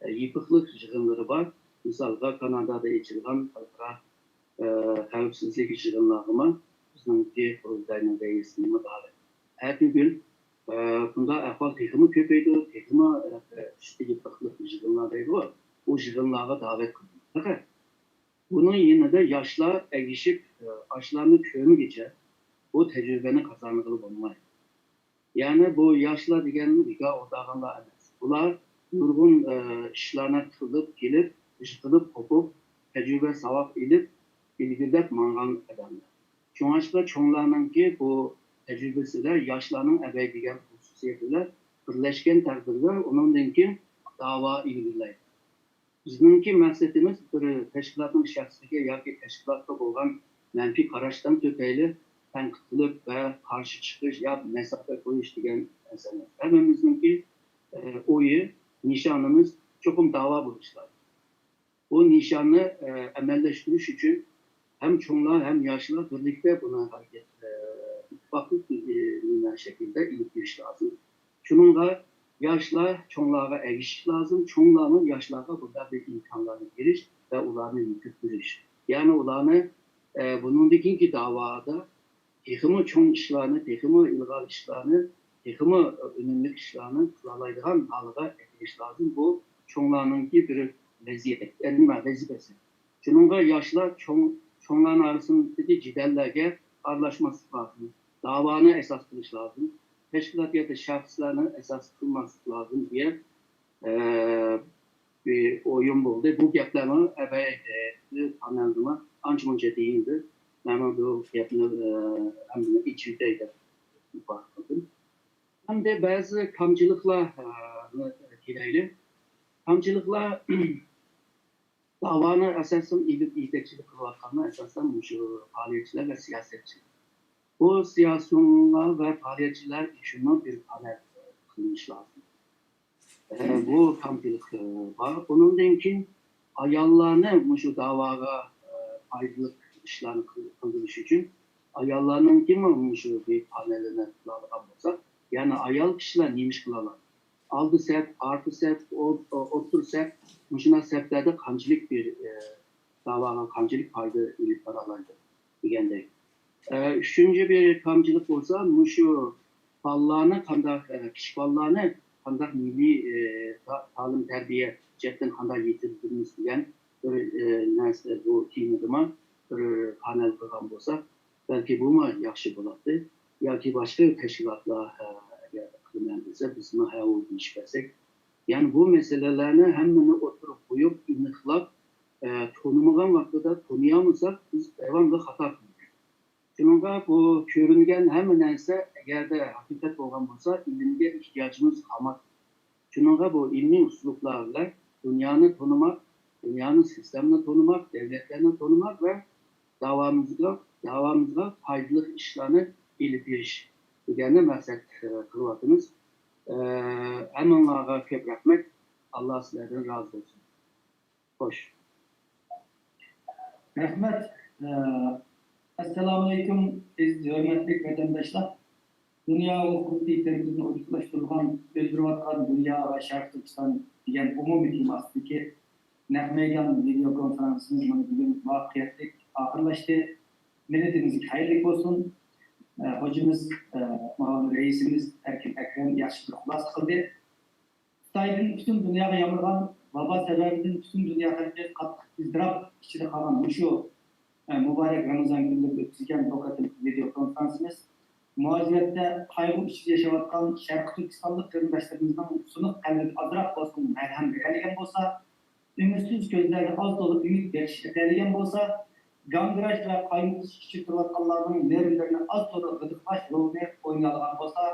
ئە، يېپىقلىق يىغىنلىرى بار. مىسالغا، كانادادا ئېچىلغان خەلقئارا ئە، خەۋپسىزلىك يىغىنلارغىمۇ بىزنىڭكى قۇرۇلتاينىڭ رەئىسىنىمۇ داۋەت. ئەتىگۈن، ئە، بۇنداق ئەھۋال تېخىمۇ كۆپەيدۇ، تېخىمۇ، ئە، ئۈستى يېپىقلىق يىغىنلار دەيدىغۇ، ئۇ يىغىنلارغا داۋەت قىلىمىز. پەقەت بۇنىڭ يېنىدا ياشلار ئەگىشىپ، ئە، ئاشۇلارنى كۆرمىگىچە بۇ تەجرىبىنى قازانغىلى بولمايدۇ. يەنى بۇ ياشلار دېگەن بىكار ئولتۇرغانلار ئەمەس. بۇلار نۇرغۇن، ئە، ئىشلارنى قىلىپ كېلىپ، ئىشقىلىپ قوپۇپ، تەجرىبە ساۋاق ئېلىپ، ئىلگىرىلەپ ماڭغان ئادەملەر. شۇڭلاشقا چوڭلارنىڭكى بۇ تەجرىبىسىدە ياشلارنىڭ ئەبەيدىگەن خۇسۇسىيىتى بىلەن بىرلەشكەن تەقدىردە ئۇنىڭدىن كېيىن داۋا ئىلگىرىلەيدۇ. بىزنىڭكى مەقسىتىمىز بىر تەشكىلاتنىڭ شەخسىگە ياكى تەشكىلاتقا بولغان مەنپىي قاراشلار تۈپەيلى تەنقىد قىلىپ ۋە قارشى چىقىش يا مەسەپە قويۇش دېگەن نەرسە ئەمەس. ھەممىمىزنىڭكى ئويى، نىشانىمىز چوقۇم داۋا بولۇشى لازىم. بۇ نىشاننى ئەمەلىيلەشتۈرۈش ئۈچۈن ھەم چوڭلار، ھەم ياشلار بىرلىكتە بۇنى ھەرىكەت، ئىتتىپاقلىق شەكلىدە ئېلىپ بېرىش لازىم. شۇنىڭغا ياشلار چوڭلارغا ئەگىشىش لازىم، چوڭلارمۇ ياشلارغا بۇنداق بىر ئىمكانلارنى بېرىش ۋە ئۇلارنى يېتىلدۈرۈش. يەنى ئۇلارنى بۇنىڭدىن كېيىنكى داۋادا تېخىمۇ چوڭ ئىشلارنى، تېخىمۇ ئىلغار ئىشلارنى، تېخىمۇ ئۈنۈملۈك ئىشلارنى قىلالايدىغان ھالغا ئەكېلىش لازىم. بۇ چوڭلارنىڭكى بىر ۋەزىيەت، ئەمما ۋەزىپىسى. شۇنىڭغا ياشلار چوڭ، چوڭلارنىڭ ئارىسىدىكى جېدەللەرگە ئارىلاشماسلىق لازىم. داۋانى ئاساس قىلىش لازىم. تەشكىلات ياكى شەخسلەرنى ئاساس قىلماسلىق لازىم دېگەن ئە، بىر ئويۇن بولدى. بۇ گەپلەرمۇ ئەبەي، ئە، پانېلدىمۇ ئانچە-مۇنچە دېيىلدى. مەنمۇ بۇ گەپنى، ئە، ھەممىنى ئېچىۋېتەي دەپ ئىپادە قىلدىم. ئەمدى بەزى كامچىلىقلارنى كېلەيلى. كامچىلىقلار داۋانى ئاساسەن ئېلىپ يېتەكچىلىك قىلىۋاتقانلار ئاساسەن مۇشۇ پائالىيەتچىلەر ۋە سىياسەتچىلەر. بۇ سىياسىيونلار ۋە پائالىيەتچىلەر ئۈچۈنمۇ بىر پانېل قىلىنىشى لازىم. ئە، بۇ كامچىلىق، ئە، بار. ئۇنىڭدىن كېيىن ئاياللارنى مۇشۇ داۋاغا، ئە، پايدىلىق ئىشلارنى قىل-، قىلدۇرۇش ئۈچۈن ئاياللارنىڭكىمۇ مۇشۇ بىر پانېلىنى قىلالىغان بولساق، يەنى ئايال كىشىلەر نېمە ئىش قىلالايدۇ؟ ئالدى سەپ، ئارقا سەپ، ئوت-، ئوتتۇرا سەپ، مۇشۇنداق سەپلەردە قانچىلىك بىر، ئە، داۋاغا قانچىلىك پايدا ئېلىپ بارالايدۇ دېگەندەك. ئە، ئۈچىنچى بىر كامچىلىق بولسا، مۇشۇ بالىلارنى قانداق، ئە، كىچىك بالىلارنى قانداق مىللىي، ئە، تا-، تالىم تەربىيە جەھەتتىن قانداق يېتىلدۈرىمىز دېگەن بىر، ئە، نەرسە، بۇ تېمىدىمۇ بىر پانېل قىلغان بولساق، بەلكى بۇمۇ ياخشى بولاتتى. ياكى باشقا تەشكىلاتلار، ئە، ئەگەر قىلىمەن دېسە، بىزمۇ ھەۋۇ دېيىشىپ بەرسەك. يەنى بۇ مەسىلىلەرنى ھەممىنى ئوتتۇرىغا قويۇپ، ئېنىقلاپ، ئە، تونۇمىغان ۋاقتىدا تونۇيالمىساق، بىز داۋاملىق خاتا قىلىمىز. شۇنىڭغا بۇ كۆرۈنگەن ھەممە نەرسە ئەگەردە ھەقىقەت بولغان بولسا، ئىلىمگە ئېھتىياجىمىز قالمايدۇ. شۇنىڭغا بۇ ئىلمىي ئۇسلۇبلار بىلەن دۇنيانى تونۇماق، دۇنيانى، سىستېمىنى تونۇماق، دۆلەتلەرنى تونۇماق ۋە داۋامىزغا، داۋامىزغا پايدىلىق ئىشلارنى ئېلىپ بېرىش دېگەننى مەقسەت، ئە، قىلىۋاتىمىز. ئە، ھەممىڭلارغا كۆپ رەھمەت. ئاللا سىلەردىن رازى بولسۇن. خوش. رەھمەت. ئە، ئەسسالامۇئەلەيكۇم، ئەزىز ھۆرمەتلىك ۋەتەنداشلار. دۇنيا ئۇيغۇر قۇرۇلتىيى تەرىپىدىن ئورۇنلاشتۇرۇلغان ئۆزگىرىۋاتقان دۇنيا ۋە شەرقىي تۈركىستان دېگەن ئومۇمىي تېما ئاستىدىكى نەق مەيدان ۋىدېو كونفېرانسىمىز مانا بۈگۈن مۇۋەپپەقىيەتلىك ئاخىرلاشتى. مىللىتىمىزگە خەيرلىك بولسۇن. ئە، خوجىمىز، ئە، مۇئاۋىن رەئىسىمىز ئەركىن ئەكرەم ياخشى بىر خۇلاسە قىلدى. خىتايدىن پۈتۈن دۇنياغا يامرىغان ۋابا سەۋەبىدىن پۈتۈن دۇنيا خەلقى قاتتىق ئىزتىراپ ئىچىدە قالغان مۇشۇ، ئە، مۇبارەك رامىزان كۈنلىرىدە ئۆتكۈزگەن بۇ قېتىمقى ۋىدېو كونفېرانسىمىز مۇھاجىرەتتە قايغۇ ئىچىدە ياشاۋاتقان شەرقىي تۈركىستانلىق قېرىنداشلىرىمىزنىڭ سۇنۇق قەلبىگە ئازراق بولسىمۇ مەلھەم بېرەلىگەن بولسا، ئۈمىدسىز كۆزلەرگە ئاز تولا ئۈمىد بېغىش ئېتەلىگەن بولسا، گاڭگىراش ۋە قايمۇقۇش ئىچىدە تۇرۇۋاتقانلارنىڭ نېرۋىلىرىنى ئاز تولا غىدىقلاش رولىنى ئوينايدىغان بولسا،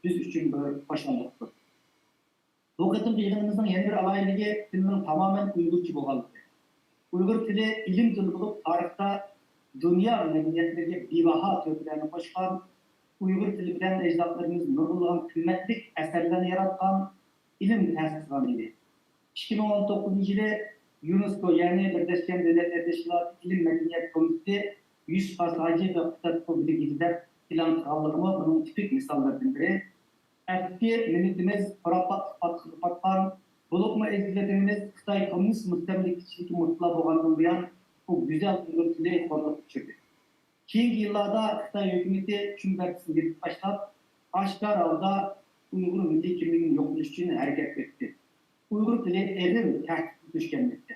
بىز ئۈچۈن بىر خۇشاللىقتۇر. بۇ قېتىمقى يىغىنىمىزنىڭ يەنە بىر ئالاھىدىلىكى تىلنىڭ تامامەن ئۇيغۇرچە بولغانلىقى. ئۇيغۇر تىلى ئىلىم تىلى بولۇپ، تارىختا دۇنيا مەدەنىيەتلىرىگە بىباھا تۆھپىلەرنى قوشقان، ئۇيغۇر تىلى بىلەن ئەجدادلىرىمىز نۇرغۇنلىغان قىممەتلىك ئەسەرلەرنى ياراتقان، ئىلىم تەسىس قىلغان ئىدى. ئىككى مىڭ ئون توققۇزىنچى يىلى يۇنېسكو، يەنى بىرلەشكەن دۆلەتلەر تەشكىلاتى ئىلىم مەدەنىيەت كومىتېتى يۈسۈپ خاس ھاجى ۋە قۇتادغۇ بىلىك يىلى دەپ ئېلان قىلغانلىقىمۇ بۇنىڭ تىپىك مىساللىرىدىن بىرى. ئەپسۇسكى، مىللىتىمىز خۇراپاتلىق پاتقىققا پاتقان، بولۇپمۇ ئەزىز ۋەتىنىمىز خىتاي كوممۇنىست مۇستەملىكىچىلىكى مۇپتىلا بولغاندىن بۇيان، بۇ گۈزەل ئۇيغۇر تىلى خورلۇققا ئۇچرىدى. كېيىنكى يىللاردا خىتاي ھۆكۈمىتى چۈمبەرتىسىنى يېپىپ تاشلاپ، ئاشكارا ھالدا ئۇيغۇر مىللىي كىملىكىنى يوقىتىش ئۈچۈن ھەرىكەت ئېلىپ، ئۇيغۇر تىلى ئېغىر تەھدىتكە دۇچ كەلمەكتە.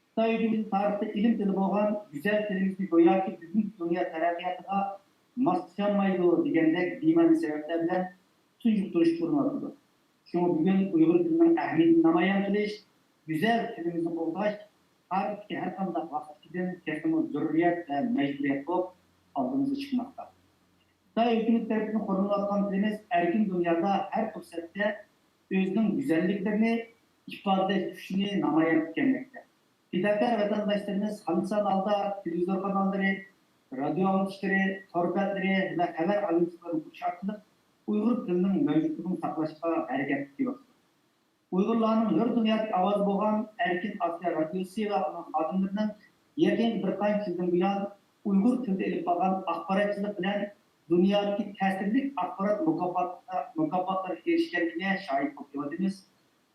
خىتاي ھۆكۈمىتى تارىختا ئىلىم تىلى بولغان گۈزەل تىلىمىزنى گوياكى بۈگۈنكى دۇنيا تەرەققىياتىغا ماسلىشالمايدۇ دېگەندەك بىمەنە سەۋەبلەر بىلەن تۇنجۇقتۇرۇشقا ئۇرۇنۇۋاتىدۇ. شۇڭا بۈگۈن ئۇيغۇر تىلىنىڭ ئەھمىيىتىنى نامايان قىلىش، گۈزەل تىلىمىزنى قوغداش تارىختىكى ھەر قانداق ۋاقىتتىكىدىن تېخىمۇ زۆرۈرىيەت ۋە مەجبۇرىيەت بولۇپ ئالدىمىزغا چىقماقتا. خىتاي ھۆكۈمىتى تەرىپىدىن قورۇنۇلۇۋاتقان تىلىمىز ئەركىن دۇنيادا ھەر پۇرسەتتە ئۆزىنىڭ گۈزەللىكلىرىنى ئىپادىلەش كۈچىنى نامايان قىلىپ كەلمەكتە. پىداكار ۋەتەنداشلىرىمىز سان-سان ھالدا تېلېۋىزور قاناللىرى، رادىيو ئاڭلىتىشلىرى، تور بەتلىرى ۋە خەۋەر ئاگېنتلىقلىرىنى قۇرۇش ئارقىلىق ئۇيغۇر تىلىنىڭ مەۋجۇتلۇقىنى ساقلاشقا ھەرىكەت قىلىۋاتىدۇ. ئۇيغۇرلارنىڭ ھۆر دۇنيادىكى ئاۋازى بولغان ئەركىن ئاسىيا رادىيوسى ۋە ئۇنىڭ خادىملىرىنىڭ يېقىنقى بىر قانچە يىلدىن بۇيان ئۇيغۇر تىلىدا ئېلىپ بارغان ئاخباراتچىلىق بىلەن دۇنيادىكى تەسىرلىك ئاخبارات مۇكاپاتلىرىغا، مۇكاپاتلىرىغا ئېرىشكەنلىكىگە شاھىت بولۇپ كېلىۋاتىمىز.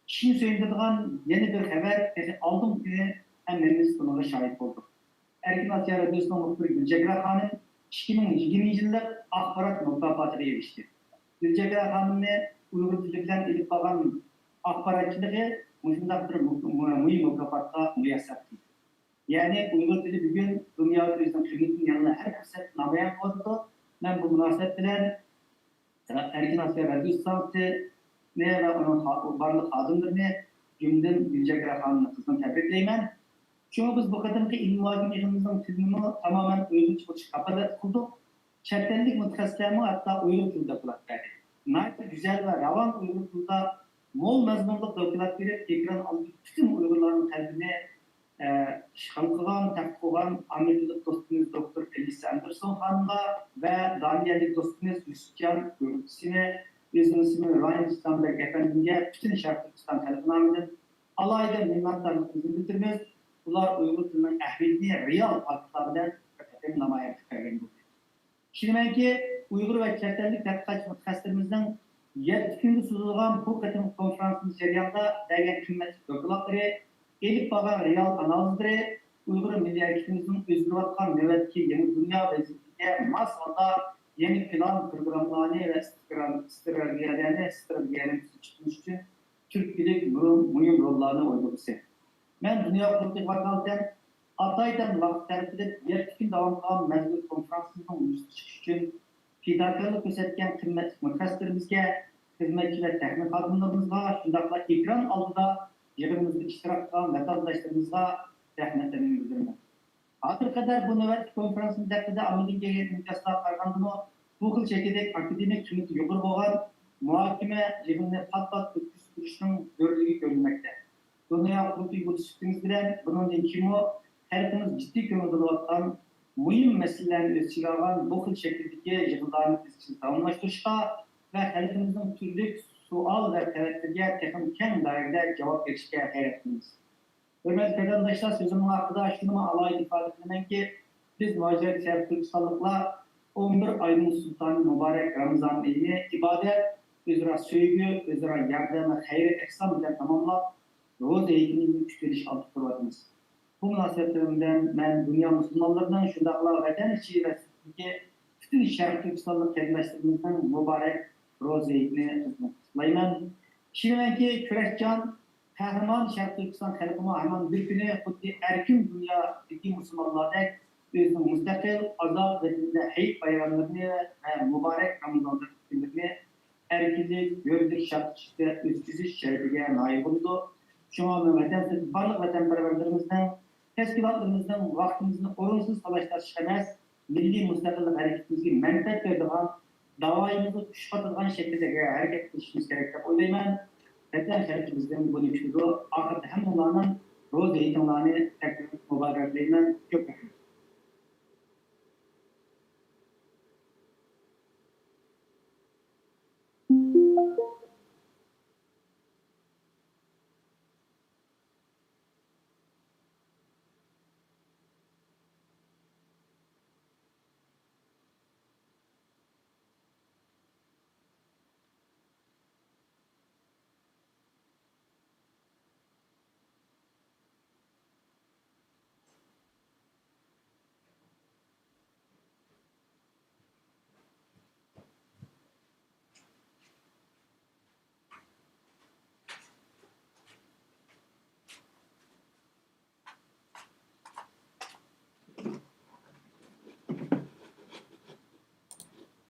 كىشىنى سۆيۈندۈرىدىغان يەنە بىر خەۋەر، تېخى ئالدىنقى كۈنى ھەممىمىز بۇنىڭغا شاھىت بولدۇق. ئەركىن ئاسىيا رادىيوسىنىڭ مۇخبىرى گۈلچېھرە خانىم ئىككى مىڭ يىگىرمىنچى يىللىق ئاخبارات مۇكاپاتىغا ئېرىشتى. گۈلچېھرە خانىمنى ئۇيغۇر تىلى بىلەن ئېلىپ بارغان ئاخباراتچىلىقى مۇشۇنداق بىر مۇ-، مۇ-، مۇھىم مۇكاپاتقا مۇيەسسەر قىلدى. يەنى ئۇيغۇر تىلى بۈگۈن دۇنيادا ئۆزىنىڭ قىممىتىنى يەنىلا ھەر پۇرسەتتە نامايان قىلىۋاتىدۇ. مەن بۇ مۇناسىۋەت بىلەن ئەركىن ئاسىيا رادىيو ئىستانسىسىنى ۋە ئۇنىڭ خا-، بارلىق خادىملىرىنى، جۈملىدىن گۈلچېھرە خانىمنى قىزغىن تەبرىكلەيمەن. شۇڭا بىز بۇ قېتىمقى ئىلمىي مۇھاكىمە يىغىنىمىزنىڭ تىلىنىمۇ تامامەن ئۆزىمىزچە قىلىشقا كاپالەتلىك قىلدۇق. چەت ئەللىك مۇتەخەسسىسلەرمۇ ھەتتا ئۇيغۇر تىلىدا دوكلات بەردى. ناھايىتى گۈزەل ۋە راۋان ئۇيغۇر تىلىدا مول مەزمۇنلۇق دوكلات بېرىپ، ئېكران ئالدىدىكى پۈتۈن ئۇيغۇرلارنىڭ قەلبىنى ئىشغال قىلغان، تەخت قىلغان ئامېرىكىلىق دوستىمىز دوكتور ئېلىسا ئەندېرسون خانىمغا ۋە دانىيەلىك دوستىمىز يۈسۈپجان گۇرۇپسىنى، ئۆزىنىڭ ئىسمى رايان ئىسلامبەگ ئەپەندىمگە پۈتۈن شەرقىي تۈركىستان خەلقى نامىدىن ئالاھىدە مىننەتدارلىقىمىزنى بىلدۈرىمىز. ئۇلار ئۇيغۇر تىلىنىڭ ئەھمىيىتىنى رېئال پاكىتلار بىلەن بىر قېتىم نامايان قىلىپ بەرگەن بولدى. ئىشىنىمەنكى، ئۇيغۇر ۋە چەت ئەللىك تەتقىقاتچى مۇتەخەسسىسلىرىمىزنىڭ يەتتە كۈنگە سوزۇلغان بۇ قېتىمقى كونفرانسىمىز جەريانىدا بەرگەن قىممەتلىك دوكلاتلىرى، ئېلىپ بارغان رېئال ئانالىزلىرى ئۇيغۇر مىللىي ھەرىكىتىمىزنىڭ ئۆزگىرىۋاتقان نۆۋەتتىكى يېڭى دۇنيا ۋەزىيىتىگە ماس ھالدا يېڭى پىلان، پروگراممىلارنى ۋە ئىسترا-، ئىستراتېگىيەلەرنى، ئىستراتېگىيەلەرنى تۈزۈپ چىقىش ئۈچۈن تۈرتكىلىك مۇ-، مۇھىم روللارنى ئوينىغۇسى. مەن دۇنيا قۇرۇلتىيىغا ۋاكالىتەن ئاتايتەن ۋاقىت تەرىتىپ يەتتە كۈن داۋام قىلغان مەزكۇر كونفرانسىمىزنىڭ يۈزىگە چىقىش ئۈچۈن پىداكارلىق كۆرسەتكەن قىممەتلىك مۇتەخەسسىسلىرىمىزگە، خىزمەتچى ۋە تېخنىك خادىملىرىمىزغا، شۇنداقلا ئېكران ئالدىدا يىغىنىمىزدا ئىشتىراك قىلغان ۋەتەنداشلىرىمىزغا رەھمەتلىرىمنى بىلدۈرىمەن. ھازىرغا قەدەر بۇ نۆۋەتلىك كونفرانسىمىز ھەققىدە ئاممىدىن كەلگەن ئىنكاسلارغا قارىغاندىمۇ، بۇ خىل شەكىلدىكى ئاكادېمىك قىممىتى يۇقىرى بولغان مۇھاكىمە يىغىنىنى پات-پات ئۆتكۈزۈپ تۇرۇشنىڭ زۆرۈرلۈكى كۆرۈلمەكتە. دۇنيا قۇرۇلتىيى بولۇش سۈپىتىمىز بىلەن بۇنىڭدىن كېيىنمۇ خەلقىمىز جىددىي كۆڭۈل بۆلۈۋاتقان مۇھىم مەسىلىلەرنى ئۆز ئىچىگە ئالغان بۇ خىل شەكىلدىكى يىغىنلارنى ئىزچىل داۋاملاشتۇرۇشقا ۋە خەلقىمىزنىڭ تۈرلۈك سوئال ۋە تەلەپلىرىگە تېخىمۇ كەڭ دائىرىدە جاۋاب بېرىشكە غەيرەت قىلىمىز. ھۆرمەتلىك ۋەتەنداشلار، سۆزۈمنىڭ ئاخىرىدا شۇنىمۇ ئالاھىدە ئىپادە قىلىمەنكى، بىز مۇھاجىرەت شەرقىي تۈركىستانلىقلار ئون بىر ئاينىڭ سۇلتانى مۇبارەك رامىزان ئېيىنى ئىبادەت، ئۆزئارا سۆيگۈ، ئۆزئارا ياردەم ۋە خەير ئېھسان بىلەن تاماملاپ، روزا ھېيتىنى كۈتۈۋېلىش ئالدىدا تۇرۇۋاتىمىز. بۇ مۇناسىۋەت بىلەن مەن دۇنيا مۇسۇلمانلىرىنىڭ، شۇنداقلا ۋەتەن ئىچى ۋە سىرتىدىكى پۈتۈن شەرقىي تۈركىستانلىق قېرىنداشلىرىمىزنىڭ مۇبارەك روزا ھېيتىنى قۇتلۇقلايمەن. ئىشىنىمەنكى، كۈرەشچان، قەھرىمان شەرقىي تۈركىستان خەلقىمۇ ھامان بىر كۈنى خۇددى ئەركىن دۇنيادىكى مۇسۇلمانلاردەك ئۆزىنىڭ مۇستەقىل، ئازاد ۋەتىنىدە ھېيت بايراملىرىنى ۋە مۇبارەك رامىزان كۈنلىرىنى ئەركىنلىك، ھۆرلۈك، شادلىق ئىچىدە ئۆتكۈزۈش شەرىپىگە نائىل بولىدۇ. شۇڭا مەن ۋەتەن سۆيگۈ بارلىق ۋەتەنپەرۋەرلىرىمىزنىڭ، تەشكىلاتلىرىمىزنىڭ ۋاقتىمىزنى ئورۇنسىز تالاش-تارتىشقا ئەمەس، مىللىي مۇستەقىللىق ھەرىكىتىمىزگە مەنپەئەت بېرىدىغان، داۋايىمىزغا كۈچ قاتىدىغان شەكىلدە ھەرىكەت قىلىشىمىز كېرەك دەپ ئويلايمەن. ۋەتەن خەلقىمىزدىن بۇنى كۈتىدۇ. ئاخىرىدا ھەممىڭلارنىڭ روزا ھېيتىڭلارنى تەبرىك مۇبارەكلەيمەن. كۆپ رەھمەت.